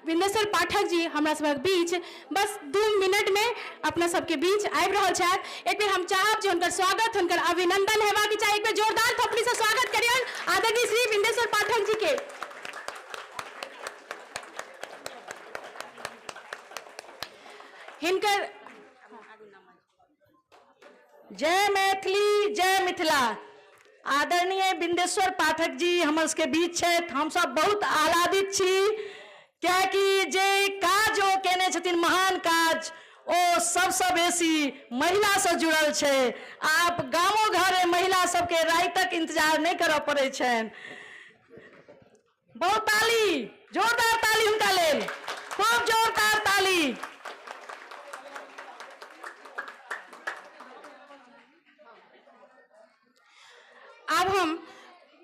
विन्देश्वर पाठक जी हमरा सबक बीच बस 2 मिनट में अपना सबके बीच आबि रहल छथि। एक बेर हम चाहब जे हुनकर स्वागत, हुनकर अभिनंदन हेबाक चाही। एक बेर जोरदार थपड़ी से स्वागत करियौन आदरणीय श्री विन्देश्वर पाठक जी के। हिनकर जय मैथिली जय मिथिला। आदरणीय बिंदेश्वर पाठक जी हमर सबके बीच छथि। हम सब बहुत आह्लादित छी, कियाकि जे काज ओ केने छथिन महान काज, ओ सबसँ बेसी महिलासँ जुड़ल छै। आब गामो घरे महिला सबके रातिक इंतजार नहि करऽ पड़ै छनि। बहुत ताली, जोरदार ताली हुनका लेल, खूब जोरदार ताली। आब हम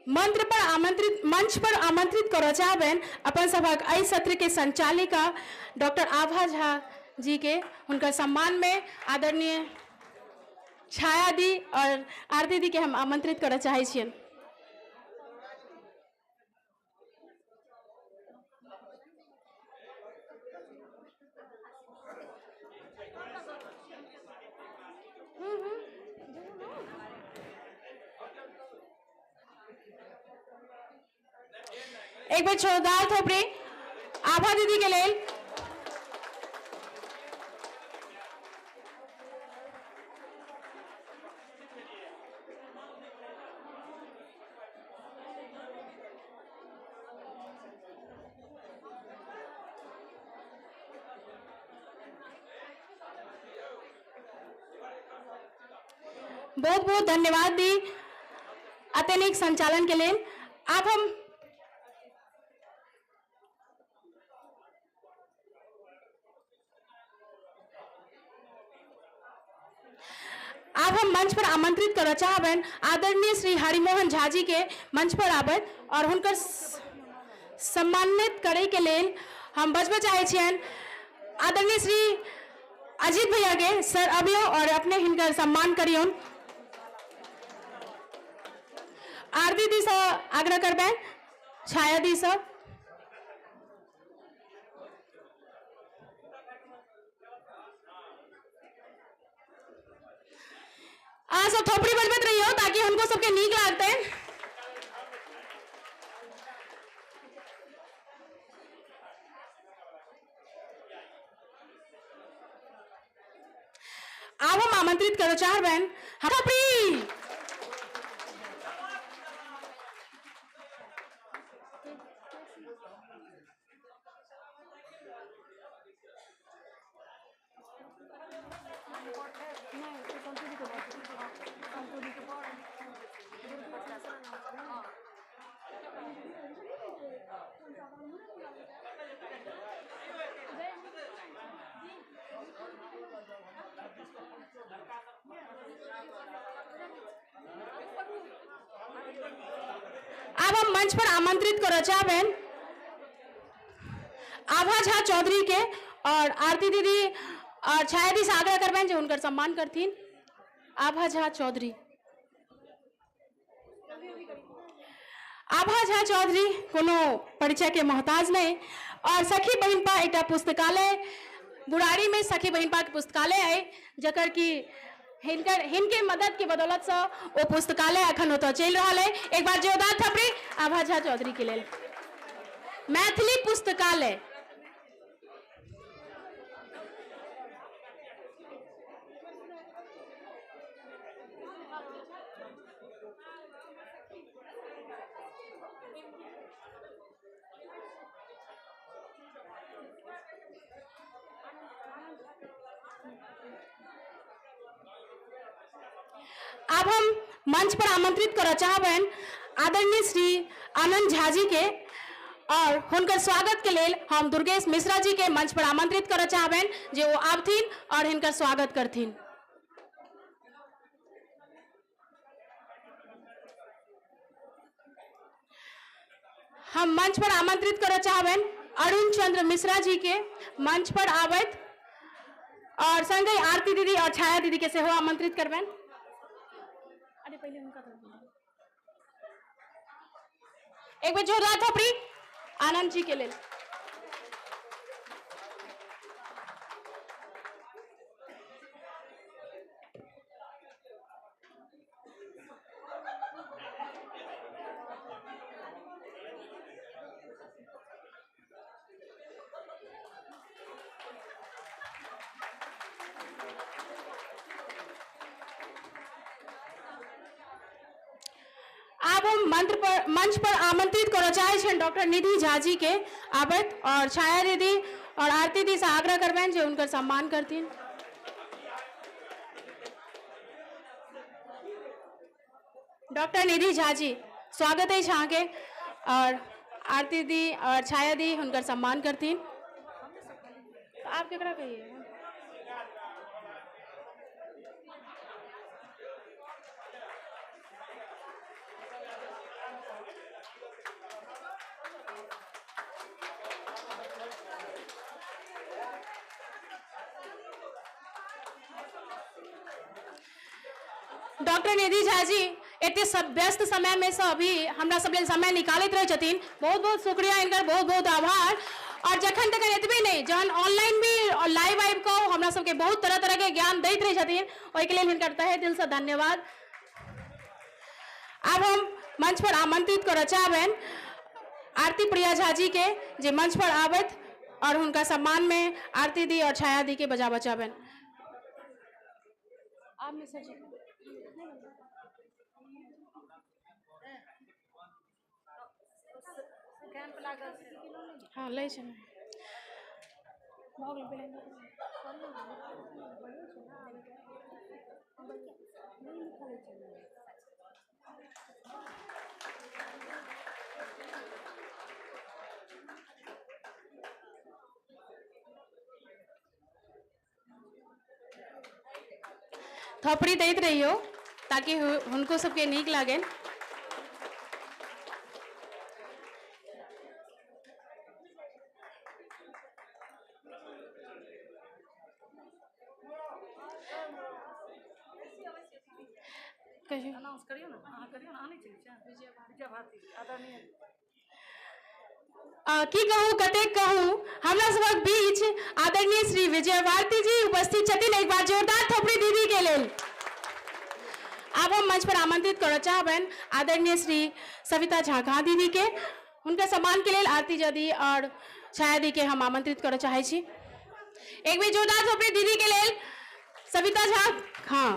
मंच पर आमंत्रित करऽ चाहबनि अपन सभक एहि सत्र के संचालिका डॉक्टर आभा झा जी के। हुनकर सम्मान में आदरणीय छाया दी और आरती दी के हम आमंत्रित करऽ चाहै छियनि। एक बेर जोरदार थोपड़ी आभा दीदी के लेल। बहुत बहुत धन्यवाद दी अत्यधिक नीक संचालन के लेल। आब हम मंच पर आमंत्रित करऽ चाहबनि आदरणीय श्री हरिमोहन झा जी के मंच पर आबथि और हुनकर सम्मानित करे के लेल हम बजबऽ चाहै छियनि आदरणीय श्री अजीत भैया के। सर अबियौ और अपने हिनकर सम्मान करियौन। आरती दी सँ आग्रह करबनि, छाया दी सँ। अहाँ सब थोपड़ी बजबैत रहियौ ताकि हुनको सबके नीक लागतनि। आब हम आमंत्रित करऽ चाहबनि थोपड़ी। आब हम मंच पर आमंत्रित करऽ चाहबनि आभा झा चौधरी के और आरती दीदी और छाया दी से आग्रह करबनि जे हुनकर सम्मान करथिन। आभा झा चौधरी, आभा झा चौधरी कोनो परिचय के मोहताज नहीं और सखी बहिनपा एकटा पुस्तकालय बुराड़ी में सखी बहिनपा के पुस्तकालय है, जकर कि हिनके मदद के बदौलत से ओ पुस्तकालय अखन ओतऽ चलि रहल है। एक बार जोरदार थपड़ी आभा झा चौधरी के लेल। मैथिली पुस्तकालय। आब हम मंच पर आमंत्रित करऽ चाहबनि आदरणीय श्री आनंद झा जी के और हुनकर स्वागत के लेल हम दुर्गेश मिश्रा जी के मंच पर आमंत्रित करऽ चाहबनि जे ओ आबथिन और हिनकर स्वागत करथिन। हम मंच पर आमंत्रित करऽ चाहबनि अरुण चंद्र मिश्रा जी के मंच पर आबथि और संगहि आरती दीदी और छाया दीदी के सेहो आमंत्रित करबनि। अरे पहिले हुनका दऽ दियौ। एक बेर जोरदार थपड़ी आनंद जी के लेल। आब हम मंच पर आमंत्रित करऽ चाहै छियनि डॉक्टर निधि झा जी के आबथि और छाया दीदी और आरती दी से आग्रह करबनि जे हुनकर सम्मान करथिन। डॉक्टर निधि झा जी स्वागत अछि अहाँके और आरती दी और छाया दी हुनकर सम्मान करथिन। तो आप केकरा कहिए? डॉक्टर निधि झा जी एते सब व्यस्त समय में से अभी हमरा सब लेल समय निकालैत रहै छथिन, बहुत बहुत शुक्रिया इनकर, बहुत बहुत आभार। और जखन तखन एतबे नहि, जहन ऑनलाइन भी और लाइव आबि कऽ हमरा सबके बहुत तरह तरह के ज्ञान दैत रहै छथिन, ओहिके लेल हिनकर तहे दिल से धन्यवाद। आब हम मंच पर आमंत्रित करऽ चाहबनि आरती प्रिया झा जी के जे मंच पर आबथि और हुनका सम्मान में आरती दी और छाया दी के बजाबऽ चाहबनि। आप मिश्र जी। हाँ लै छै। भऽ गेल पहिले। थपड़ी दैत रहियौ ताकि हुनको सबके नीक लागनि। कहियौ। अनाउंस करियौ ने, अहाँ करियौ ने, अहाँ नहि चिन्है छियै? विजय भारती जी, आदरणीय। की कहू कतेक कहू, हमरा सभक बीच आदरणीय श्री विजय भारती जी उपस्थित छथिन। एक बार जोरदार थपड़ी दीदी के लेल। आब हम मंच पर आमंत्रित करऽ चाहबनि आदरणीय श्री सविता झा खां दीदी के। हुनकर सम्मान के लेल आरती झा दी और छाया दी के हम आमंत्रित करऽ चाहै छी। एक बेर जोरदार थपड़ी दीदी के लेल सविता झा खां।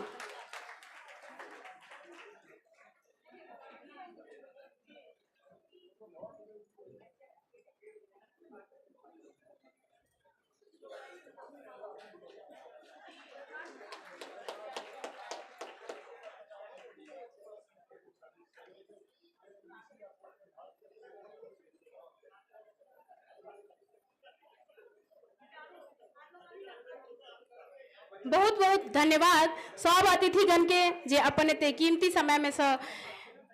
बहुत बहुत धन्यवाद सब अतिथिगण के जे अपन एते कीमती समय में से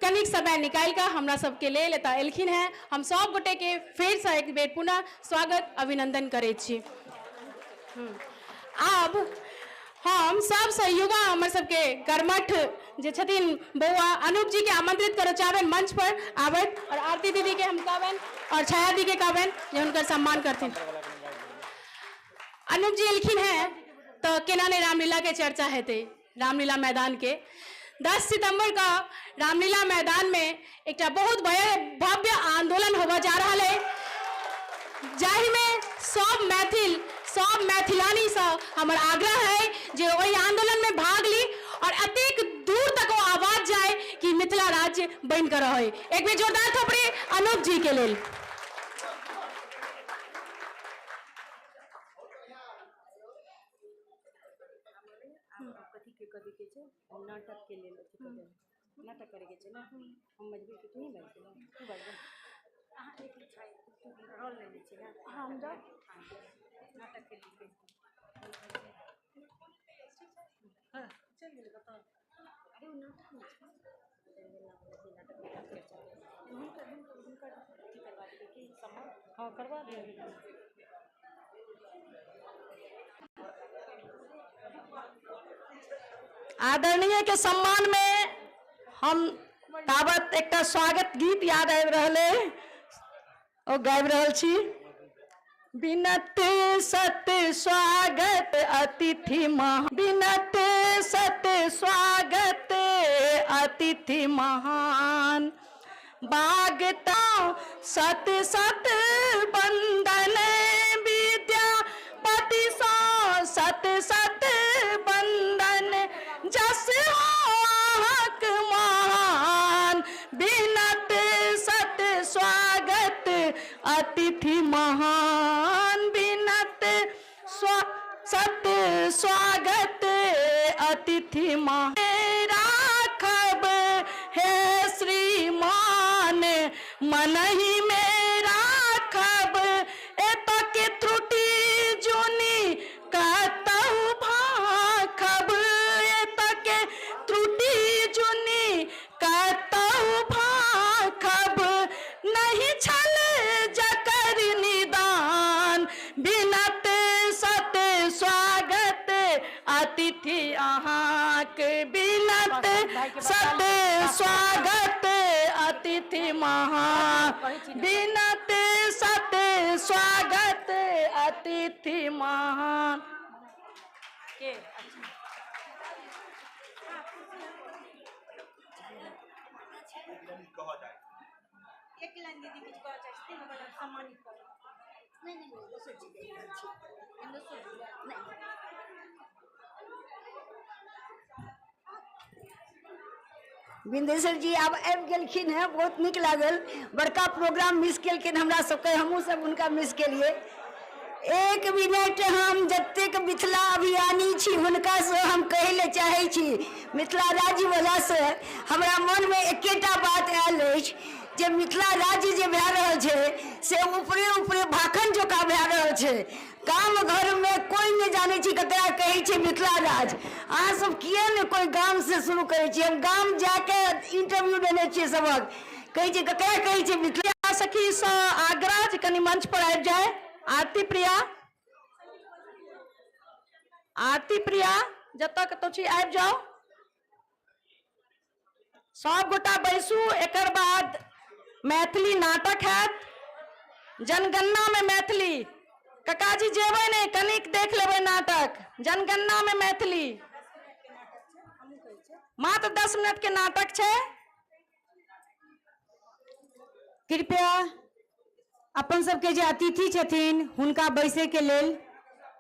कनिक समय निकालि कऽ हमरा सबके लेल एतऽ एलखिन हेँ। हम सब गोटे के फेरसँ एक बेर पुनः स्वागत अभिनंदन करै छी। आब हम सबसँ युवा हमर सबके कर्मठ जे छथिन बौआ अनूप जी के आमंत्रित करऽ चाहबनि मंच पर आबथि और आरती दीदी के हम कहबनि और छाया दी के कहबनि जे हुनकर सम्मान करथिन। अनूप जी एलखिन हेँ तऽ केना नहि रामलीला के चर्चा हेतै। रामलीला मैदान के 10 सितंबर का रामलीला मैदान में एकटा बहुत भव्य आंदोलन होबऽ जा रहल है, जाहि में सब मैथिल सब मैथिलानी से हमर आग्रह है जे ओहि आंदोलन में भाग ली और अतेक दूर तक वो आवाज जाए कि मिथिला राज्य बन कर रहे। एक बेर जोरदार थपड़ी अनूप जी के लेल। कथी के कथी के छै नाटक के लेल अथी कऽ देबै। नाटक करे के छै ने, हम बजबै कि तू ही बाजि देबै? तू बाजि दे। अहाँ एक छै रोल लेने छियै ने? हम जाउ। नाटक के लिए हाँ, चलि गेलै कतऽ? अरे ओ नाटक नहि छै, नाटक के काज चर्चा हुनकर हुनकर हुनकर अथी करवा देबै कि सम्मान? हाँ करवा देबै। आदरणीय के सम्मान में हम ताबत एकटा स्वागत गीत याद आबि रहल अइ, ओ गाबि रहल छी। बिनत सत स्वागत अतिथि महा, बिनत सत स्वागत अतिथि महान, बागता सत सत बंदन विद्यापति सो सत सत बंदन, जस अहाँक महान, बिनत सत स्वागत अतिथि महान, बिनत सत स्वागत अतिथि महान, राखब हे श्रीमान मनहि में राखब, एतऽ के त्रुटि जुनि कतहु भाखब, एतऽ के त्रुटि जुनि कतहु भाखब, नहि छल जकर निदान, बिनत सत स्वागत अतिथि अहाँक, बिनत सत स्वागत अतिथि महान, बिनत सत स्वागत अतिथि महान। एक लाइन दीदी किछु कहऽ चाहै छथिन, ओकरा सम्मानित करू। नहि नहि, दोसर चीज कहि रहल छी। नहि। बिंदेश्वर जी आब आबि गेलखिन हेँ, बहुत नीक लागल। बड़का प्रोग्राम मिस केलखिन हमरा सबके, हमहूँ सब हुनका मिस केलिए। एक मिनट हम जतेक मिथिला अभियानी छी हुनकासँ हम कहै लए चाहै छी, मिथिला राज्यवलासँ हमरा मनमे एकेटा बात आयल अछि जे मिथिला राज्य जे भए रहल छै से ऊपरे ऊपरे भाखन जकाँ भए रहल छै। गाम घरमे कोइ नहि जानै छै ककरा कहै छै मिथिला राज्य। अहाँ सब किए ने कोइ गामसँ शुरू करै छियै? हम गाम जाके इंटरव्यू लेने छियै सबक, कहै छै ककरा कहै छै मिथिला। सखीसँ आग्रह जे कनि मंच पर आबि जाय। आरती प्रिया, आरती प्रिया जतऽ कतौ छी आबि जाउ। सब गोटा बैसू। एकर बाद मैथिली नाटक हैत, जनगणना में मैथिली। ककाजी जेबै नहि, कनिक देख लेबै नाटक। जनगणना में मैथिली मात्र 10 मिनट के नाटक छै। कृपया अपन सबके जे अतिथि छथिन हुनका बैसे के लेल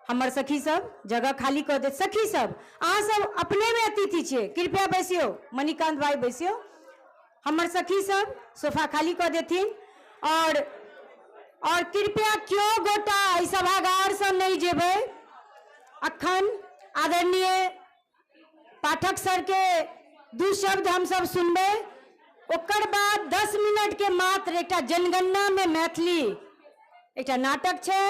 हमर सखी सब जगह खाली कऽ देत। सखी सब अहाँ सब अपने में अतिथि छियै, कृपया बैसियौ। मणिकांत भाई बैसियौ। हमर सखी सब सोफा खाली कऽ देथिन। और कृपया क्यों गोटा एहि सभागारसँ नहि जेबै। अखन आदरणीय पाठक सर के 2 शब्द हम सब सुनबै, ओकर बाद 10 मिनट के मात्र एकटा जनगणना में मैथिली एकटा नाटक छै।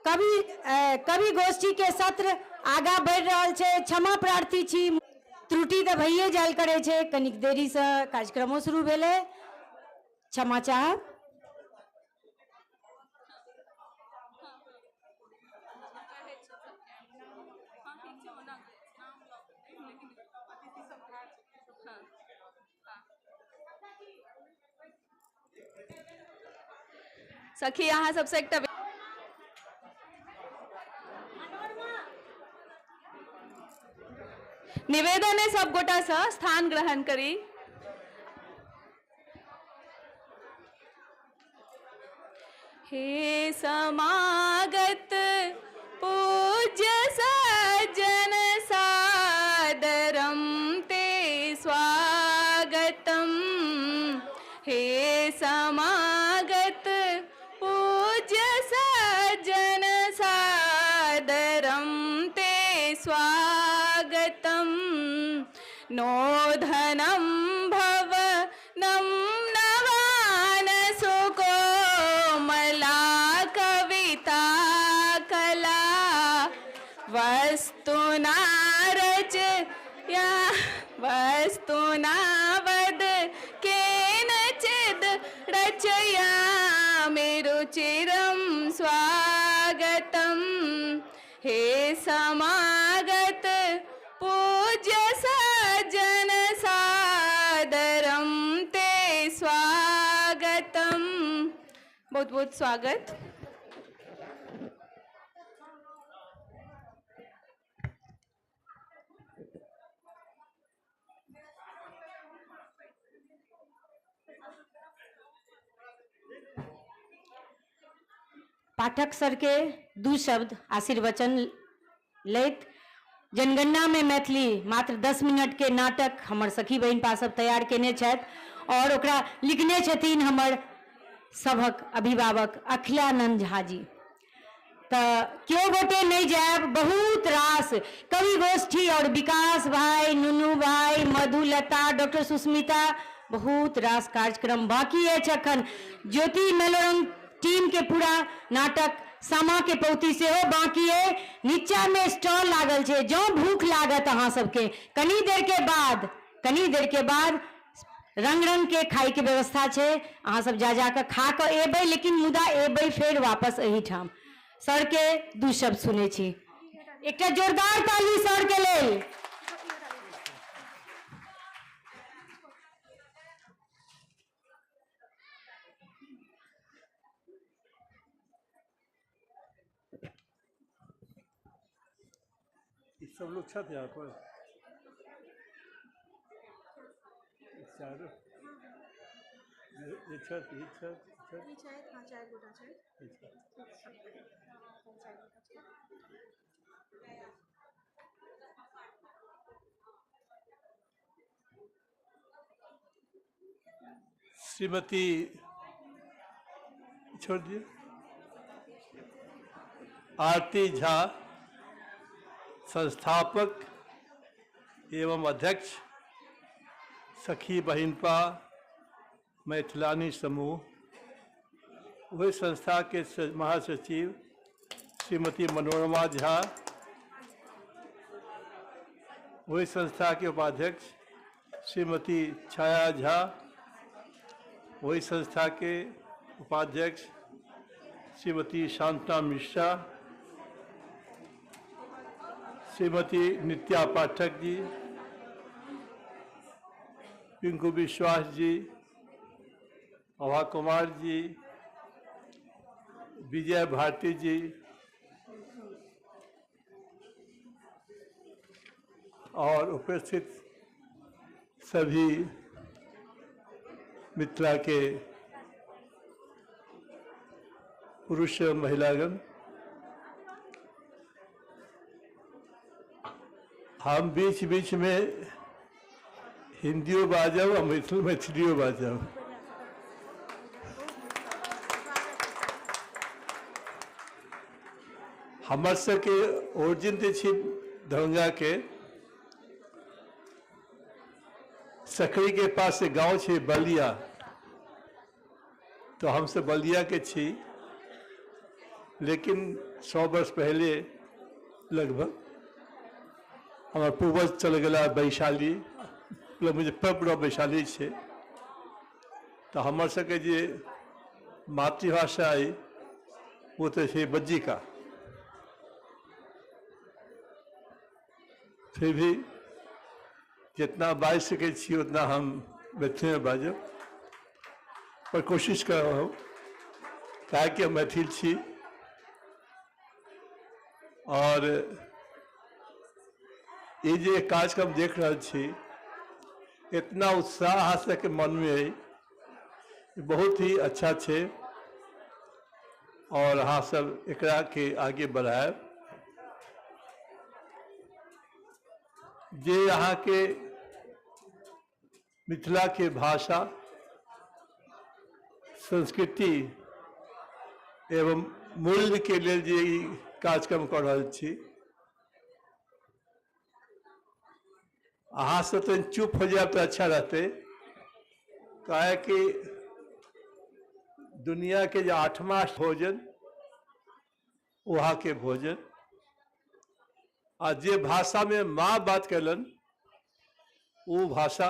कवि गोष्ठी के सत्र आगा बढ़ि रहल छै। क्षमा प्रार्थी छी, त्रुटि तऽ भइए जायल करै छै, कनिक देरीसँ कार्यक्रमो शुरू भेलै, क्षमा चाहब। सखी अहाँ सबसँ एकटा निवेदन है, सब गोटासँ स्थान ग्रहण करी। हे समागत पूज्य सज्जन सादरम ते स्वागतम। हे समागत पूज्य सज्जन सादरम ते स्वागतम। नोधनम भवनम नवान सुकोमला कविता कला वस्तुना रचया वस्तुना वद केनचिद रचयामि रुचिरं स्वागतम। हे समागत पूज्य सज्जन सादरं बहुत बहुत स्वागत। पाठक सर के दू शब्द आशीर्वचन लैत जनगणना में मैथिली मात्र 10 मिनट के नाटक हमर सखी बहिनपा सब तैयार केने छथि और ओकरा लिखने छथिन हमर सभक अभिभावक अखिलानंद झा जी। तऽ केओ गोटे नहि जायब, बहुत रास कवि गोष्ठी और विकास भाई, नुनू भाई, मधुलता, डॉक्टर सुस्मिता, बहुत रास कार्यक्रम बाकी अछि अखन। ज्योति मैलोरंग टीम के पूरा नाटक सामा के पौती सेहो बाकी है। नीचा में स्टॉल लागल छै, जँ भूख लागत अहाँ सबके कनी देर के बाद, कनी देर के बाद रंग रंग के खाई के व्यवस्था छै, अहाँ सब जा जा कऽ खा कऽ एबै, लेकिन मुदा एबै फेर वापस एहिठाम। सर के दू शब्द सुनै छी, एकटा जोरदार ताली सर के लेल। सब लोग छथि यहाँ पर चारू ये छथि, ई छथि, ई छथि। श्रीमती छोड़ दिए आरती झा, संस्थापक एवं अध्यक्ष सखी बहिनपा मैथिलानी समूह, वही संस्था के महासचिव श्रीमती मनोरमा झा, वही संस्था के उपाध्यक्ष श्रीमती छाया झा, वही संस्था के उपाध्यक्ष श्रीमती शांता मिश्रा, श्रीमती नित्या पाठक जी, पिंकू विश्वास जी, अभा कुमार जी, विजय भारती जी और उपस्थित सभी मिथिला के पुरुष एवं महिलागण, हम बीच बीच में हिंदियों बाजब और मैथिलियों बाजब। हमर सबके ओरिजिन तऽ छी दरभंगा के सकरी के पास एक गांव छै बलिया, तो हम सब बलिया के छी, लेकिन 100 वर्ष पहले लगभग हमार पूर्वज चल गया वैशाली, मुजफ्फरपुर वैशाली छे। तो हमार सबके जे मातृभाषा है वो तो है बज्जिका। फिर भी जितना बाजि सकै छी उतना हम मैथिली में बाजब, पर कोशिश कर रहा हूँ, काहे हम मैथिल छी और ये जे कार्यक्रम देख रहा छी इतना उत्साह अहाँ सबके मन में है, बहुत ही अच्छा छे और अहाँ सब एकरा के आगे बढ़ायब। जे अहाँ के मिथिला के भाषा, संस्कृति एवं मूल्य के लेल जे ई कार्यक्रम कर रहल छी, अहाँ सब तनि चुप हो जायब तो अच्छा रहते, काहे कि दुनिया के जो 8वां भोजन वहाँ के भोजन आ जे भाषा में माँ बात कैलन वो भाषा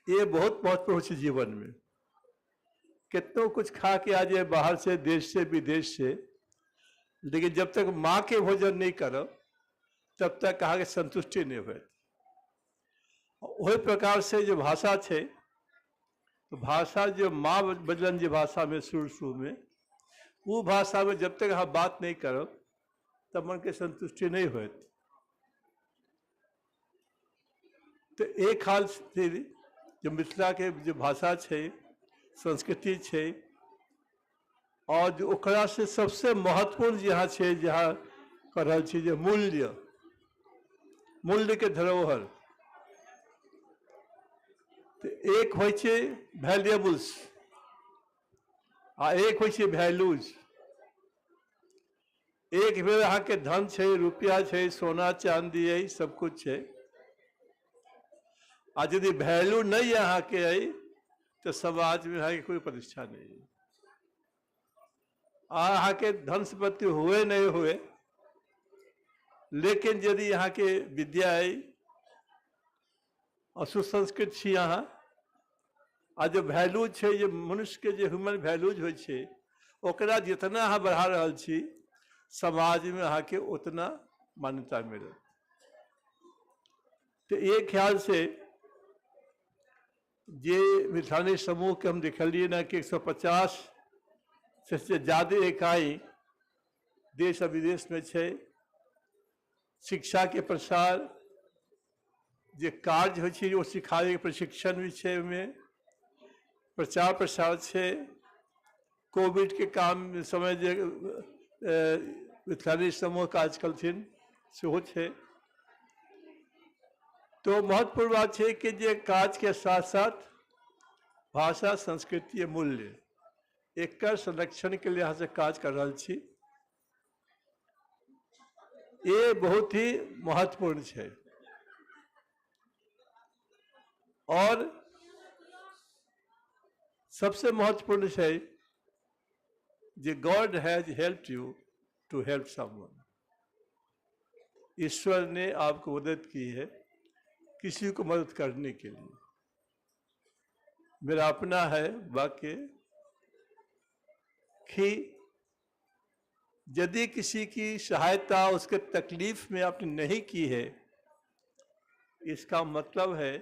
ये बहुत महत्वपूर्ण है जीवन में। कितनों कुछ खा के आ जाए बाहर से, देश से, विदेश से, लेकिन जब तक माँ के भोजन नहीं करब तब तक अहाँ के संतुष्टि नहीं होत। वही प्रकार से जो भाषा है तो तो भाषा जो माँ बजलन जे भाषा में शुरू शुरू में, वो भाषा में जब तक अहाँ बात नहीं करब तब मन के संतुष्टि नहीं होत। तो एक हाल से जो मिथिला के जो भाषा छै, संस्कृति छै, और जो ओकरा से सबसे महत्वपूर्ण जहाँ छै, जहाँ कह रहल छी जे मूल्य, मूल्य के धरोहर। तो एक होइ छै वैल्यूएबल्स आ एक होइ छै वैल्यूज। एक बेर अहाँके धन छै, रुपया छै, सोना चांदी है, सब कुछ छै, आ यदि वैल्यू नहीं अहाँके है तो समाज में अहाँके कोई प्रतिष्ठा नहीं है। आ अहाँके धन संपत्ति हुए नहीं हुए, लेकिन यदि अहाँके विद्या है और सुसंस्कृत छी अहाँ, आ जे वैल्यू छै, जे मनुष्यके जे ह्यूमन वैल्यूज होइ छै, ओकरा जितना अहाँ बढ़ा रहल छी, समाजमे अहाँके उतना मान्यता मिलत। तो ये ख्याल से जे मिथिलानी समूह के हम देखलिए ना कि 150 से ज़्यादा इकाई देश और विदेश में छै। शिक्षा के प्रसार जे कार्य होइ छै, ओ सिखाबै के प्रशिक्षण भी छै, ओहिमे प्रचार प्रसार छै। कोविड के काम समय जे मिथिलानी समूह काज कलथिन सेहो छै। तो महत्वपूर्ण बात है कि जे काज के साथ साथ भाषा संस्कृति मूल्य एकर संरक्षण के लिए अहाँ से काज कर रहल छी, ये बहुत ही महत्वपूर्ण है। और सबसे महत्वपूर्ण है जे God has helped you to help someone. ईश्वर ने आपको मदद की है किसी को मदद करने के लिए। मेरा अपना है वाक्य कि यदि किसी की सहायता उसके तकलीफ में आपने नहीं की है, इसका मतलब है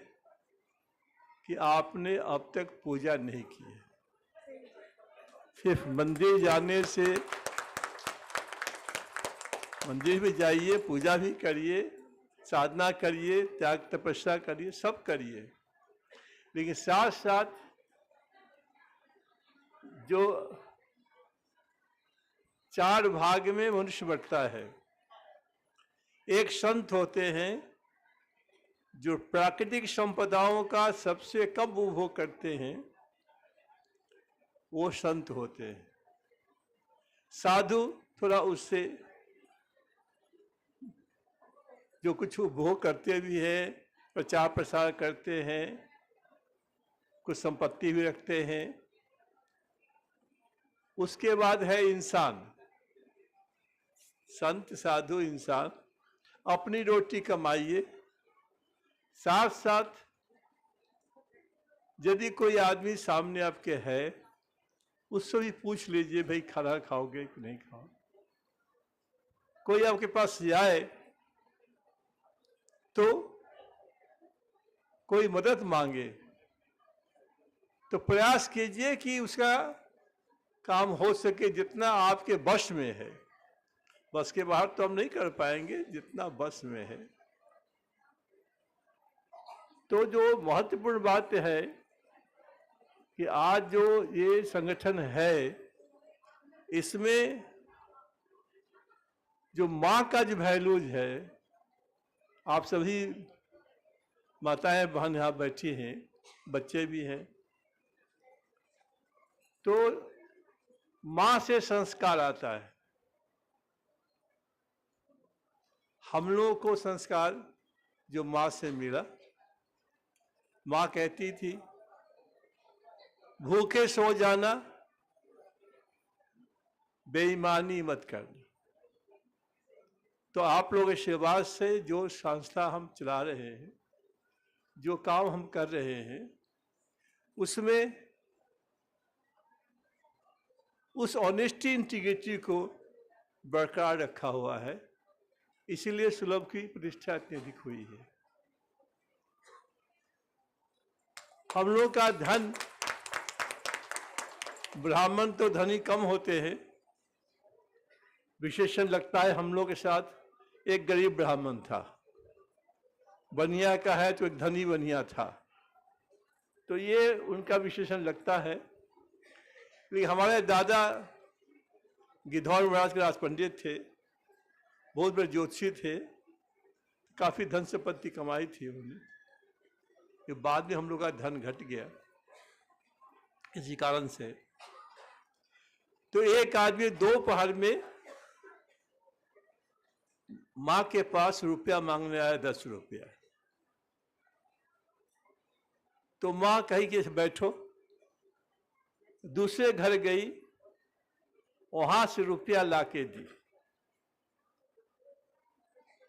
कि आपने अब तक पूजा नहीं की है। सिर्फ मंदिर जाने से, मंदिर में जाइए, पूजा भी करिए, साधना करिए, त्याग तपस्या करिए, सब करिए, लेकिन साथ साथ जो चार भाग में मनुष्य बंटता है, एक संत होते हैं जो प्राकृतिक संपदाओं का सबसे कम उपभोग करते हैं, वो संत होते हैं। साधु थोड़ा उससे जो कुछ उपभोग करते भी हैं, प्रचार प्रसार करते हैं, कुछ संपत्ति भी रखते हैं। उसके बाद है इंसान, संत साधु इंसान, अपनी रोटी कमाइए, साथ साथ यदि कोई आदमी सामने आपके है उससे भी पूछ लीजिए, भाई खाना खाओगे कि नहीं खाओ। कोई आपके पास जाए तो कोई मदद मांगे तो प्रयास कीजिए कि उसका काम हो सके जितना आपके वश में है। बस के बाहर तो हम नहीं कर पाएंगे, जितना बस में है। तो जो महत्वपूर्ण बात है कि आज जो ये संगठन है, इसमें जो माँ का जो वैल्यूज है, आप सभी माताएं बहन यहाँ बैठी हैं, बच्चे भी हैं, तो माँ से संस्कार आता है। हम लोगों को संस्कार जो माँ से मिला, माँ कहती थी भूखे सो जाना, बेईमानी मत करना। तो आप लोगों के आशीर्वाद से जो संस्था हम चला रहे हैं, जो काम हम कर रहे हैं, उसमें उस ऑनेस्टी इंटीग्रिटी को बरकरार रखा हुआ है, इसीलिए सुलभ की प्रतिष्ठा इतनी अधिक हुई है। हम लोग का धन ब्राह्मण तो धनी कम होते हैं, विशेषण लगता है हम लोग के साथ। एक गरीब ब्राह्मण था, बनिया का है तो एक धनी बनिया था, तो ये उनका विशेषण लगता है। लेकिन हमारे दादा गिद्धौर महाराज के राज पंडित थे, बहुत बड़े ज्योतिषी थे, काफ़ी धन संपत्ति कमाई थी उन्होंने। ये बाद में हम लोग का धन घट गया इसी कारण से। तो एक आदमी दोपहर में माँ के पास रुपया मांगने आया, 10 रुपया। तो माँ कही कि बैठो, दूसरे घर गई, वहां से रुपया ला के दी।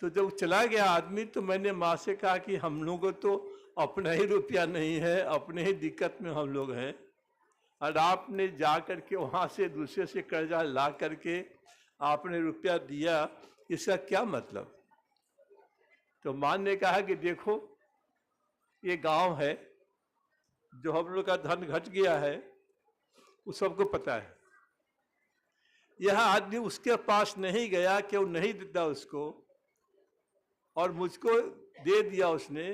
तो जब चला गया आदमी तो मैंने माँ से कहा कि हम लोगों को तो अपना ही रुपया नहीं है, अपने ही दिक्कत में हम लोग हैं, और आपने जा करके वहाँ से दूसरे से कर्जा ला करके आपने रुपया दिया, इसका क्या मतलब? तो माँ ने कहा कि देखो ये गांव है, जो हम लोग का धन घट गया है वो सबको पता है। यह आदमी उसके पास नहीं गया कि वो नहीं देता उसको, और मुझको दे दिया उसने,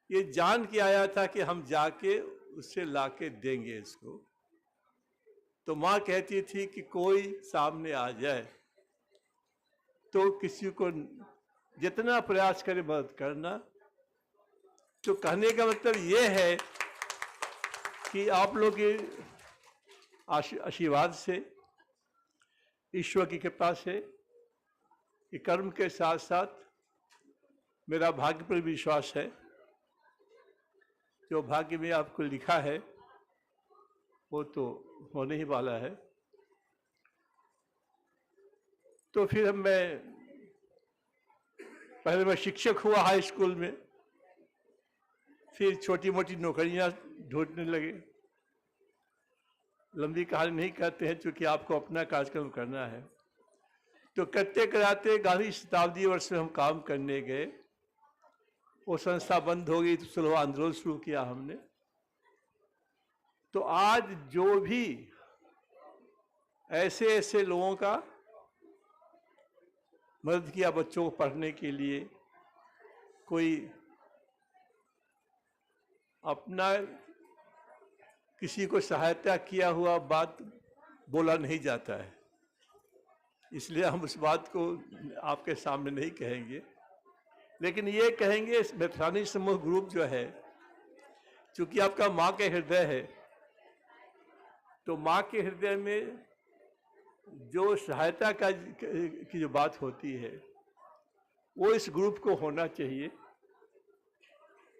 ये जान के आया था कि हम जाके उससे ला के देंगे इसको। तो माँ कहती थी कि कोई सामने आ जाए तो किसी को जितना प्रयास करे मदद करना। तो कहने का मतलब ये है कि आप लोग के आशीर्वाद से, ईश्वर की कृपा से, कि कर्म के साथ साथ मेरा भाग्य पर विश्वास है, जो भाग्य में आपको लिखा है वो तो होने ही वाला है। तो फिर मैं पहले मैं शिक्षक हुआ हाई स्कूल में, फिर छोटी मोटी नौकरियां ढूंढने लगे। लंबी कहानी नहीं कहते हैं क्योंकि आपको अपना कार्यक्रम करना है। तो करते कराते गांधी शताब्दी वर्ष में हम काम करने गए, वो संस्था बंद हो गई, तो सुलह आंदोलन शुरू किया हमने। तो आज जो भी ऐसे ऐसे लोगों का मदद किया बच्चों को पढ़ने के लिए, कोई अपना किसी को सहायता किया हुआ बात बोला नहीं जाता है, इसलिए हम उस बात को आपके सामने नहीं कहेंगे। लेकिन ये कहेंगे मैथिलानी समूह ग्रुप जो है, चूँकि आपका माँ के हृदय है, तो माँ के हृदय में जो सहायता का की जो बात होती है वो इस ग्रुप को होना चाहिए।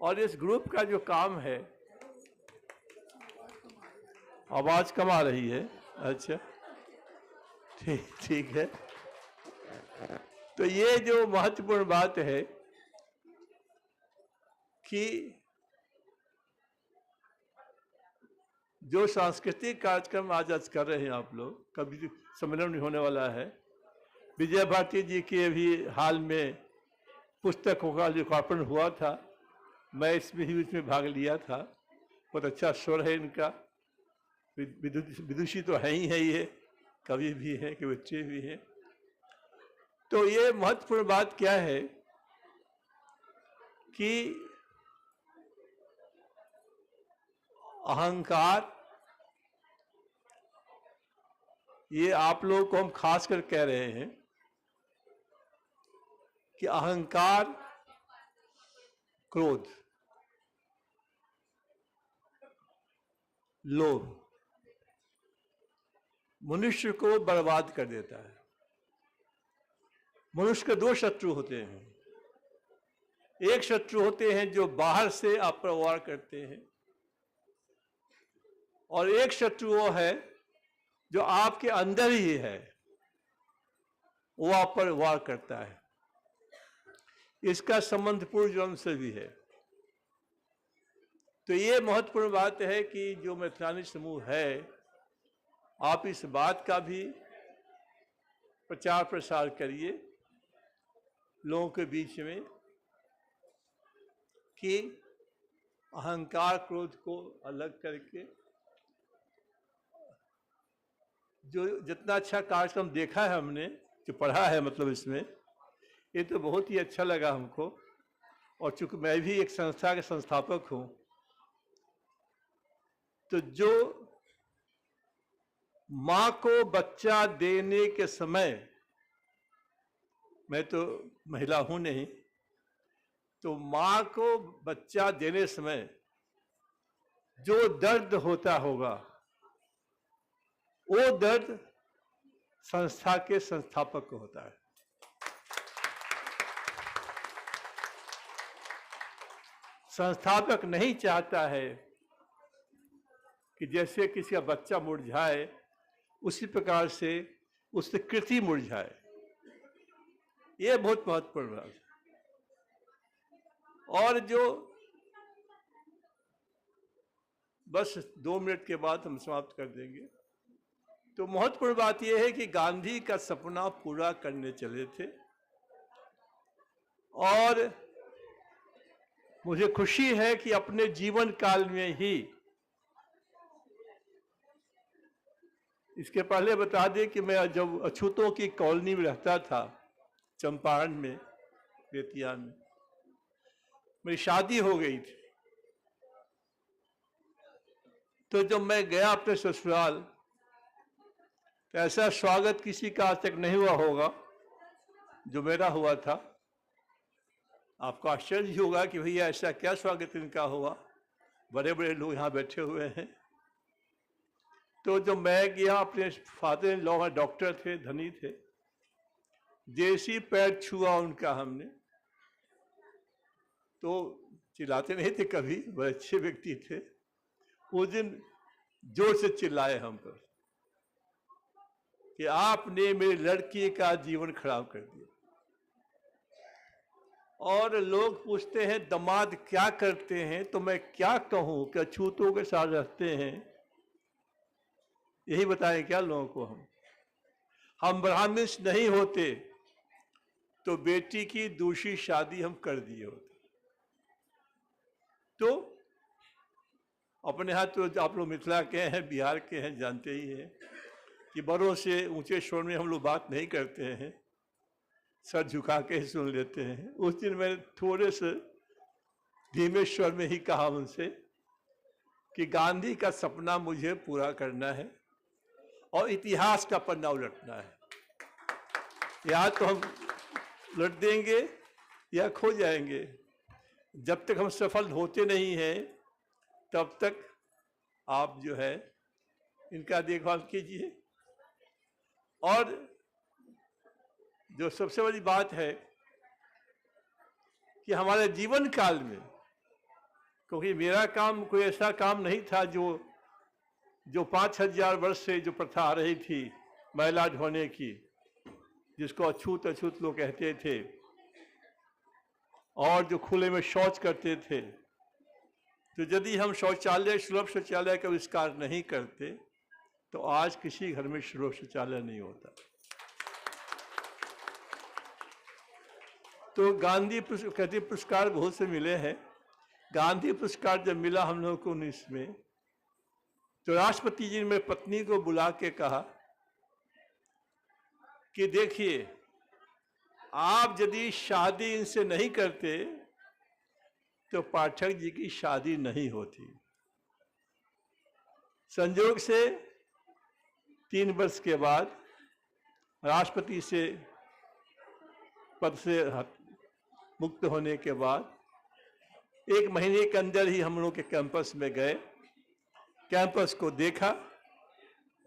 और इस ग्रुप का जो काम है, आवाज़ कम आ रही है, अच्छा ठीक ठीक है। तो ये जो महत्वपूर्ण बात है कि जो सांस्कृतिक कार्यक्रम आज आज कर रहे हैं आप लोग, कभी सम्मेलन भी होने वाला है। विजय भारती जी के अभी हाल में पुस्तकों का लोकार्पण हुआ था, मैं इसमें ही उसमें भाग लिया था। बहुत अच्छा स्वर है इनका, विदुषी तो है ही है, ये कवि भी हैं, कवित्री भी हैं। तो ये महत्वपूर्ण बात क्या है कि अहंकार, ये आप लोगों को हम खास कर कह रहे हैं कि अहंकार, क्रोध, लोभ मनुष्य को बर्बाद कर देता है। मनुष्य के दो शत्रु होते हैं, एक शत्रु होते हैं जो बाहर से आप पर वार करते हैं, और एक शत्रु वो है जो आपके अंदर ही है, वो आप पर वार करता है। इसका संबंध पूर्व जन्म से भी है। तो ये महत्वपूर्ण बात है कि जो मैथिलानी समूह है, आप इस बात का भी प्रचार प्रसार करिए लोगों के बीच में कि अहंकार क्रोध को अलग करके जो जितना अच्छा कार्यक्रम देखा है हमने, जो पढ़ा है मतलब इसमें, ये तो बहुत ही अच्छा लगा हमको। और चूँकि मैं भी एक संस्था के संस्थापक हूँ, तो जो माँ को बच्चा देने के समय, मैं तो महिला हूँ नहीं, तो माँ को बच्चा देने समय जो दर्द होता होगा वो दर्द संस्था के संस्थापक को होता है। संस्थापक नहीं चाहता है कि जैसे किसी का बच्चा मुरझाए उसी प्रकार से उसकी कृति मुरझाए। ये बहुत महत्वपूर्ण बात है। और जो बस 2 मिनट के बाद हम समाप्त कर देंगे, तो महत्वपूर्ण बात यह है कि गांधी का सपना पूरा करने चले थे। और मुझे खुशी है कि अपने जीवन काल में ही, इसके पहले बता दें कि मैं जब अछूतों की कॉलोनी में रहता था, चंपारण में, बेतिया में, मेरी शादी हो गई थी। तो जब मैं गया अपने ससुराल, तो ऐसा स्वागत किसी का आज तक नहीं हुआ होगा जो मेरा हुआ था। आपको आश्चर्य होगा कि भैया ऐसा क्या स्वागत इनका हुआ, बड़े बड़े लोग यहाँ बैठे हुए हैं। तो जब मैं गया, अपने फादर इन लॉ डॉक्टर थे, धनी थे, जैसी पैर छुआ उनका हमने, तो चिल्लाते नहीं थे कभी, बड़े अच्छे व्यक्ति थे। उस दिन जोर से चिल्लाए हम पर कि आपने मेरी लड़की का जीवन खराब कर दिया। और लोग पूछते हैं दामाद क्या करते हैं, तो मैं क्या कहूँ कि अछूतों के साथ रहते हैं, यही बताएं क्या लोगों को। हम ब्राह्मण्स नहीं होते तो बेटी की दूसरी शादी हम कर दिए होते। तो अपने हाथ तो आप लोग मिथिला के हैं, बिहार के हैं, जानते ही हैं कि बड़ों से ऊंचे स्वर में हम लोग बात नहीं करते हैं, सर झुका के ही सुन लेते हैं। उस दिन मैंने थोड़े से धीमे स्वर में ही कहा उनसे कि गांधी का सपना मुझे पूरा करना है और इतिहास का पन्ना उलटना है। या तो हम उलट देंगे या खो जाएंगे। जब तक हम सफल होते नहीं हैं तब तक आप जो है इनका देखभाल कीजिए। और जो सबसे बड़ी बात है कि हमारे जीवन काल में, क्योंकि मेरा काम कोई ऐसा काम नहीं था जो जो 5000 वर्ष से जो प्रथा आ रही थी महिला ढोने की, जिसको अछूत अछूत लोग कहते थे और जो खुले में शौच करते थे, तो यदि हम शौचालय, सुलभ शौचालय का आविष्कार नहीं करते तो आज किसी घर में सुलभ शौचालय नहीं होता। तो गांधी कहते पुरस्कार बहुत से मिले हैं। गांधी पुरस्कार जब मिला हम लोगों को 19 में, तो राष्ट्रपति जी ने मेरी पत्नी को बुला के कहा कि देखिए, आप यदि शादी इनसे नहीं करते तो पाठक जी की शादी नहीं होती। संजोग से 3 वर्ष के बाद राष्ट्रपति से पद से मुक्त होने के बाद 1 महीने के अंदर ही हम लोग के कैंपस में गए, कैंपस को देखा।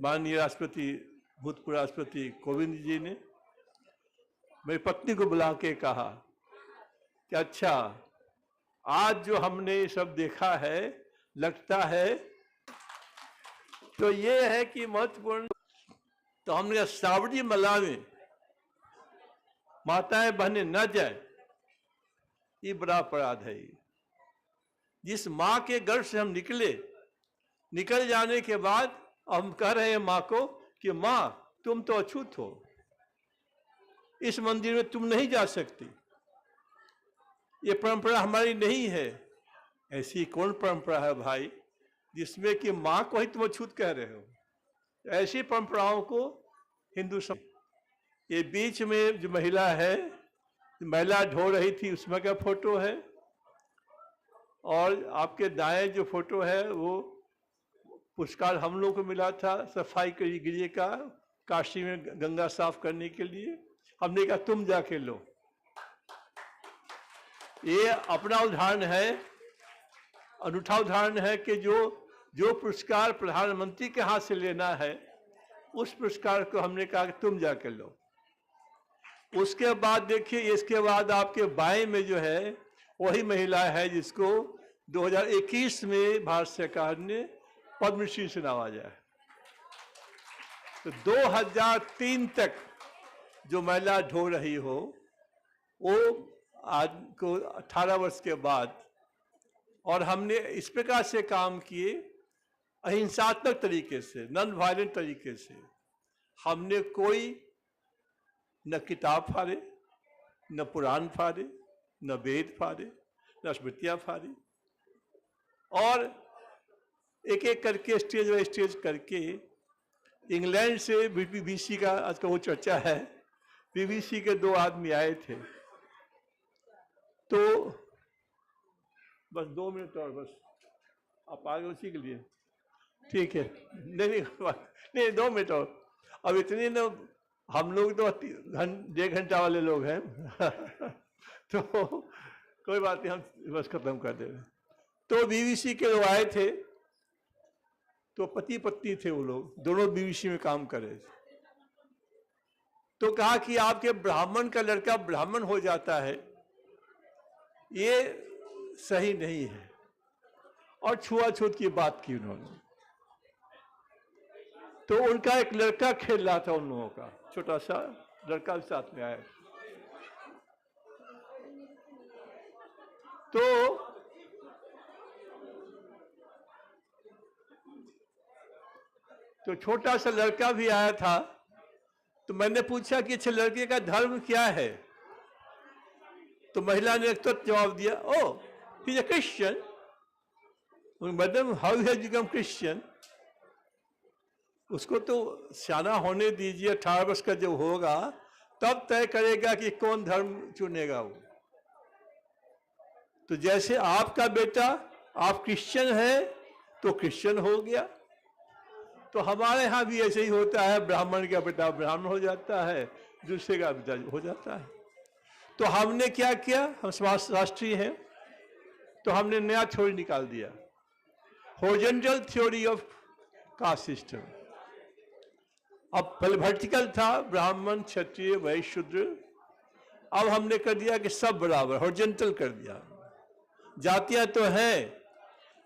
माननीय राष्ट्रपति, भूतपूर्व राष्ट्रपति कोविंद जी ने मेरी पत्नी को बुला के कहा कि अच्छा, आज जो हमने सब देखा है, लगता है तो ये है कि महत्वपूर्ण। तो हमने सावड़ी मला में माताएं बहनें न जाए, ये बड़ा अपराध है। जिस माँ के गर्भ से हम निकले, निकल जाने के बाद हम कह रहे हैं माँ को कि माँ तुम तो अछूत हो, इस मंदिर में तुम नहीं जा सकती, ये परंपरा हमारी नहीं है। ऐसी कौन परंपरा है भाई जिसमें कि माँ को ही तुम अछूत कह रहे हो? तो ऐसी परंपराओं को हिंदू सम ये बीच में जो महिला है, महिला ढो रही थी, उसमें का फोटो है, और आपके दाएं जो फोटो है वो पुरस्कार हम लोग को मिला था सफाई गिरी का, काशी में गंगा साफ करने के लिए। हमने कहा तुम जाके लो। ये अपना उदाहरण है, अनूठा उदाहरण है कि जो जो पुरस्कार प्रधानमंत्री के हाथ से लेना है, उस पुरस्कार को हमने कहा कि तुम जाके लो। उसके बाद देखिए, इसके बाद आपके बाएं में जो है वही महिला है जिसको 2021 में भारत सरकार ने पद्मश्री से नवाजा है। तो 2003 तक जो महिला ढो रही हो, वो आज को 18 वर्ष के बाद, और हमने इस प्रकार से काम किए अहिंसात्मक तरीके से, नॉन वायलेंट तरीके से। हमने कोई न किताब फाड़े, न पुराण फाड़े, न वेद फाड़े, न स्मृतियाँ फाड़ी, और एक एक करके स्टेज बाई स्टेज करके इंग्लैंड से बीबीसी का आजकल वो चर्चा है, बीबीसी के 2 आदमी आए थे। तो बस 2 मिनट और, बस आप आगे उसी के लिए, ठीक है? नहीं नहीं नहीं, 2 मिनट और। अब इतनी ना, हम लोग तो 1.5 घंटा वाले लोग हैं तो कोई बात नहीं, हम बस खत्म कर दे रहे। तो बीबीसी के लोग आए थे, तो पति पत्नी थे वो लोग, दोनों बीबीसी में काम कर रहे थे। तो कहा कि आपके ब्राह्मण का लड़का ब्राह्मण हो जाता है, ये सही नहीं है, और छुआछूत की बात की उन्होंने। तो उनका एक लड़का खेल रहा था उन लोगों का, छोटा सा लड़का भी साथ में आया। तो छोटा सा लड़का भी आया था। तो मैंने पूछा कि अच्छा लड़के का धर्म क्या है? तो महिला ने तुरंत जवाब दिया, oh he is a Christian. Madam, how has become Christian? उसको तो सियाना होने दीजिए, 18 वर्ष का जब होगा तब तय करेगा कि कौन धर्म चुनेगा वो। तो जैसे आपका बेटा, आप क्रिश्चियन है तो क्रिश्चियन हो गया, तो हमारे यहाँ भी ऐसे ही होता है, ब्राह्मण का बेटा ब्राह्मण हो जाता है, दूसरे का बेटा हो जाता है। तो हमने क्या किया, हम समाजशास्त्री हैं, तो हमने नया थ्योरी निकाल दिया, horizontal theory of caste system. अब पहले वर्टिकल था, ब्राह्मण क्षत्रिय वैश्य शूद्र, अब हमने कर दिया कि सब बराबर, हॉरिजॉन्टल कर दिया। जातियां तो हैं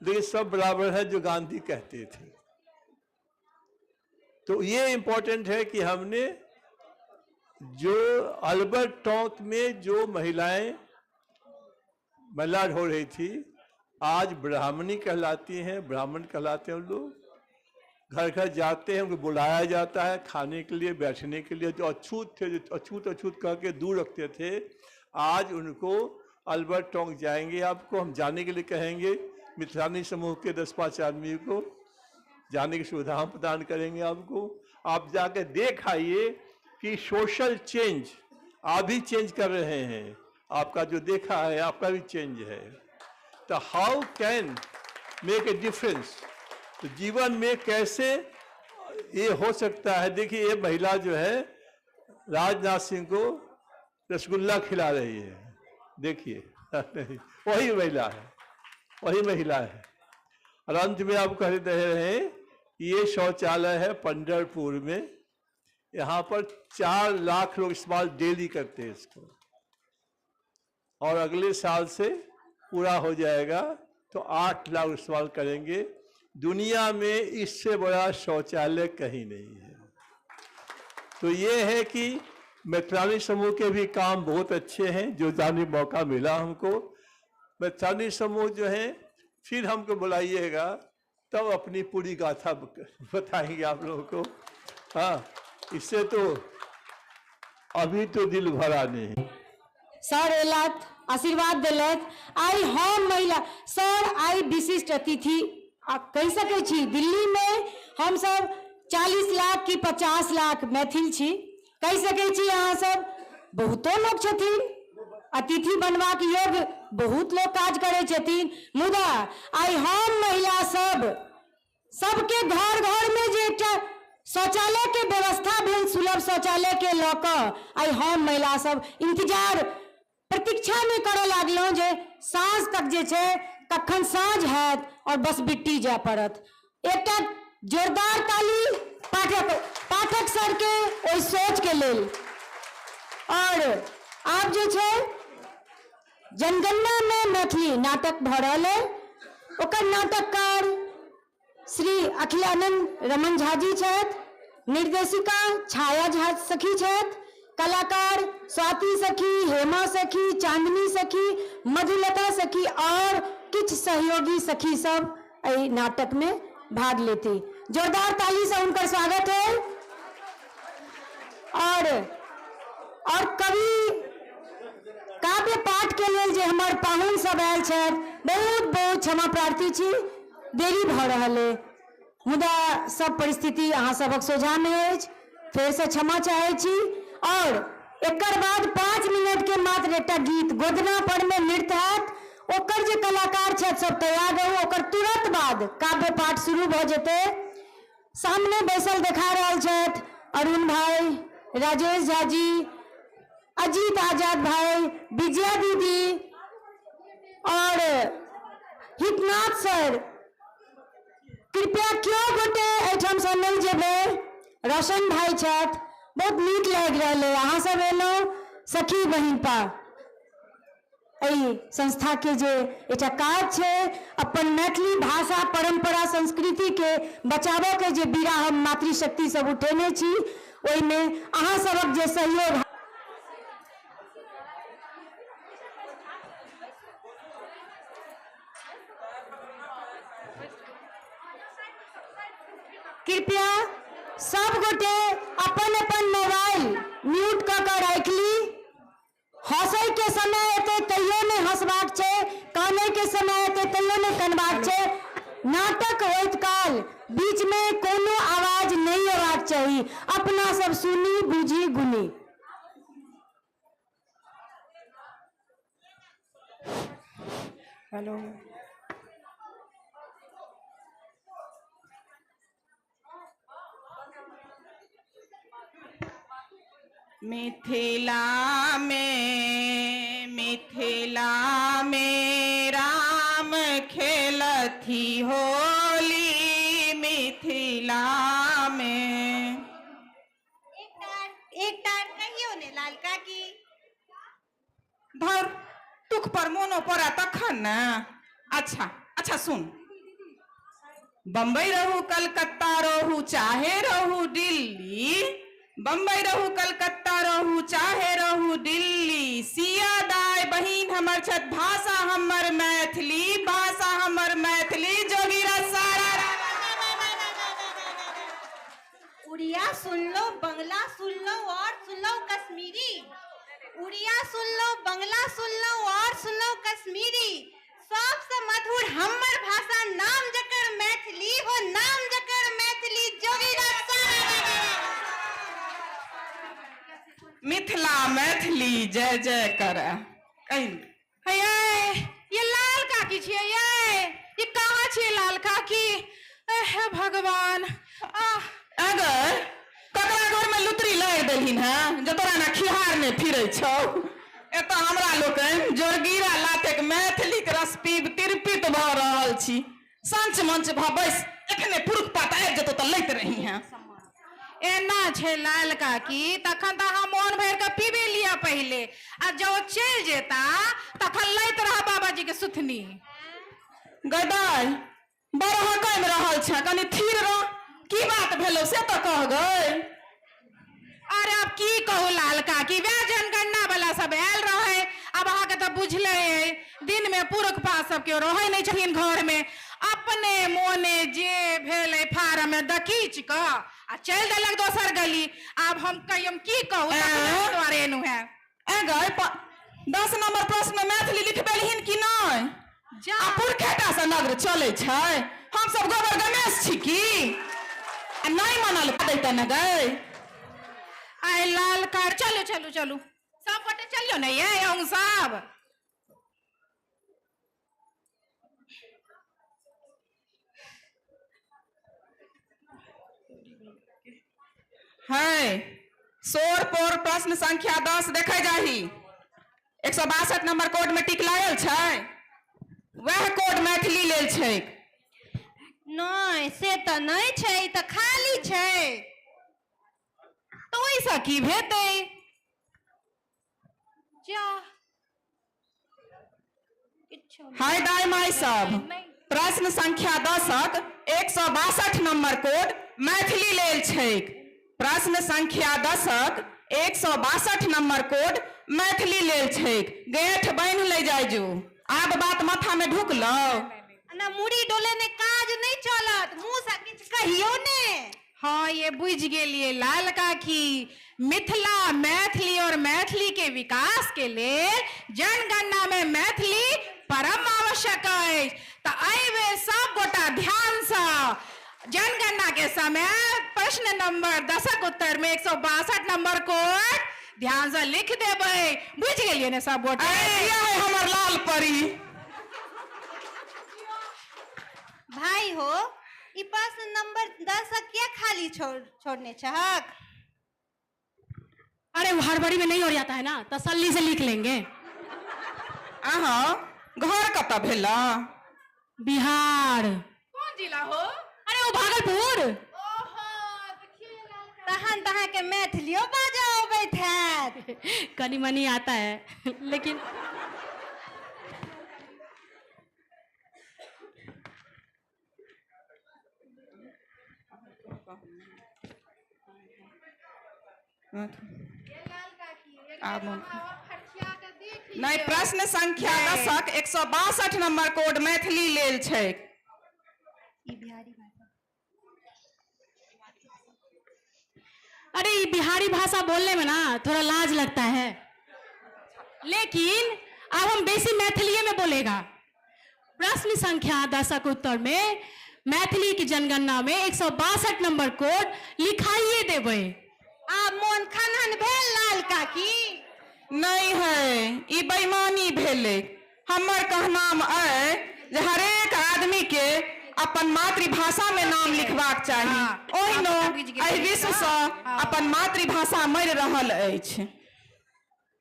लेकिन सब बराबर है, जो गांधी कहते थे। तो ये इम्पोर्टेंट है कि हमने जो अल्बर्ट टोंक में जो महिलाएं महिला हो रही थी, आज ब्राह्मणी कहलाती हैं, ब्राह्मण कहलाते हैं लोग। घर घर जाते हैं, उनको बुलाया जाता है खाने के लिए, बैठने के लिए। जो अछूत थे, जो अछूत अछूत कह के दूर रखते थे, आज उनको अल्बर्ट टोंक जाएंगे, आपको हम जाने के लिए कहेंगे, मिथिलानी समूह के 10-5 आदमी को जाने की सुविधा हम प्रदान करेंगे आपको। आप जाके देख आइए कि सोशल चेंज आप भी चेंज कर रहे हैं, आपका जो देखा है आपका भी चेंज है। तो how can make a difference, तो जीवन में कैसे ये हो सकता है। देखिए ये महिला जो है राजनाथ सिंह को रसगुल्ला खिला रही है, देखिए वही महिला है, वही महिला है। और अंत में आप कह रहे हैं ये शौचालय है पंढरपुर में, यहाँ पर 4 लाख लोग इस्तेमाल डेली करते हैं इसको, और अगले साल से पूरा हो जाएगा तो 8 लाख इस्तेमाल करेंगे। दुनिया में इससे बड़ा शौचालय कहीं नहीं है। तो ये है कि मिथिलानी समूह के भी काम बहुत अच्छे हैं, जो जाने मौका मिला हमको। मिथिलानी समूह जो है, फिर हमको बुलाइएगा तब अपनी पूरी गाथा बताएंगे आप लोगों को। हाँ, इससे तो अभी तो दिल भरा नहीं। सर एलथि, आशीर्वाद देलथि। आइ हम महिला सर, आइ विशिष्ट अतिथि आ कहि सकै छी दिल्ली में हम सब 40 लाख कि 50 लाख मैथिल छी कहि सकै छी अहाँ सब। बहुतो लोक छथिन अतिथि बनबाक योग्य, बहुत लोक काज करै छथिन, मुदा आइ हम महिला सब सबके घर घर में जे एकटा शौचालय के व्यवस्था भेल, सुलभ शौचालय के लऽ कऽ आइ हम महिला सब इंतजार प्रतीक्षा में करऽ लागलहुँ जे साँझ तक जे छै कखन साँझ हैत और बस बिट्टी जाय पड़त। एकटा जोरदार ताली पाठक सर के ओहि सोच के लेल। और आब जे छै जनगणना में मैथिली नाटक भऽ रहल अइ, ओकर नाटककार श्री अखिलानंद रमन झा जी छथि, निर्देशिका छाया झा सखी छथि, कलाकार स्वाति सखी, हेमा सखी, चांदनी सखी, मधुलता सखी और किछु सहयोगी सखी सब एहि नाटक में भाग लेती। जोरदार ताली से हुनकर स्वागत है। और कवि काव्य पाठ के लेल जे हमर पाहुन सब आयल छथि, बहुत बहुत क्षमा प्रार्थी छी, देरी भऽ रहल अइ, मुदा सब परिस्थिति अहाँ सबक सोझामे अछि, फेरसँ क्षमा चाहै छी। और एकर बाद 5 मिनट के मात्र एकटा गीत गोदना पर में नृत्य हैत, ओकर जे कलाकार छथि सब तैयार रहू, ओकर तुरंत बाद काव्य पाठ शुरू भऽ जेतै। सामने बैसल देखा रहल छथि अरुण भाई, राजेश झा जी, अजीत आजाद भाई, विजया दीदी और हितनाथ सर। कृपया क्यों गोटे एहिठाम से नहीं जेबै, रोशन भाई छथि, बहुत नीक लागि रहल है अहाँ सब एलहुँ सखी बहिनपा एहि संस्था के जे एकटा काज छै अपन मैथिली भाषा परंपरा संस्कृति के बचाबऽ के जे बीड़ा हम मातृशक्ति सब उठेने छी, ओहिमे अहाँ सबक जे सहयोग। कृपया सब गोटे अपन अपन मोबाइल म्यूट कऽ कऽ राखि ली। हंसै के समय एतै तैयो नहि हंसबाक छै, कानै के समय एतै तैयो नहि कनबाक छै। नाटक होइत काल बीच में कोनो आवाज नहि अयबाक चाही, अपना सब सुनी बुझी गुनी। हेलो। मिथिला में राम खेलथि होली, मिथिला में। एक तार कहियो ने लाल काकी। धर तुख पर मोनो पड़ा तखन ने। अच्छा अच्छा सुन, बम्बई रहू कलकत्ता रहू चाहे रहू दिल्ली, बम्बई रहू कलकत्ता रहू चाहे रहू दिल्ली, सिया दाय बहिन हमर छथि, भाषा हमर मैथिली, भाषा हमर मैथिली, जोगिरा सारा। उड़िया सुन लो, बंगला सुन लो और सुन लो कश्मीरी, उड़िया सुन लो, बंगला सुन लो और सुन लो कश्मीरी, सबसे मधुर हमर भाषा नाम जकर मैथिली हो, नाम जकर मैथिली, जोगिरा सारा। मिथिला मैथिली जय जय करे। कहीं हे ये लाल काकी छियै, ये कहाँ छियै लाल काकी? हे भगवान। अगर ककरा घर में लुतरी लारि देलहिन हैं जे तोरा ना खिहार ने फिरै छौ, एतऽ हमरा लोकनि जोरगीरा लातेक मैथिलीक रस पीब तिरपित भऽ रहल छी। संच मंच भऽ बैस, एखने पुरुख पात आबि जेतौ तऽ लैत रही हैं। एना छै लाल काकी, तखन तऽ अहाँ मोन भरि कऽ पीबे लिअ पहिले, आ जँ चलि जेता तखन लैत रह बाबाजी के सुथनी। गदाइ बड़ हकमि रहल छै, कनि थिर रह, की बात भेलौ से तऽ कह गै। अरे अब की कहू लाल काकी, वएह जनगणना वाला सब आयल रहे। अब अहाँके तऽ बुझले अइ, दिन में पुरुख पात सब केओ रहै नहि छथिन घर में, अपने मोने जे भेलै फारम में दकीच कऽ आ चलि देलक दोसर गली। आब हम कहियम की कहू, तखने दुआरे एलहुँ हेँ। ऐं गै, 10 नंबर प्रश्न में मैथिली लिखबेलहिन कि नहि? आ पुरखेटा से नग्र चलै छै, हमसब गोबर गणेश छी की? आ नहि मनल दैते ने गै। आइ लाल कार, चलू चलू चलू, सब गोटे चलियौ ने ये अहूँ सब। है शोर पोर प्रश्न संख्या 10 देखे जाही। 162 नंबर कोड में टिक लागल छै, वएह कोड मैथिली लेल छै। नहि से तऽ नहि छै, ई तऽ खाली छै। तऽ ओहिसँ की भेतै? जा हाय दाय माय सब, प्रश्न संख्या 10 162 नंबर कोड मैथिली लेल छैक। प्रश्न संख्या 10 162 नंबर कोड मैथिली लेल छैक। गेठ बान्हि लै जाइ जो, आब बात माथा में ढुकलौ। ना मुड़ी डोलेने काज नहि चलत, मुँह सँ किछु कहियौ ने। हाँ ये बुझि गेलियै लाल काकी, मिथिला मैथिली और मैथिली के विकास के लेल जनगणना में मैथिली परम आवश्यक अछि। तऽ एहि बेर सब गोटा ध्यान सँ जनगणना के समय प्रश्न नंबर 10 उत्तर में 162 नंबर कोड ध्यान से लिख देबै। बुझि गेलियै ने सब गोटे? है हमर लाल परी। भाई हो, ई प्रश्न नंबर 10 किया खाली छोड़ने छहक? अरे वो हड़बड़ी में नहीं हो जाता है ना, तसल्ली से लिख लेंगे। अहाँ घर कतऽ भेला? बिहार। कोन जिला हो? अरे वो भागलपुर। तहन तऽ अहाँके मैथिलियो बाजऽ अबैत हैत। कनी मनी आता है लेकिन नहीं, प्रश्न संख्या 10 162 नंबर कोड मैथिली लेल छै। अरे ये बिहारी भाषा बोलने में ना थोड़ा लाज लगता है, लेकिन अब हम बेसी मैथिलीये में बोलेगा। प्रश्न संख्या 10 उत्तर में मैथिली की जनगणना में 162 नंबर कोड लिखाइए देबै। आब मोन खनहन भेल लाल काकी? नहीं है, ई बेईमानी भेलै। हमर कहनाम अइ जे हरेक आदमी के अपन मातृभाषा में नाम लिखबाक चाही। ओहिनो एहि विश्व सँ अपन मातृभाषा मरि रहल अछि।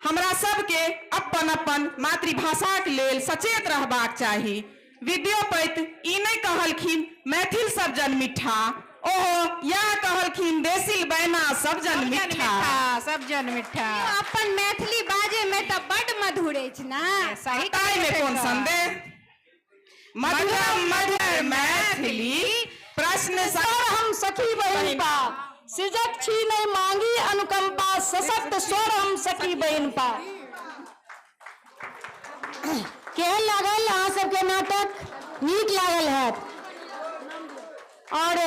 हमरा सबके अपन अपन मातृभाषाक लेल सचेत रहबाक चाही। विद्यापति ई नहि कहलखिन मैथिल सब जन मिठा, ओहो यह कहलखिन देसिल बैना सब जन मिठा। सब जन मिठा। अपन मैथिली बाजे में तऽ बड मधुर अछि ना। सही ताहि में कोन संदेह? मधुरम मधुर मैथिली। प्रश्न स्वर हम सखी बहिनपा, सृजक छी नहीं मांगी अनुकंपा, सशक्त स्वर हम सखी बहिनपा। केहन लागल अहाँ सबके नाटक? नीक लागल हैत। और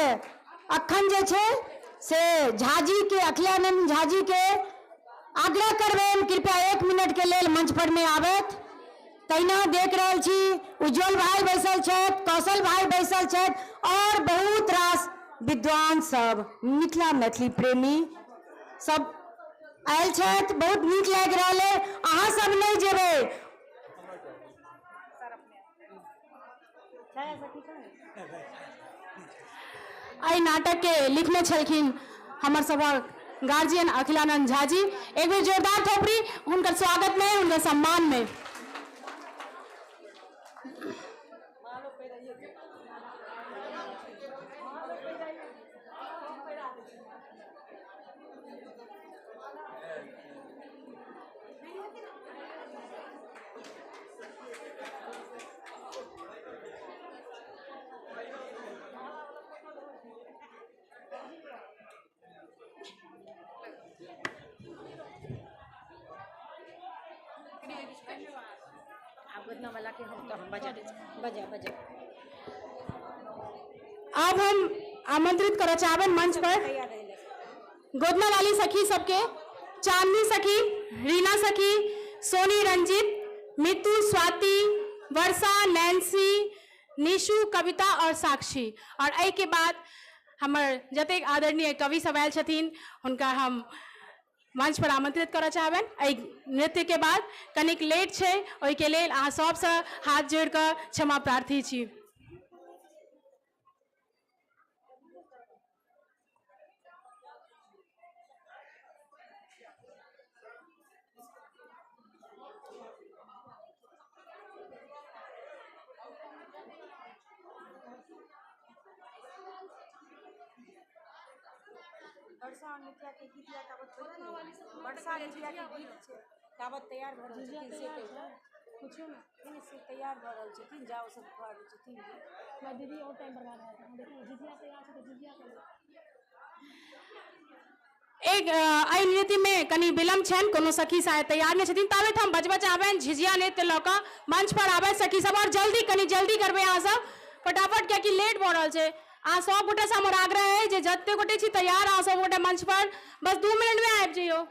अखन जे छै से झाजी के, अखिलानंद झाजी के आग्रह करबनि कृपया 1 मिनट के लेल मंच पर में आबथि। तहिना देख रहल छी उज्जवल भाई बैसल छथि, कौशल भाई बैसल छथि और बहुत रास विद्वान सब, मिथिला मैथिली प्रेमी सब आयल छथि। बहुत नीक लागि रहल है। अहाँ सब नहीं जेबै। एहि नाटक के लिखने छलखिन हमर सभक गार्जियन अखिलानंद झाजी। एक बेर जोरदार थोपड़ी हुनकर स्वागत में, हुनकर सम्मान में। अब हम आमंत्रित करऽ चाहबनि मंच पर गोदना वाली सखी सबके, चांदनी सखी, रीना सखी, सोनी रंजित, मितू, स्वाति, वर्षा, नैन्सी, निशु, कविता और साक्षी। और एहि के बाद हमर जतेक आदरणीय कवि सब आयल छथिन हुनका हम मंच पर आमंत्रित करऽ चाहबनि। एहि नृत्यके बाद कनिक लेट छै, ओहिके लेल अहाँ सबसँ हाथ जोड़ि कऽ क्षमा प्रार्थी छी। वर्षा और नित्या के गीत या ताबत वर्षा नित्या के गीत छै ताबत तैयार भऽ रहल छथिन, से कहियौ। पूछियौ ने। नहि, से तैयार भऽ रहल छथिन, जाउ सब भऽ रहल छथिन। दीदी और टाइम बर्बाद भऽ रहल, देखियौ झिझिया तैयार छै तऽ झिझिया करू। एक एहि नृत्यमे कनि विलम्ब छनि, कोनो सखी शायद तैयार नहि छथिन, ताबे हम बजबऽ चाहबनि झिझिया नृत्य लऽ कऽ मंच पर आबै सखी सब, और जल्दी कनि जल्दी करबै अहाँ सब फटाफट, कियाकि लेट भऽ रहल छै। अहाँ सब गोटेसँ हमर आग्रह अइ जे जते गोटे छी तैयार अहाँ सब गोटे मंच पर बस 2 मिनटमे आबि जइयौ।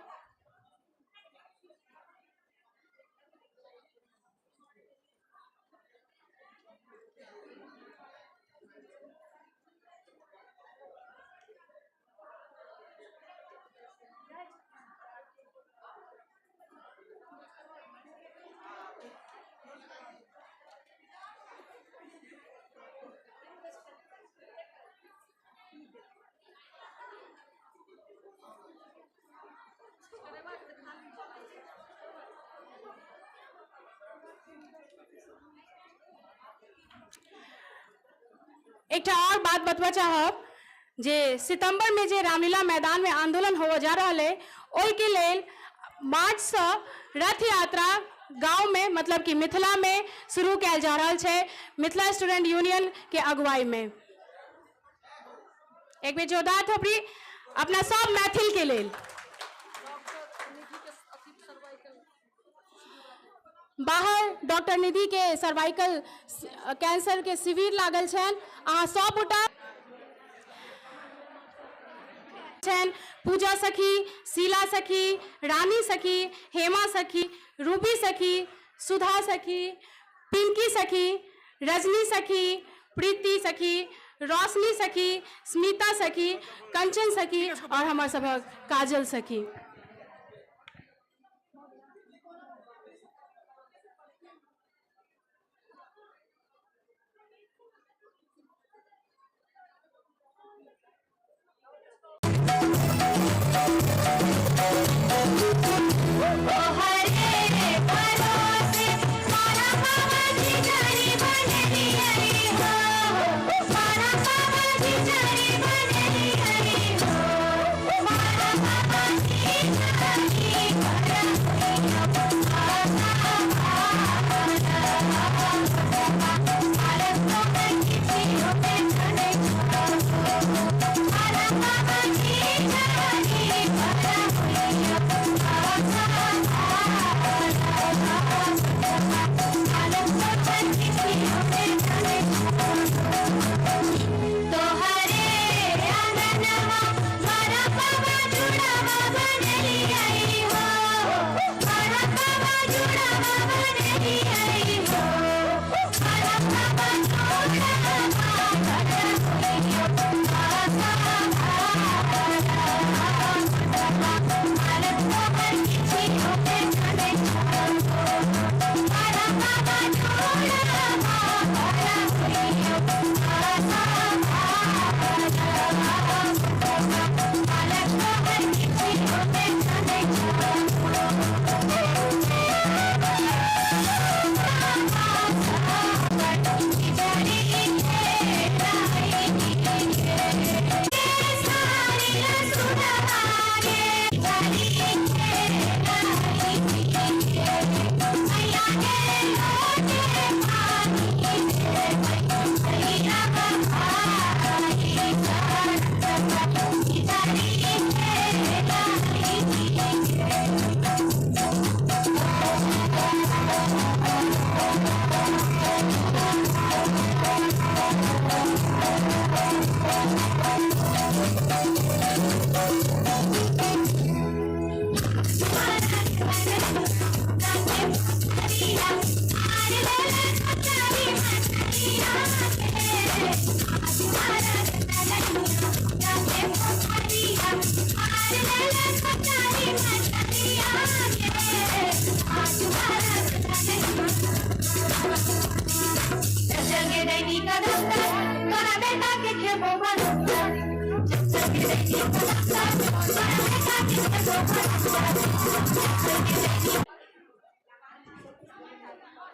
एकटा और बात बतबऽ चाहब जे सितंबर में जे रामलीला मैदान में आंदोलन होबऽ जा रहल है, ओहिके लेल मार्च से रथ यात्रा गांव में मतलब कि मिथिला में शुरू कयल जा रहल छै मिथिला स्टूडेंट यूनियन के अगुवाई में। एक बेर जोरदार थोपड़ी अपना सब मैथिल के लेल। बाहर डॉक्टर निधि के सर्वाइकल कैंसर के शिविर लागल छनि, अहाँ सब गोटा छनि। पूजा सखी, शीला सखी, रानी सखी, हेमा सखी, रूबी सखी, सुधा सखी, पिंकी सखी, रजनी सखी, प्रीति सखी, रोशनी सखी, स्मिता सखी, कंचन सखी और हमर सभक काजल सखी। Bye. के डैनी का दफ्तर, तोरा बेटा के खेबो बरतर। चच्चा के डैनी का दफ्तर, तोरा बेटा के खेबो बरतर। चच्चा के डैनी।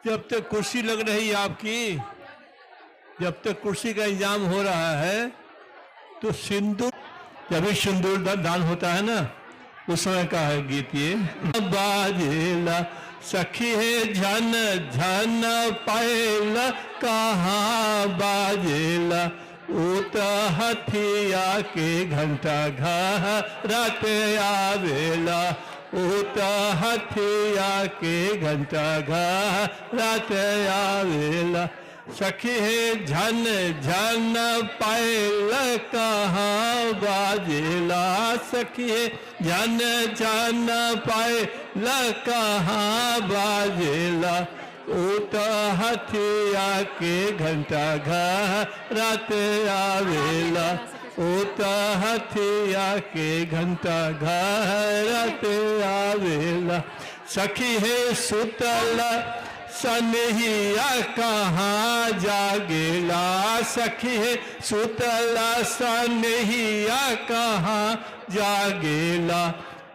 जब तक कुर्सी लग रही है आपकी, जब तक कुर्सी का इंतजाम हो रहा है, तो सिंदूर, जब भी सिंदूर दान होता है ना, उस समय का है गीत ये। बाजेला सखी है झन झन पायल कहाँ बाजेला, उत हथिया के घंटा घरात आवेला, उत हथिया के घंटा घरात आवेला। सखी है झन झन पायल कहाँ बाजेला, सखी है झन झन पायल कहाँ बाजेला, उत हथिया के घंटा घरात आवेला, उत हथिया के घंटा घरात आवेला। सखी है सुतल सनहिया कहाँ जागेला, सखी है सुतल सनहिया कहाँ जागेला,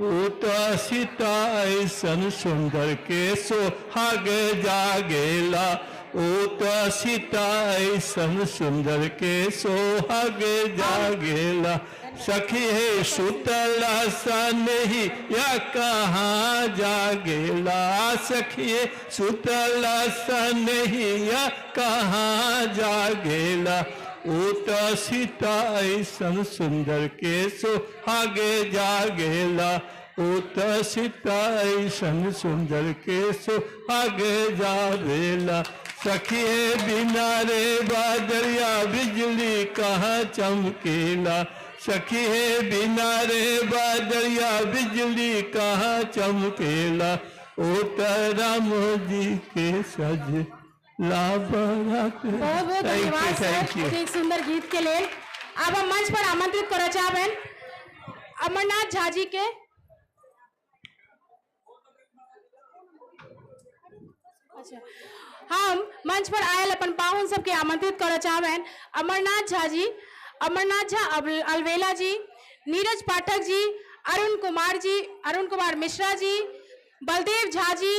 उत सीता ऐसन सुंदर के सोहाग जागेला, उत सीता ऐसन सुंदर के सोहाग जागेला। सखी है सुतल सनहिया कहाँ जागेला, सखी है सुतल सनहिया कहाँ जागेला, उत सीता ऐसन सुंदर के सोहाग जागेला, उत सीता ऐसन सुंदर के सोहाग जागेला। सखी है बिना रे बादरिया बिजली कहाँ चमकेला, सखी है बिना रे बादरिया बिजली कहाँ चमकेला, उत राम जी के सज लाबरात। बहुत बहुत Thank you, धन्यवाद सर, thank you. एक सुंदर गीत के लिए। अब हम मंच पर आमंत्रित करना चाहबन अमरनाथ झा जी के। अच्छा, हम मंच पर आयल अपन पाहुन सबके आमंत्रित करना चाहबन अमरनाथ झा जी, अमरनाथ झा अलवेला जी, नीरज पाठक जी, अरुण कुमार जी, अरुण कुमार मिश्रा जी, बलदेव झा जी,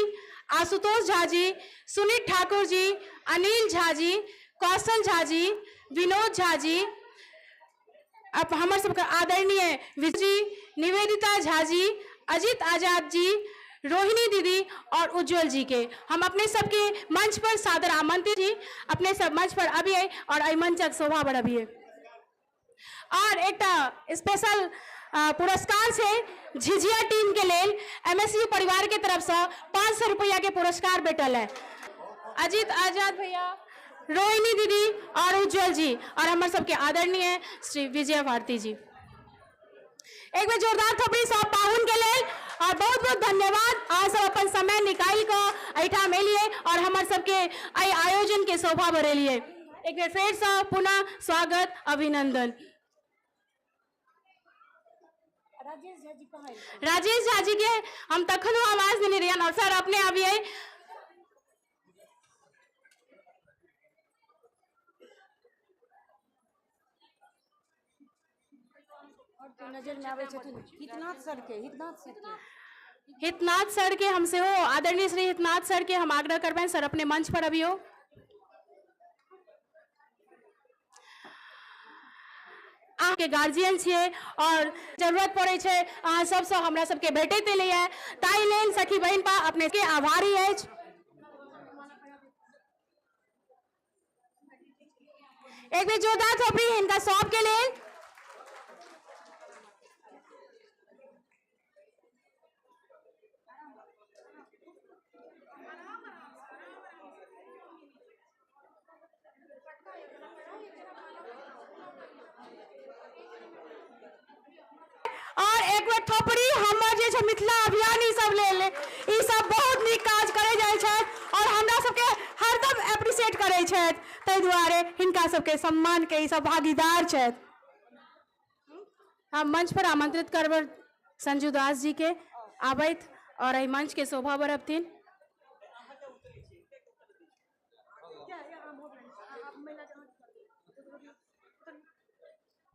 आशुतोष झा जी, सुनीत ठाकुर जी, अनिल झा जी, कौशल झा जी, विनोद झा जी, अब हमर सबके आदरणीय विजय जी, निवेदिता झा जी, अजित आजाद जी, रोहिणी दीदी और उज्जवल जी के हम अपने सबके मंच पर सादर आमंत्रित जी, अपने सब मंच पर अबिए और एहि मंचक शोभा बढ़बिए। और एकटा स्पेशल पुरस्कार से झिझिया टीम के लेल एमएसयू परिवार के तरफ से 500 रुपया के पुरस्कार भेटल है। अजित आजाद भैया, रोहिणी दीदी और उज्जवल जी और हमारे सबके आदरणीय श्री विजय भारती जी। एक बार जोरदार थपड़ी सब पाहुन के लेल और बहुत बहुत धन्यवाद। अहाँ सब अपन समय निकालि कऽ एहिठाम एलियै और हमर सबके एहि आयोजन के शोभा बढ़ेलियै। एक बेर फेरसँ पुनः स्वागत अभिनंदन। राजेश झा जी के हम तखनो आवाज देने रहियन और सर अपने अबियै। नजर में आबै छथिन हितनाथ सर के, हितनाथ सर के। हितनाथ सर के हम सेहो आदरणीय श्री हितनाथ सर के हम आग्रह करबनि सर अपने मंच पर अबियौ। अहाँके गार्जियन छियै और जरूरत पड़ै छै अहाँ सबसँ हमरा सबके भेटैत एलैए, ताहि लेल सखी बहिनपा अपने के आभारी अछि। एक बेर जोरदार थोपड़ी हिनका सबके लेल। और एक बेर थोपड़ी हमर जे छै मिथिला अभियान ई सब लेल, ई सब बहुत नीक काज करै जाइ छथि और हमरा सबके हरदम एप्रिसिएट करै छथि, ताहि दुआरे हिनका सबके सम्मान के ई सब भागीदार छथि। हम मंच पर आमंत्रित करब संजू दास जी के आबैत और एहि मंच के शोभा बढ़बथिन।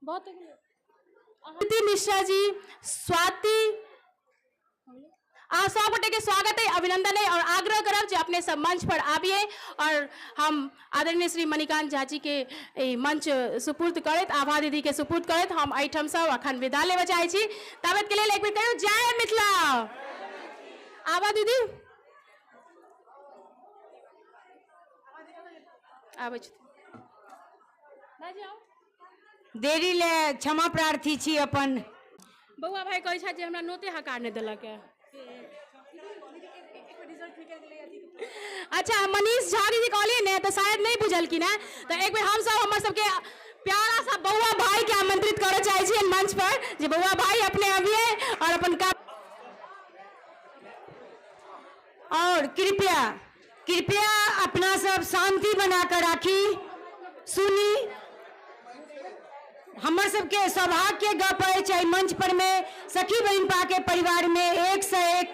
बहुत आरती मिश्रा जी, स्वाति, अहाँ सब गोटे के स्वागत है, अभिनंदन है और आग्रह करब जे अपने सब मंच पर आबिए और हम आदरणीय श्री मणिकांत झा जी के ई मंच सुपुर्द करैत, आभा दीदी के सुपुर्द करैत हम एहिठाम सब अखन विदा लेबऽ चाहै छी। ताबत के लेल एक बेर कहियौ जय मिथिला। आभा दीदी आबै छथिन। देरी ले क्षमा प्रार्थी छी अपन। बौआ भाई कहै छथि जे हमरा नोते हकार नहि देलक है। अच्छा मनीष झा जी कहलियै ने तऽ शायद नहि बुझलखिन हेँ, तऽ एक बेर हमसब हमर सबके प्यारा सा बौआ भाई के आमंत्रित करऽ चाहै छियनि मंच पर जे बौआ भाई अपने अबियै और अपन काम। और कृपया कृपया अपना सब शांति बना कर राखी। सुनी हमर सबके सौभाग्य गप अछि एहि मंच पर में सखी बहिनपा के परिवार में एक से एक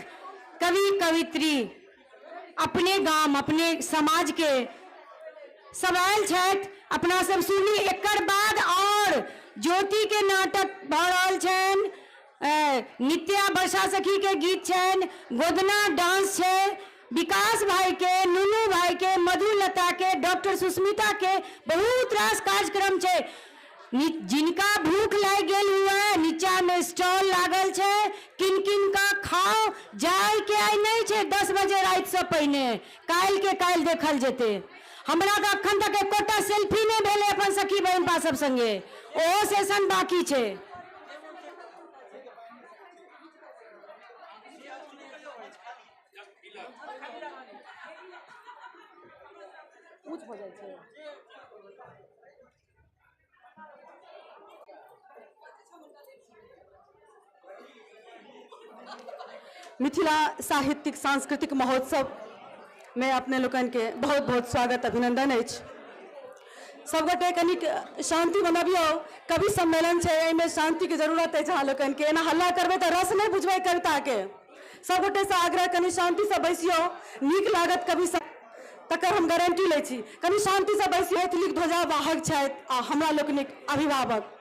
कवि कवित्री अपने गाम अपने समाज के सब आयल छथि। अपना सब सुनी। एकर बाद और ज्योति के नाटक भऽ रहल छनि, नित्या वर्षा सखी के गीत छनि, गोदना डांस छै, विकास भाई के, नुनू भाई के, मधुलता के, डॉक्टर सुस्मिता के बहुत रास कार्यक्रम छै। जिनका भूख लागि गेल हुए नीचा में स्टॉल लागल छै, किन किन का खाओ, जाय के आइ नहीं छै 10 बजे राति से पहिने, काल्हि के काल्हि देखल जेतै। हमरा तऽ अखन तक एकोटा सेल्फी नहीं भेलै अपन सखी बहिनपा सब संगे, ओहो सेशन बाकी छै। ऊँच हो जाइ छै। मिथिला साहित्यिक सांस्कृतिक महोत्सव में अपने लोकनि के बहुत बहुत स्वागत अभिनंदन अछि। सबगोटे कनिक शांति बनबियौ, कवि सम्मेलन छै, एहिमे शांति के जरूरत अछि अहाँ लोकनि के। एना हल्ला करबै तऽ रस नहि बुझबै कविता के। सबगोटे से आग्रह कनि शांति से बैसियौ, नीक लागत कवि तकर हम गारंटी लै छी। कनि शांति से बैसियौ। मैथिलीक ध्वजा वाहक छथि आ हमरा लोकनिक अभिभावक।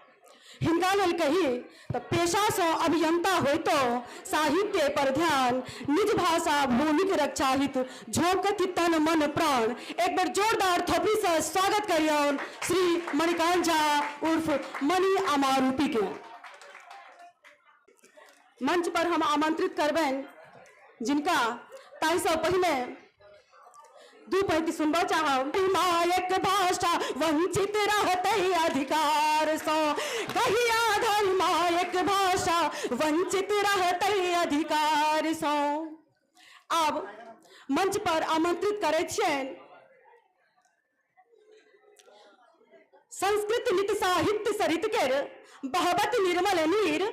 हिनका लेल कही तऽ पेशासँ अभियंता होइतो साहित्य पर ध्यान, निज भाषा भूमिक रक्षा हित झोंकति तन मन प्राण। एक बेर जोरदार थोपड़ीसँ स्वागत करियौन श्री मणिकांत झा उर्फ मणि अमारूपी के। मंच पर हम आमंत्रित करबनि जिनका ताहिसँ पहिने दू पंक्ति सुनबऽ चाहब। मायक भाषा वंचित रहतै अधिकार सँ, कहिया धरि मायक भाषा वंचित रहतै अधिकार सँ। आब मंच पर आमंत्रित करै छियनि संस्कृत नित साहित्य सरित केर बहबत निर्मल नीर,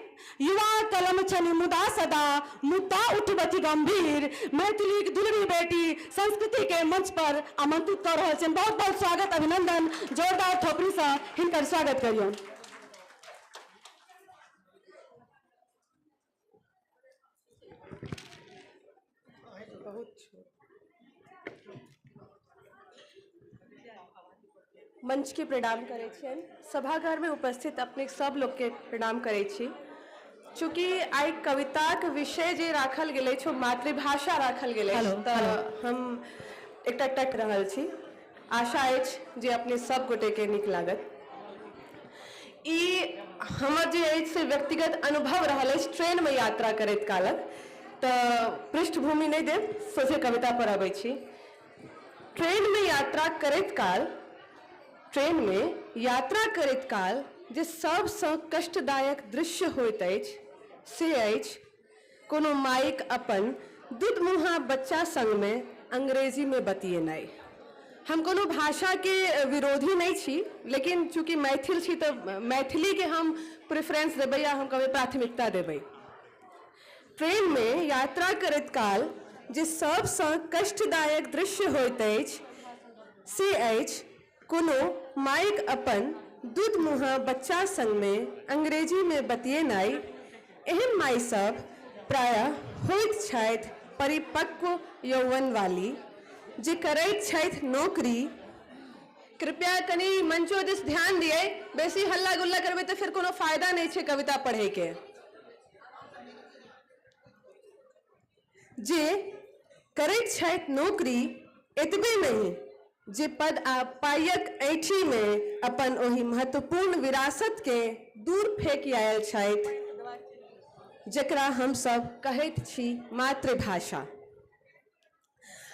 युवा कलम छनि मुदा सदा मुद्दा उठबथि गंभीर। मैथिलीक दुलरी बेटी संस्कृति के मंच पर आमंत्रित कऽ रहल छनि। बहुत बहुत स्वागत अभिनंदन, जोरदार थोपड़ी सँ हिनकर स्वागत करियौन। मंच के प्रणाम करै छियनि, सभागारमे उपस्थित अपने सब लोकके प्रणाम करै छी। चूँकि आइ कविताक विषय जे राखल गेल अछि ओ मातृभाषा राखल गेल अछि, तऽ हम एकटा टक रहल छी। आशा अछि जे अपने सब गोटेके नीक लागत। ई हमर जे अछि से व्यक्तिगत अनुभव रहल अछि ट्रेनमे यात्रा करैत कालक, तऽ पृष्ठभूमि नहि देब, सोझे कविता पर अबै छी। ट्रेनमे यात्रा करैत काल ट्रेनमे यात्रा करैत काल जे सबसँ कष्टदायक दृश्य होइत अछि से अछि कोनो माइक अपन दुधमुहा बच्चा संगमे अंग्रेजीमे बतियेनाइ। हम कोनो भाषाके विरोधी नहि छी, लेकिन चूँकि मैथिल छी तऽ मैथिलीके हम प्रेफरेंस देबै या हम कहबै प्राथमिकता देबै। ट्रेनमे यात्रा करैत काल जे सबसँ कष्टदायक दृश्य होइत अछि से अछि कोनो माइक अपन दुधमुहा बच्चा संगमे अंग्रेजीमे बतियेनाइ। एहन माइ सब प्रायः होइत छथि परिपक्व यौवन वाली, जे करैत छथि नौकरी, कृपया कनि मंचो दिस ध्यान दियै, बेसी हल्ला गुल्ला करबै तऽ फेर कोनो फायदा नहि छै कविता पढ़ैके। जे करैत छथि नौकरी एतबे नहि, जे पद आ पाइक ऐंठीमे अपन ओहि महत्वपूर्ण विरासतके दूर फेकि आयल छथि जकरा हमसभ कहैत छी मातृभाषा।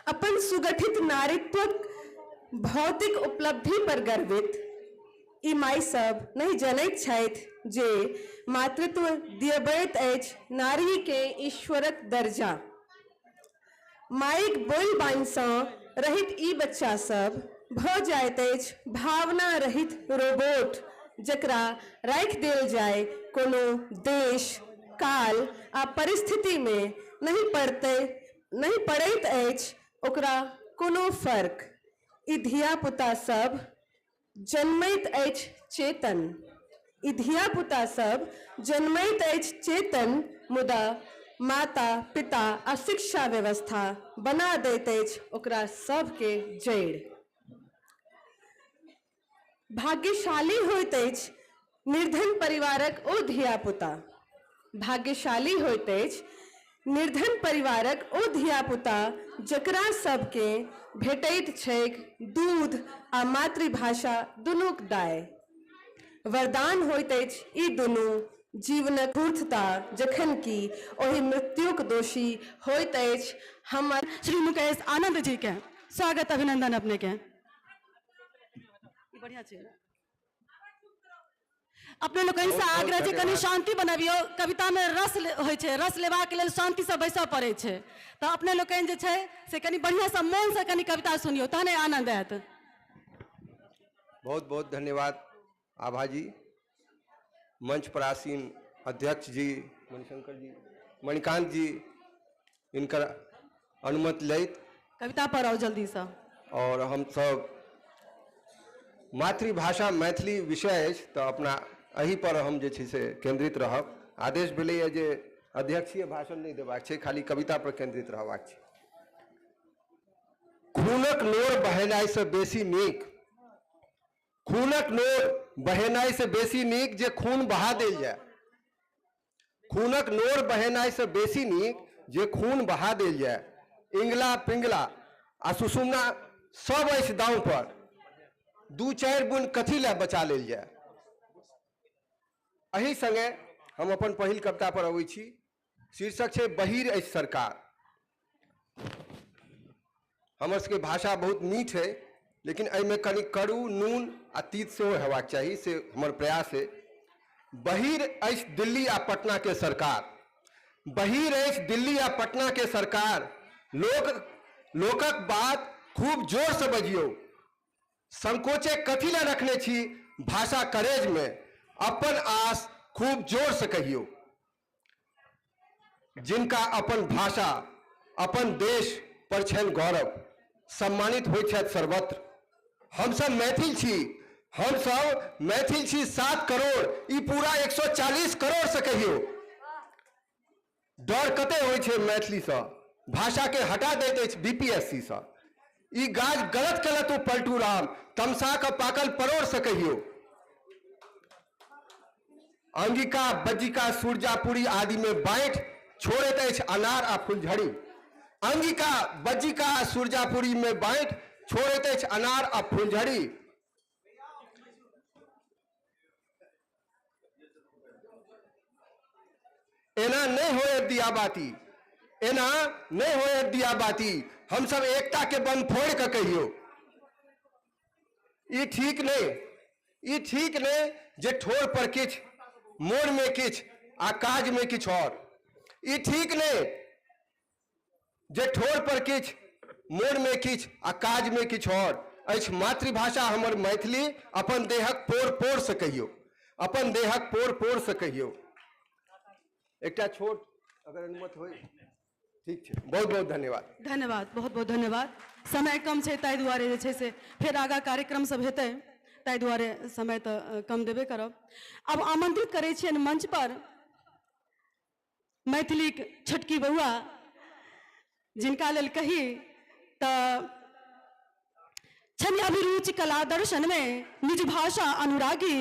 अपन सुगठित नारित्वक भौतिक उपलब्धि पर गर्वित ई माय सब नहि जनैत छथि जे मातृत्व दियबैत अछि नारीके ईश्वरक दर्जा। माइक बोल बानिसँ रहित ई बच्चा सब भऽ जाइत अछि भावना रहित रोबोट, जकरा राखि देल जाय कोनो देश काल आ परिस्थितिमे नहि पड़ैत अछि ओकरा कोनो फर्क। ई धिया पुता सब जन्मैत अछि चेतन, ई धिया पुता सब जन्मैत अछि चेतन, मुदा माता पिता आ शिक्षा व्यवस्था बना दैत अछि ओकरा सबके जड़ि। भाग्यशाली होइत अछि निर्धन परिवारक ओ धिया पुता, भाग्यशाली होइत अछि निर्धन परिवारक ओ धिया पुता जकरा सबके भेटैत छैक दूध आ मातृभाषा दुनूक दाय। वरदान होइत अछि ई दुनू जीवनक धूर्तता, जखन कि ओहि मृत्युक दोषी होइत अछि हमर। श्री मुकेश आनंद जी के स्वागत अभिनंदन अपने के। बढ़िया छै। अपने लोकनि से आग्रह जे कनि शांति बनबियौ, कविता में रस होइ छै, रस लेबाक लेल शांति से बैसऽ पड़ै छै, तऽ अपने लोकनि जे छै से कनि बढ़िया से मोन से कनि कविता सुनियौ तहने आनंद आयत। बहुत बहुत धन्यवाद आभा जी, मंच पर आसीन अध्यक्ष जी मणिशंकर जी, मणिकांत जी, इनकर अनुमति लैत कविता पर आओ जल्दी से। और हम सब मातृभाषा मैथिली विषय अछि तऽ अपना एहि पर हम जे छै से केंद्रित रहब। आदेश भेलैए जे अध्यक्षीय भाषण नहि देबाक छै, खाली कविता पर केंद्रित रहबाक छै। खूनक नोर बहेनाइसँ बेसी नीक, खूनक नोर बहेनाइसँ बेसी नीक जे खून बहा देल जाय। खूनक नोर बहेनाइसँ बेसी नीक जे खून बहा देल जाय। इंगला पिंगला आ सुषुम्ना सब अछि दाँव पर, दू चारि बुन कथी लए बचा लेल जाय। एहि संगे हम अपन पहिल कविता पर अबै छी। शीर्षक छै बहिर अछि सरकार। हमर सबके भाषा बहुत मीठ है, लेकिन एहिमे कनि करू नून आ तीत सेहो हेबाक चाही, से हमर प्रयास है। बहिर अछि दिल्ली आ पटना के सरकार, बहिर अछि दिल्ली आ पटना के सरकार, लोकक बात खूब जोर से बजियौ, संकोचे कथी लए रखने छी भाषा करेज में, अपन आस खूब जोर से कहियौ। जिनका अपन भाषा अपन देश पर छनि गौरव, सम्मानित होइ छथि सर्वत्र। हमसब मैथिल छी, हमसब मैथिल छी 7 करोड़, ई पूरा 140 करोड़ से कहियौ। डर कते होइ छै मैथिलीसँ, भाषाके हटा दैत अछि बीपीएससी सँ। ई गाज गलत केलक ओ पलटू राम, तमसा कऽ पाकल परोड़ से कहियौ। अंगिका बज्जिका सुरजापुरी आदि में बाँटि छोड़ैत अछि अनार आ फुलझड़ी। अंगिका बज्जिका सुरजापुरी में बाँटि छोड़ैत अछि अनार आ फुलझड़ी। एना नहीं होयत दिया बाती, एना नहीं होयत दिया बाती, हम सब एकता के बम फोड़ के कहियो। ई ठीक नहीं, ई ठीक नहीं जे ठोर पर किछ, मोर में किछ आ काज में किछ और। ई ठीक नहीं जे ठोर पर किछ, मोर में किछ आ काज में किछ और। अछि मातृभाषा हमर मैथिली, अपन देहक पोर पोर से कहियो, अपन देहक पोर पोर से कहियो। एकटा छोट अगर अनुमति होय, ठीक छै। बहुत बहुत धन्यवाद। धन्यवाद, बहुत बहुत धन्यवाद। समय कम छै ताहि दुआरे जे छै से फेर आगाँ कार्यक्रम सब हेतै, ताहि दुआरे समय तऽ कम देबे करब। आब आमंत्रित करै छियनि मंच पर मैथिलीक छोटकी बौआ, जिनका लेल कही तऽ छनि अभिरुचि कला दर्शन में निज भाषा अनुरागी,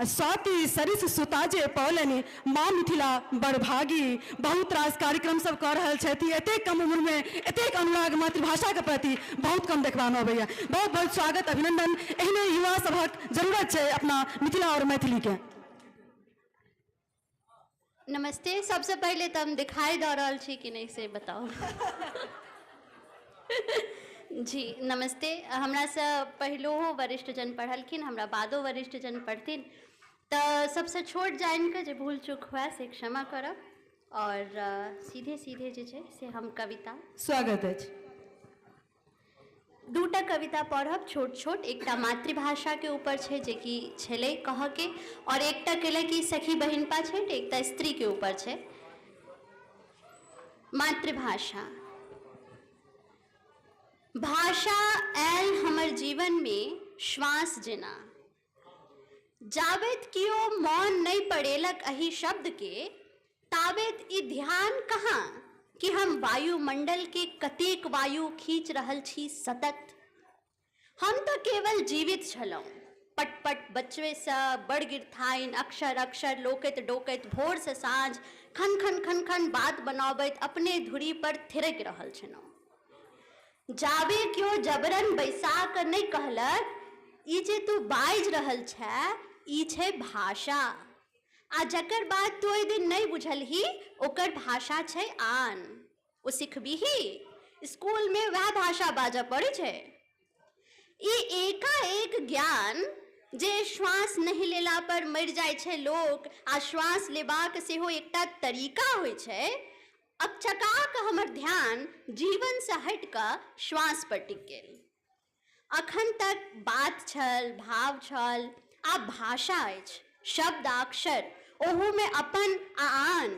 स्वाति सरिस सुताजे पौलनि माँ मिथिला बड़भागी। बहुत रास कार्यक्रम सब कऽ रहल छथि। एतेक कम उम्र में एतेक अनुराग मातृभाषा के प्रति बहुत कम देखबा में अबैया। बहुत बहुत स्वागत अभिनंदन। एहने युवा सभक जरूरत छै अपना मिथिला और मैथिली के। नमस्ते। सबसे पहिले तऽ हम दिखाई दऽ रहल छी कि नहि से बताउ। जी नमस्ते। हमरासँ पहिलहो वरिष्ठ जन पढ़लखिन, हमरा बादो वरिष्ठ जन पढ़थिन, तऽ सबसँ छोट जानिकऽ जे भूल चूक हुए से क्षमा करब और सीधे सीधे जे छै से हम कविता स्वागत अछि। दूटा कविता पढ़ब छोट छोट। एकटा मातृभाषाके ऊपर छै जेकि छलै कहऽके, और एकटा केलक कि सखी बहिनपा छै, तऽ एकटा स्त्रीके ऊपर छै। मातृभाषा। भाषा आयल हमर जीवनमे श्वास जेना, जाबेत केओ मौन नहि पड़ेलक एहि शब्दके, ताबेत ई ध्यान कहाँ कि हम वायुमंडलके कतेक वायु खींच रहल छी सतत। हम तऽ केवल जीवित छलहुँ, पटपट बचबेसँ बड़ गिरथाइन अक्षर अक्षर लोकैत डोकैत भोरसँ साँझ खन खन खन खन बात बनबैत अपने धुरी पर थिरकि रहल छलहुँ। जाबे केओ जबरन बैसा कऽ नहि कहलक ई जे तू बाजि रहल छे ई छै भाषा, आ जकर बात तू ओहि दिन नहि बुझलही ओकर भाषा छै आन, ओ सिखबिही स्कूलमे वएह भाषा बाजऽ पड़ै छै। ई एकाएक ज्ञान जे श्वास नहि लेला पर मरि जाइ छै लोक, आ श्वास लेबाक सेहो एकटा तरीका होइ छै, अकचका कऽ हमर ध्यान जीवनसँ हटि कऽ श्वास पर टिक गेल। अखन तक बात छल, भाव छल, आब भाषा अछि, शब्द आ अक्षर, ओहूमे अपन आ आन।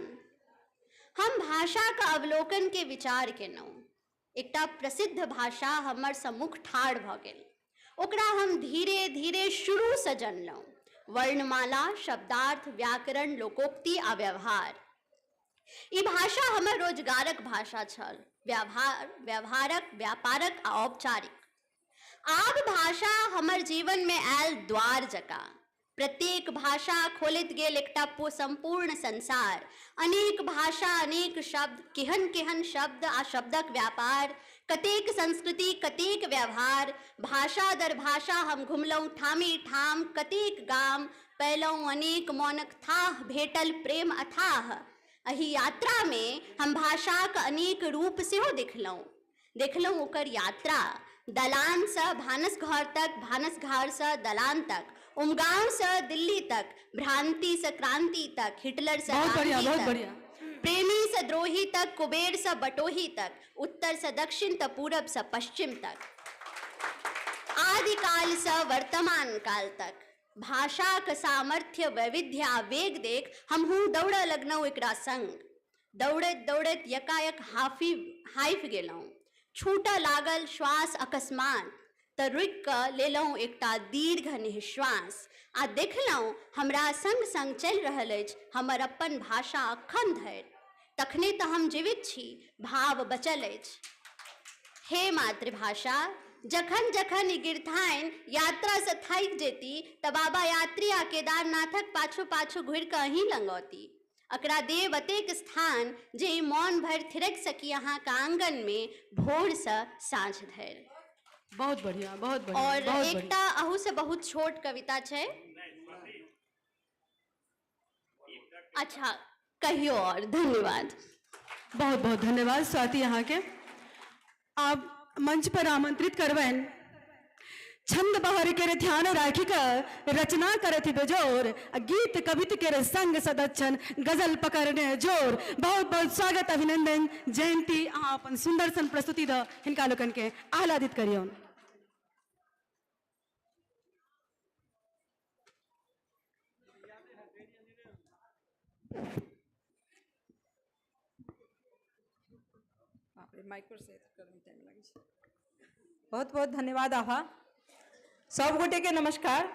हम भाषाक अवलोकनके विचार केलहुँ। एकटा प्रसिद्ध भाषा हमर सम्मुख ठाढ़ भऽ गेल। ओकरा हम धीरे धीरे शुरूसँ जनलहुँ। वर्णमाला, शब्दार्थ, व्याकरण, लोकोक्ति आ व्यवहार। ई भाषा हमर रोजगारक भाषा छल, व्यवहारक, व्यापारक आ औपचारिक। आब भाषा हमर जीवनमे आयल द्वार जकाँ। प्रत्येक भाषा खोलैत गेल एकटा सम्पूर्ण संसार। अनेक भाषा, अनेक शब्द, केहन केहन शब्द आ शब्दक व्यापार, कतेक संस्कृति, कतेक व्यवहार। भाषा दर भाषा हम घुमलहुँ ठामे ठाम, कतेक गाम पयलहुँ अनेक मौनक थाह, भेटल प्रेम अथाह। एहि यात्रामे हम भाषाक अनेक रूप सेहो देखलहुँ। देखलहुँ ओकर यात्रा दलानसँ भानस घर तक, भानस घरसँ दलान तक, उमगाँवसँ दिल्ली तक, भ्रांतिसँ क्रांति तक, हिटलरसँ बहुत बढ़िया, गांधी बहुत तक, बढ़िया। प्रेमीसँ द्रोही तक, कुबेरसँ बटोही तक, उत्तरसँ दक्षिण तऽ पूरबसँ पश्चिम तक, आदिकालसँ वर्तमान काल तक। भाषाक सामर्थ्य, वैविध्य आ वेग देख हमहूँ दौड़ऽ लगलहुँ एकरा संग। दौड़ैत दौड़ैत यकायक हाफि गेलहुँ। छूटऽ लागल श्वास अकस्मात, तऽ रुकि कऽ लेलहुँ एकटा दीर्घ निःश्वास आ देखलहुँ हमरा संग संग चलि रहल अछि हमर अपन भाषा अखन धरि। तखने तऽ हम जीवित छी, भाव बचल अछि। हे मातृभाषा, जखन जखन ई गिरथाइन यात्रासँ थाकि जेती तऽ बाबा यात्री आ केदारनाथक पाछू पाछू घुरि कऽ अहीं लग औती। एकरा देब अतेक स्थान जे ई मौन भरि थिरकि सकी अहाँक आंगनमे भोरसँ साँझ धरि। बहुत बढ़िया, बहुत बढ़िया, और बहुत बढ़िया। एकटा अहूसँ बहुत छोट कविता छै। अच्छा कहियो और, धन्यवाद। बहुत बहुत धन्यवाद स्वाति अहाँके। आब मंच पर आमंत्रित करबनि छंद बहर के ध्यान राखि कऽ रचना करथि बेजोर, आ गीत कवित के संग सदच्छन गजल पकड़ने जोर। बहुत बहुत स्वागत अभिनंदन जयंती, अहाँ अपन सुंदर सन प्रस्तुति दऽ हिनका लोकनि के आह्लादित करियौन। बहुत बहुत धन्यवाद आभा। सब गोटे के नमस्कार।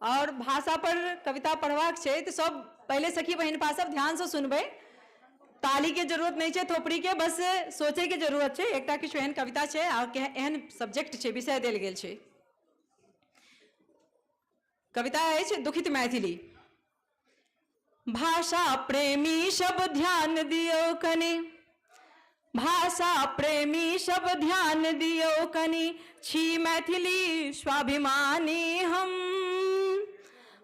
और भाषा पर कविता पढ़बाक छै तऽ सब पहिले सखी बहिनपा सब ध्यान से सुनबै। तालीके जरूरत नहि छै, थोपड़ीके, बस सोचैके जरूरत छै। एकटा किछु एहन कविता छै आ एहन सब्जेक्ट छै, विषय देल गेल छै। कविता अछि दुखित मैथिली। भाषा प्रेमी सब ध्यान दियौ कनि, भाषा प्रेमी सब ध्यान दियौ कनि, छी मैथिली स्वाभिमानी हम।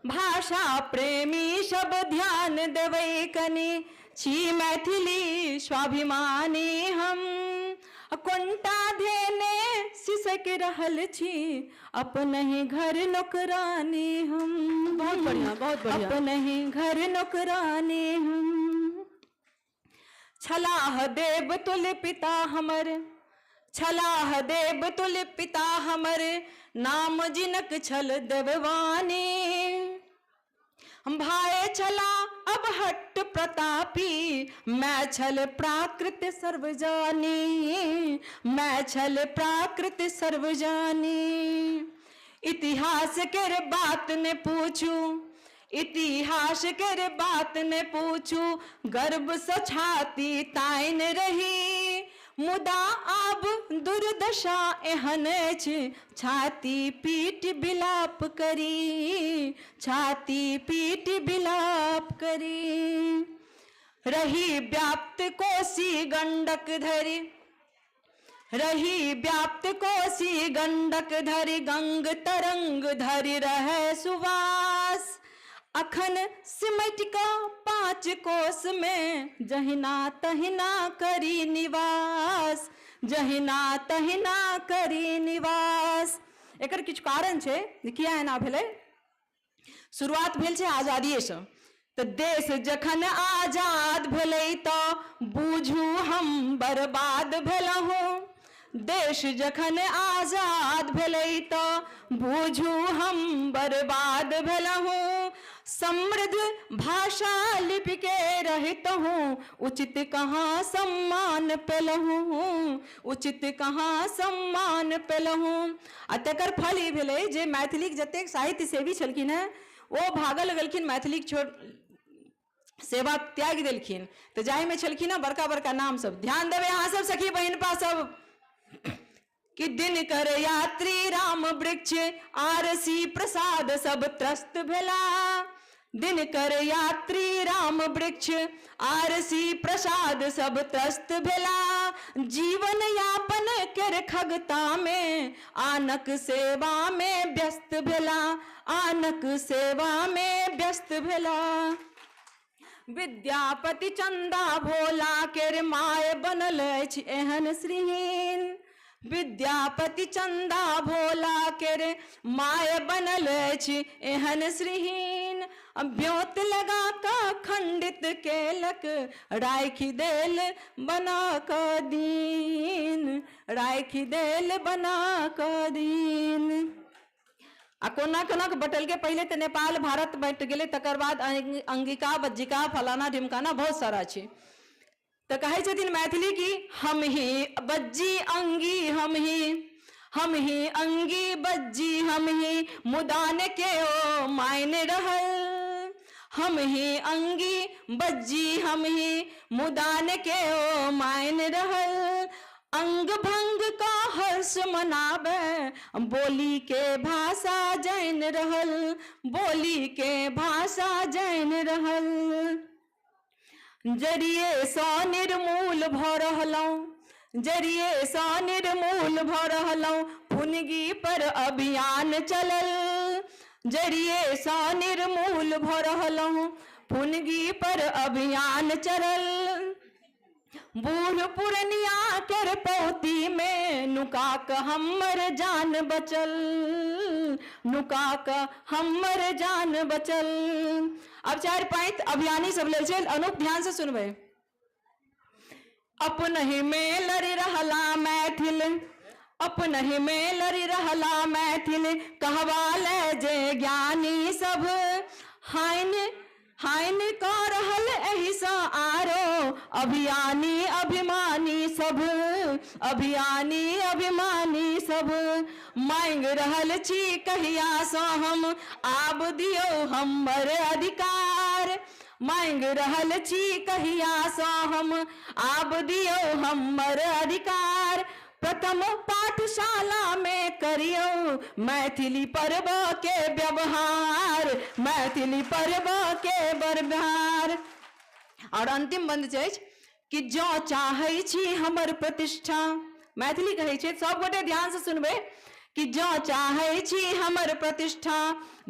भाषा प्रेमी सब ध्यान देबै कनि, छी मैथिली स्वाभिमानी हम। कोन्टा धेने सिसक रहल छी, अपनहि घर नौकरानी हम। बहुत बढ़िया, बहुत बढ़िया। अपनहि घर नौकरानी हम। छलाह देव तुल्य पिता हमर, छलाह देव तुल्य पिता हमर, नाम जिनक छल देववानी। हम भाई छला अबहट्ट प्रतापी, मैं छल प्राकृत सर्वजानी, मैं छल प्राकृत सर्वजानी। इतिहास केर बात ने पूछू, इतिहास केर बात ने पूछू, गर्व सँ छाती तानि रही। मुदा आब दुर्दशा एहन अछि, छाती पीट विलाप करी, छाती पीट विलाप करी। रही व्याप्त कोसी गंडक धरि, रही व्याप्त कोसी गंडक धरि, गंग तरंग धरि रहे सुवास। अखन सिमटि कऽ 5 कोस में, जहिना तहिना करी निवास, जहिना तहिना करी निवास। एकर किछु कारण छै जे किया एना भेलै। शुरुआत भेल छै आजादिएसँ। तऽ देश जखन आजाद भेलै तऽ बुझू हम बर्बाद भेलहुँ। देश जखन आजाद भेलै तऽ बुझू हम बर्बाद भेलहुँ। समृद्ध भाषा लिपि के रहितहुँ, उचित कहाँ सम्मान पेलहुँ, उचित कहाँ सम्मान पेलहुँ। आ तकर फल ई भेलै जे मैथिलीक जतेक साहित्य सेवी छलखिन हेँ ओ भागल गेलखिन, मैथिलीक छोड़ सेवा त्यागि देलखिन। तऽ जाहिमे छलखिन हेँ बड़का बड़का नाम सब, ध्यान देबै अहाँ सब सखी बहिनपा सब, कि दिनकर यात्री राम वृक्ष आरसी प्रसाद सब त्रस्त भेला। दिनकर यात्री राम वृक्ष आरसी प्रसाद सब त्रस्त भेला। जीवन यापन केर खगता में आनक सेवा में व्यस्त भेला, आनक सेवा में व्यस्त भेला। विद्यापति चंदा भोला केर माय बनल अछि एहन श्रीहीन। विद्यापति चंदा भोला केर माय बनल अछि एहन श्रीहीन। ब्योत लगा कऽ खंडित केलक, राखि देल बना कऽ दीन, राखि देल बना कऽ दीन। आ कोना कोना के बटलकै, पहिले तऽ नेपाल भारत बँटि गेलै, तकर बाद अंगिका बज्जिका फलाना ढिमकाना बहुत सारा छै। तऽ कहै छथिन मैथिली की हम ही बज्जी अंगी, हम ही अंगी बज्जी हम ही, मुदा ने केओ मायने रहल। हम ही अंगी बज्जी हम ही, मुदा ने केओ मायने रहल। अंग भंग का हर्ष मनावे, बोली के भाषा जान रहल, बोली के भाषा जान रहल। जरिए सँ निर्मूल भऽ रहलहुँ, जरिए सँ निर्मूल भऽ रहलहुँ, फुनगी पर अभियान चलल। जरिए सँ निर्मूल भऽ रहलहुँ, फुनगी पर अभियान चलल। बूढ़ पुरनिया केर पौती में नुका कऽ हमर जान बचल, नुका कऽ हमर जान बचल। अब 4 पाँच अभियानी सब लेल छै, अनूप ध्यान से सुनबै। अपनहि में लड़ि रहला मैथिल, अपनहि में लड़ि रहला मैथिल, कहवा ले जे ज्ञानी सब। हाइन हाइन कऽ रहल एहिसँ आरो, अभियानी अभिमानी सब, अभियानी अभिमानी सब। मांगि रहल छी कहियासँ हम, आब दियौ हमर अधिकार। मांगि रहल छी कहियासँ हम, आब दियौ हमर अधिकार। प्रथम पाठशाला में करियौ मैथिली पर्व के व्यवहार, मैथिली पर्व के व्यवहार। और अंतिम बंद छै कि जँ चाहै छी हमर प्रतिष्ठा, मैथिली कहै छै, सब गोटे ध्यान से सुनबै, कि जँ चाहै छी हमर प्रतिष्ठा,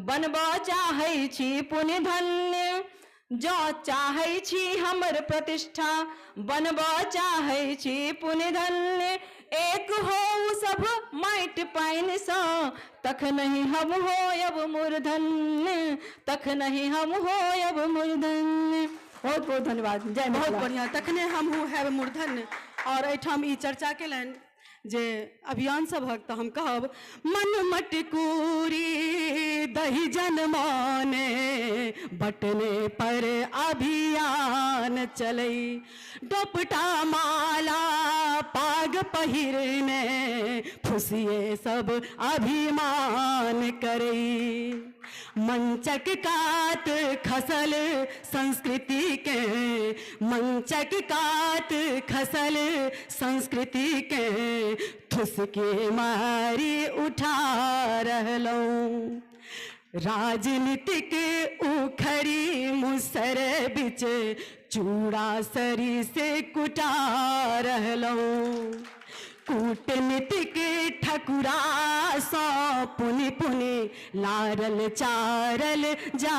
बनबऽ चाहै छी पुण्य धन्य। जँ चाहै छी हमर प्रतिष्ठा, बनबऽ चाहै छी पुण्य धन्य। एक होउ सब माटि पानिसँ, तखनहि हम होयब मूर्धन्य, तखनहि हम होयब मूर्धन्य। बहुत बहुत धन्यवाद। जय बहुत मिथिला। बढ़िया, तखने हमहूँ हैब मूर्धन्य। और एहिठाम ई चर्चा केलनि जे अभियान सभक, तऽ हम कहब मन मटकूरी दही जनमाने, बटने पर अभियान चलै। डोपटा माला पाग पहिरने, फुसिए सब अभिमान करै। मंचक कात खसल संस्कृति के, मंचक कात खसल संस्कृति के, ठुसके मारी उठा रहलहुँ। राजनीतिक उखड़ी मुसर बिच, चूड़ा सरी से कुटा रहलहुँ। कूटनीतिक ठकुरा सँ पुनि पुनि लारल चारल जा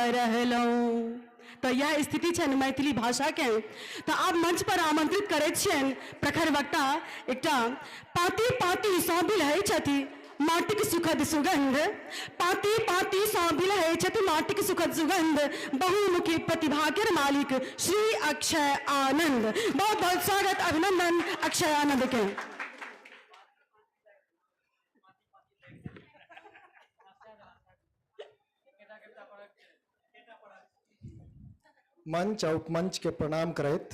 रहलहुँ। तऽ इएह स्थिति छनि मैथिली भाषाके। तऽ आब मंच पर आमंत्रित करैत छियनि प्रखर वक्ता, एकटा पाँति पाँति सँ बिलहै छथि माटिक सुखद सुगंध, पाँति पाँति सँ बिलहै छथि माटिक सुखद सुगंध, बहुमुखी प्रतिभा केर मालिक श्री अक्षय आनंद। बहुत बहुत स्वागत अभिनंदन अक्षय आनंद के। मंच आ उपमंच के प्रणाम करैत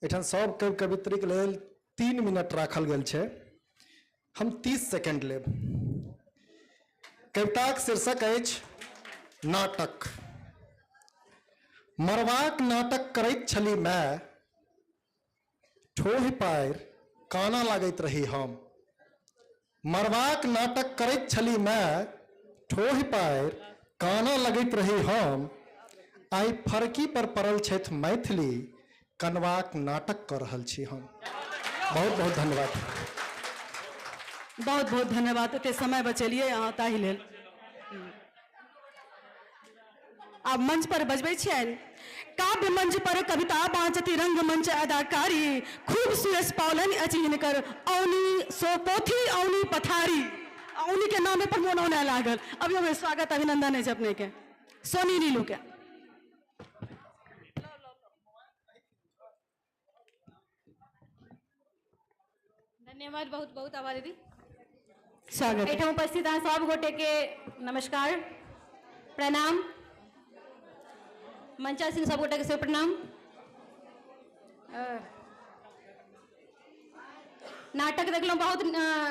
एठाम सब कवि कवित्रीके लेल 3 मिनट राखल गेल छै, हम 30 सेकेंड लेब। कविताक शीर्षक अछि नाटक। मरबाक नाटक करैत छली माय, ठोहि पारि काना लागैत रही हम। मरबाक नाटक करैत छली माय, ठोहि पारि काना लगैत रही हम। आइ फरकी पर पड़ल छथि मैथिली, कनवाक नाटक कऽ रहल छी हम। बहुत बहुत धन्यवाद। बहुत बहुत धन्यवाद, एते समय बचेलियै अहाँ ताहि लेल। आब मंच पर बजबै छियनि काव्य मंच पर कविता बाँचती रंग मंच अदाकारी, खूब सुयश पौलनि अछि हिनकर औनी सो पोथी औनी पथारी। औनी के नामे पर मोन औनाय लागल। अभी हमें स्वागत अभिनंदन अछि अपने के, सोनी नीलू के। धन्यवाद, बहुत बहुत आभार दीदी। स्वागत। एहिठाम उपस्थित अहाँ सब गोटे के नमस्कार, प्रणाम। मंचासीन सब गोटे के से प्रणाम। नाटक देखलहुँ, बहुत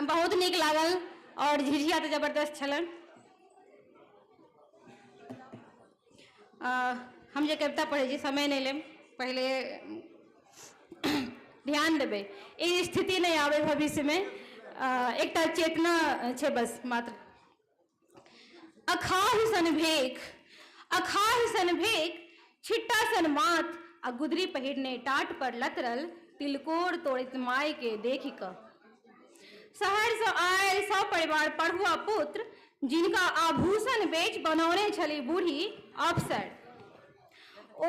बहुत नीक लागल और झिझिया तऽ जबरदस्त छलनि। हम जे कविता पढ़ै छी समय नहि लेब, पहिले ध्यान देबै, ई स्थिति नहि आबै भविष्यमे, एकटा चेतना छै बस मात्र। अखाह सन भेख, अखाह सन भेख, छिट्टा सन माथ आ गुदरी पहिरने टाट पर लतरल तिलकोर तोड़ैत माय के देखि कऽ। शहरसँ आयल सब परिवार पढ़ुआ पुत्र, जिनका आभूषण बेच बनौने छली बूढ़ी अफसर, ओ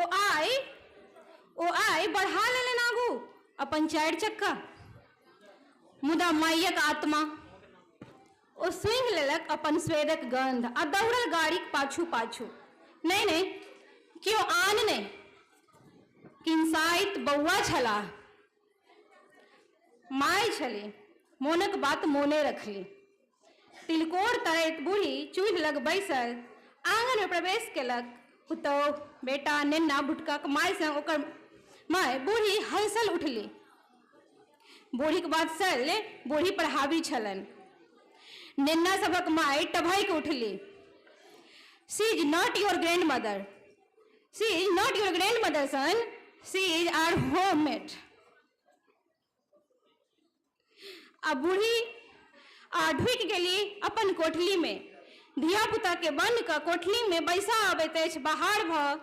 आइ बढ़ा लेलनि आगू अपन 4 चक्का। मुदा माइयक आत्मा ओ सूंघि लेलक अपन स्वेदक गंध आ दौड़ल गाड़ीक पाछू पाछू। नहि नहि, केओ आन नहि, किनसाइत बौआ छलाह, माय छली, मोनक बात मोने रखली। तिलकोर तरैत बूढ़ी चूल्हि लग बैसल आंगन में प्रवेश केलक। पुतोहु बेटा नेन्ना भुटकाक माय संग ओकर माय बूढ़ी हलसल उठली। बूढ़ीक बात सल बूढ़ी पर हावी छलनि। नेन्ना सभक माय टभकि उठली। She is not your grandmother, She is not your grandmother son, she is our homemade. आ बूढ़ी आ ढुकि गेली अपन कोठलीमे। धियापुताके बन्द कऽ कोठलीमे बैसा अबैत अछि बाहर भऽ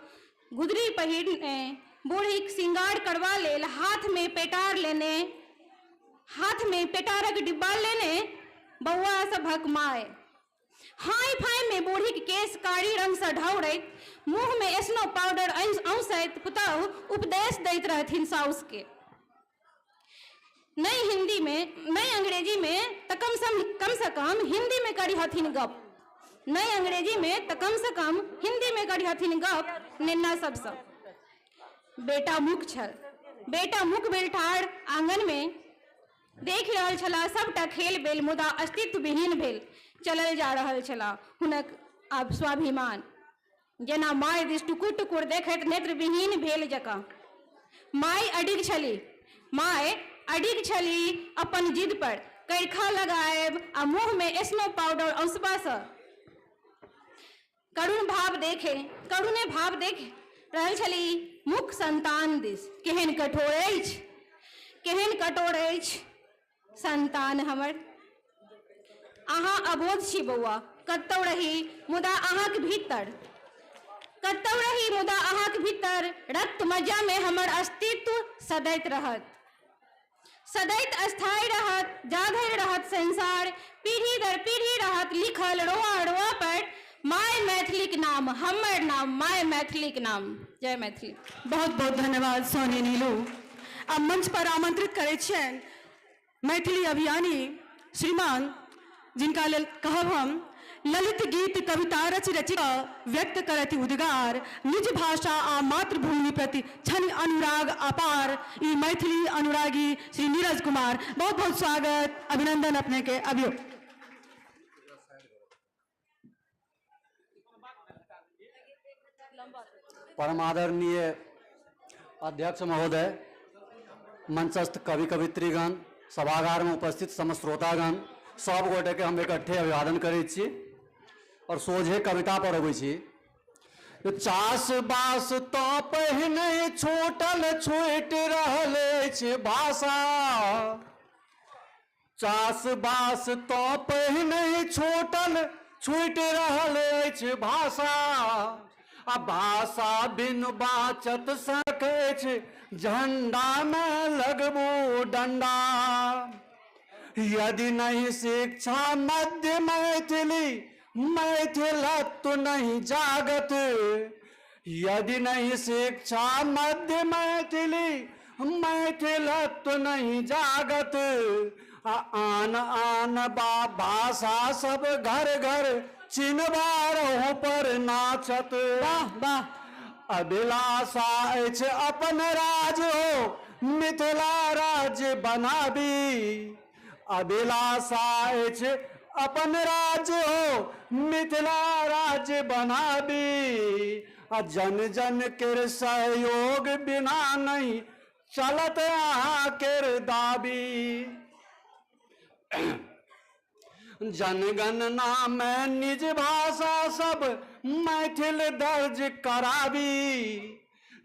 गुदरी पहिरने बूढ़ीक श्रृंगार करबा लेल हाथमे पेटार लेने, हाथमे पेटारक डिब्बा लेने बौआ सभक माय। हाय फायमे बूढ़ीक केश कारी रंगसँ ढौरैत, मुँहमे स्नो पाउडर औंसैत पुतहु उपदेश दैत रहथिन साउसके। नहि हिन्दीमे, नहि अंग्रेजीमे तऽ कमसँ कम हिन्दीमे करिहथिन गप। नहि अंग्रेजीमे तऽ कमसँ कम हिन्दीमे करिहथिन गप नेन्ना सबसँ। बेटा मूक छल। बेटा मूक भेल ठाढ़ आँगनमे देखि रहल छलाह सबटा खेल बेल, मुदा अस्तित्वविहीन भेल चलल जा रहल छलाह हुनक आब स्वाभिमान। जेना माय दिस टुकुर टुकुर देखैत नेत्रविहीन भेल जकाँ। माय अडिग छली। माय अडिग छली अपन जिद पर। कैरखा लगायब आ मुँहमे स्नो पाउडर औंसबासँ करुण भाव देखे करुणे भाव देख रहल छली मुख संतान दिस। केहन कठोर अछि, केहन कठोर अछि संतान हमर। अहाँ अबोध छी बौआ, कतौ रही मुदा अहाँक भीतर, कतौ रही मुदा अहाँक भीतर रक्त मज्जामे हमर अस्तित्व सदैत रहत, सदैत स्थायी रहत, जाधरि रहत संसार, पीढ़ी दर पीढ़ी रहत लिखल रोआ रोआ पर my मैथिलीक नाम, हमर नाम my मैथिलीक नाम। जय मैथिली। बहुत बहुत धन्यवाद सोनी नीलू। अब मंच पर आमंत्रित करै छियनि मैथिली अभियानी श्रीमान, जिनका लेल कहब हम ललित गीत कविता रचि रचि व्यक्त करथि उद्गार, निज भाषा आ मातृभूमि प्रति छनि अनुराग अपार, ई मैथिली अनुरागी श्री नीरज कुमार। बहुत बहुत स्वागत अभिनंदन अपने के। अभियो परम आदरणीय अध्यक्ष महोदय, मंचस्थ कवि कवित्रीगण, सभागार में उपस्थित समस्त श्रोतागण, सब गोटे के हम इकट्ठे अभिवादन करै छी और सोझे कविता पर अबै छी। चास बास तो पहिने छूटल छूटि रहल अछि भाषा, चास बास तो पहिने छूटल छूटि रहल अछि भाषा, आ भाषा बिनु बाँचत सकैछ झंडा में लगबू डंडा। यदि नहीं शिक्षा मध्य मैथिली मैथिलत्व नहीं जागत, यदि नहीं शिक्षा मध्य मैथिली मैथिलत्व नहीं जागत, आ आन आन बा भाषा सब घर घर चिनबारहु पर नाचत। वाह वाह। अभिलाषा अछि अपन राज हो मिथिला राज्य बनाबी, अभिलाषा अछि अपन राज्य हो मिथिला राज्य बनाबी, आ जन जन केर सहयोग बिना नहीं चलत अहाँ केर दाबी। जनगणना में निज भाषा सब मैथिल दर्ज कराबी,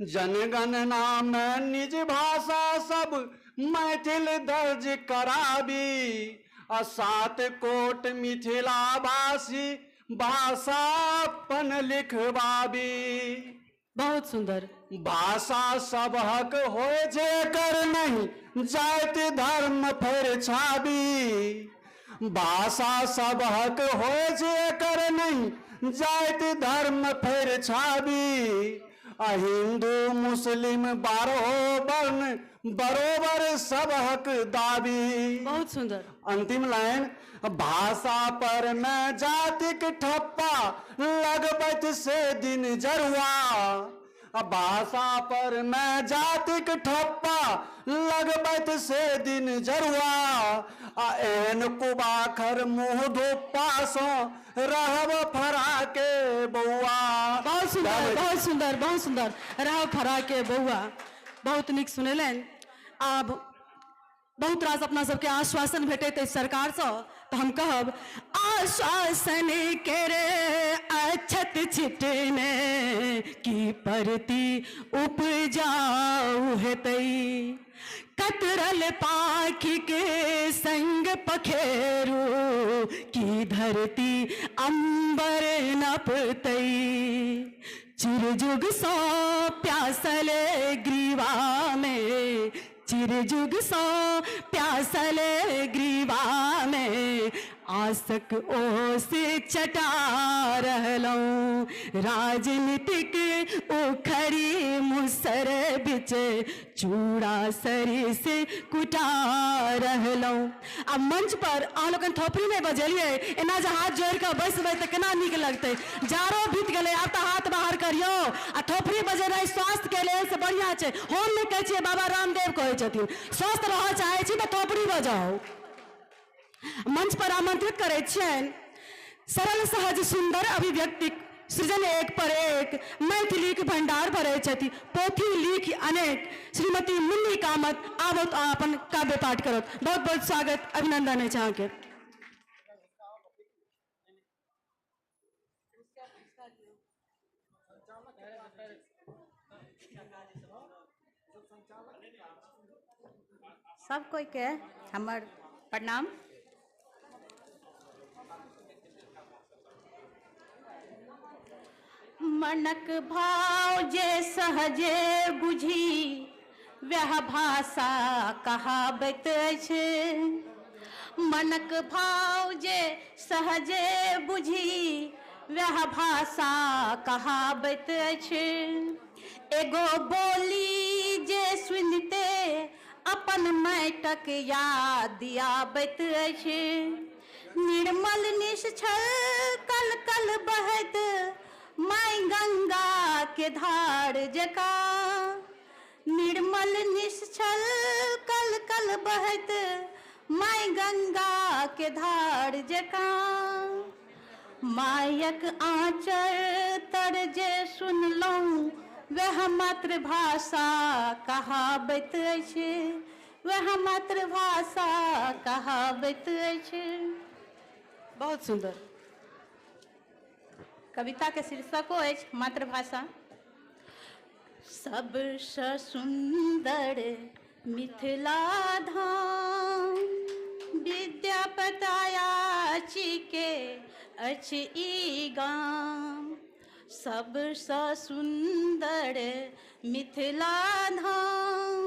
जनगणना में निज भाषा सब मैथिल दर्ज कराबी, आ 7 कोट मिथिला भाषी भाषा अपन लिखबाबी। बहुत सुंदर। भाषा सबहक होय जे कर नहीं जाति धर्म फेर छाबी, भाषा सबहक होय जे कर नहीं जाति धर्म फेर छाबी, आ हिंदू मुस्लिम 12 वर्ण बरोबर सबहक दाबी। बहुत सुंदर। अंतिम लाइन, भाषा पर मैं जातिक ठप्पा लगबैत से दिन जरुआ, भाषा पर मैं जातिक ठप्पा लगबैत से दिन जरुआ, आ एहन कुबाखर मुँह धोपा सँ रहब फराके बौआ। बहुत सुंदर, बहुत सुंदर, बहुत सुंदर। रहब फराके बौआ, बहुत नीक सुनेलनि। आब बहुत रास अपना सबके आश्वासन भेटैत अछि सरकारसँ, तऽ हम कहब आश्वासन के रे अक्षत छिटने की परती उपजाऊ हेतै, कतरल पाखी के संग पखेरू की धरती अंबर नपतै, चिरजुग सँ प्यासल ग्रीवा में, चिरजुग सँ प्यासल ग्रीवा में आसक ओस चटा रहलहुँ, राजनीतिक उखड़ी मुसर बिच चूड़ा सरिस कुटा रहलहुँ। आ मंच पर अहाँ लोकनि थोपड़ी नहि बजेलियै, एना जे हाथ जोड़ि कऽ बैसबै तऽ केना नीक लगतै? जाड़ो बीत गेलै, आब तऽ हाथ बाहर करियौ आ थोपड़ी बजेनाइ स्वास्थ्यके लेल से बढ़िआँ छै। हम नहि कहै छियै, बाबा रामदेव कहै छथिन, स्वस्थ रहऽ चाहै छी तऽ थोपड़ी बजाउ। मंच पर आमंत्रित करै छियनि सरल सहज सुंदर अभिव्यक्तिक सृजन एक पर एक मैथिलीक भंडार भरै छथि, पोथी लिखि अनेक, श्रीमती मुन्नी कामत आबत आ अपन काव्य पाठ करत। बहुत बहुत स्वागत अभिनंदन अछि अहाँके। सब कोई के हमर प्रणाम। मनक भाव जे सहजे बुझी वएह भाषा कहाबैत अछि, मनक भाव जे सहजे बुझी वएह भाषा कहाबैत अछि, एगो बोली जे सुनिते अपन माटिक याद दियाबैत अछि, निर्मल निश्चल कल कल बहैत माय गंगा के धार जकाँ, निर्मल निश्चल कल कल बहैत माय गंगा के धार जकाँ, मायक आँचर तर जे सुनलहुँ वएह मातृभाषा कहाबैत अछि, वएह मातृभाषा कहाबैत अछि। बहुत सुंदर। कविता के शीर्षको अछि मातृभाषा। सबसँ सुंदर मिथिला धाम विद्यापति के अछि ई गाम, सबसँ सुंदर मिथिला धाम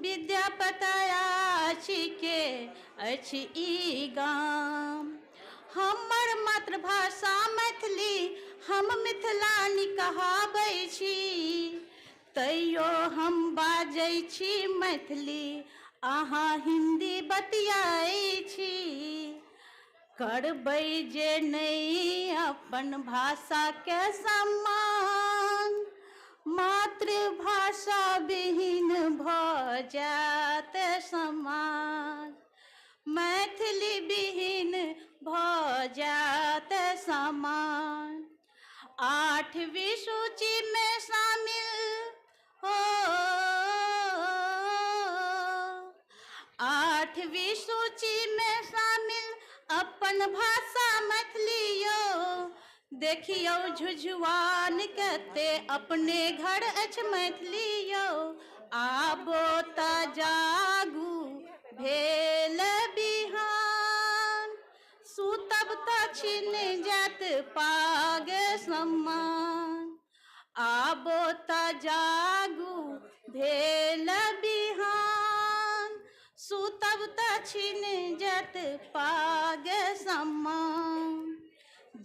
विद्यापति के अछि ई गाम, हमर मातृभाषा मैथिली हम मिथिलानी कहाबै छी, तैयो हम बाजै छी मैथिली अहाँ हिंदी बतियाइ छी, करबै जे नहि अपन भाषा के सम्मान, मातृभाषा विहीन भऽ जायत समाज, मैथिली विहीन भऽ जायत समाज, आठवीं सूची में शामिल हो, आठवीं सूची में शामिल अपन भाषा मैथिली यो, देखियौ झुझुआन कते अपने घर अछि मैथिली यो, आबो त जागू भेल बिहान, सुतब त छिन जात पाग सम्मान, आबो त जागू भेल बिहान, सुतब त छिन जात पाग सम्मान,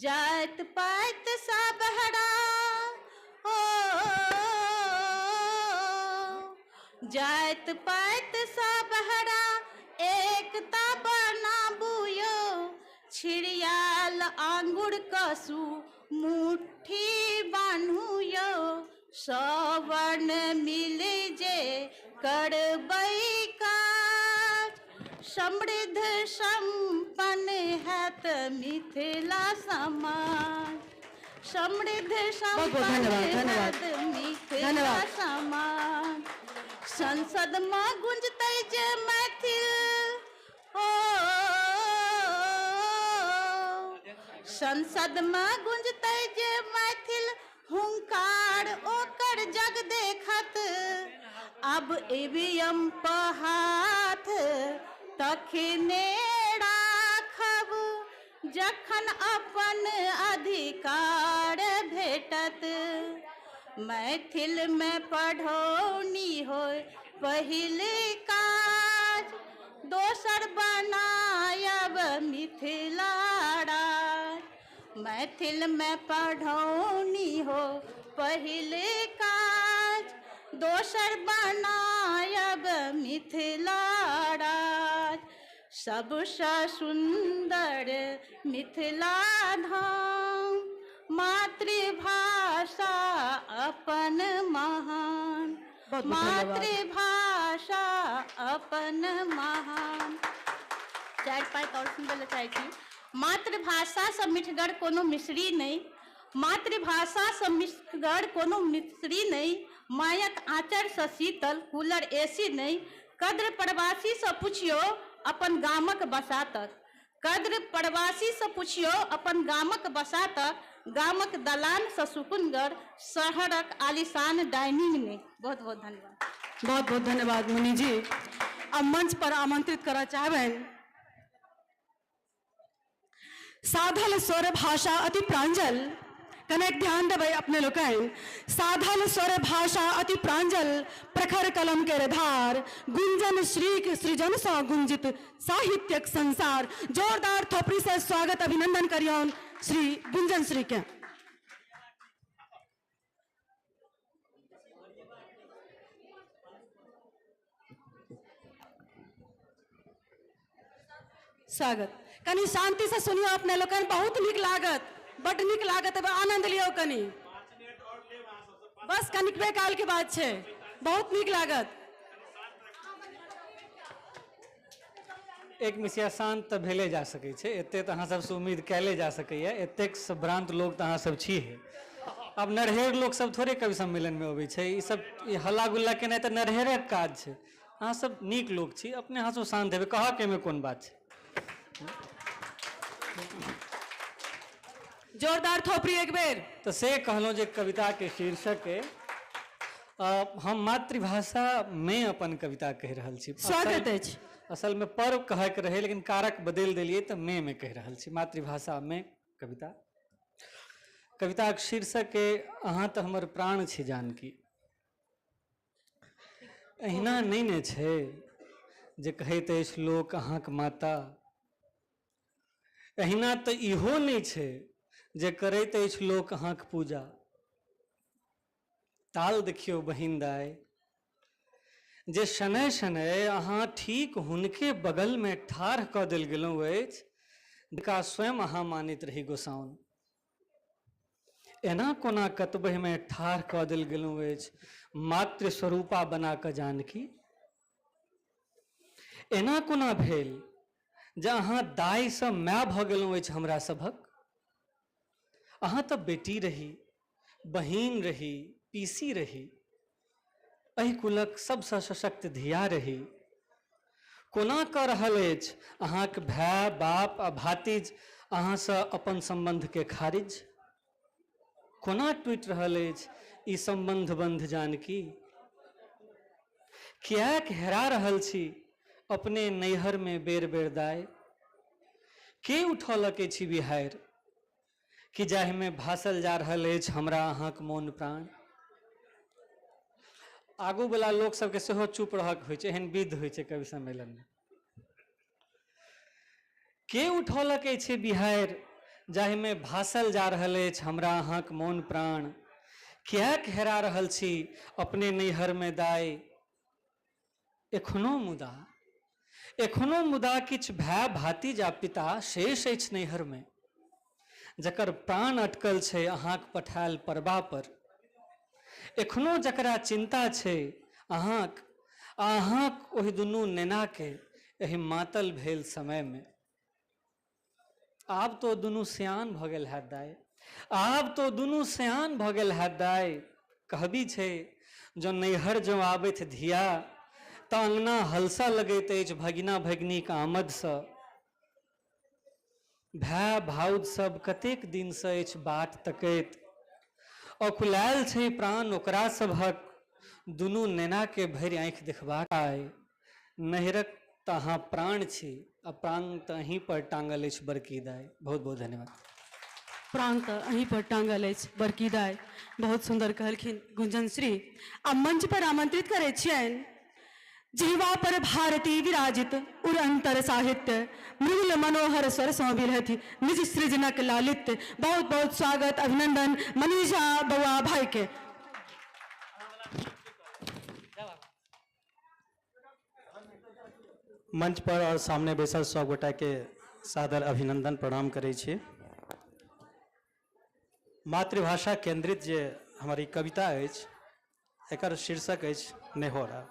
जात पात सब हरा हो, जात पात सब हरा एकता बनाबू यो, छिड़ियाल आंगुर कसू मुट्ठी बान्हू यो, सवर्ण मिल जे करबै काज, समृद्ध संपन्न हैत मिथिला समाज, समृद्ध बहुत बहुत संपन्न धन्यवाद, धन्यवाद। हैत मिथिला धन्यवाद। समाज। संसद में गुंजतै जे मैथिल ओ, संसद में गुंजतै जे मैथिल हुंकार ओकर जग देखत। अब ईवीएम पर हाथ तखने राखब जखन अपन अधिकार भेटत। मैथिल में पढ़ौनी होय पहिल काज, दोसर बनायब मिथिला राज। मैथिल में पढ़ौनी हो पहिल काज, दोसर बनायब मिथिला राज। सबसँ सुन्दर मिथिला धाम, मातृभाषा अपन महान, मातृभाषा अपन महान। चारि पाँच आओर सुनबै लए चाहै छी। मातृभाषासँ मिठगर कोनो मिश्री नहि, मातृभाषासँ मिठगर कोनो मिश्री नहि, मायक आँचरसँ शीतल कूलर एसी नहि। कद्र प्रवासीसँ पुछियौ अपन गामक बसातक, कद्र प्रवासीसँ पुछियौ अपन गामक बसातक, गामक दलानसँ सुकुनगर शहरक आलिशान डाइनिंग नहि। बहुत बहुत धन्यवाद। बहुत बहुत धन्यवाद मुनि जी। अब मंच पर आमंत्रित करऽ चाहबनि साधल स्वर भाषा अति प्रांजल, कनेक ध्यान देबै अपने लोकनि। साधल स्वर भाषा अति प्रांजल, प्रखर कलम के धार, गुंजन श्रीक सृजन सँ गुंजित साहित्यक संसार। जोरदार थोपड़ी से स्वागत अभिनंदन करियौन श्री गुंजन श्री के। स्वागत। कनी शांति से सुनियो अपने लोकनि, बहुत नीक लागत, बड नीक लागत, एबे आनंद लियौ कनी, बस कनिकबे काल के बात छै, बहुत नीक लागत। एक मिसिया शांत तऽ भेले जा सकै छै, एते तऽ अहाँ सबसँ उम्मीद कयले जा सकैए, एतेक संभ्रांत लोक तऽ अहाँ सब छीहे। आब नरहेर लोक सब थोड़े कवि सम्मेलनमे अबै छै, ई सब ई हल्ला गुल्ला केनाइ तऽ नरहेरक काज छै। अहाँ सब नीक लोक छी, अपने अहाँ सब शान्त हेबै, कहऽके एहिमे कोन बात छै। जोरदार थोपड़ी एक बेर। तऽ से कहलहुँ जे कविताके शीर्षक अइ, हम मातृभाषामे अपन कविता कहि रहल छी। स्वागत अछि। असलमे पर्व कहैके रहै, लेकिन कारक बदलि देलियै तऽ मे मे कहि रहल छी, मातृभाषामे कविता। कविताके शीर्षक अइ, अहाँ तऽ हमर प्राण छी जानकी। एहिना नहि ने छै जे कहैत अछि लोक अहाँके माता, एहिना तऽ इहो नहि छै जे करैत अछि लोक अहाँके पूजा। ताल देखियौ बहिन दाइ, जे शनय शनय अहाँ ठीक हुनके बगलमे ठाढ़ कऽ देल गेलहुँ अछि, जिनका स्वयं अहाँ मानैत रही गोसाउन। एना कोना कतबहिमे ठाढ़ कऽ देल गेलहुँ अछि मातृ स्वरूपा बना कऽ जानकी। एना कोना भेल जे अहाँ दाइसँ माय भऽ गेलहुँ अछि हमरा सभक। अहाँ तऽ बेटी रही, बहिन रही, पीसी रही, एहि कुलक सबसँ सशक्त धिया रही। कोना कऽ रहल अछि अहाँक भाय, बाप आ भातिज अहाँसँ अपन सम्बन्धके खारिज? कोना टूटि रहल अछि ई सम्बन्ध बन्ध जानकी? किएक हेरा रहल छी अपने नैहरमे बेर बेर दाय? के उठौलक अछि बिहाड़ि कि जाहिमे भासल जा रहल अछि हमरा अहाँक मोन प्राण? आगूवला लोक सबके सेहो चुप रहक होइ छै, एहन विध होइ छै कवि सम्मेलनमे। के उठौलक अछि बिहाड़ि जाहिमे भासल जा रहल अछि हमरा अहाँक मोन प्राण? किएक हेरा रहल छी अपने नैहरमे दाइ? एखनो मुदा, एखनो मुदा किछु भाय भातिज आ पिता शेष अछि नैहरमे, जकर प्राण अटकल छै अहाँक पठायल परबा पर। एखनो जकरा चिन्ता छै अहाँक आ अहाँक ओहि दुनू नेनाके एहि मातल भेल समयमे। आब तो दुनू सियान भऽ गेल हैत दाइ, आब तो दुनू सियान भऽ गेल हैत दाइ। कहबी छै जँ नैहर जँ आबथि धिया तऽ अङ्गना हलसऽ लगैत अछि भगिना भगिनीक आमदसँ। भाय भाउज सब कतेक दिनसँ अछि बाट तकैत, अकुलायल छै प्राण ओकरा सभक दुनू नेनाके भरि आँखि देखबाक। आइ नैहरक तऽ अहाँ प्राण छी आ प्राण तऽ अहीं पर टाँगल अछि बड़की दाइ। बहुत बहुत धन्यवाद। प्राण तऽ अहीं पर टाँगल अछि बड़की दाइ। बहुत सुन्दर कहलखिन गुंजन श्री। आ मंच पर आमंत्रित करै छियनि जिह्वा पर भारती विराजित उर अंतर साहित्य मृदुल मनोहर स्वर सँ बिलहथि निज सृजनक लालित्य। बहुत बहुत स्वागत अभिनंदन मनीषा बौआ भाई के। मंच पर और सामने बैसल सब गोटा के सादर अभिनंदन प्रणाम करै छी। मातृभाषा केंद्रित जे हमर ई कविता अछि एकर शीर्षक अछि नेहोरा।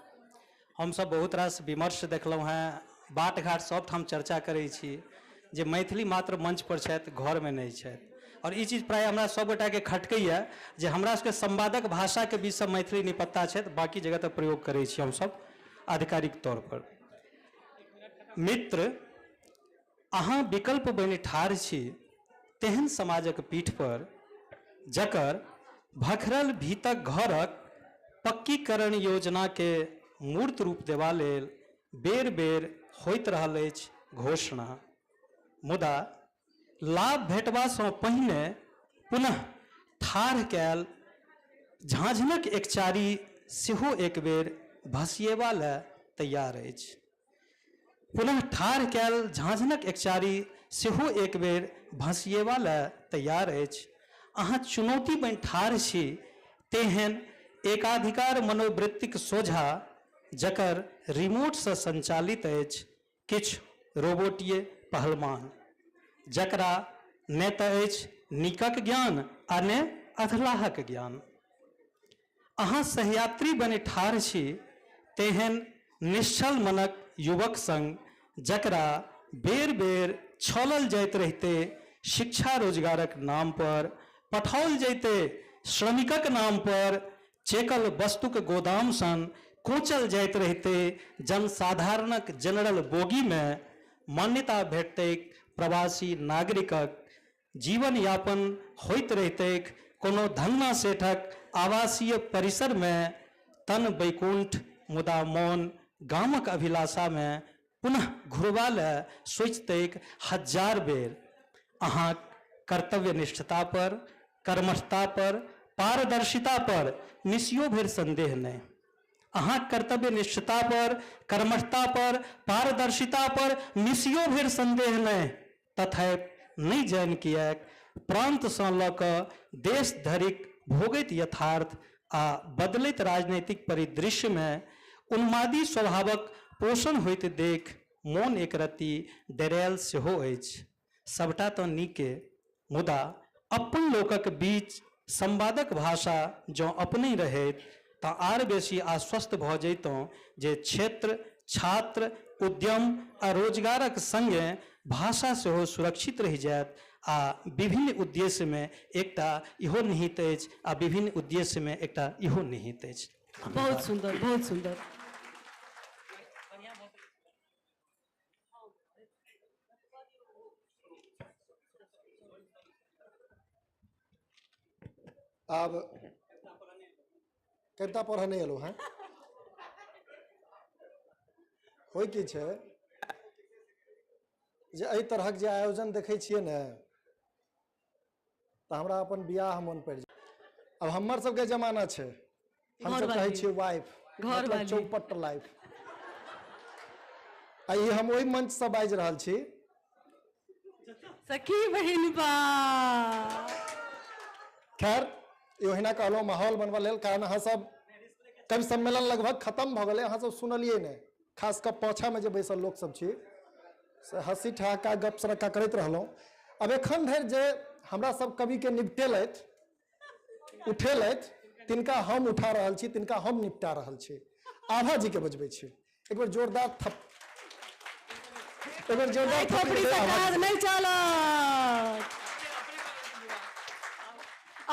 हमसब बहुत रास विमर्श देखलहुँ हेँ, बाट घाट सब ठाम चर्चा करै छी जे मैथिली मात्र मंच पर छथि, घरमे नहि छथि। और ई चीज प्रायः हमरा सब गोटाके खटकैए जे हमरा सबके संवादक भाषाके बीचसँ मैथिली निपत्ता छथि, बाकी जगह तऽ प्रयोग करै छी हमसब आधिकारिक तौर पर। मित्र, अहाँ विकल्प बनि ठाढ़ छी तेहन समाजक पीठ पर जकर भखरल भीतक घरक पक्कीकरण योजनाके मूर्त रूप देबा लेल बेर बेर होइत रहल अछि घोषणा, मुदा लाभ भेटबासँ पहिने पुनः ठाढ़ कयल झाँझनक एकचारी सेहो एक बेर भसिएबा लए तैयार अछि। पुनः ठाढ़ कयल झाँझनक एकचारी सेहो एक बेर भसिएबा लए तैयार अछि। अहाँ चुनौती बनि ठाढ़ छी तेहन एकाधिकार मनोवृत्तिक सोझा जकर रिमोटसँ संचालित अछि किछु रोबोटीय पहलमान, जकरा ने तऽ अछि नीकक ज्ञान आ ने अधलाहक ज्ञान। अहाँ सहयात्री बनि ठाढ़ छी तेहन निश्चल मनक युवक संग जकरा बेर बेर छलल जाइत रहिते शिक्षा रोजगारक नाम पर, पठाओल जैते श्रमिकक नाम पर, चेकल वस्तुक गोदाम सन कोचल जाइत रहिते जनसाधारणक जनरल बोगीमे मान्यता भेटतैक प्रवासी नागरिकक जीवन यापन होइत रहितैक कोनो धन्ना सेठक आवासीय परिसरमे, तन बैकुंठ मुदा मोन गामक अभिलाषामे पुनः घुरबा लए सोचितैक हजार बेर। अहाँक कर्तव्यनिष्ठता पर, कर्मठता पर, पारदर्शिता पर मिसियो भरि संदेह नहि। अहाँक कर्तव्यनिष्ठता पर, कर्मठता पर, पारदर्शिता पर मिसियो भरि संदेह नहि। तथापि नहि जानि किएक प्रान्तसँ लऽ कऽ देश धरिक भोगैत यथार्थ आ बदलैत राजनैतिक परिदृश्यमे उन्मादी स्वभावक पोषण होइत देख मोन एकरत्ती डेरायल सेहो अछि। सभटा तँ नीके, मुदा अपन लोकक बीच संवादक भाषा जँ अपनहि रहैत तँ आर बेसी आश्वस्त भऽ जइतहुँ जे क्षेत्र, छात्र, उद्यम आ रोजगारक संगे भाषा सेहो सुरक्षित रहि जायत आ विभिन्न उद्देश्यमे एकटा इहो निहित अछि आ विभिन्न उद्देश्यमे एकटा इहो निहित अछि। बहुत सुन्दर, बहुत सुन्दर। आब कविता पढ़ऽ नहि एलहुँ हेँ। होइ की छै जे एहि तरहक जे आयोजन देखै छियै ने तऽ हमरा अपन बियाह मोन पड़ि जाय। आब हमर सबके जमाना छै, हमसब कहै छियै वाइफ, मतलब चौपट लाइफ। आ ई हम ओहि मंचसँ बाजि रहल छी। सखी बहिनपा। खैर, ई ओहिना कहलहुँ माहौल बनबऽ लेल, कारण अहाँ सब कवि सम्मेलन लगभग खत्म भऽ गेलै, अहाँ सब सुनलियै नहि। खास कऽ पाछामे जे बैसल लोक सब छी से हँसी ठहाका गप सरक्का करैत रहलहुँ। अब एखन धरि जे हमरा सब कविके निपटेलथि, उठेलथि, तिनका हम उठा रहल छी, तिनका हम निपटा रहल छी। आभा जीके बजबै छी, एक बेर जोरदार थप, एक बेर जोरदार थोपड़ी से काज नहीं चलत।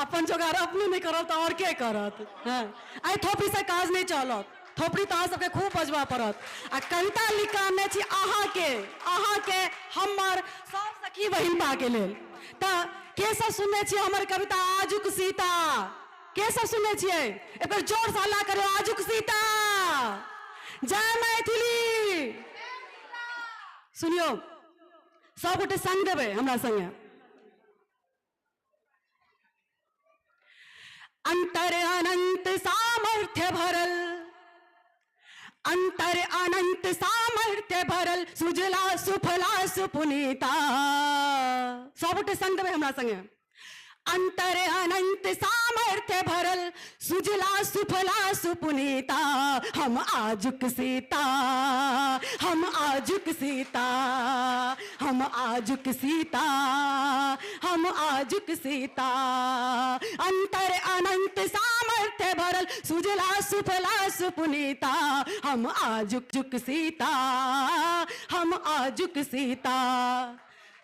अपन जोगार अपने नहि करब तऽ आओर के करत। हँ, एहि थोपड़ीसँ काज नहि चलत, थोपड़ी तऽ अहाँ सबके खूब बजबऽ पड़त। आ कविता लिख कऽ अनने छी अहाँके, अहाँके हमर सब सखी बहिनपाके लेल। तऽ के सब सुनने छियै हमर कविता आजुक सीता? के सब सुनने छियै? एक बेर जोरसँ हल्ला करियौ, आजुक सीता। जय मैथिली। सुनियौ, सबगोटे संग देबै हमरा संगे। अंतर अनंत सामर्थ्य भरल, अंतर अनंत सामर्थ्य भरल, सुजला सुफला सुपुनीता। सबगोटे संग देबै हमरा संगे। अंतर अनंत सामर्थ्य भरल, सुजला सुफला सुपुनीता, हम आजुक सीता, हम आजुक सीता, हम आजुक सीता, हम आजुक सीता। अंतर अनंत सामर्थ्य भरल, सुजला सुफला सुपुनीता, हम आजुक सीता, हम आजुक सीता।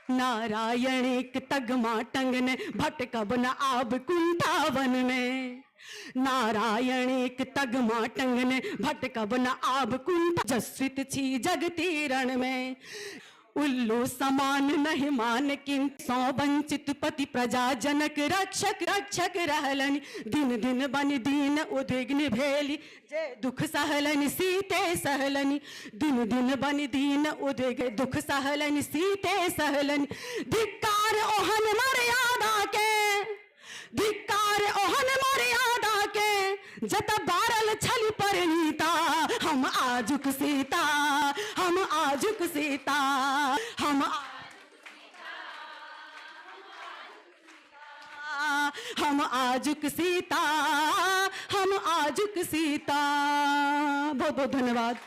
नारायणिक तगमा टंगने, भटकब न आब कुंठावन में। नारायणिक तगमा टंगने, भटकब न आब कुंठा, जस्वित छी जगतीरण में। उल्लू समान नहीं मान किन सौ वंचित पति प्रजा जनक रक्षक रक्षक रहलनि। दिन दिन बनि दीन उद्विग्न भेली, जे दुख सहलनि सीते सहलनि। दिन दिन बनि दीन उद्विग्न दुख सहलनि सीते सहलनि। धिक्कार ओहन मर्यादा के, धिक्कार ओहन मर्यादा के, जत बारल छल परिणीता, हम आजुक सीता, हम आजुक सीता, हम आजुक सीता, हम आजुक सीता। बहुत बहुत धन्यवाद।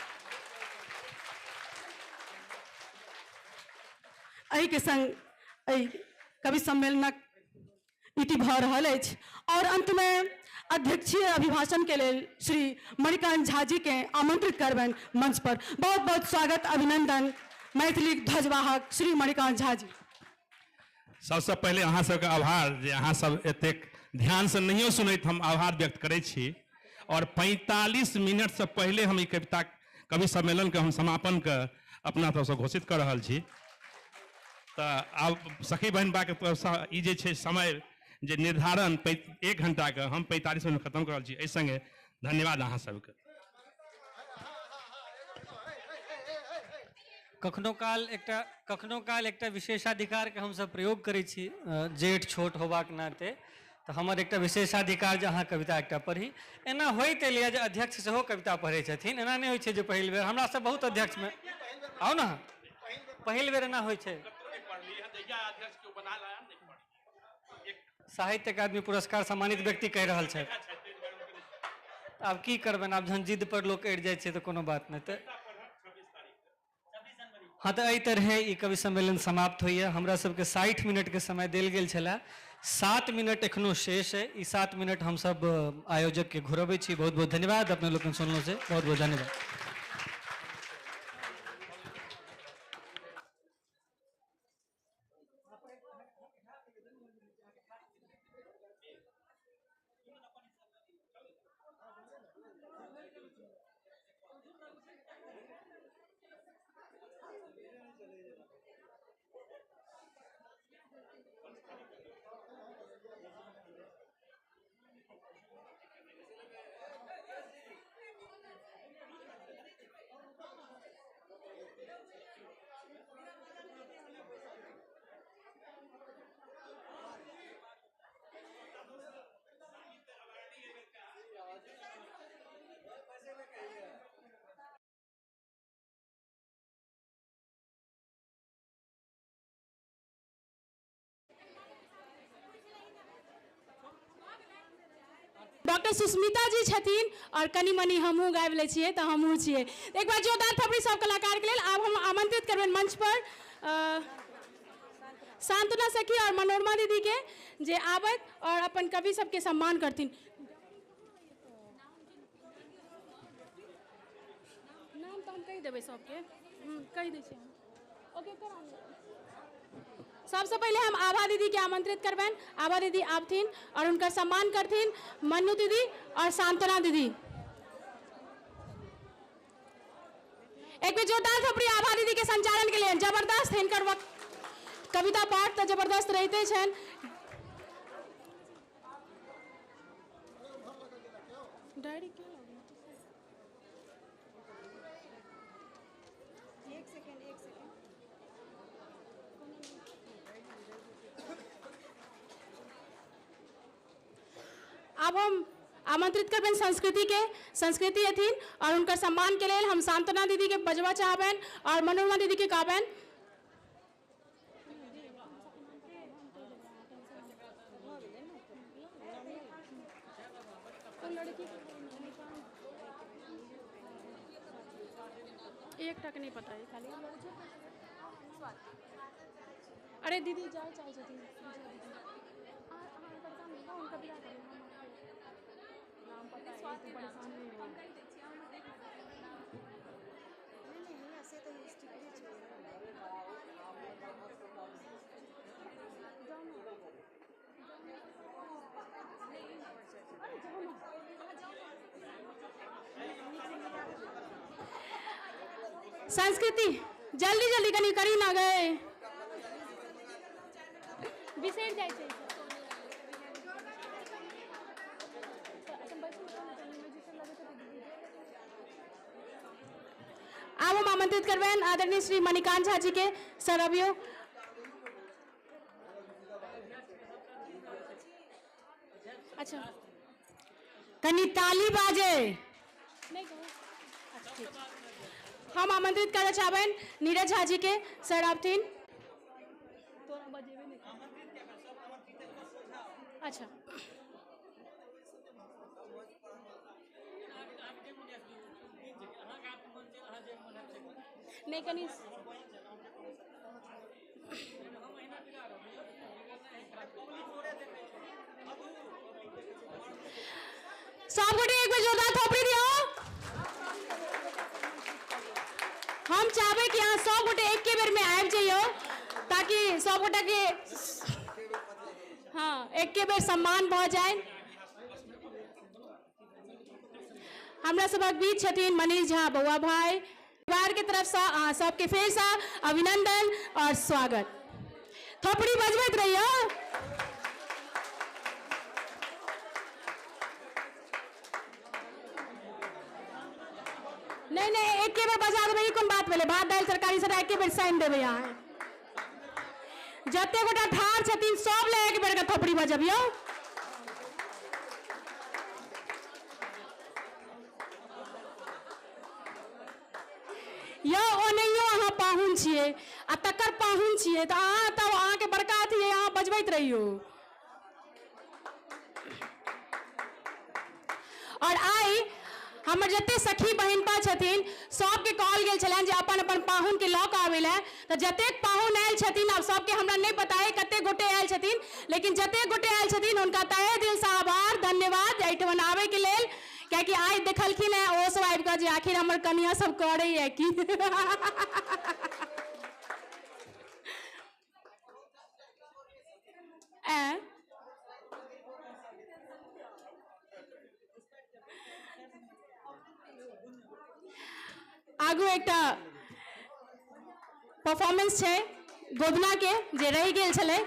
एहि के संग एहि कवि सम्मेलनक इति भऽ रहल अछि। और अंत में अध्यक्षीय अभिभाषण के लेल श्री मणिकांत झा जी के आमंत्रित करबनि मंच पर। बहुत बहुत स्वागत अभिनंदन मैथिली ध्वजवाहक श्री मणिकांत झा जी। सबसे पहले अहाँ सबके आभार जे अहाँ सब एतेक ध्यान से नहियो सुनैत हम आभार व्यक्त करै छी। और 45 मिनट से पहले हम ई कविता कवि सम्मेलन के हम समापन के अपना तरफ से घोषित कर रहल छी। तऽ आब सखी बहिनपाके तरफसँ ई जे छै समय जे निर्धारण 1 घंटाके हम 45 मिनट खत्म कर रहल छी। एहि संगे धन्यवाद अहाँ सबके। कखनो काल एकटा विशेषाधिकारके हमसब प्रयोग करै छी जेठ छोट होबाक नाते, तऽ हमर एकटा विशेषाधिकार जे अहाँ कविता एकटा पढ़ी। एना होइत एलैए जे अध्यक्ष सेहो कविता पढ़ै छथिन, एना नहि होइ छै जे पहिल बेर हमरा सब बहुत अध्यक्षमे आउ ने, पहिल बेर एना होइ छै। साहित्य अकादमी पुरस्कार सम्मानित व्यक्ति कहि रहल छथि, आब की करबनि, आब जहन जिद पर लोक अड़ि जाइ छै तऽ कोनो बात नहि। तऽ हाँ, तऽ एहि तरहे ई कवि सम्मेलन समाप्त होइए। हमरा सबके 60 मिनटके समय देल गेल छलए, 7 मिनट एखनो शेष है। ई 7 मिनट हमसब आयोजकके घुरबै छी। बहुत बहुत धन्यवाद अपने लोकनि सुनलहुँ से, बहुत बहुत धन्यवाद। डॉक्टर सुस्मिता जी छथिन और कनि मनि हमहूँ गाबि लै छियै तऽ हमहूँ छियै। एक बार जोरदार थपड़ी सब कलाकार के लेल। आब हम आमंत्रित करबनि मंच पर सांत्वना सखी और मनोरमा दीदी के जे आबथि और अपन कवि सबके सम्मान करथिन। नाम तऽ हम कहि देबै सबके, कहि दै छियै हम। ओके, सबसँ पहिले हम आभा दीदीके आमंत्रित करबनि। आभा दीदी आबथिन और हुनकर सम्मान करथिन मन्नू दीदी और सांत्वना दीदी। एक बेर जोरदार थपड़ी आभा दीदी के संचालन के लिए। जबरदस्त हिनकर वक्त कविता पाठ तऽ जबरदस्त रहिते छनि। डायरी क्यों? एक सेकेंड, एक सेकेंड। आब हम आमंत्रित करबनि संस्कृति के, संस्कृति अथिन और हुनकर सम्मान के लेल हम सांत्वना दीदी के बजबा चाहबनि और मनोरमा दीदी के कहबनि। एक टक नहीं पता है खाली। अरे दीदी जाए चाहे छथिन। नाम पता है, परेशान नहीं हो। संस्कृति जल्दी जल्दी कनी करी ना गए बिसरि जाइ छै। आब हम आमंत्रित करबनि आदरणीय श्री मणिकांत झा जी के। सर अबियौ। अच्छा कनी ताली बाजे। नहीं कहू। अच्छा, ठीक। हम आमंत्रित करऽ चाहबनि नीरज झा जी के। सर आबथिन। अच्छा नहीं कनी सब गोटे एक बेर जोरदार थोपड़ी दियौ। हम चाहबै कि अहाँ सब गोटे एके बेर में आबि जइयौ ताकि सब गोटा के हाँ एके बेर सम्मान भऽ जाय। हमरा सभक बीच छथिन मनीष झा बौआ भाई। परिवार के तरफसँ अहाँ सबके फेरसँ अभिनंदन और स्वागत। थोपड़ी बजबैत रहियौ। नहीं नहीं एके बेर बजा देबै, ई कोन बात भेलै? भात दालि तरकारी सबटा एके बेर सानि देबै अहाँ। जते गोटा ठाढ़ छथिन सब लए एक बेर के थोपड़ी बजबियौ। यौ ओनहियो अहाँ पाहुन छियै आ तकर पाहुन छियै तऽ अहाँ तब अहाँके बड़का अथी अइ, अहाँ बजबैत रहियौ। और आइ हमर जते सखी बहिनपा छथिन सबके कहल गेल छलनि जे अपन अपन पाहुनके लऽ कऽ आबै लए, तऽ जतेक पाहुन आयल छथिन, आब सबके हमरा नहि पता अइ कतेक गोटे आयल छथिन, लेकिन जतेक गोटे आयल छथिन हुनका तहे दिलसँ आभार धन्यवाद एहिठमन आबैके लेल, कियाकि आइ देखलखिन हेँ ओहो सब आबि कऽ जे आखिर हमर कनिया सब करैए की। ऐं आगू एकटा परफॉर्मेंस छै गोदना के जे रहि गेल छलै।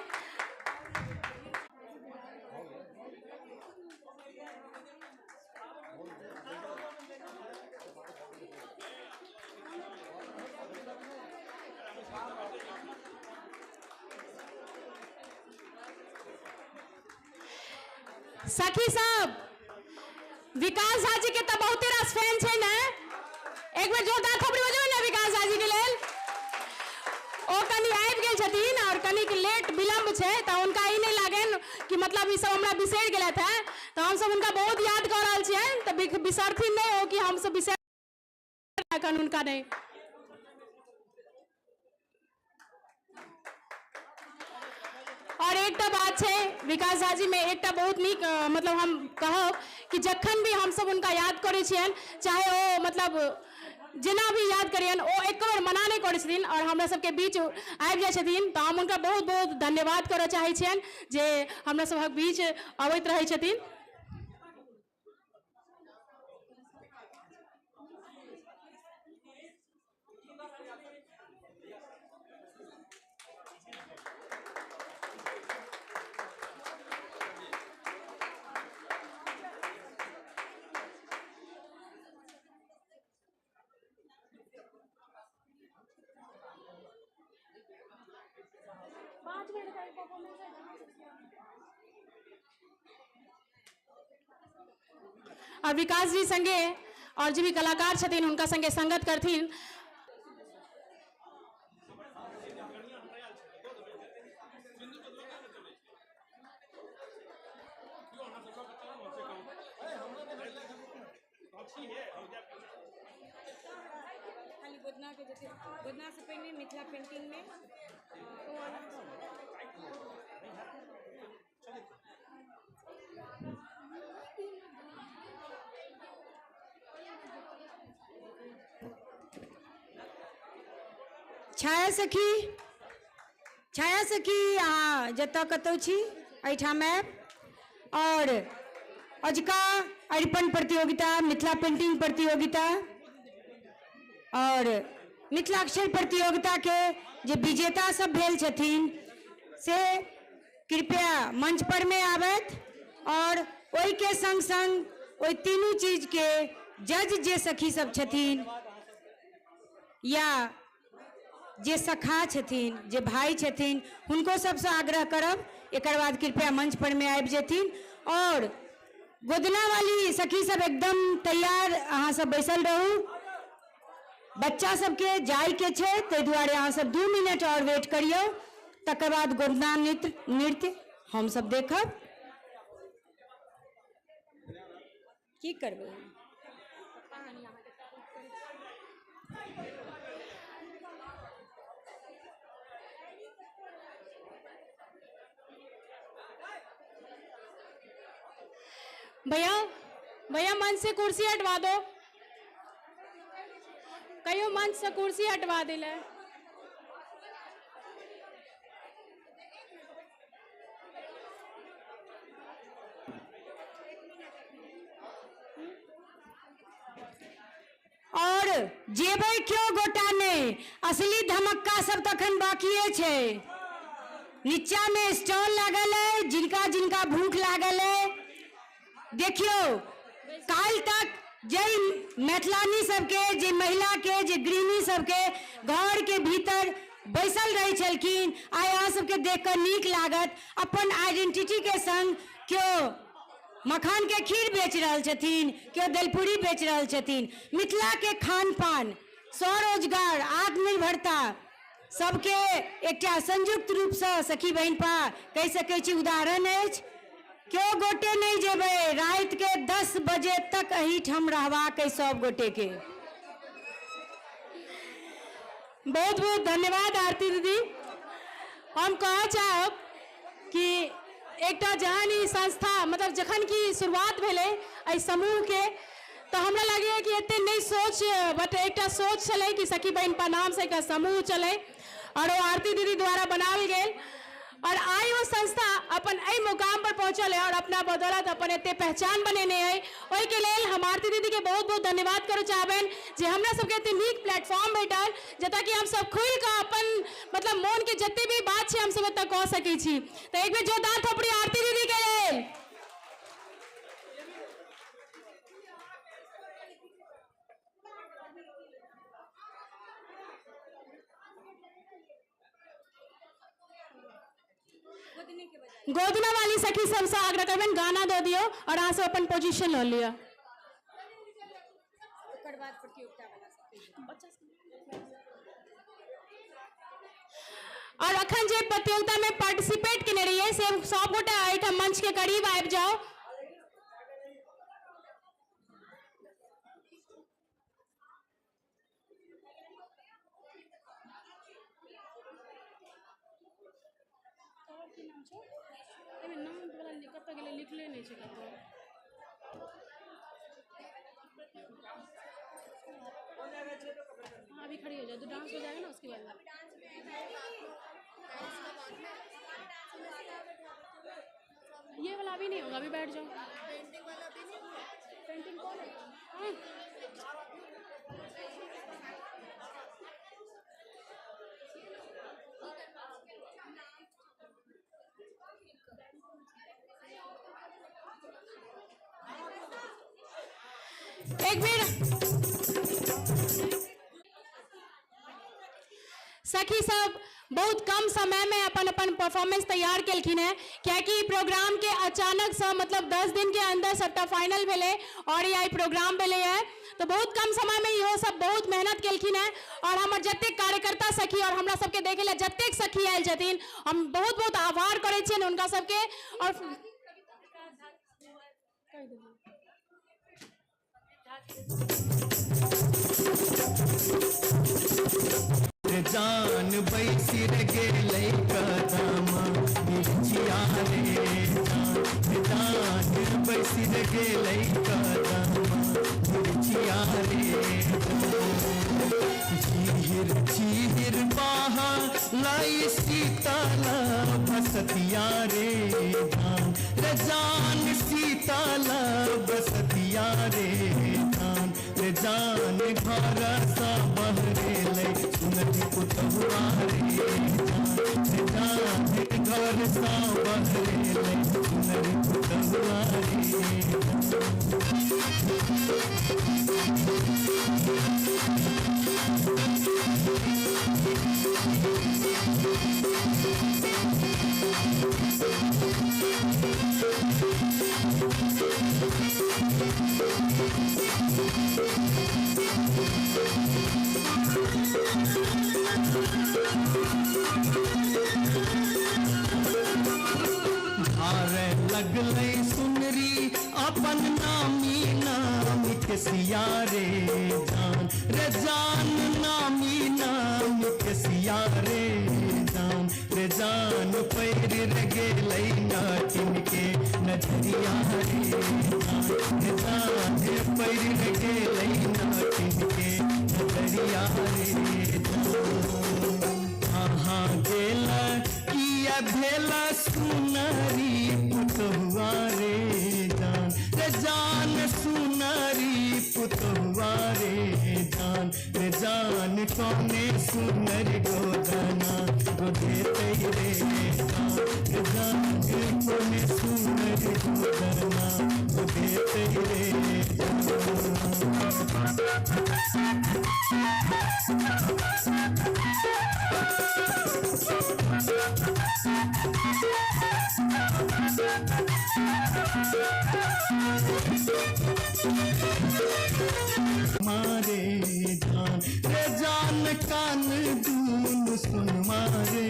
सखी सब विकास झा जी के तऽ बहुते रास फैन छै ने, एक बेर जोरदार थोपड़ी बजबै ने विकास झा जी के लेल। ओ कनि आबि गेल छथिन और कनिक लेट विलम्ब छै तऽ हुनका ई नहि लागनि कि मतलब ई सब हमरा बिसरि गेलथि हेँ, तऽ हमसब हुनका बहुत याद कऽ रहल छियनि, तऽ बिसरथिन नहि ओ कि हमसब बिसरि एखन हुनका नहि। और एकटा बात छै विकास झा जी में एकटा बहुत नीक मतलब हम कहब कि जखन भी हमसब हुनका याद करै छियनि, चाहे ओ मतलब जेना भी याद करियनि ओ एक बेर मना नहि करै छथिन आओर हमरा सबके बीच आबि जाइ छथिन। तऽ हम हुनका बहुत बहुत धन्यवाद करऽ चाहै छियनि जे हमरा सभक बीच अबैत रहै छथिन। और विकास जी संगे और जे भी कलाकार छथिन हुनका संगे संगत करथिन। खाली गोदना के जते गोदना से पहिने मिथिला पेंटिंग में छाया सखी, छाया सखी अहाँ जतऽ कतौ छी एहिठाम आयब और अजुका अरिपन प्रतियोगिता, मिथिला पेंटिंग प्रतियोगिता और मिथिलाक्षर प्रतियोगिता के जे विजेता सब भेल छथिन से कृपया मंच पर में आबथि और ओहिके संग संग ओहि तीनू चीज के जज जे सखी सब छथिन या जे सखा छथिन, जे भाई छथिन, हुनको सबसँ आग्रह करब एकर बाद कृपया मंच पर में आबि जेथिन। और गोदना वाली सखी सब एकदम तैयार, अहाँ सब बैसल रहू, बच्चा सबके जाय के छै ताहि दुआरे अहाँ सब 2 मिनट और वेट करियौ, तकर बाद गोदना नृत्य हम सब देखब। की करबै? भैया भैया मंच से कुर्सी हटवा दो, कहियो मंच से कुर्सी हटवा दिले। और जेबै क्यों गोटा नहीं, असली धमक्का सब तखन बाकिए छै। नीचा में स्टॉल लागल है, जिनका जिनका भूख लागल है, देखियो काल्हि तक जे मैथिलानी सबके, जे महिला के, जे गृहिणी सबके घर के भीतर बैसल रहै छलखिन, आइ अहाँ सबके देख कऽ नीक लागत। अपन आइडेंटिटी के संग केओ मखान के खीर बेच रहल छथिन, केओ दलपूरी बेच रहल छथिन। मिथिला के खान पान, स्वरोजगार, आत्मनिर्भरता सबके एकटा संयुक्त रूपसँ सखी बहिनपा कहि सकै छी उदाहरण अछि। केओ गोटे नहीं जेबै, राति के 10 बजे तक एहिठाम रहबाक अइ सब गोटे के। बहुत बहुत धन्यवाद आरती दीदी। हम कहऽ चाहब कि एकटा जहन ई संस्था, मतलब जखन कि शुरुआत भेलै एहि समूहके, तऽ हमरा लगैए कि एते नहि सोच, बट एकटा सोच छलै कि सखी बहिनपा नामसँ एकटा समूह चलै और ओ आरती दीदी द्वारा बनाओल गेल और आइ ओ संस्था अपन एहि मुकाम पर पहुँचल है और अपना बदौलत अपन एते पहचान बनेने है। ओहिके लेल हम आरती दीदीके बहुत बहुत धन्यवाद करऽ चाहबनि जे हमरा सबके एते नीक प्लेटफॉर्म भेटल जतऽ कि हमसब खुलिकऽ अपन मतलब मोनके जते भी बात छै हमसब एतऽ कऽ सकै छी। तऽ एक बेर जोरदार थोपड़ी आरती दीदीके लेल। गोदना वाली सखी सबसँ आग्रह करबनि गाना दऽ दियौ और अहाँ सब अपन पोजीशन लऽ लिअ। और अखन जे प्रतियोगिता में पार्टिसिपेट केने रहियै से सब गोटा एहिठाम मंच के करीब आबि जाउ। लिखले नहि छै कतौ। हाँ, अभी खड़ी हो जाओ तो डांस हो जाएगा ना उसके बाद। ये वाला अभी नहीं होगा, अभी बैठ जाओ। पेंटिंग कौन है? हाँ। एक बेर सखी सब बहुत कम समय में अपन अपन परफॉर्मेंस तैयार केलखिन है, कियाकि प्रोग्राम के अचानक से मतलब 10 दिन के अंदर सबटा फाइनल भेलै और ई प्रोग्राम भेलै है, तो बहुत कम समय में इहो सब बहुत मेहनत केलखिन है। और हमर जतेक कार्यकर्ता सखी और हमरा सबके देखे ला जतेक सखी आयल छथिन, हम बहुत बहुत आभार करै छियनि हुनका सबके। और जान बैसिर गेलै कदमा बिछिया रे जान, जान बैसिर गेलै कदमा बिछिया रे। झीर झीर बाहा लाई सीताला बसतिया रे जान, रे जान सीताला बसतिया रे जान, रे जान घर सा बहरे लै सुनरी पुतहुआ रे जान, रे जान घर सा बहरे लै सुनरी पुतहुआ रे। धारे लगलै सुनरी अपन नामी नाम के सिया रे जान, रे जान नामी नाम के सिया रे जान, रे जान पैर रे गेलै नाटिन के नजरिया रे जान, रे जान पैर रे गेलै नाटिन के नजरिया रे जान। अहाँ गेला किया भेला सुनरी पुतहुआ रे जान, रे जान सुनरी पुतहुआ रे जान, रे जान कौने सुनर गोदना गोदेते रे जान, रे जान कौने सुनर गोदना गोदेते रे मारे जान, रे जान कान दून सुन मारे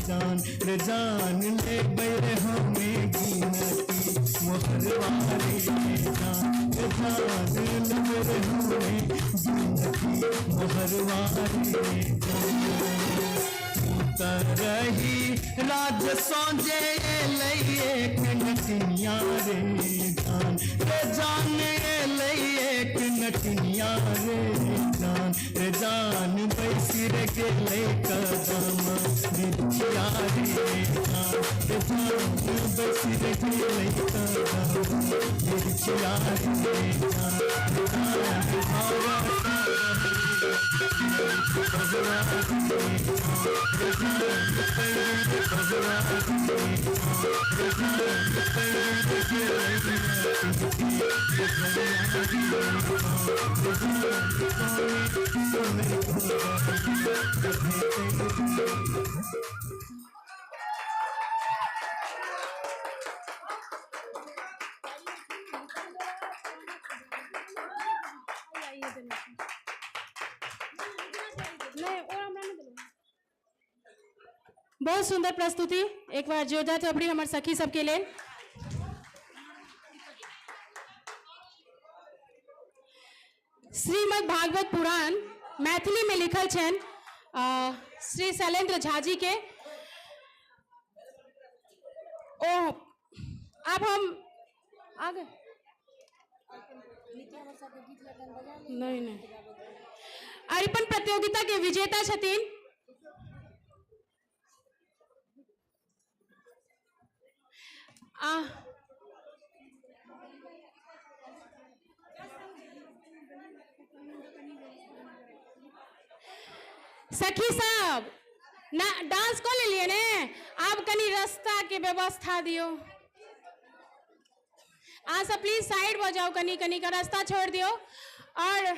जान, रे जान ले बैरे हमें गिनती मोहरवा रे जान, रे जान ले बैरे हमें गिनती मोहरवा रे जान। रही राज सौजे लई एक नटनिया रे जान, रे जान लई एक नटनिया रे जान, रे जान बैसिर गेलै कदम बिछिया रे जान, रे जान बैसिर गेलै कदम बिछिया रे जान, रे जान बहुत सुंदर प्रस्तुति, एक बार जोरदार थपड़ी हमारे सखी सबके लिए। श्रीमद् भागवत पुराण मैथिली में लिखल छनि श्री शैलेंद्र झा जी के। ओ अब हम आगे नहीं नहीं अरिपन प्रतियोगिता के विजेता छथिन। आ सखी सब ना डांस कऽ लेलियै ने, आब कनि रास्ता के व्यवस्था दियौ। अहाँ सब प्लीज साइड भऽ जाउ, कनि कनि का रास्ता छोड़ि दियौ। और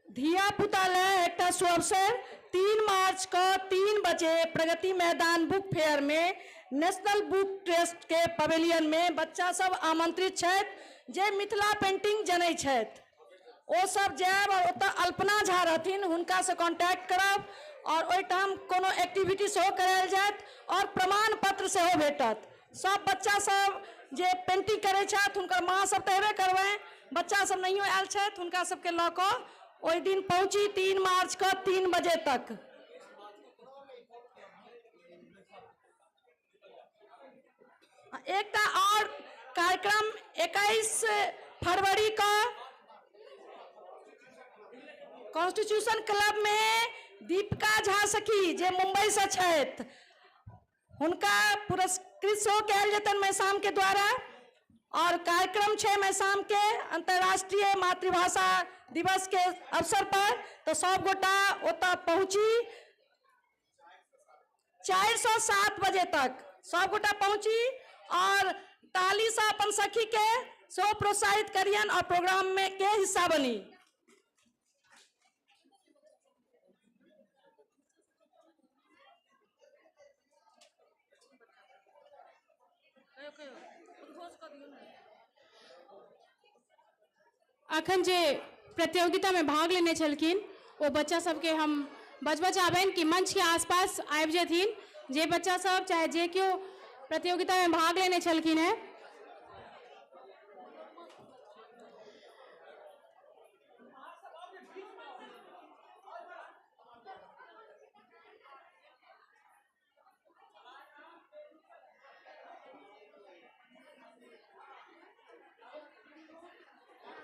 धिया पुता ले एकटा सुअवसर 3 मार्च के 3 बजे प्रगति मैदान बुक फेयर में नेशनल बुक ट्रस्ट के पवेलियन में बच्चा सब आमंत्रित छथि जे मिथिला पेंटिंग जनै छथि, ओ सब जायब और ओतऽ अल्पना झा रहथिन, हुनका से कॉन्टैक्ट करब और ओहिठाम कोनो एक्टिविटी सेहो करायल जायत और प्रमाण पत्र सेहो भेटत। सब बच्चा सब जे पेंटिंग करै छथि हुनकर माँ सब तऽ हेबे करबै, बच्चा सब नहियो आयल छथि हुनका सबके लऽ कऽ ओहि दिन पहुँची 3 मार्च के 3 बजे तक। एकटा और कार्यक्रम 21 फरवरी का कॉन्स्टिट्यूशन क्लब में दीपिका झा सखी जे मुंबई से छथि हुनका पुरस्कृत सेहो कयल जेतनि मैसाम के द्वारा। और कार्यक्रम छै मैसाम के अंतर्राष्ट्रीय मातृभाषा दिवस के अवसर पर, तो सब गोटा ओतऽ पहुँची 407 बजे तक सब गोटा पहुँची और ताली से अपन सखी के सेहो प्रोत्साहित करियन और प्रोग्राम में के हिस्सा बनी। अखन जे प्रतियोगिता में भाग लेने छलखिन ओ बच्चा सबके हम बजबऽ चाहबनि कि मंच के आसपास आबि जेथिन, जे बच्चा सब चाहे जे केओ प्रतियोगिता में भाग लेने छलखिन हैं।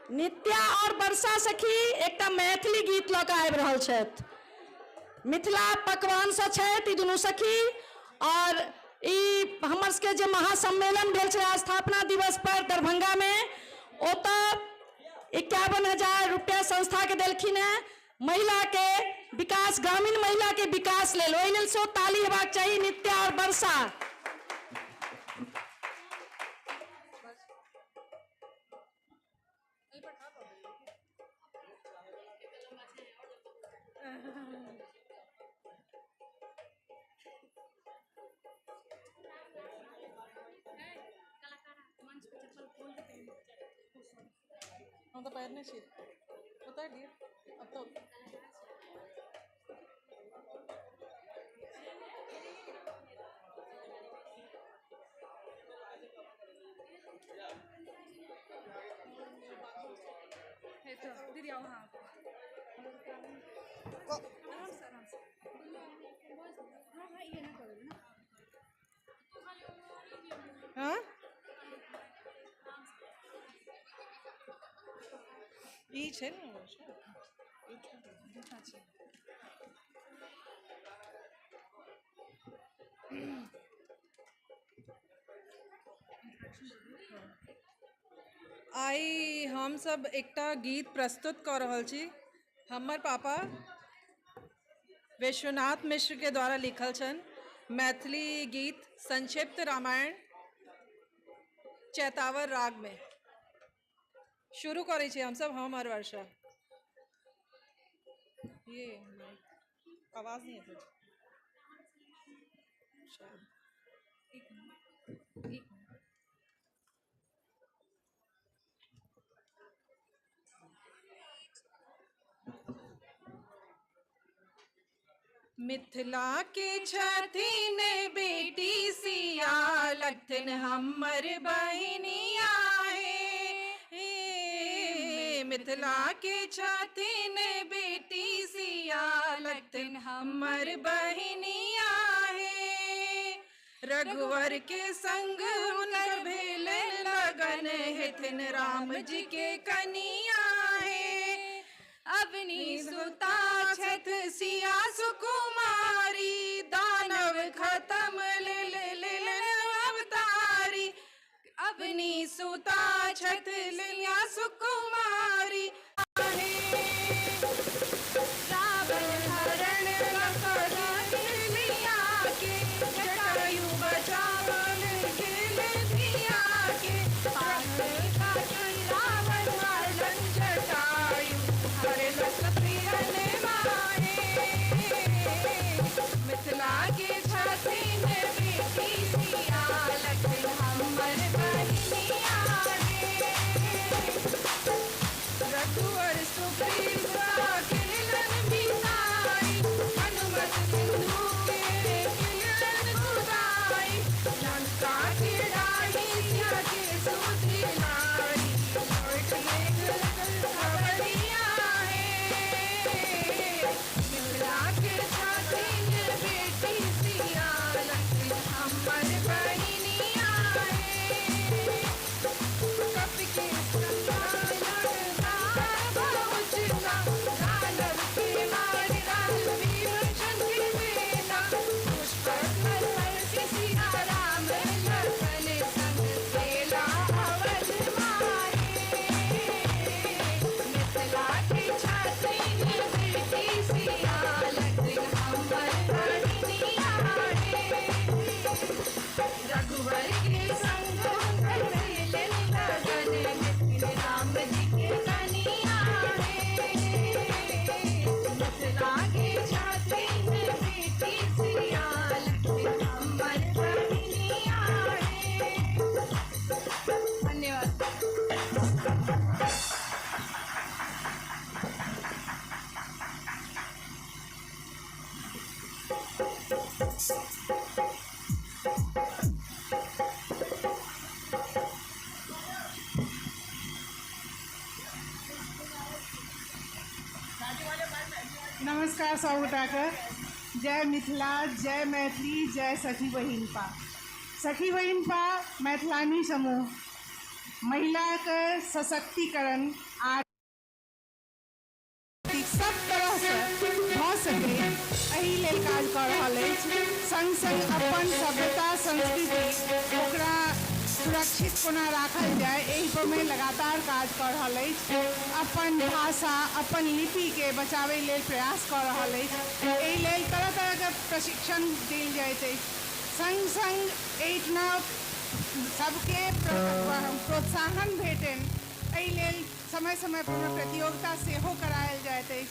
नित्या और वर्षा सखी एकटा मैथिली गीत लऽ कऽ आबि रहल छथि, मिथिला पकवान सँ छथि ई दुनू सखी। और ई हमर सबके जे महासम्मेलन भेल छलै स्थापना दिवस पर दरभंगा में, ओतऽ 51,000 रुपया संस्था के देलखिन हेँ महिला के विकास, ग्रामीण महिला के विकास लेल, ओहि लेल सेहो ताली हेबाक चाही नित्या और वर्षा। हम तो पैरने छी उतार दिए अब तो। दीदी आओ। हाँ आराम से आराम से। हाँ हाँ ये ना करो ना। हाँ ई छै ने। आइ हमसब एकटा गीत प्रस्तुत कऽ रहल छी, हमर पापा विश्वनाथ मिश्र के द्वारा लिखल छनि मैथिली गीत संक्षिप्त रामायण चैतावर राग में। शुरू करै छी हमसब, हम और वर्षा। ये आवाज नहीं है शायद। एक मिनट एक मिनट। मिथिला के छथिन बेटी सिया लगथिन हमर बहिनिया हे। मिथिला के छथिन बेटी सिया लगथिन हमर बहिनिया हे। रघुवर के संग हुनकर भेल लगन हेथिन राम जी के कनिया हे। अवनी सुता छथ सिया सुकुमारी दानव खत्म ले ले ले ले अवतारी। अवनी सुता छथ सिया सुकुमारी रावण हरण लिया के जटायु बचावन गेल धिया के। रावण हरण जटायु हरलक प्रियन माहे। मिथिला के छथिन बेटी सिया लगथिन हमर बहिनिया रे। रघुवर सुग्रीव केलन बिताई हनुमत सिंधु के केलन कुदाई। लंका के डाही सिया के सुधि लाई लौट मेघ खबरिया हे। मिथिला के छथिन बेटी सिया लगथिन हमर बहिनिया हे। कपि के दानव के मार राम विभीषण के सेना। पुष्पक के सिया राम लखन संग सेला अवध मारे। मिथिला के छथिन बेटी सिया लगथिन हमर बहिनिया हे। रघुवर के संग हुनकर भेलन लगन हेथिन राम जी के कनिया हे। मिथिला के छथिन बेटी सिया लगथिन हमर बहिनिया हे। धन्यवाद। नमस्कार सबगोटाके, जय मिथिला, जय मैथिली, जय सखी बहिनपा। सखी बहिनपा मैथिलानी समूह महिलाके सशक्तिकरण आ सब तरहसँ भऽ सकै एहि लेल काज कऽ रहल अछि। संग संग अपन सभ्यता संस्कृति ओकरा सुरक्षित कोना राखल जाय एहि परमे लगातार काज कऽ रहल अछि। अपन भाषा अपन लिपिके बचाबै लेल प्रयास कऽ रहल अछि। एहि लेल तरह तरहके प्रशिक्षण देल जाइत अछि। संग संग एहिठिना सबके प्रोत्साहन भेटनि एहि लेल समय समय पर प्रतियोगिता सेहो करायल जाइत अछि।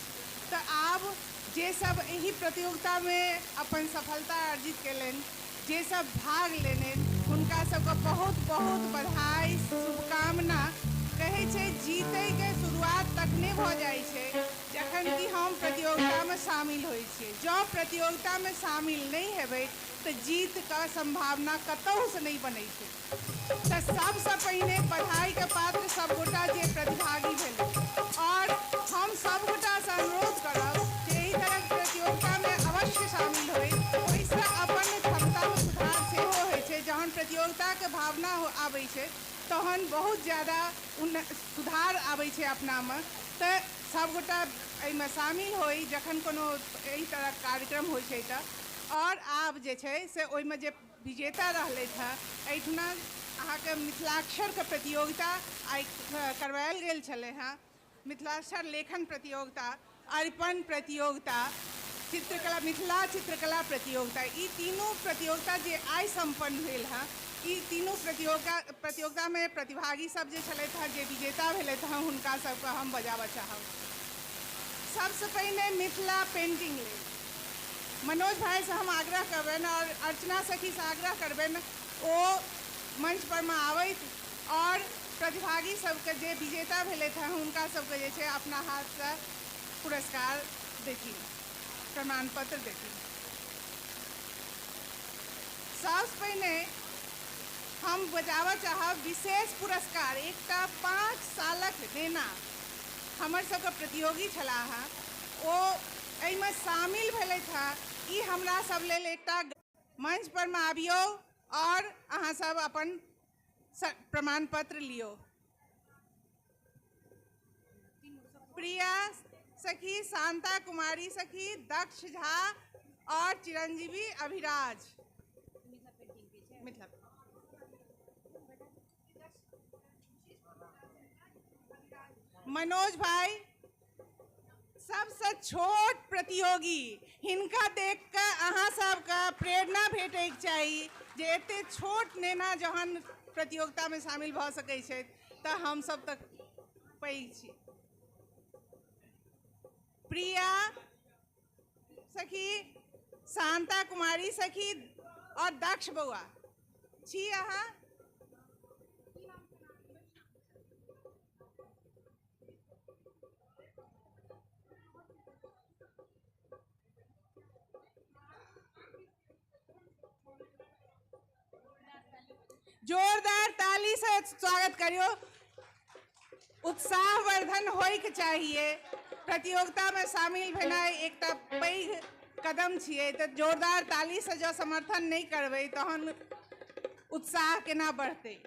तऽ आब जे सब एहि प्रतियोगितामे अपन सफलता अर्जित केलनि, जे सब भाग लेलनि, हुनका सबके बहुत बहुत बधाई शुभकामना। कहै छै जीतैके शुरुआत तखने भऽ जाइ छै जखन कि हम प्रतियोगितामे शामिल होइ छियै। जँ प्रतियोगितामे शामिल नहि हेबै तऽ जीतके सम्भावना कतहुसँ नहि बनै छै। तऽ सबसँ पहिने बधाईके पात्र सबगोटा जे प्रतिभागी भेलै, आओर हम सबगोटासँ अनुरोध करब जे एहि तरहक प्रतियोगितामे अवश्य शामिल होइ। ओहिसँ अपन क्षमतामे सुधार सेहो होइ छै। जहन प्रतियोगिताके भावना आबै छै तहन बहुत ज्यादा सुधार आबै छै अपनामे। तऽ सबगोटा एहिमे शामिल होइ जखन कोनो एहि तरहक कार्यक्रम होइ छै तऽ। आओर आब जे छै से ओहिमे जे विजेता रहलथि हँ, एहिठिना अहाँके मिथिलाक्षरके प्रतियोगिता आइ करवायल गेल छलै हँ। मिथिलाक्षर लेखन प्रतियोगिता, अरिपन प्रतियोगिता, चित्रकला, मिथिला चित्रकला प्रतियोगिता, ई तीनू प्रतियोगिता जे आइ सम्पन्न भेल हँ, ई तीनू प्रतियोगितामे प्रतिभागी सब जे छलथि हँ, जे विजेता भेलथि हँ, हुनका सबके हम बजाबऽ चाहब। सबसँ पहिने मिथिला पेंटिंग लेल मनोज भाइसँ हम आग्रह करबनि आओर अर्चना सखीसँ आग्रह करबनि ओ मंच परमे आबथि आओर प्रतिभागी सबके जे विजेता भेलथि हँ हुनका सबके जे छै अपना हाथसँ पुरस्कार देथिन, प्रमाण पत्र देथिन। सबसँ पहिने हम बजाबऽ चाहब विशेष पुरस्कार। एकटा 5 सालक नेना हमर सबके प्रतियोगी छलाह हँ, ओ एहिमे शामिल भेलथि हँ। ई हमरा सब लेल एकटा मंच पर मे आबियौ और अहाँ सब अपन प्रमाण पत्र लियौ। प्रिया सखी, शांता कुमारी सखी, दक्ष झा और चिरंजीवी अभिराज। मिथिला मनोज भाई सबसे छोट प्रतियोगी, हिनका देख के अहाँ सबके प्रेरणा भेटैके चाही जे एते छोट नेना जहन प्रतियोगिता में शामिल भऽ सकै छथि तऽ हम सब तऽ पैघ छी। प्रिया सखी, शांता कुमारी सखी और दक्ष बौआ छी अहाँ। जोरदार ताली से स्वागत करियो। उत्साहवर्धन होइके चाहिए। प्रतियोगिता में शामिल भेनाइ एकटा पैघ कदम छियै, तऽ जोरदार ताली से जँ समर्थन नहि करबै तहन उत्साह केना बढ़तै।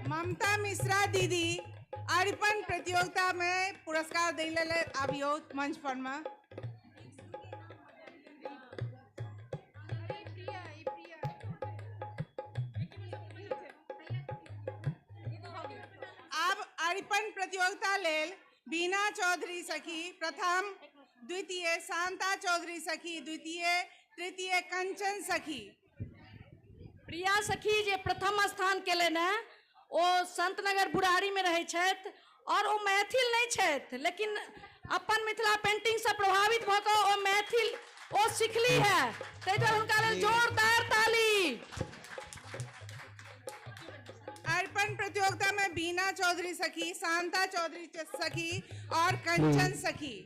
ममता मिश्रा दीदी अरिपन प्रतियोगिता में पुरस्कार दै लेल आबियौ मंच पर में। आब अरिपन प्रतियोगिता लेल बीना चौधरी सखी प्रथम, द्वितीय शांता चौधरी सखी द्वितीय, तृतीय कंचन सखी। प्रिया सखी जे प्रथम स्थान केलनि हेँ ओ संतनगर बुरारी में रहै छथि और ओ मैथिल नहि छथि, लेकिन अपन मिथिला पेंटिंग से प्रभावित भऽ कऽ ओ मैथिल ओ सिखली है, ताहि दुआरे हुनका लेल जोरदार ताली। अरिपन प्रतियोगिता में बीना चौधरी सखी, शांता चौधरी सखी और कंचन सखी।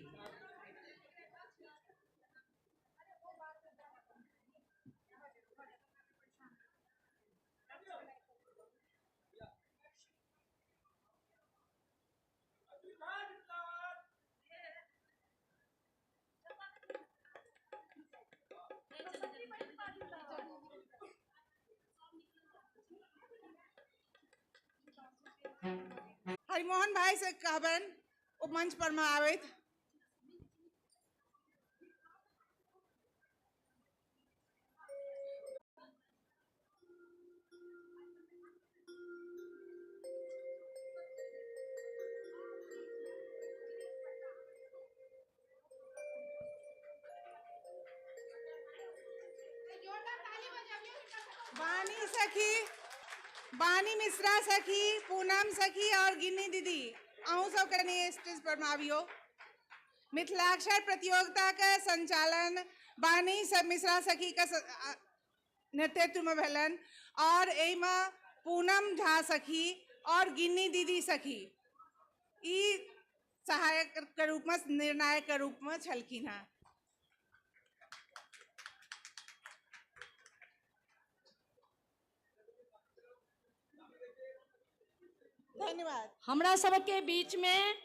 हरिमोहन भाई से कहबनि ओ मंच पर में आबैत। वाणी सखी, वाणी मिश्रा सखी, पूनम सखी और गिन्नी दीदी अहूँ सब कनि स्टेज पर में आबियौ। मिथिलाक्षर प्रतियोगिता के संचालन वाणी मिश्रा सखी के नेतृत्व में भेलनि और एहिमे पूनम झा सखी और गिन्नी दीदी सखी ई सहायक के रूप में, निर्णायक के रूप में छलखिन हँ। धन्यवाद। हमरा सबके बीच में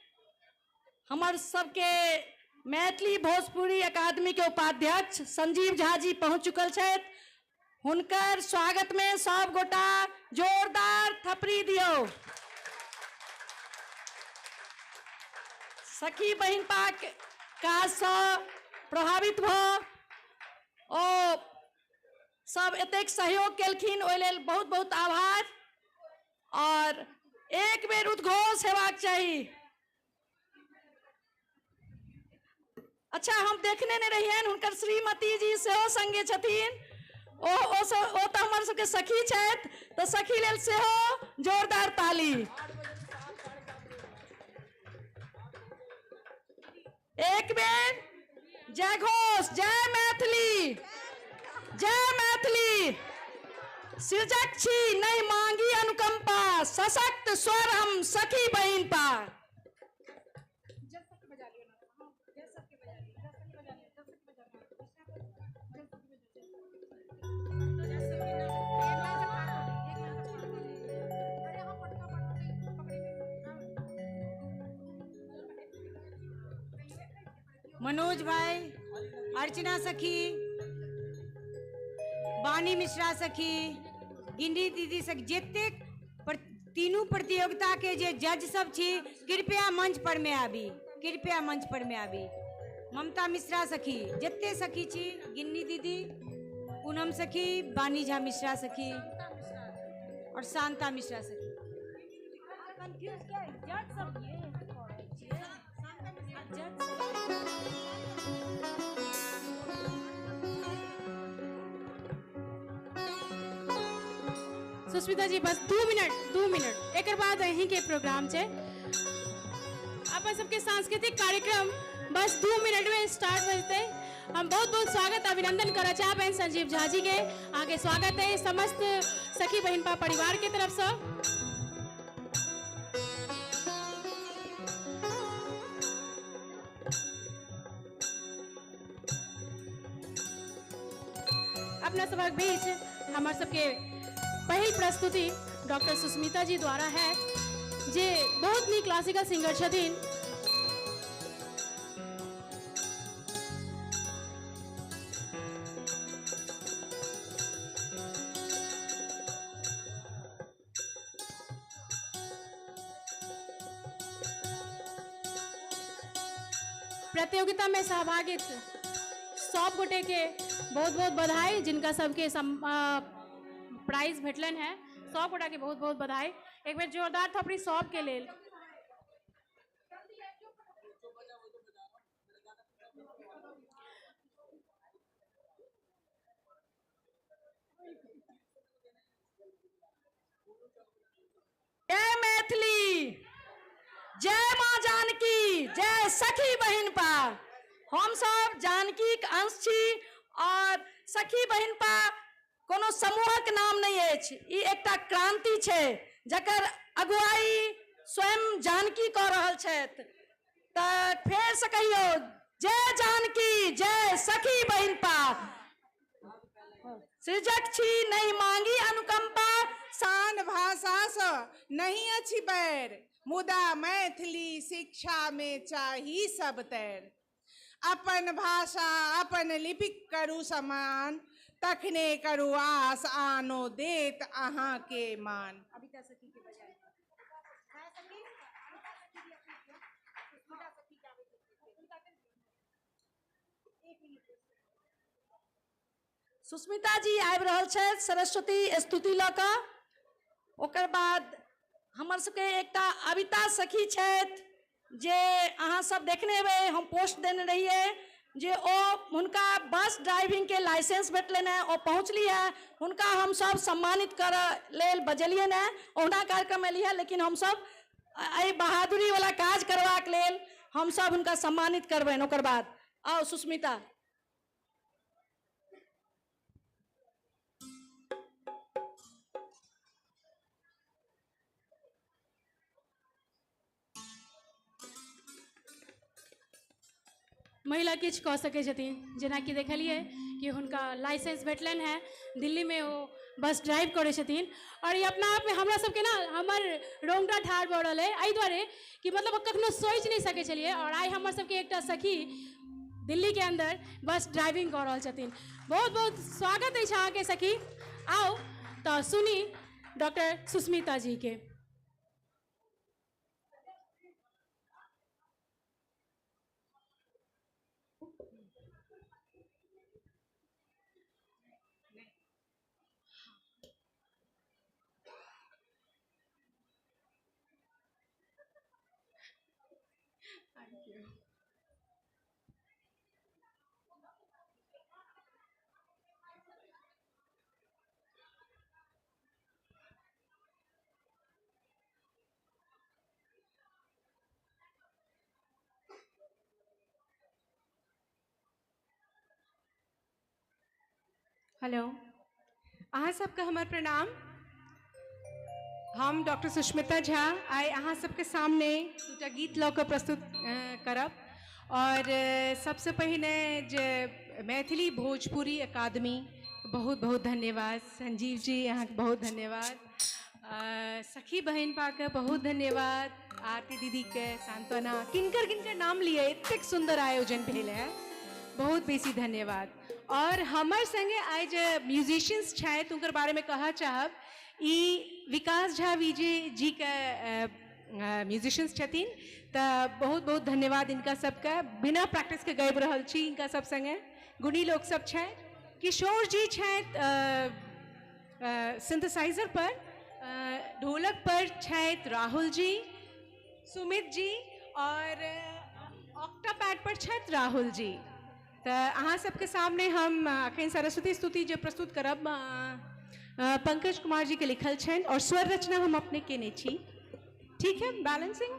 हमर सबके मैथिली भोजपुरी अकादमी के उपाध्यक्ष संजीव झा जी पहुंच चुकल छथि। हुनकर स्वागत में सब गोटा जोरदार थपड़ी दियौ। सखी बहिनपाक काजसँ प्रभावित भऽ ओ सब एतेक सहयोग केलखिन, ओहि लेल बहुत बहुत आभार। और एक बेर उद्घोष हेबाक चाही। अच्छा, हम देखने नहि रहियनि, हुनकर श्रीमती जी सेहो संगे छथिन। ओ ओ ओ तऽ हमर सबके सखी छथि, तऽ सखी लेल सेहो जोरदार ताली। एक बेर जय घोष, जय मैथिली, जय मैथिली। सृजक छी नहि मांगी अनुकंपा, सशक्त स्वर हम सखी बहिन पा। मनोज भाई, अर्चना सखी, वाणी मिश्रा सखी, गिंडी दीदी सखी, जतेक तीनू प्रतियोगिता के जे जज सब छी, कृपया मंच पर में आबी, कृपया मंच पर में आबी। ममता मिश्रा सखी, जते सखी छी, गिन्नी दीदी, पूनम सखी, वाणी झा मिश्रा सखी और शांता मिश्रा सखी। सुस्मिता जी बस 2 मिनट, 2 मिनट, एक बाद अहीं के प्रोग्राम छै। अपन सबके सांस्कृतिक कार्यक्रम बस 2 मिनट में स्टार्ट हो जतै। हम बहुत बहुत स्वागत अभिनंदन करऽ चाहबनि संजीव झा जी के, अहाँके स्वागत है समस्त सखी बहिनपा परिवार के तरफ से। अपना सबक बीच हमार सबके पहिल प्रस्तुति डॉक्टर सुस्मिता जी द्वारा है, जे बहुत नीक क्लासिकल सिंगर छथिन। प्रतियोगिता में सहभागित सब गोटे के बहुत बहुत बधाई, जिनका सबके प्राइज भेटलन है, सब गोटा के बहुत बहुत बधाई। एक बेर जोरदार थपड़ी सब के लेल। जय मैथिली, जय माँ जानकी, जय सखी बहिनपा। हम सब जानकी के अंश छी और सखी बहिनपा कोनो समूहक नाम नहीं अछि, ई एकटा क्रांति छै जकर अगुवाई स्वयं जानकी कऽ रहल छथि। तऽ फेर से कहियौ जय जानकी, जय सखी बहिनपा। सृजक छी नहीं मांगी अनुकंपा, शान भाषा सँ नहीं अछि बैर, मुदा मैथिली शिक्षा में चाही सब तैर। अपन भाषा अपन लिपि करू समान, तखने करू आस आनो देत अहाँ के मान। सुस्मिता जी आबि रहल छथि सरस्वती स्तुति लऽ कऽ। ओकर बाद हमर सबके एकटा अबिता सखी छथि जे अहाँ सब देखने हेबै, हम पोस्ट देने रहियै जे ओ हुनका बस ड्राइविंग के लाइसेंस भेटलनि हेँ, ओ पहुँचली हेँ, हुनका हम सब सम्मानित करऽ लेल बजेलियनि हेँ। ओहुना कार्यक्रम एली हेँ, लेकिन हमसब एहि बहादुरी वाला काज करबाक लेल हमसब हुनका सम्मानित करबनि। ओकर बाद आउ सुस्मिता। महिला किछु कऽ सकै छथिन, जेनाकि देखलियै कि हुनका लाइसेंस भेटलनि हेँ, दिल्लीमे ओ बस ड्राइव करै छथिन। और ई अपना आपमे हमरा सबके ना हमर रोंगटा ठाढ़ भऽ रहल अइ एहि दुआरे कि मतलब कखनो सोचि नहि सकै छलियै, और आइ हमर सबके एकटा सखी दिल्लीके अन्दर बस ड्राइविंग कऽ रहल छथिन। बहुत बहुत स्वागत अछि अहाँके सखी। आउ तऽ सुनी डॉक्टर सुस्मिता जीके। हेलो, अहाँ सबके हमर प्रणाम। हम डॉक्टर सुष्मिता झा आइ अहाँ सबके सामने दूटा गीत लऽ कऽ प्रस्तुत करब। और सबसे पहिने जे मैथिली भोजपुरी अकादमी, बहुत बहुत धन्यवाद। संजीव जी अहाँके बहुत धन्यवाद, सखी बहिनपाके बहुत धन्यवाद, आरती दीदीके, सांत्वना, किनकर किनकर नाम लिए, एतेक सुन्दर आयोजन भेल है, बहुत बेसी धन्यवाद। और हमर संगे आइ जे म्यूजिशियंस छथि हुनकर बारेमे कहऽ चाहब, ई विकास झा विजय जीके म्यूजिशियंस छथिन, तऽ बहुत बहुत धन्यवाद इनका सबके। बिना प्रैक्टिसके गाबि रहल छी इनका सब संगे, गुणी लोक सब छथि। किशोर जी छथि सिंथेसाइजर पर, ढोलक पर छथि राहुल जी, सुमित जी, और ऑक्टापैड पर छथि राहुल जी। तऽ अहाँ सबके सामने हम अखन सरस्वती स्तुति जे प्रस्तुत करब, पंकज कुमार जी के लिखल छनि और स्वर रचना हम अपने केने छी। ठीक है, बैलेंसिंग।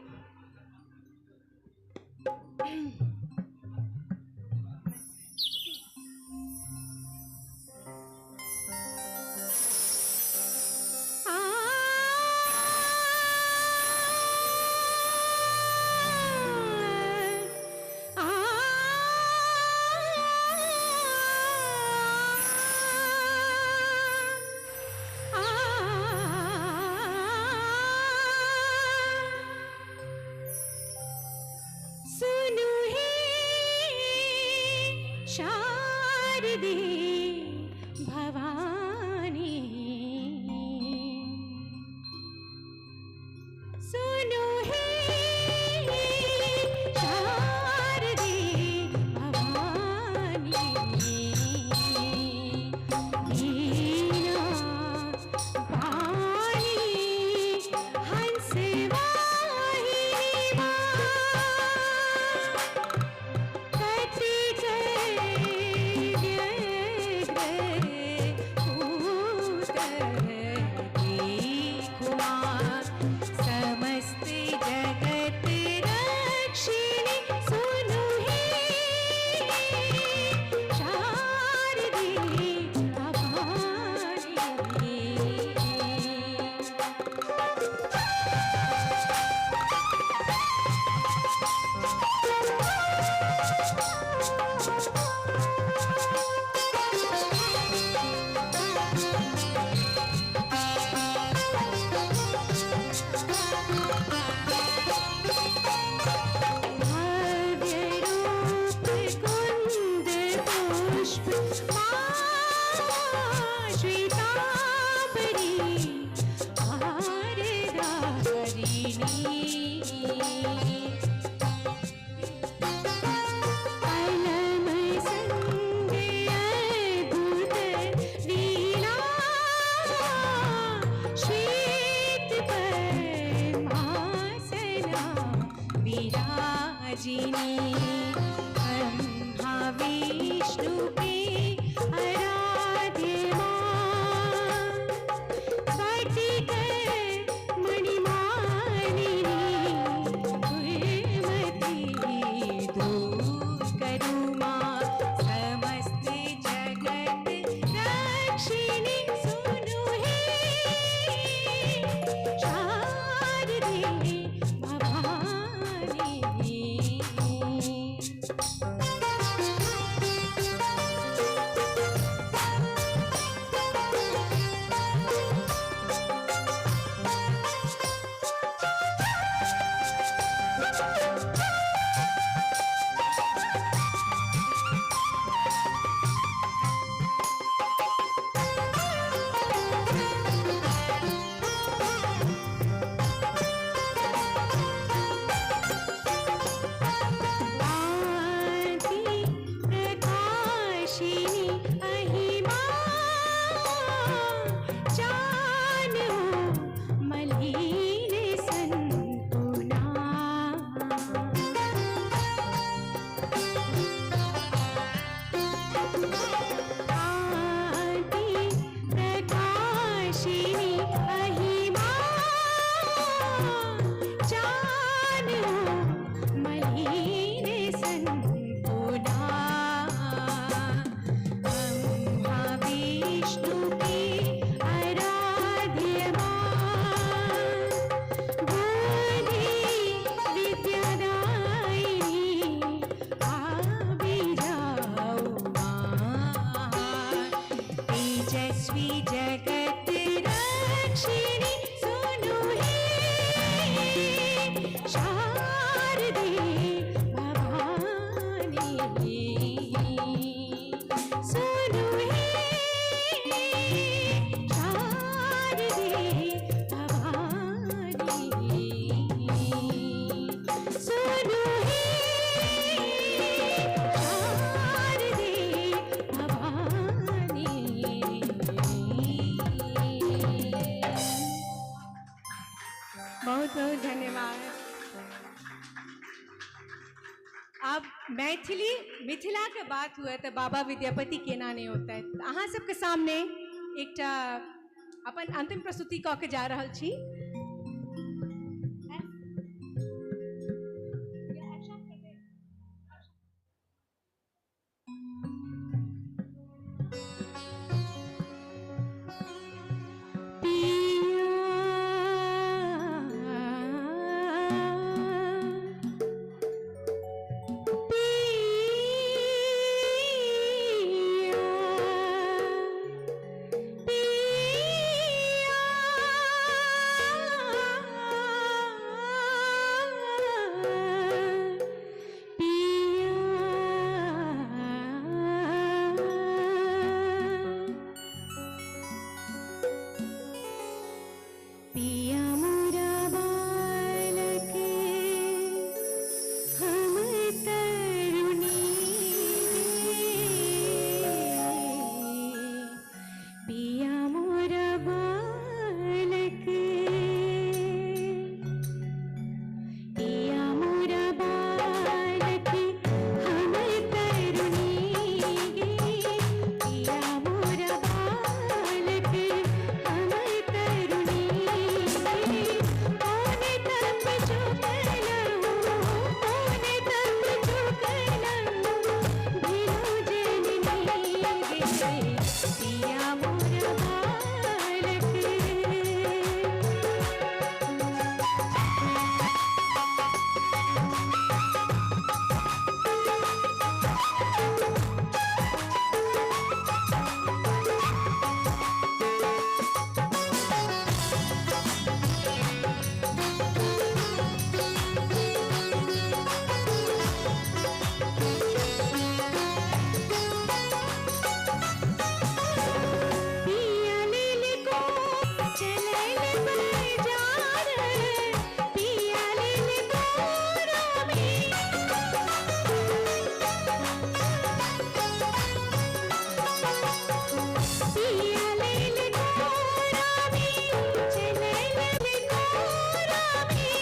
सुनु हे शारदे भवानी, सुनु हे शारदे भवानी, वीणा पानी हंस वाहिनी माँ, कटिक व्यग्र पूत देखु माँ, समस्त जगत रक्षिणी, सुनु हे शारदे भवानी। भव्य रूप कुंद पुष्प माँ श्वेतांबरी हारधारिणी, अलम संग अद्भुत लीला, श्वेत पद्मासना विराजिनी, ब्रह्मा विष्णु के आराध्य माँ, स्फटिक मणिमालिनी, दुर्मति दूर करु माँ, समस्त जगत रक्षिणी, सुनु हे शारदे भवानी। मैथिली मिथिलाके बात हुए तऽ बाबा विद्यापति केना नहि होतै। अहाँ सबके सामने एकटा अपन अंतिम प्रस्तुति कऽ के जा रहल छी। पिया मोरा बालक हम तरुणी गे, पिया मोरा बालक, पिया मोरा बालक हम तरुणी गे, पिया मोरा बालक हम तरुणी गे। कौन तप चुकलहुँ, कौन तप चुकलहुँ, भेलहुँ जननी गे, पिया मोरा बालक। पिया लेल को चलल बाजार, पिया लेल को रामी, पिया लेल को रामी, चलल को रामी,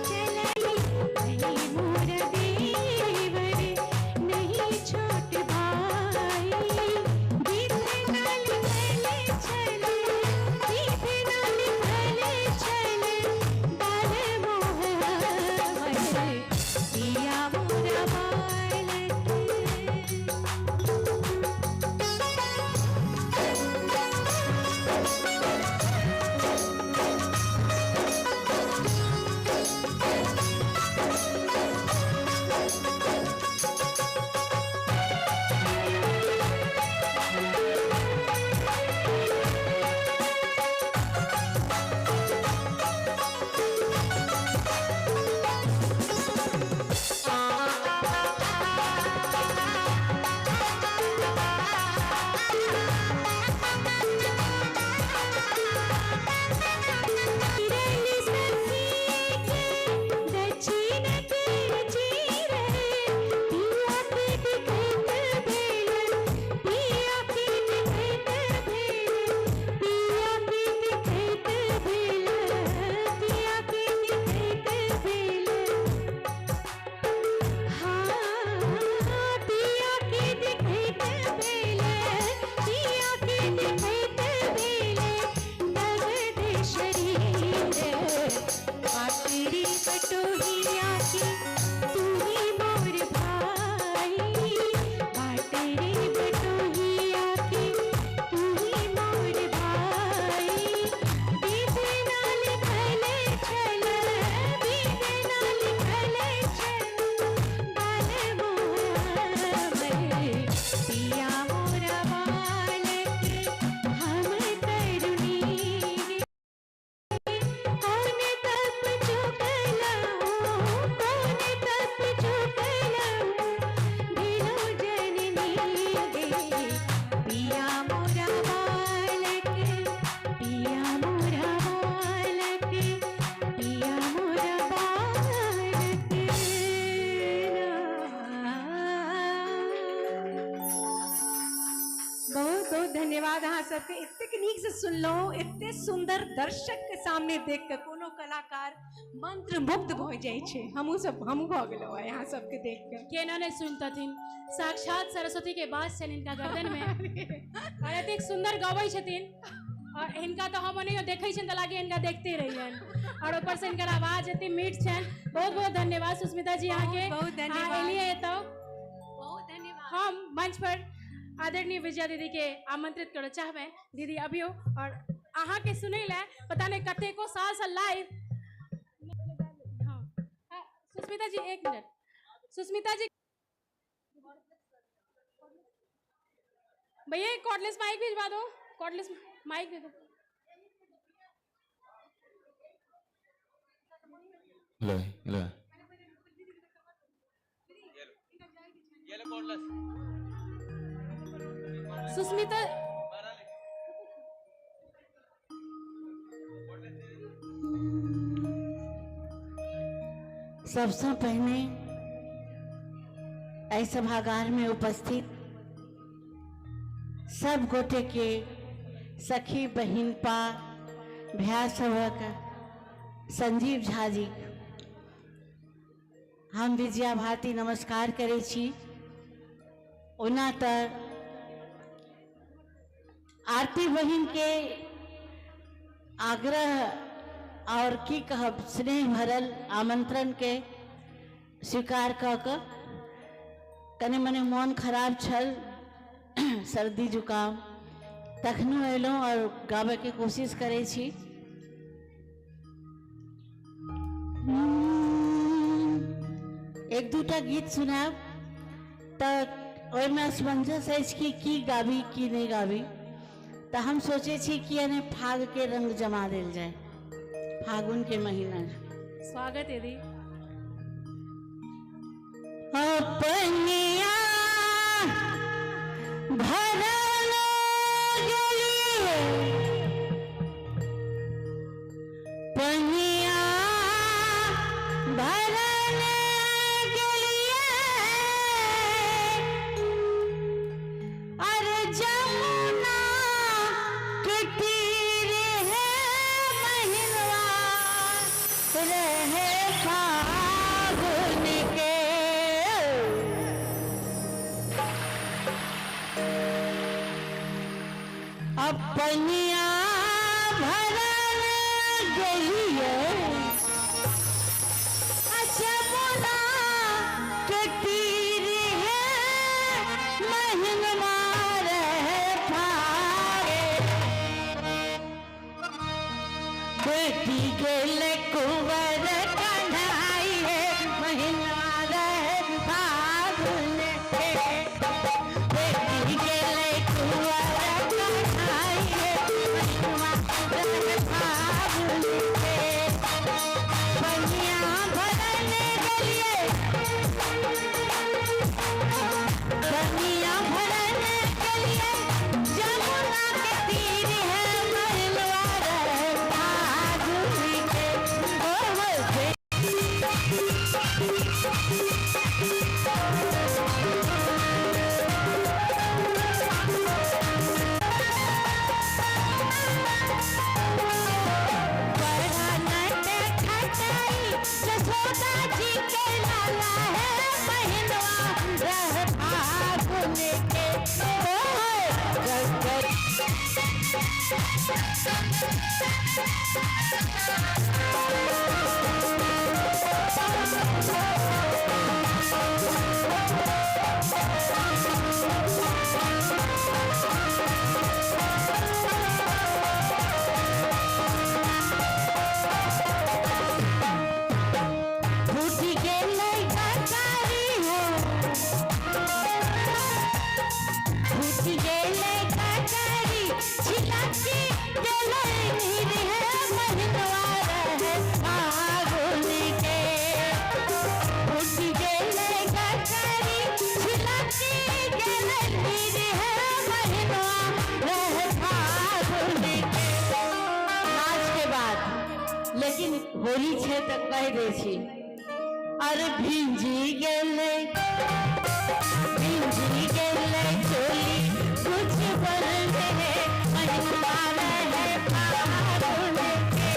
चलल नहीं मोर देवर नहीं छोट भाई, बीत नाल भले चल, बीत नाल भले चल, बाल मोह हमर, पिया मोरा बालक। किरल सखी के दक्षिण के चीर, पिया के दिखैत भेल, पिया के दिखैत भेल, पिया के दिखैत भेल, पिया के दिखैत भेल, हाँ पिया के दिखैत भेल, पिया के दिखैत भेल, दगध शरीर, पातरी बटोहिया के तू ही मोर भाई, बाटरी बटोहिया के तू ही मोर भाई, बीत नाल भले चल, बीत नाल भले चल, बाल मोह हमर, पिया मोरा बालक हम तरुणी गे। कौन तप चुकलहुँ, कौन तप चुकलहुँ, भेलहुँ जननी गे, पिया मोरा बालक, पिया मोरा बालक, पिया मोरा बालक। बहुत बहुत धन्यवाद अहाँ सबके, एतेक नीकसँ सुनलहुँ, एतेक सुन्दर दर्शकके सामने देख कऽ कोनो कोनो कलाकार मंत्रमुग्ध भऽ जाइ छै। हमहूँ सब, हमहूँ भऽ गेलहुँ आइ अहाँ सबके देख कऽ। केना नहि सुनतथिन, साक्षात सरस्वती के वास छनि हिनका गर्दन में और एतेक सुंदर गबै छथिन और हिनका तऽ हम ओनाहियो देखै छियनि तऽ लागैए हिनका देखते रहियनि और ऊपर से हिनकर आवाज एते मीठ छनि। बहुत बहुत धन्यवाद सुस्मिता जी अहाँके। बहुत धन्यवाद। अहाँ एलियै एतऽ। बहुत धन्यवाद। हम मंच पर आदरणीय विजया दीदी के आमंत्रित करऽ चाहबै। दीदी अबियौ और अहाँके सुनै लए पता नहि कतेको सालसँ लाइव। हाँ, सुस्मिता जी एक मिनट, सुस्मिता जी भैया एक कॉर्डलेस माइक भिजवा दो, कॉर्डलेस माइक दे दो। ले ले सुस्मिता सबसे पहले एहि सभागार में उपस्थित सब गोटे के सखी बहिनपा भैया सभक संजीव झा जी हम विजया भारती नमस्कार करै छी। ओना तऽ आरती बहिन के आग्रह और की कहब स्नेह भरल आमंत्रण के स्वीकार कऽ कऽ कनि मनि मोन खराब छल, सर्दी जुकाम, तखनो अयलहुँ और गाबैके कोशिश करै छी। एक दूटा गीत सुनायब तऽ ओहिमे असमंजस अछि कि की गाबी की नहि गाबी, तऽ हम सोचै छी कि यानी फाग के रंग जमा देल जाय फागुन के महीना। स्वागत है दी। अपनिया भरल गेलिए पनिया भरल गेलिए अरे जमुना के तीर है महिनवा रहे फागुन के। अपनिया भरल गेलिए जमुना के तीर है महिनवा रहे फागे। बेटी गेले कुंवर कन्हाई है महिनवा रहे फागुन के। बेटी गेले कुंवर कन्हाई है महिनवा रहे फागुन के। पनिया भरल गेलिए पनिया भरल गेलिए जमुना के तीर है महिनवा रहे फागुन के। ओ बड़ा नट खटाई जसोदा जी के लाला है महिनवा रह फागुन के। ओ गंगा फूट गेलै कटारी हो फूट गेलै कटारी छिलकी गेलै नीर है महिनवा रहे फागुन के। फूट गेलै कटारी छिलकी गेलै नीर है महिनवा रहे फागुन के। नाच के बाद लेकिन होली छै तऽ कहि दै छी अरे भिंजी गेलै भिंजी गेलै चोली कुछ बनले महिनवा रहे फागुन के।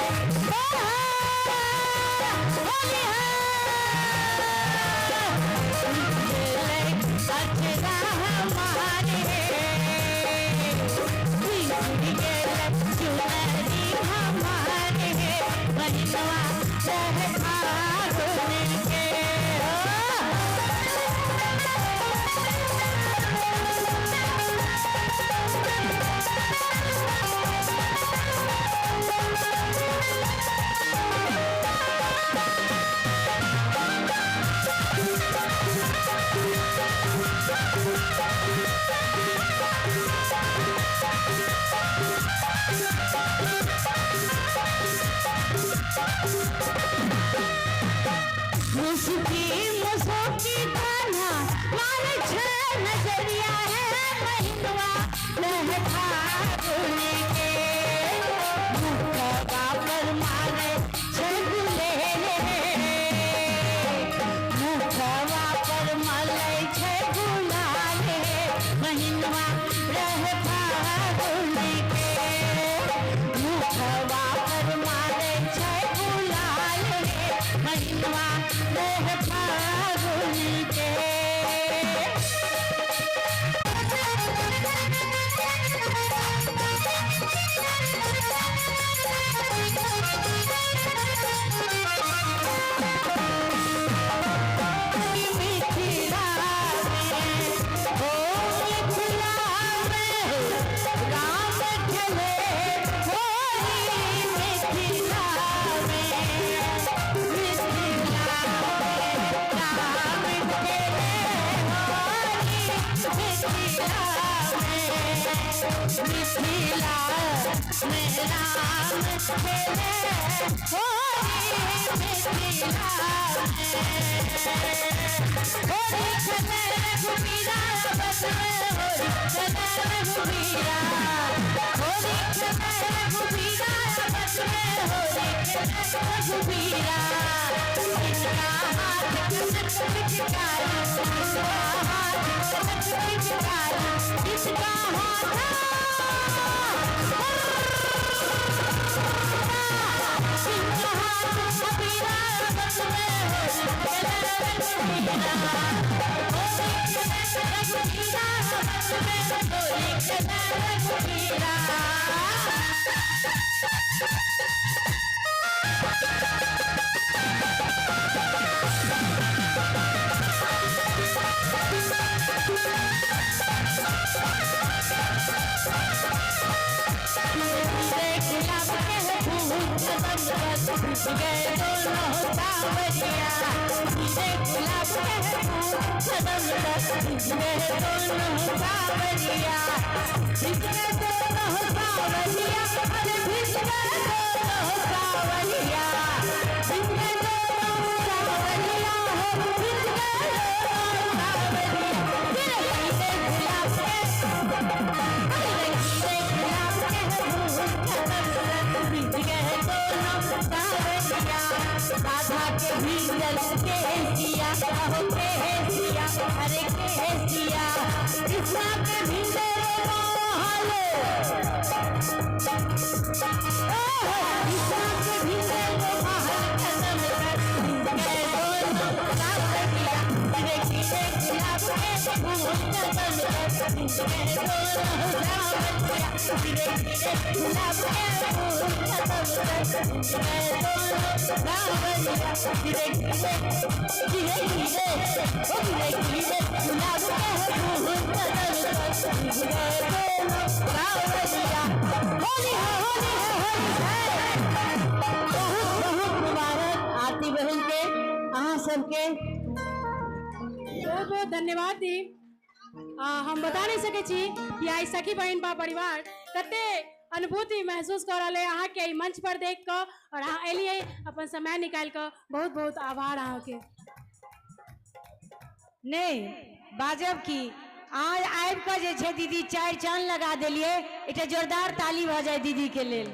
मुस्की मुसोकी कान्हा मार छे नजरिया है महिनवा रहता के मुखवा पर मारे छे गुलेले मुखवा पर मले छे गुलाले महिनवा रहता के मुखवा पर मारे छे गुलाले महिनवा रहता के। मिथिला में ओ मिथिला में राम खेले होली मिथिला में मिथिला में राम खेले होली मिथिला में मिथिला में राम खेले होली मिथिला में होली खेले रघुबीरा बस में होली खेले रघुबीरा होली खेले रघुबीरा बस में होली खेले रघुबीरा इनका हाथ कनक पिचकारी इसका हाथ कनक पिचकारी इसका हाथ इनका हाथ अबीरा बस में होली खेले रघुबीरा होली खेले रघुबीरा बस में होली खेले रघुबीरा। गुलाब के फूल कदम पर गए दोनों सांवरिया पीले गुलाब के फूल कदम पर गए दोनों सांवरिया गए दोनों सांवरिया अरे भीग गए दोनों सांवरिया भीग गए दोनों सांवरिया हो भीग गए दोनों सांवरिया तेरे पीले गुलाब के अरे पीले गुलाब के फूल कदम पर भीग गए दोनों सांवरिया राधा के भीजल के सिया हो के सिया अरे के सिया कृष्णा के भीजल मोहल कृष्णा के भीजल मोहल कदम पर भीग गए दोनों सांवरिया रे खीरे गुलाब के फूल कदम पर भीग गए दोनों सांवरिया रे खीरे गुलाब के फूल कदम पर भीग गए दोनों सांवरिया धीरे धीरे धीरे धीरे ओ धीरे धीरे गुलाब के फूल कदम पर भीग गए दोनों सांवरिया। होली है होली है होली है। बहुत बहुत मुबारक आरती बहन के अहाँ सबके बहुत बहुत धन्यवाद दी। हम बता नहीं सकै छी कि आइ सखी बहिनपा परिवार कते अनुभूति महसूस कऽ रहल है अहाँके एहि मंच पर देख कऽ और अहाँ एलियै अपन समय निकालि कऽ बहुत बहुत आभार अहाँके। नहि बाजब की आज आबि कऽ जे छै दीदी चारि चाँद लगा देलियै, एकटा जोरदार ताली भऽ जाय दीदी के लेल।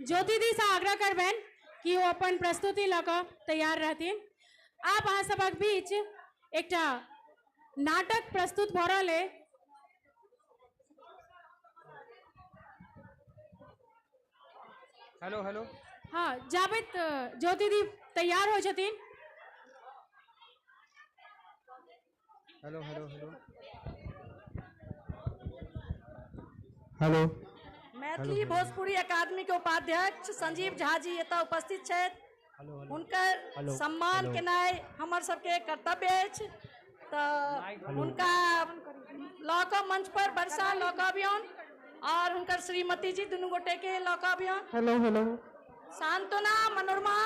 ज्योति दी सँ आग्रह करबनि कि ओ अपन प्रस्तुति लऽ कऽ तैयार रहथिन। आब अहाँ सभक बीच एकटा नाटक प्रस्तुत भऽ रहल अइ। हेलो हेलो हाँ जाबैत ज्योति दी तैयार होइ छथिन। Hello hello hello hello. Maithili Bhojpuri Akademi के उपाध्यक्ष संजीव झा जी एतऽ उपस्थित छथि। हुनकर सम्मान केनाइ हमर सबके कर्तव्य अछि, तऽ हुनका लऽ कऽ मंच पर वर्षा लऽ कऽ अबियौन और हुनकर श्रीमती जी दुनू गोटे के लऽ कऽ अबियौन। Hello hello. Santwana Manorama.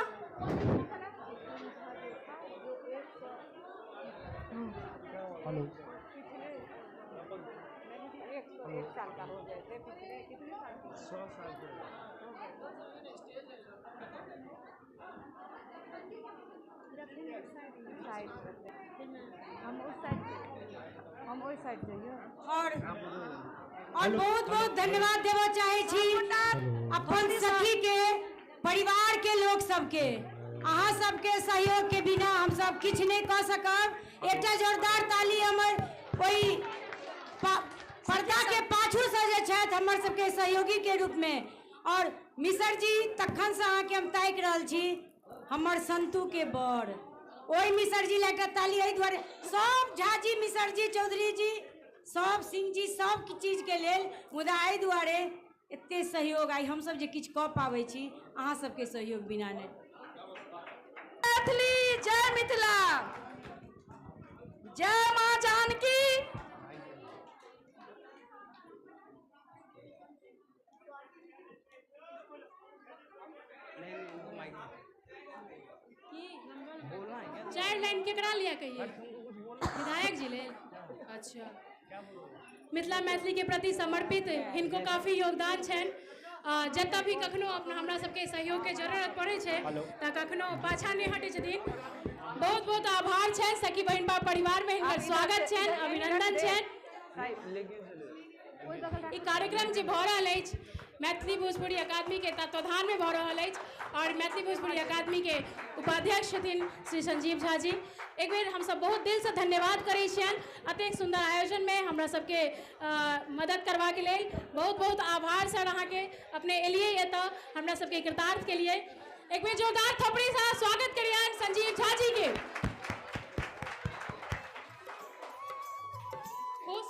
Hello एक साल का हो गए थे पिछले कितने साल 100 साल के। साइड हम उस साइड, हम ओहि साइड जइयो। और बहुत बहुत धन्यवाद देबऽ चाहै छी अपन सखी के परिवार के लोग सबके। अहाँ सबके सहयोग के बिना हम सब किछु नहि कऽ सकब। एकटा जोरदार ताली हमर ओहि पर्दा के पाछू से जे छथि हमर सबके सहयोगी के रूप में। और मिसर जी तखन से अहाँके हम ताकि रहल छी, हमर संतू के बर, ओहि मिसर जी लए एकटा ताली। एहि दुआरे सब झाजी, मिसर जी, चौधरी जी, सब सिंह जी, सब चीज के लेल, मुदा एहि दुआरे एते सहयोग आइ हमसब जे किछु कऽ पाबै छी अहाँ सबके सहयोग बिना नहि। मैथिली जय मिथिला, जय माँ जानकी। चार लाइन केकरा लिया कहिए, विधायक जी लेल? अच्छा, मिथिला मैथिली के प्रति समर्पित हिनको काफी योगदान छनि। जतऽ भी कखनो अपना हमरा सबके सहयोग के जरूरत पड़ै छै तऽ कखनो पाछा नहि हटै छथिन। बहुत बहुत आभार छनि। सखी बहिनपा परिवार में हिनकर स्वागत छनि, अभिनंदन छनि। ई कार्यक्रम जे भऽ रहल अछि मैथिली भोजपुरी अकादमी के तत्वाधान में भऽ रहल अछि और मैथिली भोजपुरी अकादमी के उपाध्यक्ष छथिन श्री संजीव झा जी। एक बेर हमसब बहुत दिल से धन्यवाद करै छियनि अतेक सुंदर आयोजन में हमरा सबके मदद करबाके लेल। बहुत बहुत आभार सर, अहाँके अपने एलियै एतऽ हमरा सबके कृतार्थ के लिए। एक बेर जोरदार थपड़ी से स्वागत करियनि संजीव झा जी के। खुश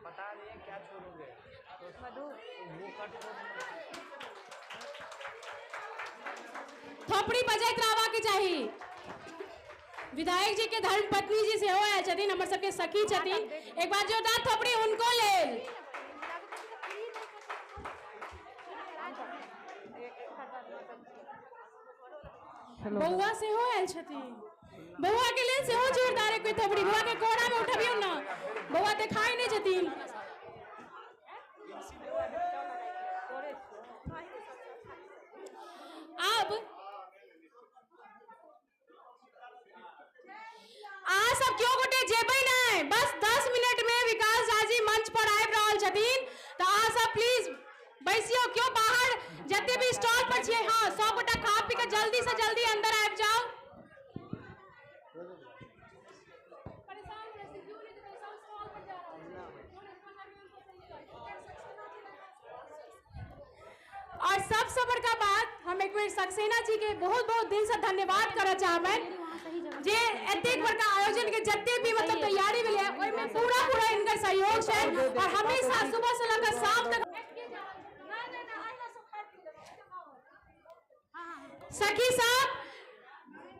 पता नहीं है क्या छोड़ोगे मधु, वो कट। थोपड़ी बजैत रहबाक चाही। विधायक जी के धर्म पत्नी जी सेहो आयल छथिन, हमर सबके सखी छथिन। एक बार जोरदार थोपड़ी हुनको लेल। बौआ सेहो आयल छथिन, बौआ के लेल सेहो जोरदार एक बेर थोपड़ी। बौआ के कोरा में उठबियौ ना, बौआ देखाई नहीं छथिन। अब अहाँ सब केओ गोटे जेबै नहि, बस 10 मिनट में विकास झा जी मंच पर आबि रहल छथिन, तऽ अहाँ सब प्लीज बैसियौ। केओ बाहर जते भी स्टॉल पर छियै, हाँ सब गोटा खा पी के जल्दी से जल्दी अंदर आबि जाउ। और सबसे बड़का बात, हम एक बेर सक्सेना जी के बहुत बहुत दिल से धन्यवाद करऽ चाहबनि जे एतेक बड़का आयोजन के जते भी मतलब तैयारी भेलै ओहिमे पूरा पूरा हिनकर सहयोग छनि और हमेशा सुबह से लऽ कऽ शाम तक। सखी सब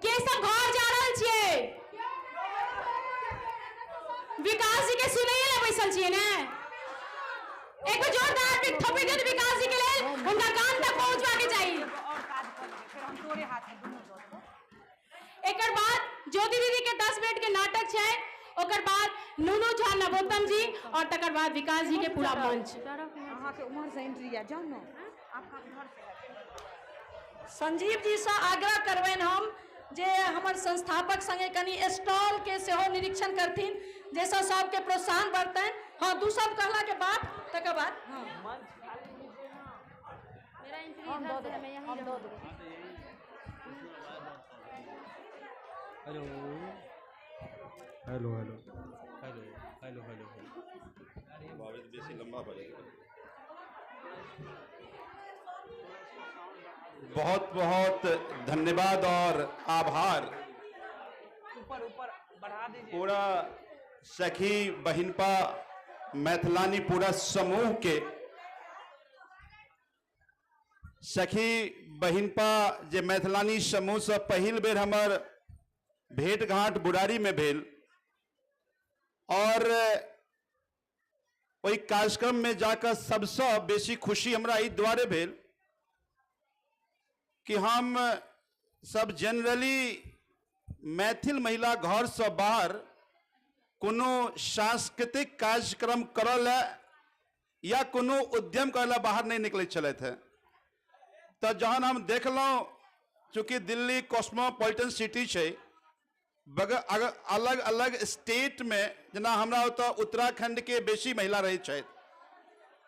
के सब घर जा रहल छियै? विकास जी के सुनैये लए बैसल छियै ने? एक बेर जोरदार थप्पड़ी दियौ विकास जी के लेल, हुनका कान तक पहुंचबाके चाही। एकर बाद ज्योति दीदी के 10 मिनट के नाटक छै, ओकर बाद नूनू झा नवोत्तम जी और तकर बाद विकास जी के पूरा मंच। अहाँके उम्हर से एंट्री है, जाउ ने आपका उधर से है। संजीव जी से आग्रह करबनि हम जे हमर संस्थापक संगे कनि स्टॉल के सेहो निरीक्षण करथिन, जाहिसँ सबके प्रोत्साहन बढ़तनि। हाँ, दू शब्द कहला के बाद तकर बाद हाँ। Hello hello hello hello hello hello. बेसी लंबा पड़ेगा। बहुत बहुत धन्यवाद और आभार। ऊपर ऊपर बढ़ा दीजिए। पूरा सखी बहिनपा मैथिलानी पूरा समूह के सखी बहिनपा जे मैथिलानी समूह से पहिल बेर हमर भेंट घाट बुरारी में भेल और ओहि कार्यक्रममे जाकऽ सबसँ बेसी खुशी हमरा एहि दुआरे भेल कि हम सब जनरली मैथिल महिला घरसँ बाहर कोनो सांस्कृतिक कार्यक्रम करऽ लए या कोनो उद्यम करऽ लए बाहर नहि निकलै छलथि हेँ। तऽ जहन हम देखलहुँ, चूँकि दिल्ली कॉस्मोपॉलिटन सिटी छै, अगर अलग अलग स्टेटमे, जेना हमरा ओतऽ उत्तराखण्डके बेसी महिला रहै छथि,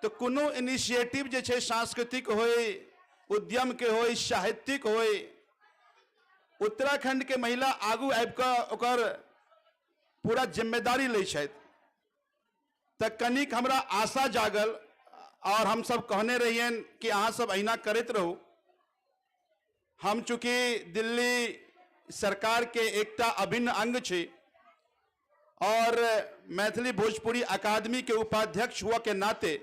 तऽ कोनो इनिशिएटिव जे छै सांस्कृतिक होइ, उद्यमके होइ, साहित्यिक होइ, उत्तराखण्डके महिला आगू आबिकऽ ओकर पूरा जिम्मेदारी लै छथि। तऽ कनिक हमरा आशा जागल और हमसब कहने रहियनि कि अहाँ सब अहिना करैत रहू। हम चूँकि दिल्ली सरकार के एकटा अभिन्न अंग छी और मैथिली भोजपुरी अकादमी के उपाध्यक्ष हुआ के नाते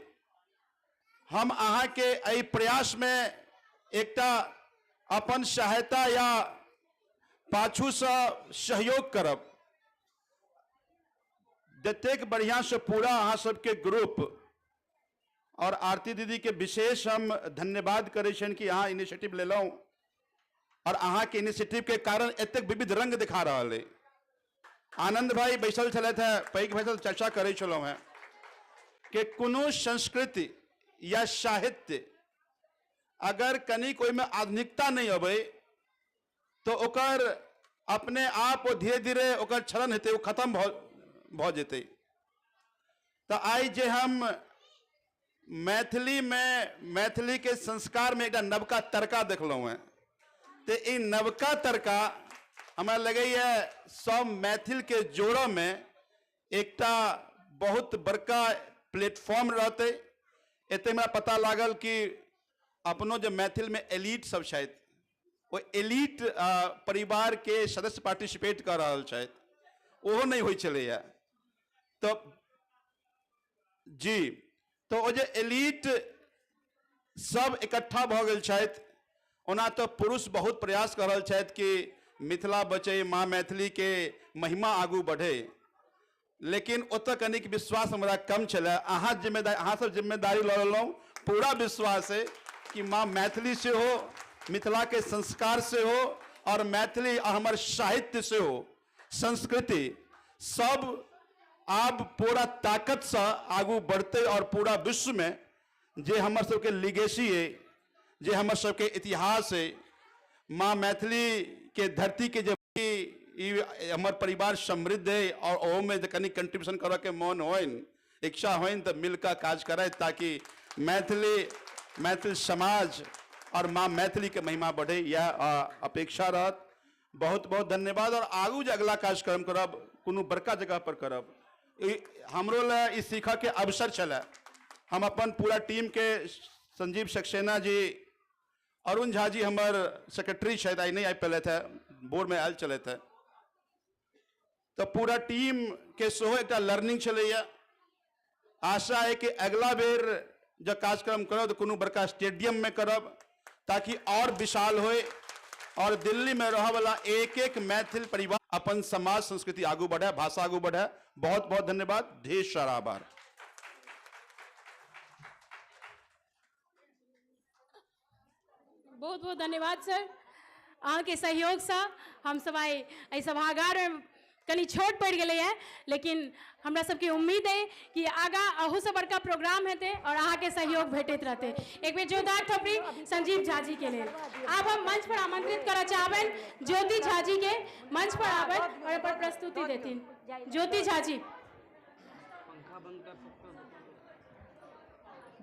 हम अहाँ के एहि प्रयास में एकटा अपन सहायता या पाछूसँ सहयोग करब। जतेक बढ़िआँ से पूरा अहाँ सबके ग्रुप और आरती दीदी के विशेष हम धन्यवाद करै छियनि कि अहाँ इनिशिएटिव लेलहुँ और अहाँके इनिशिएटिव के कारण एतेक विविध रंग दिखा रहल अइ। आनंद भाई बैसल छलथि हेँ, पैघ भाई से चर्चा करै छलहुँ हेँ कि कोनो संस्कृति या साहित्य अगर कनिक ओहिमे आधुनिकता नहि अबै तो ओकर अपने आप ओ धीरे धीरे ओकर क्षरण हेतै, ओ खत्म भऽ जेतै। तऽ आइ जे हम मैथिलीमे मैथिलीके संस्कारमे एकटा नवका तड़का देखलहुँ हेँ, तऽ ई नवका तड़का हमरा लगैए सब मैथिलके जोड़ऽमे एकटा बहुत बड़का प्लेटफॉर्म रहतै। एते हमरा पता लागल कि अपनो जे मैथिलमे एलिट सब छथि, ओ एलिट परिवारके सदस्य पार्टिसिपेट कऽ रहल छथि, ओहो नहि होइ छलैए। तऽ जी, तऽ ओ जे एलिट सब इकट्ठा भऽ गेल छथि, ओना तऽ पुरुष बहुत प्रयास कऽ रहल छथि कि मिथिला बचै, माँ मैथिलीके महिमा आगू बढ़े, लेकिन ओतऽ कनिक विश्वास हमरा कम छलै। अहाँ सब जिम्मेदारी लऽ लेलहुँ, पूरा विश्वास है कि माँ मैथिली सेहो, मिथिलाके संस्कार सेहो, और मैथिली और हमर साहित्य सेहो, संस्कृति सब आब पूरा ताकतसँ आगू बढ़तै और पूरा विश्वमे जे हमर सबके लिगेसी है, जे हमर सबके इतिहास है, माँ मैथिली के धरती के जे ई हमर परिवार समृद्ध है और ओहोमे जे कनि कंट्रीब्यूशन करऽ के मन होइन, इच्छा होइन, तऽ मिलकर काज करैत ताकि मैथिल समाज और माँ मैथिली के महिमा बढ़े, यह अपेक्षा रहत। बहुत बहुत धन्यवाद। और आगू जे अगला कार्यक्रम करब कोनो बड़का जगह पर करब, हमरो लए ई सीखऽ के अवसर छलै। हम अपन पूरा टीम के संजीव सक्सेना जी, अरुण झा जी हमर सेक्रेटरी छथि, आइ नहि आबि पेलथि हेँ, बोर्डमे आयल छलथि हेँ, तऽ पूरा टीम के सेहो एकटा लर्निंग छलैए। आशा है कि अगला बेर जब कार्यक्रम करब तऽ कोनो बड़का स्टेडियममे करब ताकि और विशाल होए और दिल्ली में रहऽ वाला एक एक मैथिल परिवार अपन समाज संस्कृति आगू बढ़े, भाषा आगू बढ़े। बहुत बहुत धन्यवाद, ढेर सारा आभार। बहुत बहुत धन्यवाद सर, अहाँके सहयोगसँ हमसब आइ एहि सभागारमे कनि छोट पड़ि गेलैए, लेकिन हमरा सबके उम्मीद अइ कि आगाँ अहूसँ बड़का प्रोग्राम हेतै और अहाँके सहयोग भेटैत रहतै। एक बेर जोरदार थपड़ी संजीव झा जी के लेल। आब हम मंच पर आमंत्रित करऽ चाहबनि ज्योति झा जी के, मंच पर आबनि और अपन प्रस्तुति देथिन। ज्योति झा जी।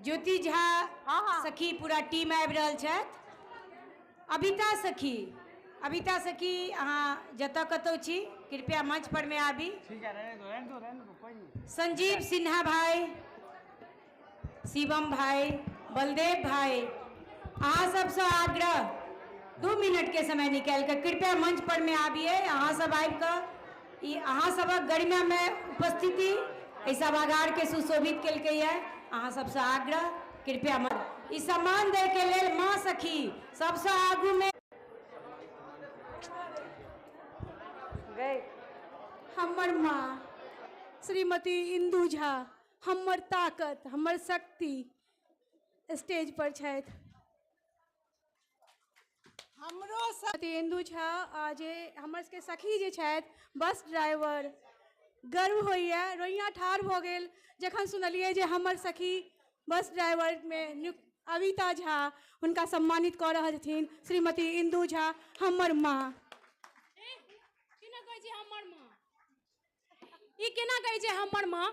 ज्योति झा सखी पूरा टीम आबि रहल छथि। अबिता सखी, अबिता सखी अहाँ जतऽ कतौ छी कृपया मंच पर में आबी। ठीक है, रहने दो, रहने दो, रहने दो, कोई नहीं। संजीव सिन्हा भाई, शिवम भाई, बलदेव भाई, अहाँ सबसँ आग्रह 2 मिनट के समय निकालि कऽ कृपया मंच पर में आबिए। अहाँ सब आबि कऽ ई अहाँ सबक गरिमा में उपस्थिति एहि सभागार के सुशोभित केलकैए। अहाँ सबसँ आग्रह कृपया ई सम्मान दै के लेल माँ सखी सबसँ आगू में गए। हमर माँ श्रीमती इंदू झा हमर ताकत, हमर शक्ति स्टेज पर छथि। हमरो साथी इंदु झा आ जे हमर सबके सखी जे छथि बस ड्राइवर, गर्व होइए, रोइयाँ ठाढ़ भऽ गेल जखन सुनलियै जे हमर सखी बस ड्राइवरमे नियुक्त अविता झा हुनका सम्मानित कऽ रहल छथिन श्रीमती इंदु झा, हमर माँ। केना कहै छै हमर माँ? ई केना कहै छै हमर माँ?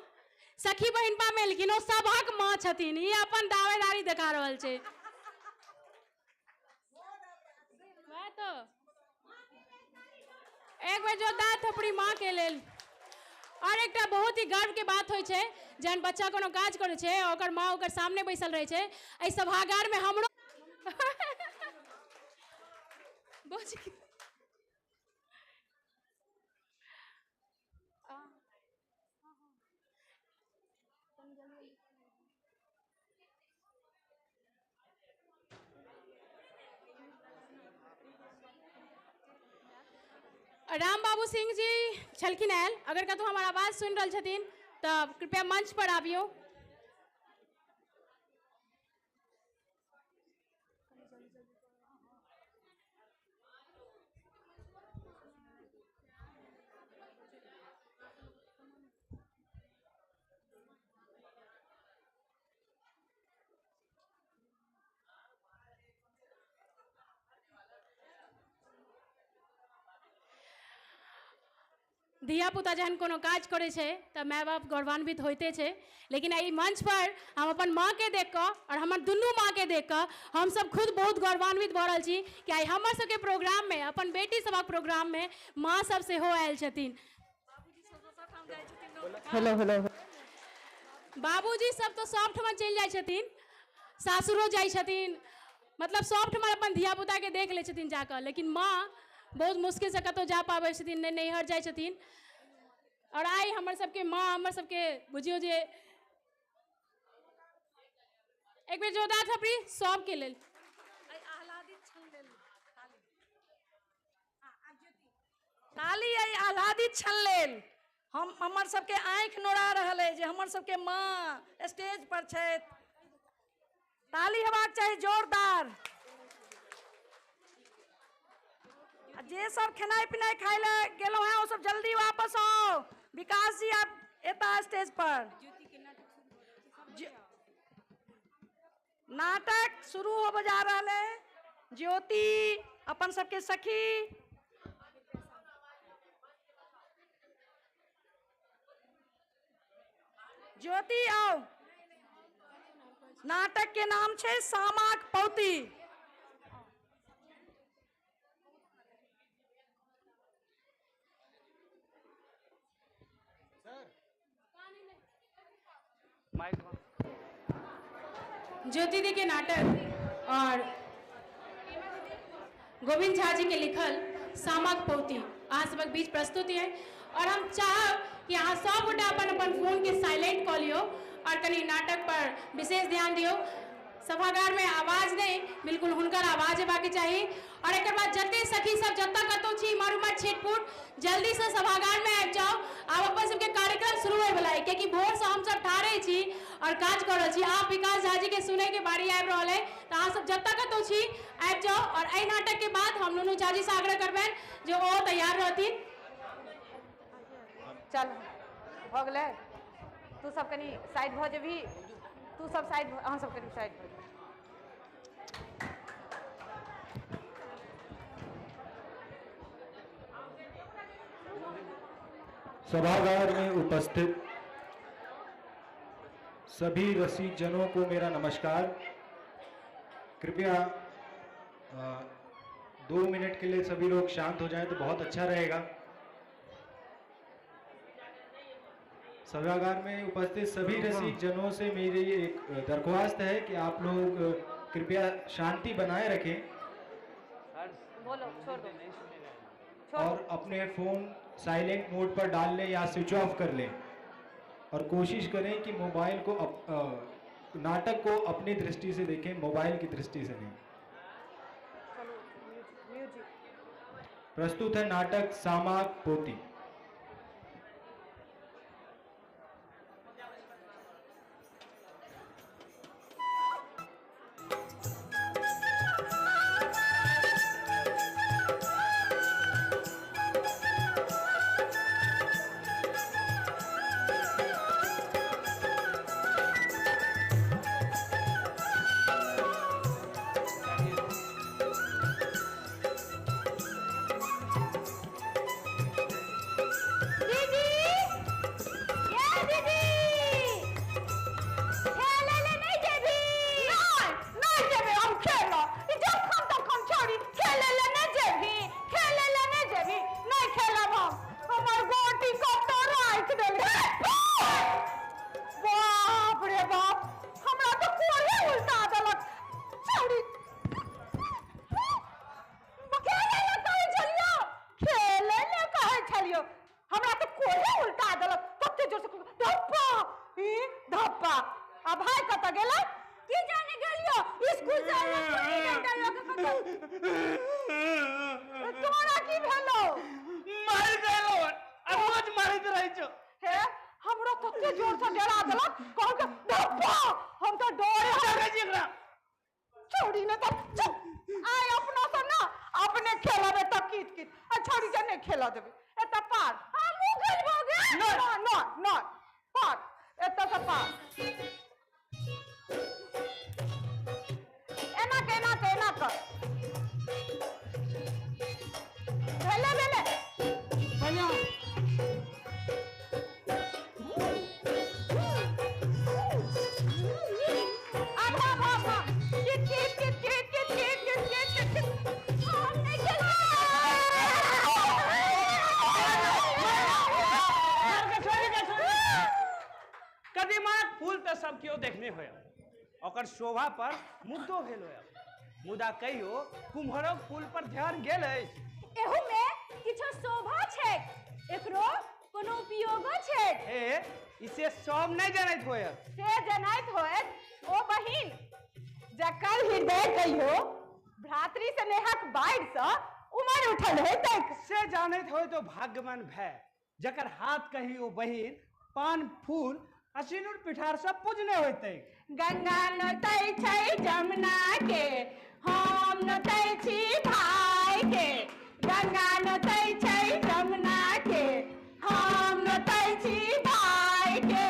सखी बहिनपा में एलखिन, ओ सभक माँ छथिन। ई अपन दावेदारी देखा रहल छै। वएह तऽ एक बेर जोरदार थपड़ी माँ के लेल। और एकटा बहुत ही गर्व के बात होइ छै जहन बच्चा कोनो काज करै छै ओकर माँ ओकर सामने बैसल रहै छै। एहि सभागार में हमरो राम बाबू सिंह जी छलखिन आयल, अगर कतहु हमर आवाज सुनि रहल छथिन तऽ कृपया मंच पर आबियौ। धिया पुता जहन कोनो काज करै छै तऽ माय बाप गौरवान्वित होइते छै, लेकिन एहि मंच पर हम अपन माँके देख कऽ और हमर दुनू माँके देख कऽ हमसब खुद बहुत गौरवान्वित भऽ रहल छी कि आइ हमर सबके प्रोग्राममे, अपन बेटी सभक प्रोग्राममे माँ सब सेहो आयल छथिन। हेलो हेलो, बाबूजी सब तऽ सब ठमा चलि जाइ छथिन, सासुरो जाइ छथिन, मतलब सब ठमा अपन धिया पुताके देख लै छथिन जाकऽ, लेकिन माँ बहुत मुश्किलसँ कतहु जा पाबै छथिन, नहि नैहर जाइ छथिन। और आइ हमर सबके माँ हमर सबके बुझियौ जे एक बेर जोरदार थपड़ी सबके लेल। ताली एहि आह्लादित क्षण लेल। हम हमर सबके आँखि नोरा रहल अइ जे हमर सबके माँ स्टेज पर छथि। ताली हेबाक चाही जोरदार। आ जे सब खेनाइ पिनाइ खाइ लए गेलहुँ हेँ ओ सब जल्दी वापस आउ। विकास जी आब एता स्टेज पर। नाटक शुरू होबऽ जा रहल है। ज्योति अपन सबके सखी। ज्योति आओ। नाटक के नाम छै सामाक पौती। ज्योति दी के नाटक और गोविंद झा जी के लिखल सामक पौती अहाँ सबक बीच प्रस्तुत है। और हम चाहब कि अहाँ सब गोटा अपन अपन फोन के साइलेंट कऽ लियौ और कनि नाटक पर विशेष ध्यान दियौ। सभागार में आवाज नहीं, बिल्कुल हुनकर आवाज हेबाक चाही। और एकर बाद जते सखी सब जतऽ कतौ छी इम्हर उम्हर छिटपुट जल्दी से सभागार में आबि जाउ। आब अपन सबके कार्यक्रम शुरू होइवला है, कियाकि भोर से हम सब ठाढ़े छी और काज कऽ रहल छी। आब विकास झा जी के सुनय के बारी आबि रहल है, तऽ अहाँ सब जतऽ कतौ छी आबि जाउ। और एहि नाटक के बाद हम नुनू झा जी से आग्रह करबनि जे ओ तैयार रहथिन। चल भऽ गेलै, तू सब कनि साइड भऽ जेबही, तू सब साइड, अहाँ सब कनि साइड भऽ जेबही। सभागार में उपस्थित सभी रसिक जनों को मेरा नमस्कार। कृपया 2 मिनट के लिए सभी लोग शांत हो जाएं तो बहुत अच्छा रहेगा। सभागार में उपस्थित सभी रसिक जनों से मेरी एक दरख्वास्त है कि आप लोग कृपया शांति बनाए रखें। बोलो, छोड़ दो। और अपने फोन साइलेंट मोड पर डाल लें या स्विच ऑफ कर लें और कोशिश करें कि मोबाइल को नाटक को अपनी दृष्टि से देखें, मोबाइल की दृष्टि से नहीं। प्रस्तुत है नाटक सामाक पोती। देलक कहल के धप्पा हम तो डरे डरे छी एकरा छोड़ी ने त चुप आय अपना से ना अपने खेलाबे त कीत कीत आ छोड़ी के नहीं खेला देबे एत पार हम खेलबो गे न न न पार एत से पार एना के एना के एना कर भेले भेले बढ़िया आधा भाषा कित कित कित कित कित कित कित कित कित कित हम नहीं कदीमाक फूल तऽ सब केओ देखने होयब ओकर शोभा पर मुग्धो भेल होयब मुदा कहियो कुम्हरक फूल पर ध्यान गेल अछि एहू में किछो शोभा छैक एकरो कोनो उपयोगो छैक हे इसे सब नहि जनैत होयब से जनैत होयत ओ बहिन जकर हृदय कहियो भ्रातृ स्नेहक बाढ़ि सँ उमड़ उठल हेतैक से जानैत होय तो भाग्यवान भय जकर हाथ कहियो बहिन पान फूल आ सिनुर पिठार सब पूजने होयतै गंगा नोतै छै जमुना के हम नोतै छी भाई के गंगा नोतै छै जमुना के हम नोतै छी भाई के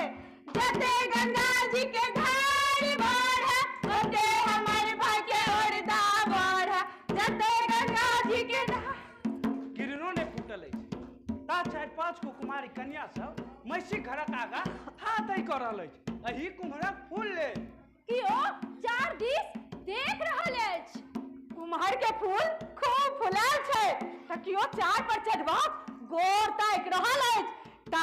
जते गंगा जी के धार बढ़े ओते हमर भाई के ओरदा बढ़े जते गंगा जी के धार किरणो नहि फूटल अछि ता चारि पाँच गो कुमारी कन्या सब मैसी घरक आगा था तय कऽ रहल अछि एहि कुम्हरक फूल लेल कियो चार दिस देख रहल अछि कुम्हर के फूल खूब फुलायल छै तऽ कियो चार पर चढ़बाक गोर ताकि रहल अछि ता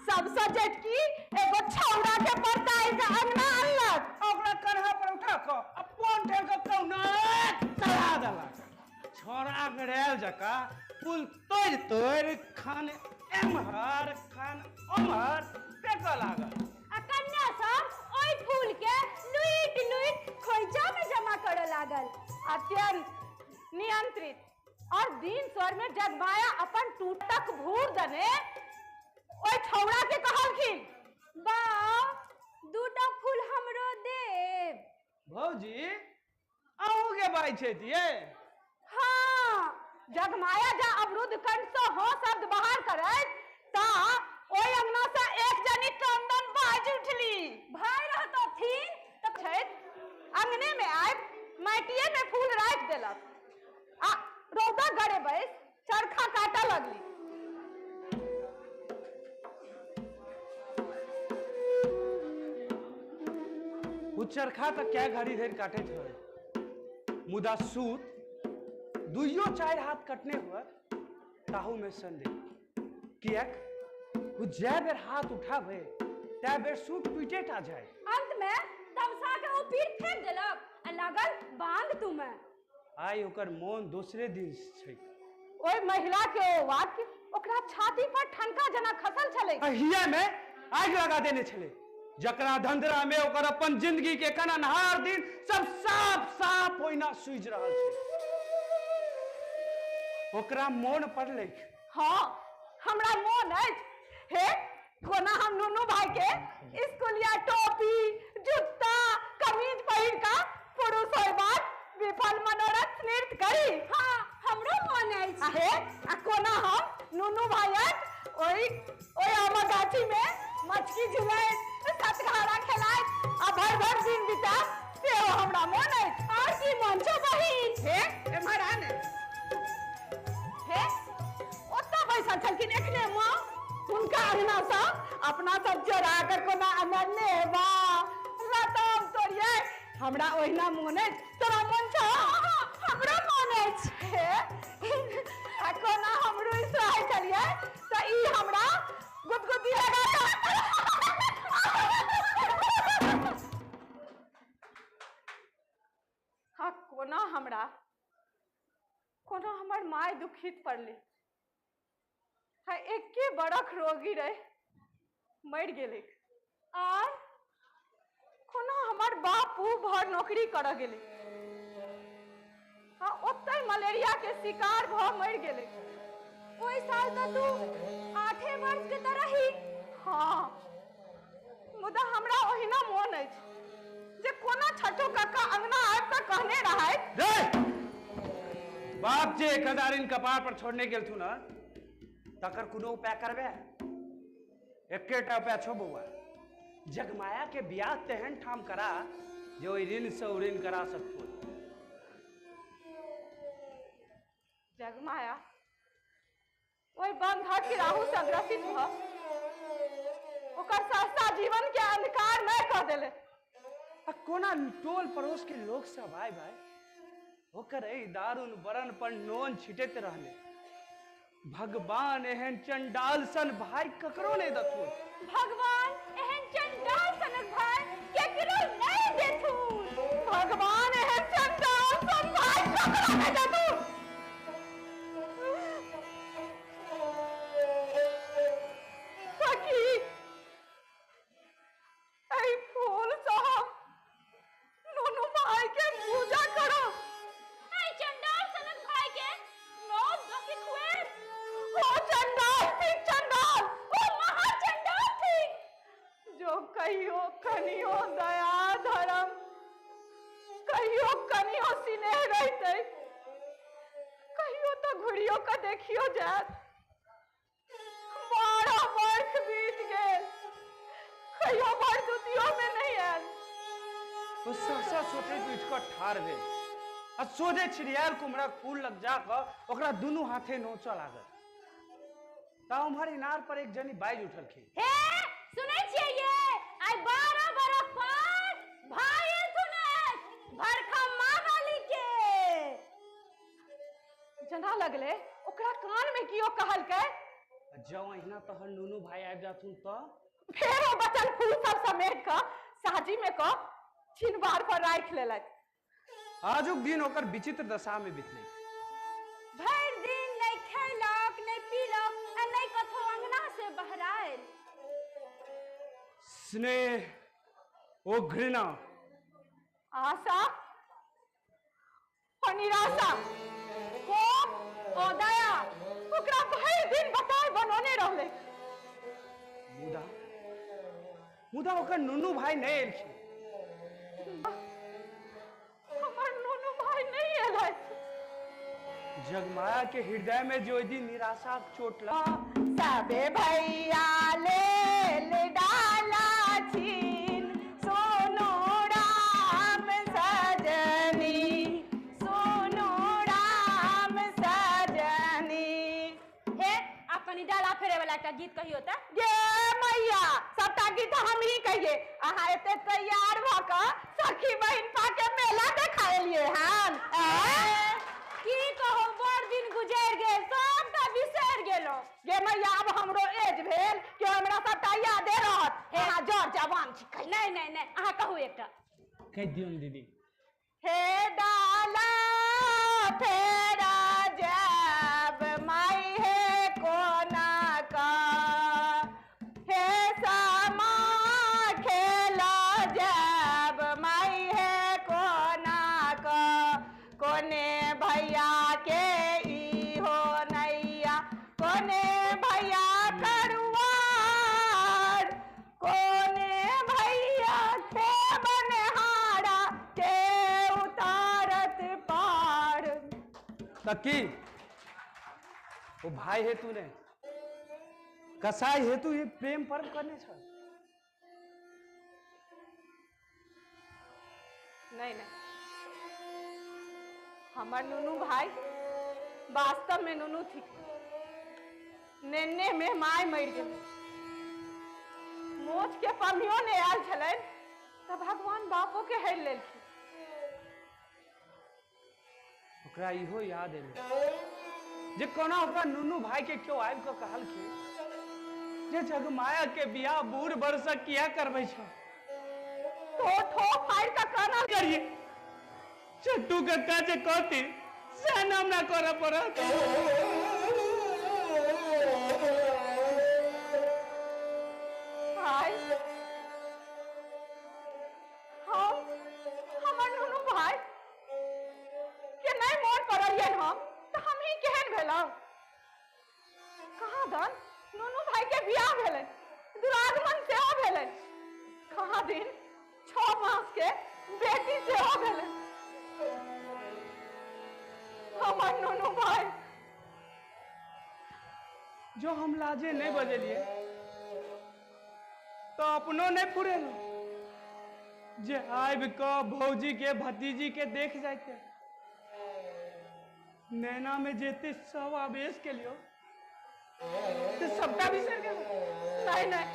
सबसँ जेटकी एगो छौड़ा के परताइ के अंगना अनलक ओकरा कन्हा पर उठा कऽ आ पोन ठेल कऽ कहुना चढ़ा देलक छौड़ा गड़ायल जकाँ फूल तोड़ि तोड़ि खान एम्हर खान ओम्हर फेकऽ लागल आ कन्या सब ओहि फूल के लुटि लुटि खोइचा में जमा करऽ लागल अत्यंत नियंत्रित और दीन स्वर में जगमाया अपन टूटक भूर दने ओहि छौड़ा के कहलखिन बा दूटा फूल हमरो देब भौजी अहूँ के बाइ छथि ये हाँ जगमाया जा अवरुद्ध कंठ से हो शब्द बाहर करैत ता ओहि अंगना से एक जनी चंदन बाजि उठली भाई रहतथिन तऽ छथि अंगने में आबि माटिए में फूल राखि देलक आ रौदा गड़े बैस चरखा काटऽ लगली ओ चरखा तऽ कै घड़ी धरि काटैत होय मुदा सूत दुइयो चारि हाथ कटने हुए ताहू में संदेह किएक ओ जै बेर हाथ उठाबै तै बेर सूत टूटे टा जाय अंत में तमसा के ओ पीर फेंक देलक आ लागल बांध तुमे आइ ओकर मोन दोसरे दिन छै ओहि महिला के ओ वाक्य ओकरा छाती पर ठनका जेना खसल छलै हिया में आगि लगा देने छलै जकरा धंधरा में ओकर अपन जिंदगी के कननहार दिन सब साफ साफ ओहिना सूझि रहल छै ओकरा मोन पड़लै हाँ हमरा मोन अछि हे कोना हम नुनू भाई के स्कूलिया टोपी जूता कमीज पहिर का पुरुष होयबाक विफल मनोरथ नृत्य करी हाँ हमरो मोन अछि आ हे आ कोना हम नुनू भाइक ओहि ओहि आमक गाछी में मछकी झुलैत सतघारा खेलाइत आ भरि भरि दिन बिता सेहो हमरा मोन अछि और की मोन छौ बहिन हे एम्हर आ ने हे ओतऽ बैसल छलखिन एखने माँ हुनका अंगना सँ अपना सब चोरा कर कोना अनने बा लताम तोड़िए हमरा ओहिना मोन अछि तोरा मोन छौ हमरो मोन अछि हे आ कोना हम रुसि रहल छलियै तऽ ई हमरा गुदगुदी लगा कऽ हाँ कोना हमरा कोना हमर माय दुखित पड़लै हाँ एके बरख रोगी रहे मरि गेलै और कोना हमर बापू भर नौकरी करऽ गेलै हाँ ओतहि मलेरिया के शिकार भऽ मरि गेलै ओहि साल तऽ तू 8 वर्ष के तऽ रही हाँ मुदा हमरा ओहिना मोन अछि जे कोना छठो काका अंगना आबि कऽ कहने रहथि। रे बाप जे 1000 ऋण कपार पर छोड़ने गेलथुन हँ, तकर कोनो उपाय करबे? एकेटा उपाय छौ बौआ, जगमाया के बियाह तेहन ठाम करा जे ओहि ऋण से ओ ऋण करा सकथुन। जगमाया ओहि बंधक के राहु से ग्रसित भ ओकर सहसा जीवन के अंधकार में कऽ देले। आ कोना टोल पड़ोस के लोग सब आय भाई ओकर एहि दारुण बरन पर नोन छिटैत रहले। भगवान एहन चंडाल सन भाई ककरो नहीं दथुन। भगवान एहन चंडाल सनक भाई केकरो नहीं देथुन। भगवान एहन चंडाल सन भाई ककरो नहीं देथुन। सखी एहि फूल सँ हम नुनू भाई के पूजा करब। एहि चंडाल सनक भाई के नौ दस खुएब। ओ चंडाल थी चंडाल, ओ महा चंडाल थी। जो कहियो कनियो दया धर्म, कहियो कनियो स्नेह रहते, कहियो तो घुरियो के देखियो जात। 12 वर्ष बीत गेल, कहियो भरदुतियो में नहीं आयल। ओ सहसा सोचैत उठि कऽ ठाढ़ भेल आ सोझे छिड़ियायल कुम्हराक फूल लग जा कऽ ओकरा दुनू हाथे नोचऽ लागल। ता उम्हर इनार पर एक जनी बाजि उठलखिन, हे सुनै छियै ये, आइ 12 बरख पर भाई एलथुन अछि भरखम्मा वाली के। जना लगले ओकरा कान में कियो कहलकै, जँ अहिना तहन नुनू भाई आबि जाथुन तऽ? फेर ओ बचल फूल सब समेट कऽ साजी में कऽ छिनबार पर राखि लेलक। आजुक दिन ओकर विचित्र दशा में बितलै। भरि दिन नहि खैलक नहि पीलक आ नहि कथो अंगना से बहरायल। स्नेह ओ घृणा, आशा और निराशा, कोप और दया ओकरा भरि दिन बताय बनौने रहलै। मुदा मुदा ओकर नुनू भाई नहि एलखिन। हमर नुनू भाई नहीं एलथि। जगमाया के हृदय में जो दिन निराशा के चोट लगा। सबे भैया ले डाला छीन, सोनू राम सजनी, सोनू राम सजनी। हे आप कनी डाला फेरे वाला एकटा गीत कहियो त। गे मैया, सबटा गीत हम ही कहिए। अहाँ एते तैयार भऽ कऽ सखी बहिन पाके मेला देखा एलियै हन। की कहू, बड़ दिन गुजरि गेल, सबटा बिसरि गेलहुँ। गे मैया, आब हमरो एज भेल कि हमरा सबटा यादे रहत। अहाँ जर जवान छी। नहीं नहीं नहीं, अहाँ कहू एकटा। कहि दियौन दीदी। हे डाला फेरा जाब माई हे कोना का, हे सामा खेला जाब माई हे कोना का, कोने भैया के ई हो नैया, कोने भैया करुआर, कोने भैया के बनहारा के उतारत पार। तकी ओ भाई हेतु ने कसाई हेतु ये प्रेम पर्व करने छल। नहीं नहीं, हमर नुनू भाई वास्तव में नुनू थी। नेने में my मरि गेल, मोच के पमियो ने आयल छलनि तऽ भगवान बापो के हेर लेलखिन। ओकरा इहो याद एलै जे कोना ओकरा नुनू भाई के केओ आबि कऽ कहलखिन जे जगमाया के बियाह बूढ़ बरसा किया करबै छौ। ठो ठो फाड़ि कऽ कानल करिए चट्टू कक्का जे कहती से नाम ना करऽ पड़त। भाई, हम हमर नुनू भाई के नहीं मोन पड़लियनि हम तऽ हम ही केहन भेलहुँ। कहाँ दन नुनू भाई के बियाह भेलनि, दुरागमन सेहो भेलनि। कहाँ दिन 6 मास के बेटी सेहो भेलै। हमर नुनू भाई जो हम लाजे नहीं बजलिए तो अपनो नहीं फुरेलो जे आबि कऽ भौजी के भतीजी के देख जाते। नैना में जेते सब आवेश के लियो तो सबटा बिसर गेल। नहीं नहीं,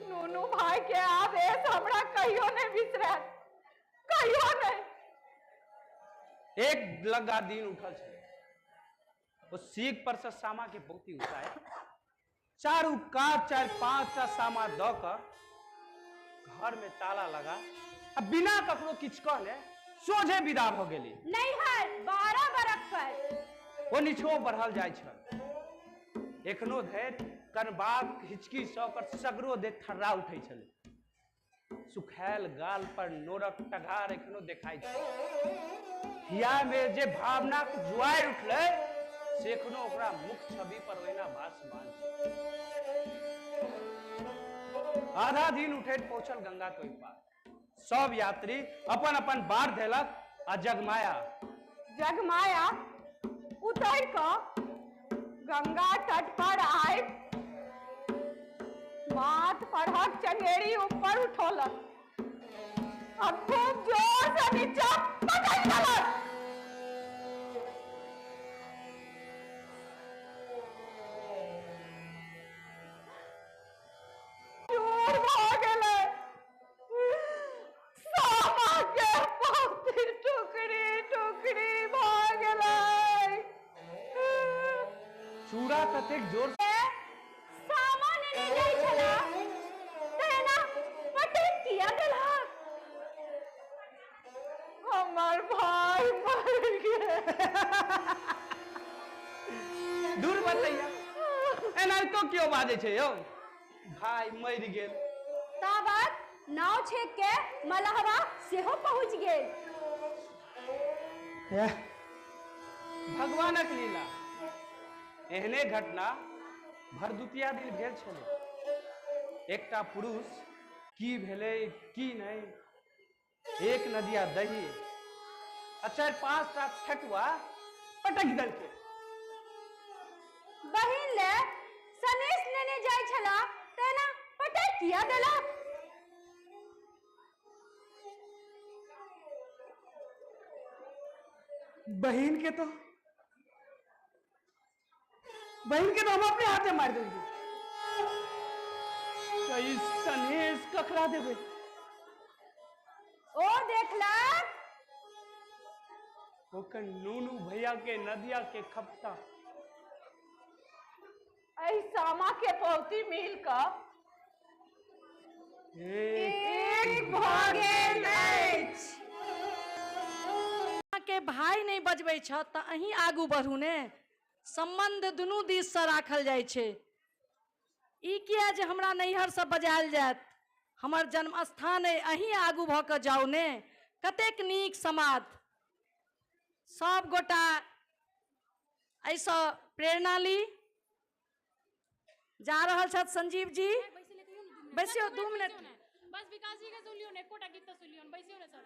नुनू भाई के आवेश हमरा कहियो नहीं बिसरत, कहियो नहीं। एक लगा दिन उठल छलै, ओ सीख पर से सामा के पौती उठाए चारू कात 4-5 टा सामा द कऽ घर में ताला लगा आ बिना ककरो किछु कहने सोझे विदा भ गेली। नैहर 12 बरख पर ओ निछो बढ़ल जाइ छल। एखनो धरि कनबाक हिचकी सँ ओकर सगरो देह थर्रा उठै छलै। सुखायल गाल पर नोरक टघार एखनो देखाइ छल। हिया में जे भावनाक जुआरि उठलै से एखनो ओकरा मुख छवि पर ओहिना भासमान छै। आधा दिन उठैत पहुंचल गंगा के ओहि पार। सब यात्री अपन अपन बाट धेलक आ जगमाया जगमाया उतर कऽ गंगा तट पर आबि माथ परहक चंगेरी ऊपर उठौलक आ खूब जोर से नीचा पटकि देलक। चूर भऽ गेलै। सामा के पौती टुकड़ी टुकड़ी भऽ गेलै। चूड़ा ततेक जोर सामा नेने जाइ छला तेना पटकि किया देलक? हमर भाई मर गेल। दूर बतैया, एनाहितो केओ बाजै छै यौ, भाई मरि गेल। तावत नाव छेक के मलहवा सेहो पहुंच गेल। भगवानक लीला। एहने घटना भरदुतिया दिन भेल छलै। एकटा पुरुष की भेलै की नहि, एक नदिया दही आ 4-5 टा ठकुआ पटकि देलकै। बहिन ले सनेस नेने जाइ छला तेना पटकि किया देलक? बहिन के तो हम अपने हाथे मारि देंगे। तो ई सनेस ककरा देबै? ओ देखलक ओकर नूनू भैया के नदिया के खपटा। एहि सामा के पौती मिल कऽ एक भऽ गेल अछि। अहाँके भाई नहि बजबै छथि तऽ अहीं आगू बढ़ू ने। सम्बन्ध दुनू दिससँ राखल जाइ छै। ई किया जे हमरा नैहरसँ बजायल जायत, हमर जन्म स्थान अइ, अहीं आगू भऽ कऽ जाउ ने। कतेक नीक समाद। सब गोटा एहिसँ प्रेरणा ली। जा रहल छथि संजीव जी, बैसियौ 2 मिनट। बस विकास जी के सुन लियौ ने, एकोटा गीत तऽ सुन लियौ ने, बैसियौ ने सर।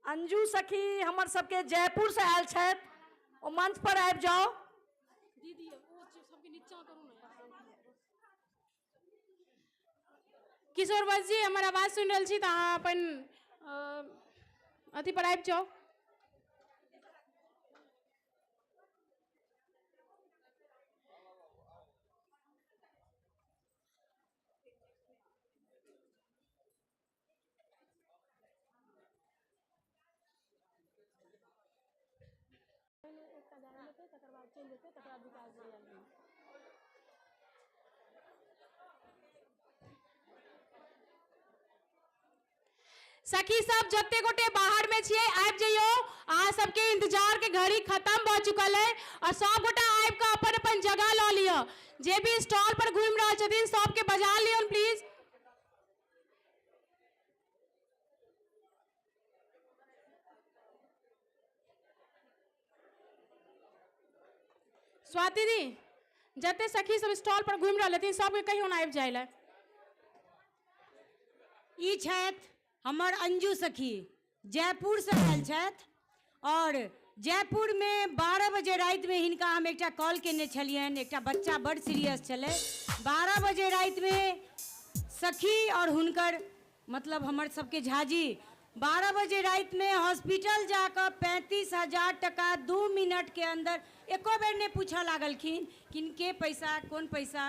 अंजू सखी हमर सबके जयपुर से आयल छथि, ओ मंच पर आबि जाउ। दीदी ओ सबके नीचा करू ने। किशोर बस जी हमर आवाज सुनि रहल छी तऽ अहाँ अपन अथी पर आबि जाउ। सखी सब जते गोटे बाहर में छियै आबि जइयौ, अहाँ सबके इंतजार के घड़ी खत्म भऽ चुकल है और सब गोटा आबि कऽ अपन अपन जगह लऽ लिअ। जे भी स्टॉल पर घुमि रहल छथिन सबके बजा लियौन प्लीज। स्वाति दी, जते सखी सब स्टॉल पर घूमि रहल हथिन सबके कहियो ना आबि जाय लए। ई छथि हमर अंजू सखी, जयपुर से आयल छथि और जयपुर में 12 बजे रातिमे हिनका हम एकटा कॉल केने छलियनि। एकटा बच्चा बड़ सीरियस छलै। 12 बजे रातिमे सखी और हुनकर मतलब हमर सबके झाजी 12 बजे रातिमे हॉस्पिटल जाकऽ 35,000 टका 2 मिनट के अंदर एको बेर नहि पूछऽ लागलखिन किनके पैसा कोन पैसा।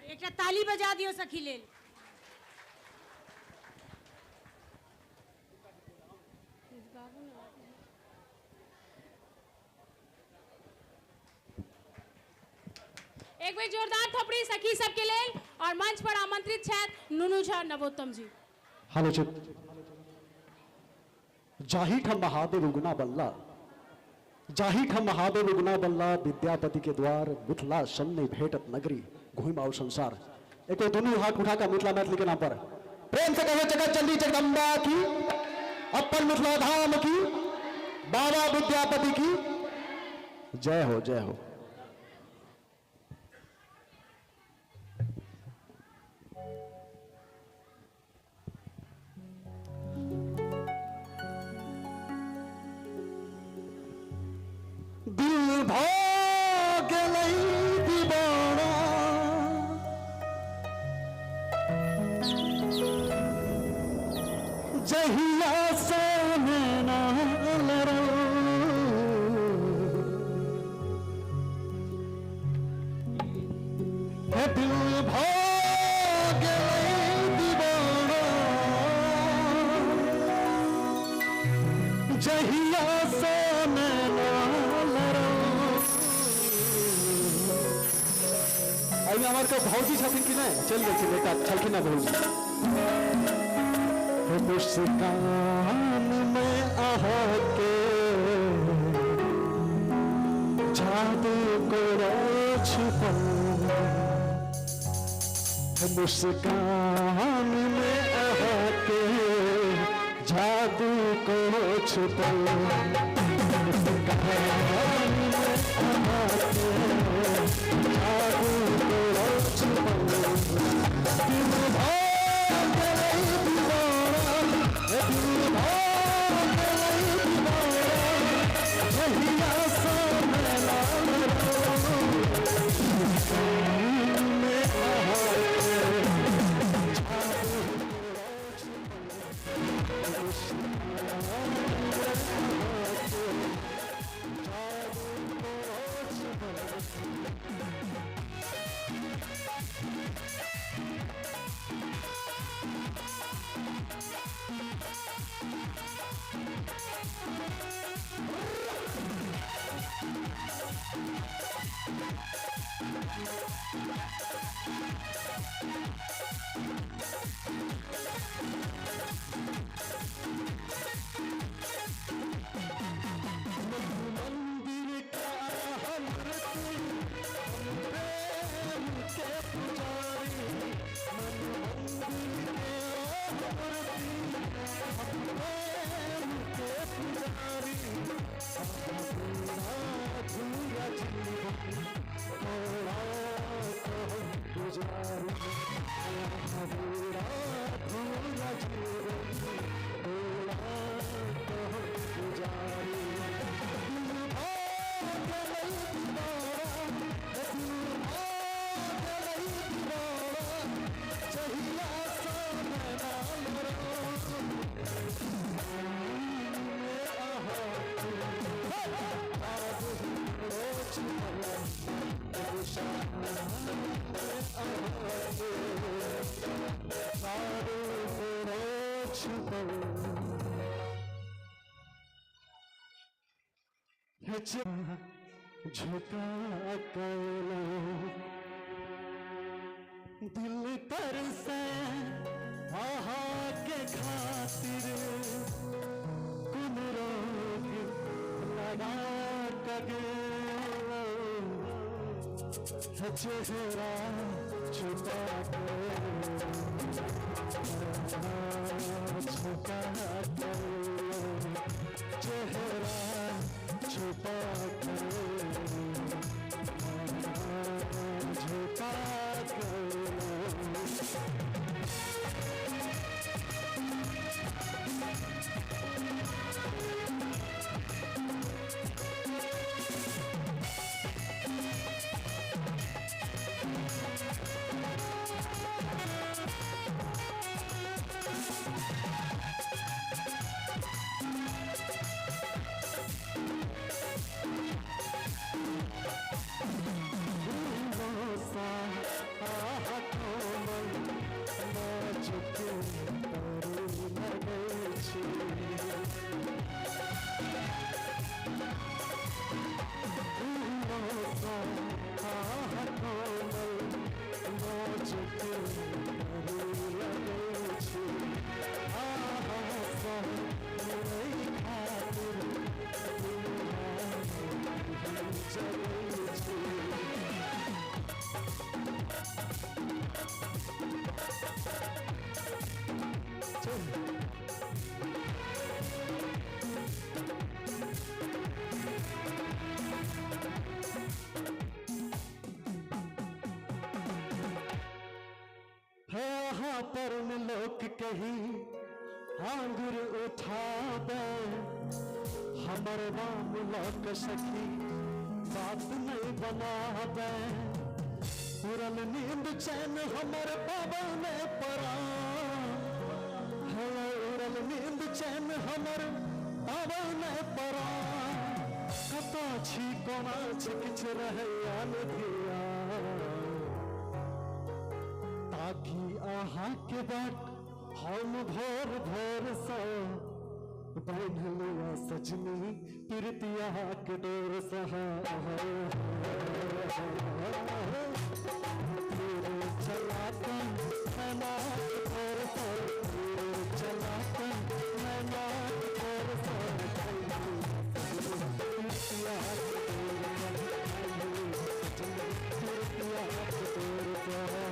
एकटा ताली बजा दियौ सखी लेल। एक बेर जोरदार थपड़ी सखी सबके लेल। और मंच पर आमंत्रित छथि नुनू झा नवोत्तम जी। हेलो जी। जाही ठम महादेव उगना बल्ला, जाही ठम महादेव उगना बल्ला, विद्यापति के द्वार मिथिला सन नहीं भेटत नगरी घूम आओ संसार। एक दोनों हाथ उठाकर मिथिला मैथिली के नाम पर प्रेम से कहो जगत चंडी जगदम्बा की, अपन मिथिला धाम की, बाबा विद्यापति की जय हो, जय हो। दिल भो गेलै दीवाना, जहिया से नैना लड़ो, दिल भो गेलै दीवाना, जहिया से नैना लड़ो। एहिमे हमर के भौजी छथिन कि नहि? चलि गेलखिन, एकटा छलखिन ना भौजी। मुस्कान में अहाँके जादू को छिपल, मुस्कान में अहाँके जादू को छिपल, मुस्कान में अहाँके जादू को छिपल। दिल भो गेलै दीवाना, दिल भो गेलै दीवाना, जहिया से नैना लड़ो, मुस्कान में अहाँके जादू को छिपल, मुस्कान में अहाँके जादू को छिपल। मंदिर का हमरती हम प्रेम के पुजारी, मन मंदिर के हमरती हम प्रेम के पुजारी, अधूरा जीवन थोड़ा तो गुजारी, अधूरा अधूरा जीवन थोड़ा तो गुजारी। झुका कर लो दिल तर से आहा के खातिर, कुन रोग लगा कर चेहरा छुपा कर, छुपा कर चेहरा छुपा कर। हमरा पर न लोक कही आंगुर उठाबे, हमर राम लोक सखी बात नहीं बनाबे। उड़ल नींद चैन हमर पवन परा है, उड़ल नींद चैन हमर पवन परा। कतऽ छी कोना छी किछु रहैया न धिया, ताकि अहाँ के बाट हम भोर भोर सँ बान्ह लिया सजनी प्रीतिया के डोर सँ। चला कर नैना तोर सँ, चला कर नैना तोर सँ, प्रीतिया के डोर सँ, प्रीतिया के डोर सँ।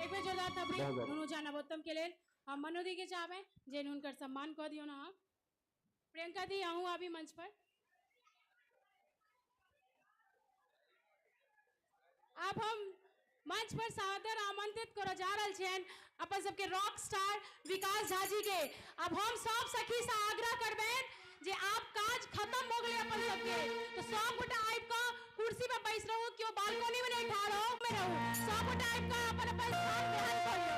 एक बेर जोरदार थपड़ी नुनू झा नवोत्तम के लेल। हम मनोदी के चाहबे जे हुनकर सम्मान कऽ दियौ अहाँ। प्रियंका दी अहूँ आबी मंच पर। आब हम मंच पर सादर आमंत्रित करऽ जा रहल छियनि अपन सबके रॉक स्टार विकास झा जी के। अब हम सब सखी से आग्रह करबनि जे आप काज खत्म हो गेलै अपन सबके, तो सब गोटा आबि कऽ कुर्सी पर बैस रहू, केओ बालकनी में नहीं ठाढ़ हो में रहू, सब गोटा आबि कऽ अपन अपन स्थान ग्रहण कऽ लिअ।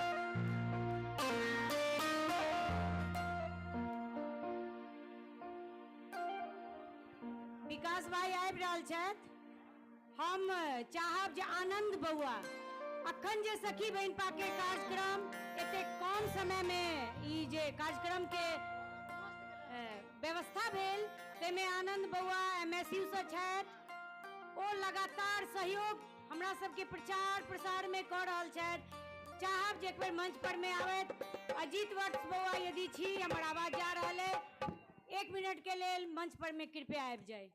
विकास भाई आबि रहल छथि। हम चाहब जे आनंद बउआ अखन जे सखी बहिनपा के कार्यक्रम एते कम समय में ई जे कार्यक्रम के व्यवस्था भेल ताहिमे आनंद बउआ MSU से छथि, ओ लगातार सहयोग हमरा सबके प्रचार प्रसार में कऽ रहल छथि। चाहब जे एक बेर मंच पर में आबथि। अजीत वत्स बउआ यदि छी, हमर आवाज जा रहल है, 1 मिनट के लेल मंच पर में कृपया आबि जाय।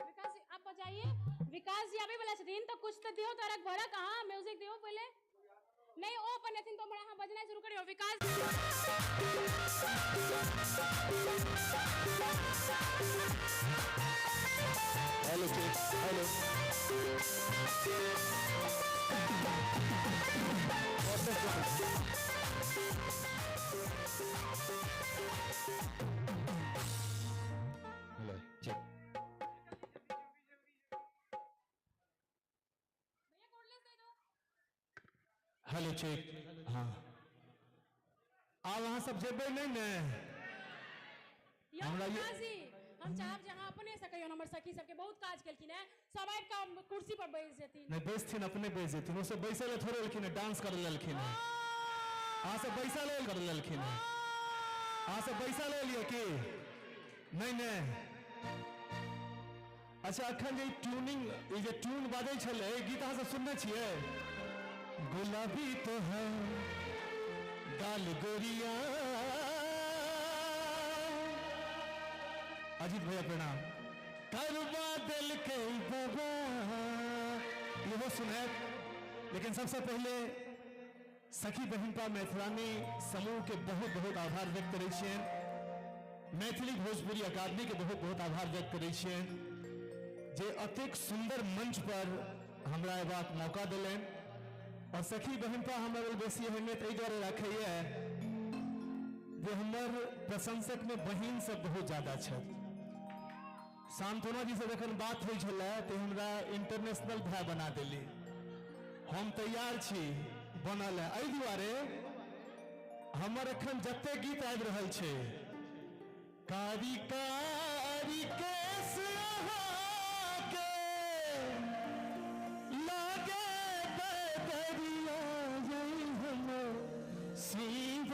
विकास आप बजाइए। विकास जी आबे वाला छथिन तो कुछ तो दियो तरक भरक, अहाँ म्यूजिक दियो पहले। नहीं ओ अपन एथिन तो हमरा अहाँ बजनाइ शुरू करियो। Vikas hello check hello hello check. Hello check. हाँ आब अहाँ सब जेबै नहीं ने। हमरा हम चाहब जे अहाँ अपने से कहियौ, हमर सखी सबके बहुत काज केलखिन है, सब आबि कऽ कुर्सी पर बैस जेथिन। नहीं बैसथिन, अपने बैस जेथिन, ओ सब बैसै लए थोड़े एलखिन है, डांस करै लए एलखिन है। अहाँ सब बैसै लए करै लए एलखिन है। अहाँ सब बैसै लए एलियै की नहीं नहीं? अच्छा अखन जे ट्यूनिंग ई जे ट्यून बाजै छलै, गीत अहाँ सब सुनने छियै? गुलाबी तो है गाल गोरिया। अजीत भैया प्रणाम। करवा दिल के बाबा ये सुने। लेकिन सबसे पहले सखी बहिनपा मैथिलानी समूह के बहुत बहुत आभार व्यक्त करै छियनि मैथिली भोजपुरी अकादमी के बहुत बहुत आभार व्यक्त करै छियनि जे अतेक सुंदर मंच पर हमरा अयबाक मौका देलनि। और सखी बहिनपा हमरा लेल बेसी अहमियत एहि दुआरे राखैए जे हमर प्रशंसक में बहिन सब बहुत ज्यादा छथि। सांत्वना जी से जखन बात होइ छलै तऽ हमरा इंटरनेशनल भाय बना देली। हम तैयार छी बनल है। एहि दुआरे हमर एखन जते गीत आबि रहल छै, कारी कारी केस अहाँके लागे बदरिया हम शिव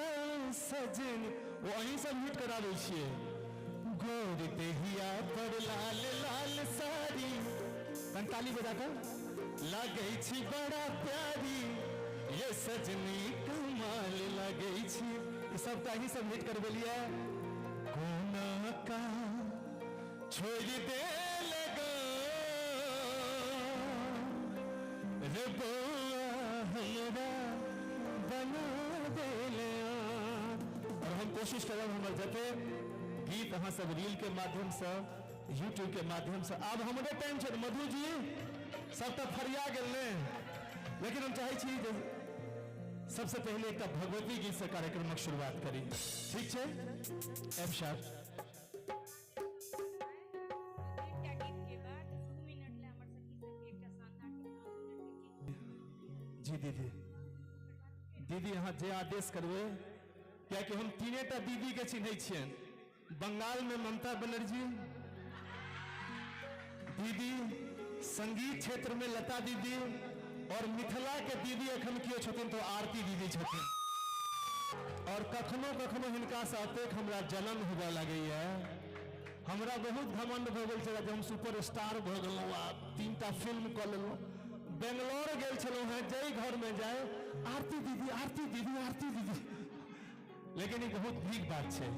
सजन, वो अहीं सब हिट करा दै छियै। गोर देहिया पर लाल लाल साड़ी, कंताली बजा कर लगै छी बड़ा प्यारी, ये सजनी कमाल लगै छी। ई सबटा अहीं सब हिट करबेलियै। कोना का छोड़ दे लगा रे बौआ हमरा बना देले। और हम कोशिश करब हमर जते गीत अहाँ सब रील के माध्यम से, यूट्यूब के माध्यम से, आब हमरे टाइम छै मधु जी, सब तऽ फरिया गेल ने, लेकिन हम चाहै छी जे सबसे पहिले एकटा भगवती गीत से कार्यक्रमक शुरुआत करी। ठीक छै? F Sharpe. जी दीदी, दीदी अहाँ जे आदेश करबै, कियाकि हम तीनेटा दीदी के चिन्है छियनि। बंगाल में ममता बनर्जी दीदी, संगीत क्षेत्र में लता दीदी, और मिथिला के दीदी अखन कियो छथिन तो आरती दीदी छथिन। और कखनो कखनो हिनका से अतेक हमरा जलन हुए लगैया, हमरा बहुत घमंड भऽ गेल छलै जे हम सुपर स्टार भऽ गेलहुँ, आ 3टा फिल्म कऽ लेलहुँ। बेंगलोर गेल छलहुँ हेँ, जाहि घरमे जाय आरती दीदी आरती दीदी आरती दीदी। लेकिन ई बहुत नीक बात छै।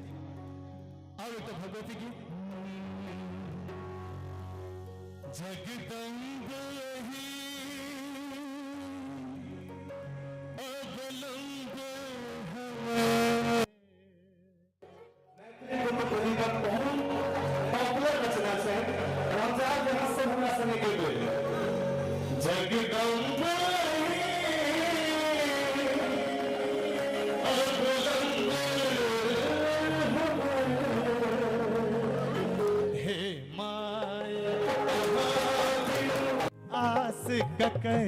और एक भगवती गीत, जगदम्ब ही अवलंब पॉपुलर रचना छै, हम चाहब जे अहाँ सब हमरा संगे गेबै। जगदम्ब हे माया आस ककर,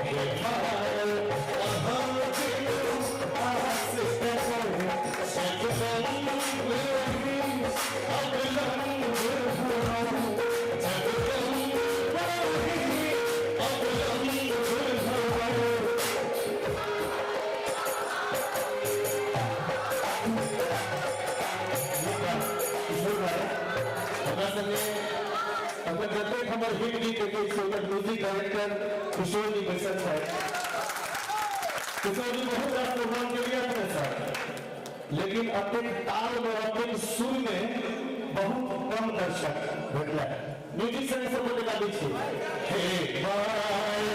हे माया आस ककर, जगदम्ब अवलंब जगदम्ब अवलंब। हमरा संगे अपन जतेक हमर हिट गीत देखै छी ओकर म्यूजिक डायरेक्टर किशोर जी बैसल छथि। किशोर जी बहुत रास प्रोग्राम के लिए अपने साथ, लेकिन अतेक ताल में अतेक सुर में बहुत कम दर्शक भेटला। म्यूजिक संगे सब गोटे गाबै छी। हे माय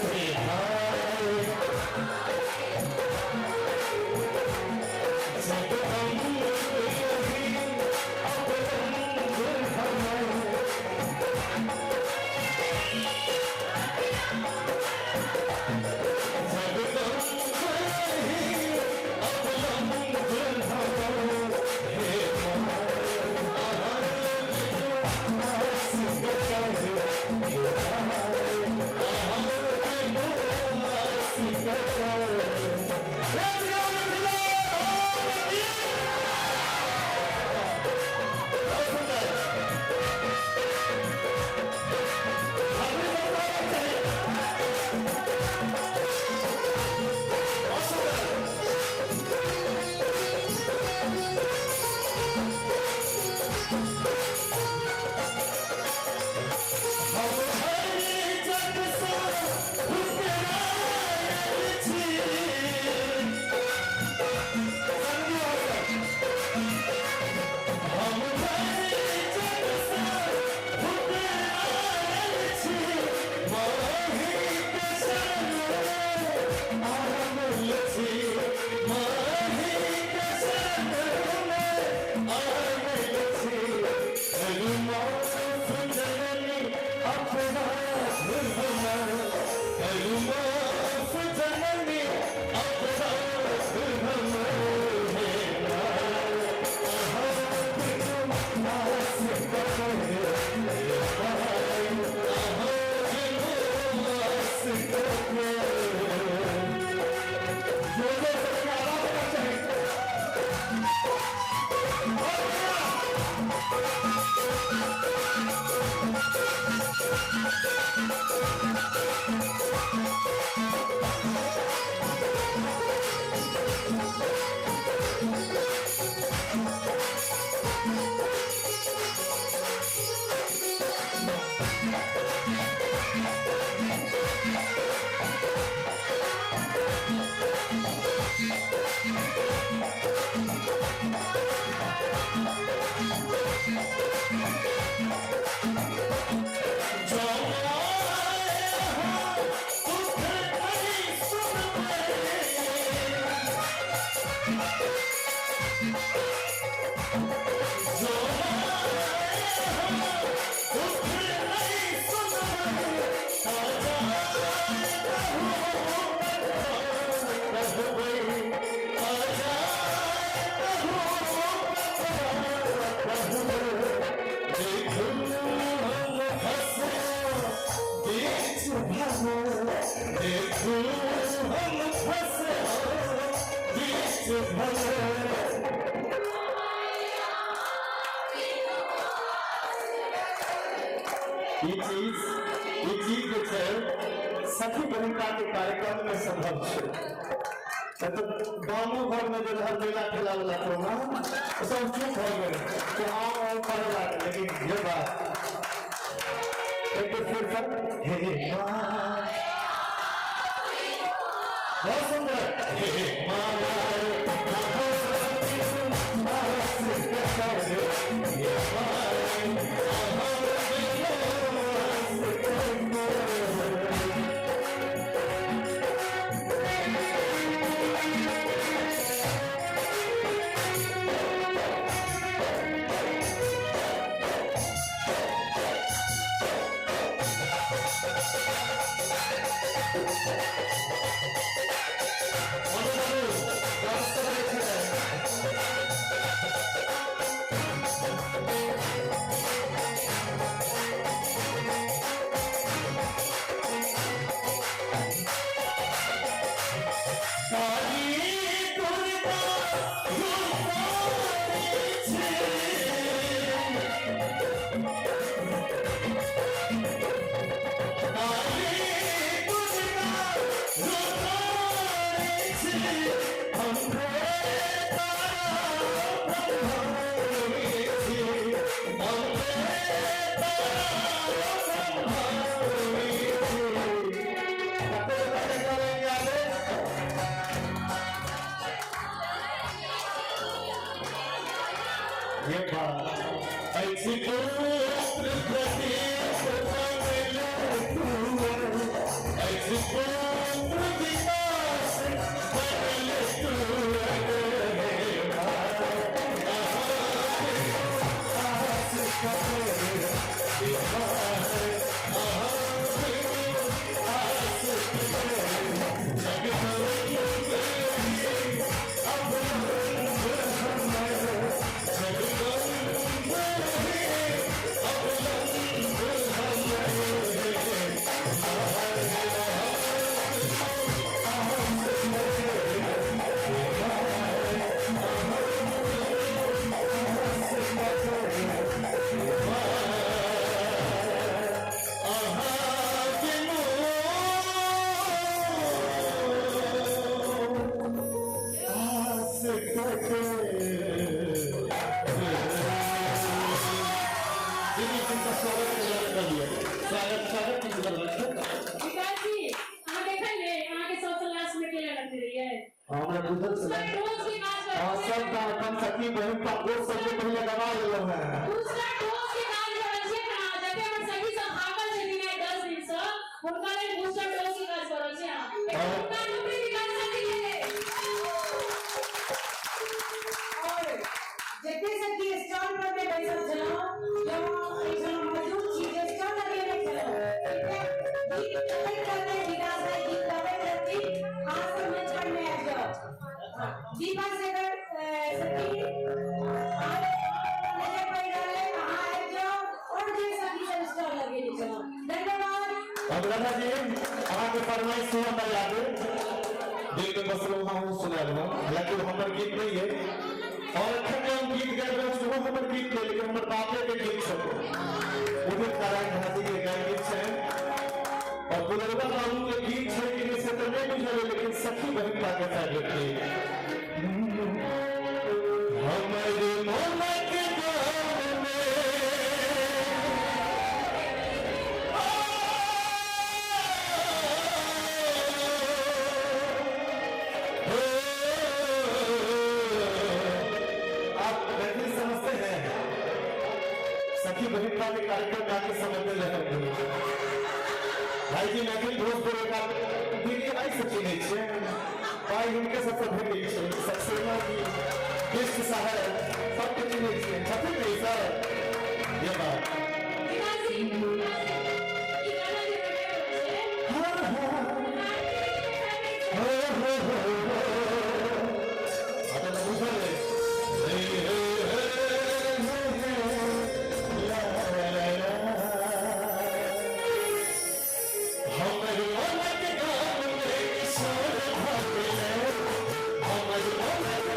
हे माय जगदम्ब। ई चीज जे छै सखी बहिनपा के कार्यक्रम में संभव छै। तऽ गामो घर में जे रहल मेला ठेला वाला प्रोग्राम सब चुप हो गेल कि आम आम करे लागल, लेकिन ये बात एक बेर फिर सर हे माँ बहुत सुंदर हे माँ ये बात ऐसी पुत्र प्रतीक बनले तू, ऐसी पुत्र विकास बनले तू। स्वागत स्वागत विकास जी, अहाँ देखलियै अहाँके सबसँ लास्ट में के रखने रहियै? हमरा बुझल छलै। डोज के काज कर हाँ, सब का अपन सखी बहन का गोद सबके पहिले गवा लेलहुँ हेँ। दूसरा डोज के काज रहल छै ने, जते हमर सखी सब थाकल छथिन आइ 10 दिन सँ, हुनका लेल बूस्टर डोज के काज करल छै अहाँ। हुनका नौकरी विकास सखी के लेल। और जते सखी स्टॉल पर में बैसल छलहुँ, जब हम एहिठाम मौजूद छी जे स्टॉल लगेने छलहुँ, गीत गाबैत रहतै विकास भाई, गीत गाबैत रहती, अहाँ सब मंच पर में आबि जाउ। दीपा शेखर सखी नजर पड़ि रहल अइ, अहाँ आबि जाउ और जे सखी सब स्टॉल लगेने छलहुँ। धन्यवाद। अनुराधा जी, अहाँके फरमाइश सेहो हमरा लागल, दिल में बसलहुँ हम सुनायल हँ, हालांकि ओ हमर गीत नहीं है और एखन जे हम गीत गाबि रहल छी ओहो हमर गीत नहीं, लेकिन हमर बापे के गीत छै, उदित नारायण झा जी के गायल गीत छै और दुलरबा बाबू के गीत छै कि नहीं से तऽ नहीं बुझल, लेकिन सखी बहिनपा के फेवरेट गीत हमर मोनक गाम में। आप मैथिली समझते हैं? सखी बहिनपा के कार्यक्रम में आके समझने लगे भाई जी मैथिली भोजपुर का दीदी आई से चिन्है छियै भाई, हुनके सबसँ भेटै छै, सक्सेना जी, कृष्ण साहब सबके चिन्है छियै, छथिन ने सर? ये बात विकास जी, विकास जी, ई गाना जे गाबि रहल छै, हो हो हो हो अरे बुझल है। हे हे हे हे ला ला ला हमर मोनक गाम में किशोर भऽ गेलै, हमर मोनक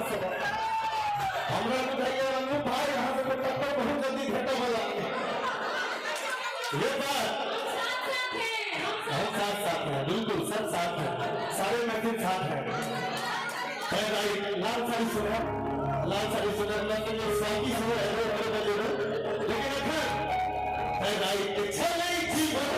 अहाँ सब। हमरा बुझाइए अनूप भाई अहाँ सबके टक्कर बहुत जल्दी भेटऽ वाला। ये बात हम साथ साथ हैं, बिल्कुल सब साथ हैं, सारे मैथिल साथ हैं। लाल साड़ी सुनो, लाल साड़ी सुनो, स्वाति सुनो, लेकिन अखन चलै जीवन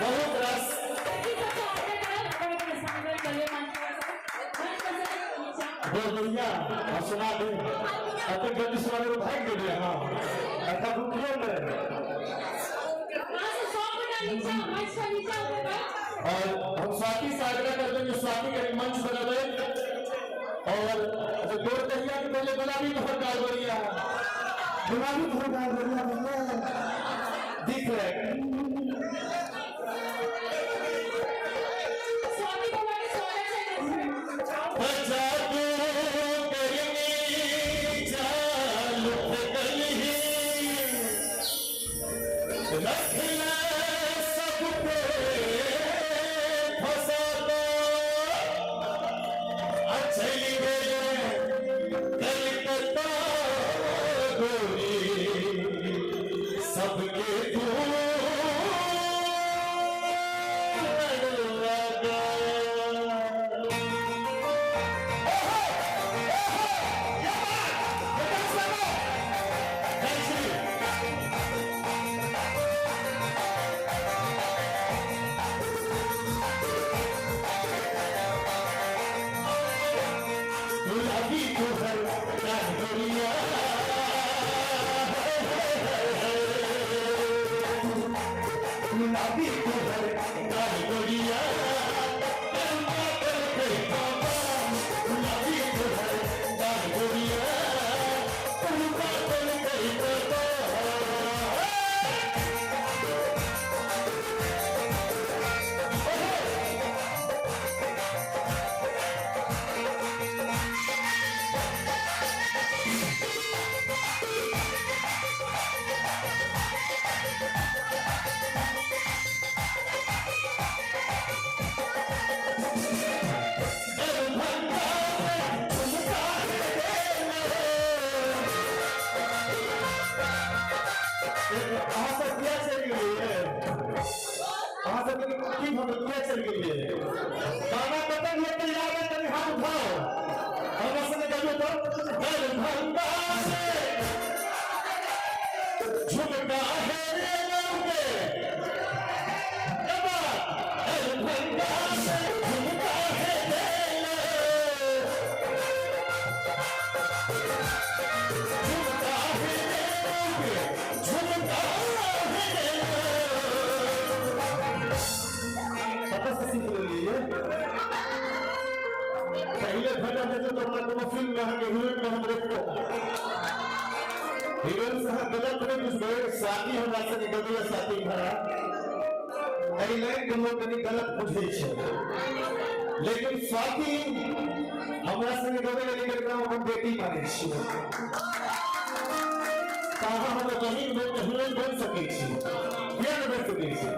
बहुत रास बहुत बढ़िया। और सुना दे अते जल्दी सुना दे भाग गेलियै। हाँ अच्छा रुकियो ने। और हम स्वाति से आग्रह कर देंगे स्वाति के मंच बनावे और गोर दहिया के पहले गुलाबी बहुत गाल बढ़िया, गुलाबी बहुत गाल बढ़िया दिख रहा है। लेकिन स्वाति हमरा संगे गबै लेकिन हम बेटी मानै छियै, तऽ अहाँ हमर बहिन बन सकै छी, किया नहि बनि सकै छी?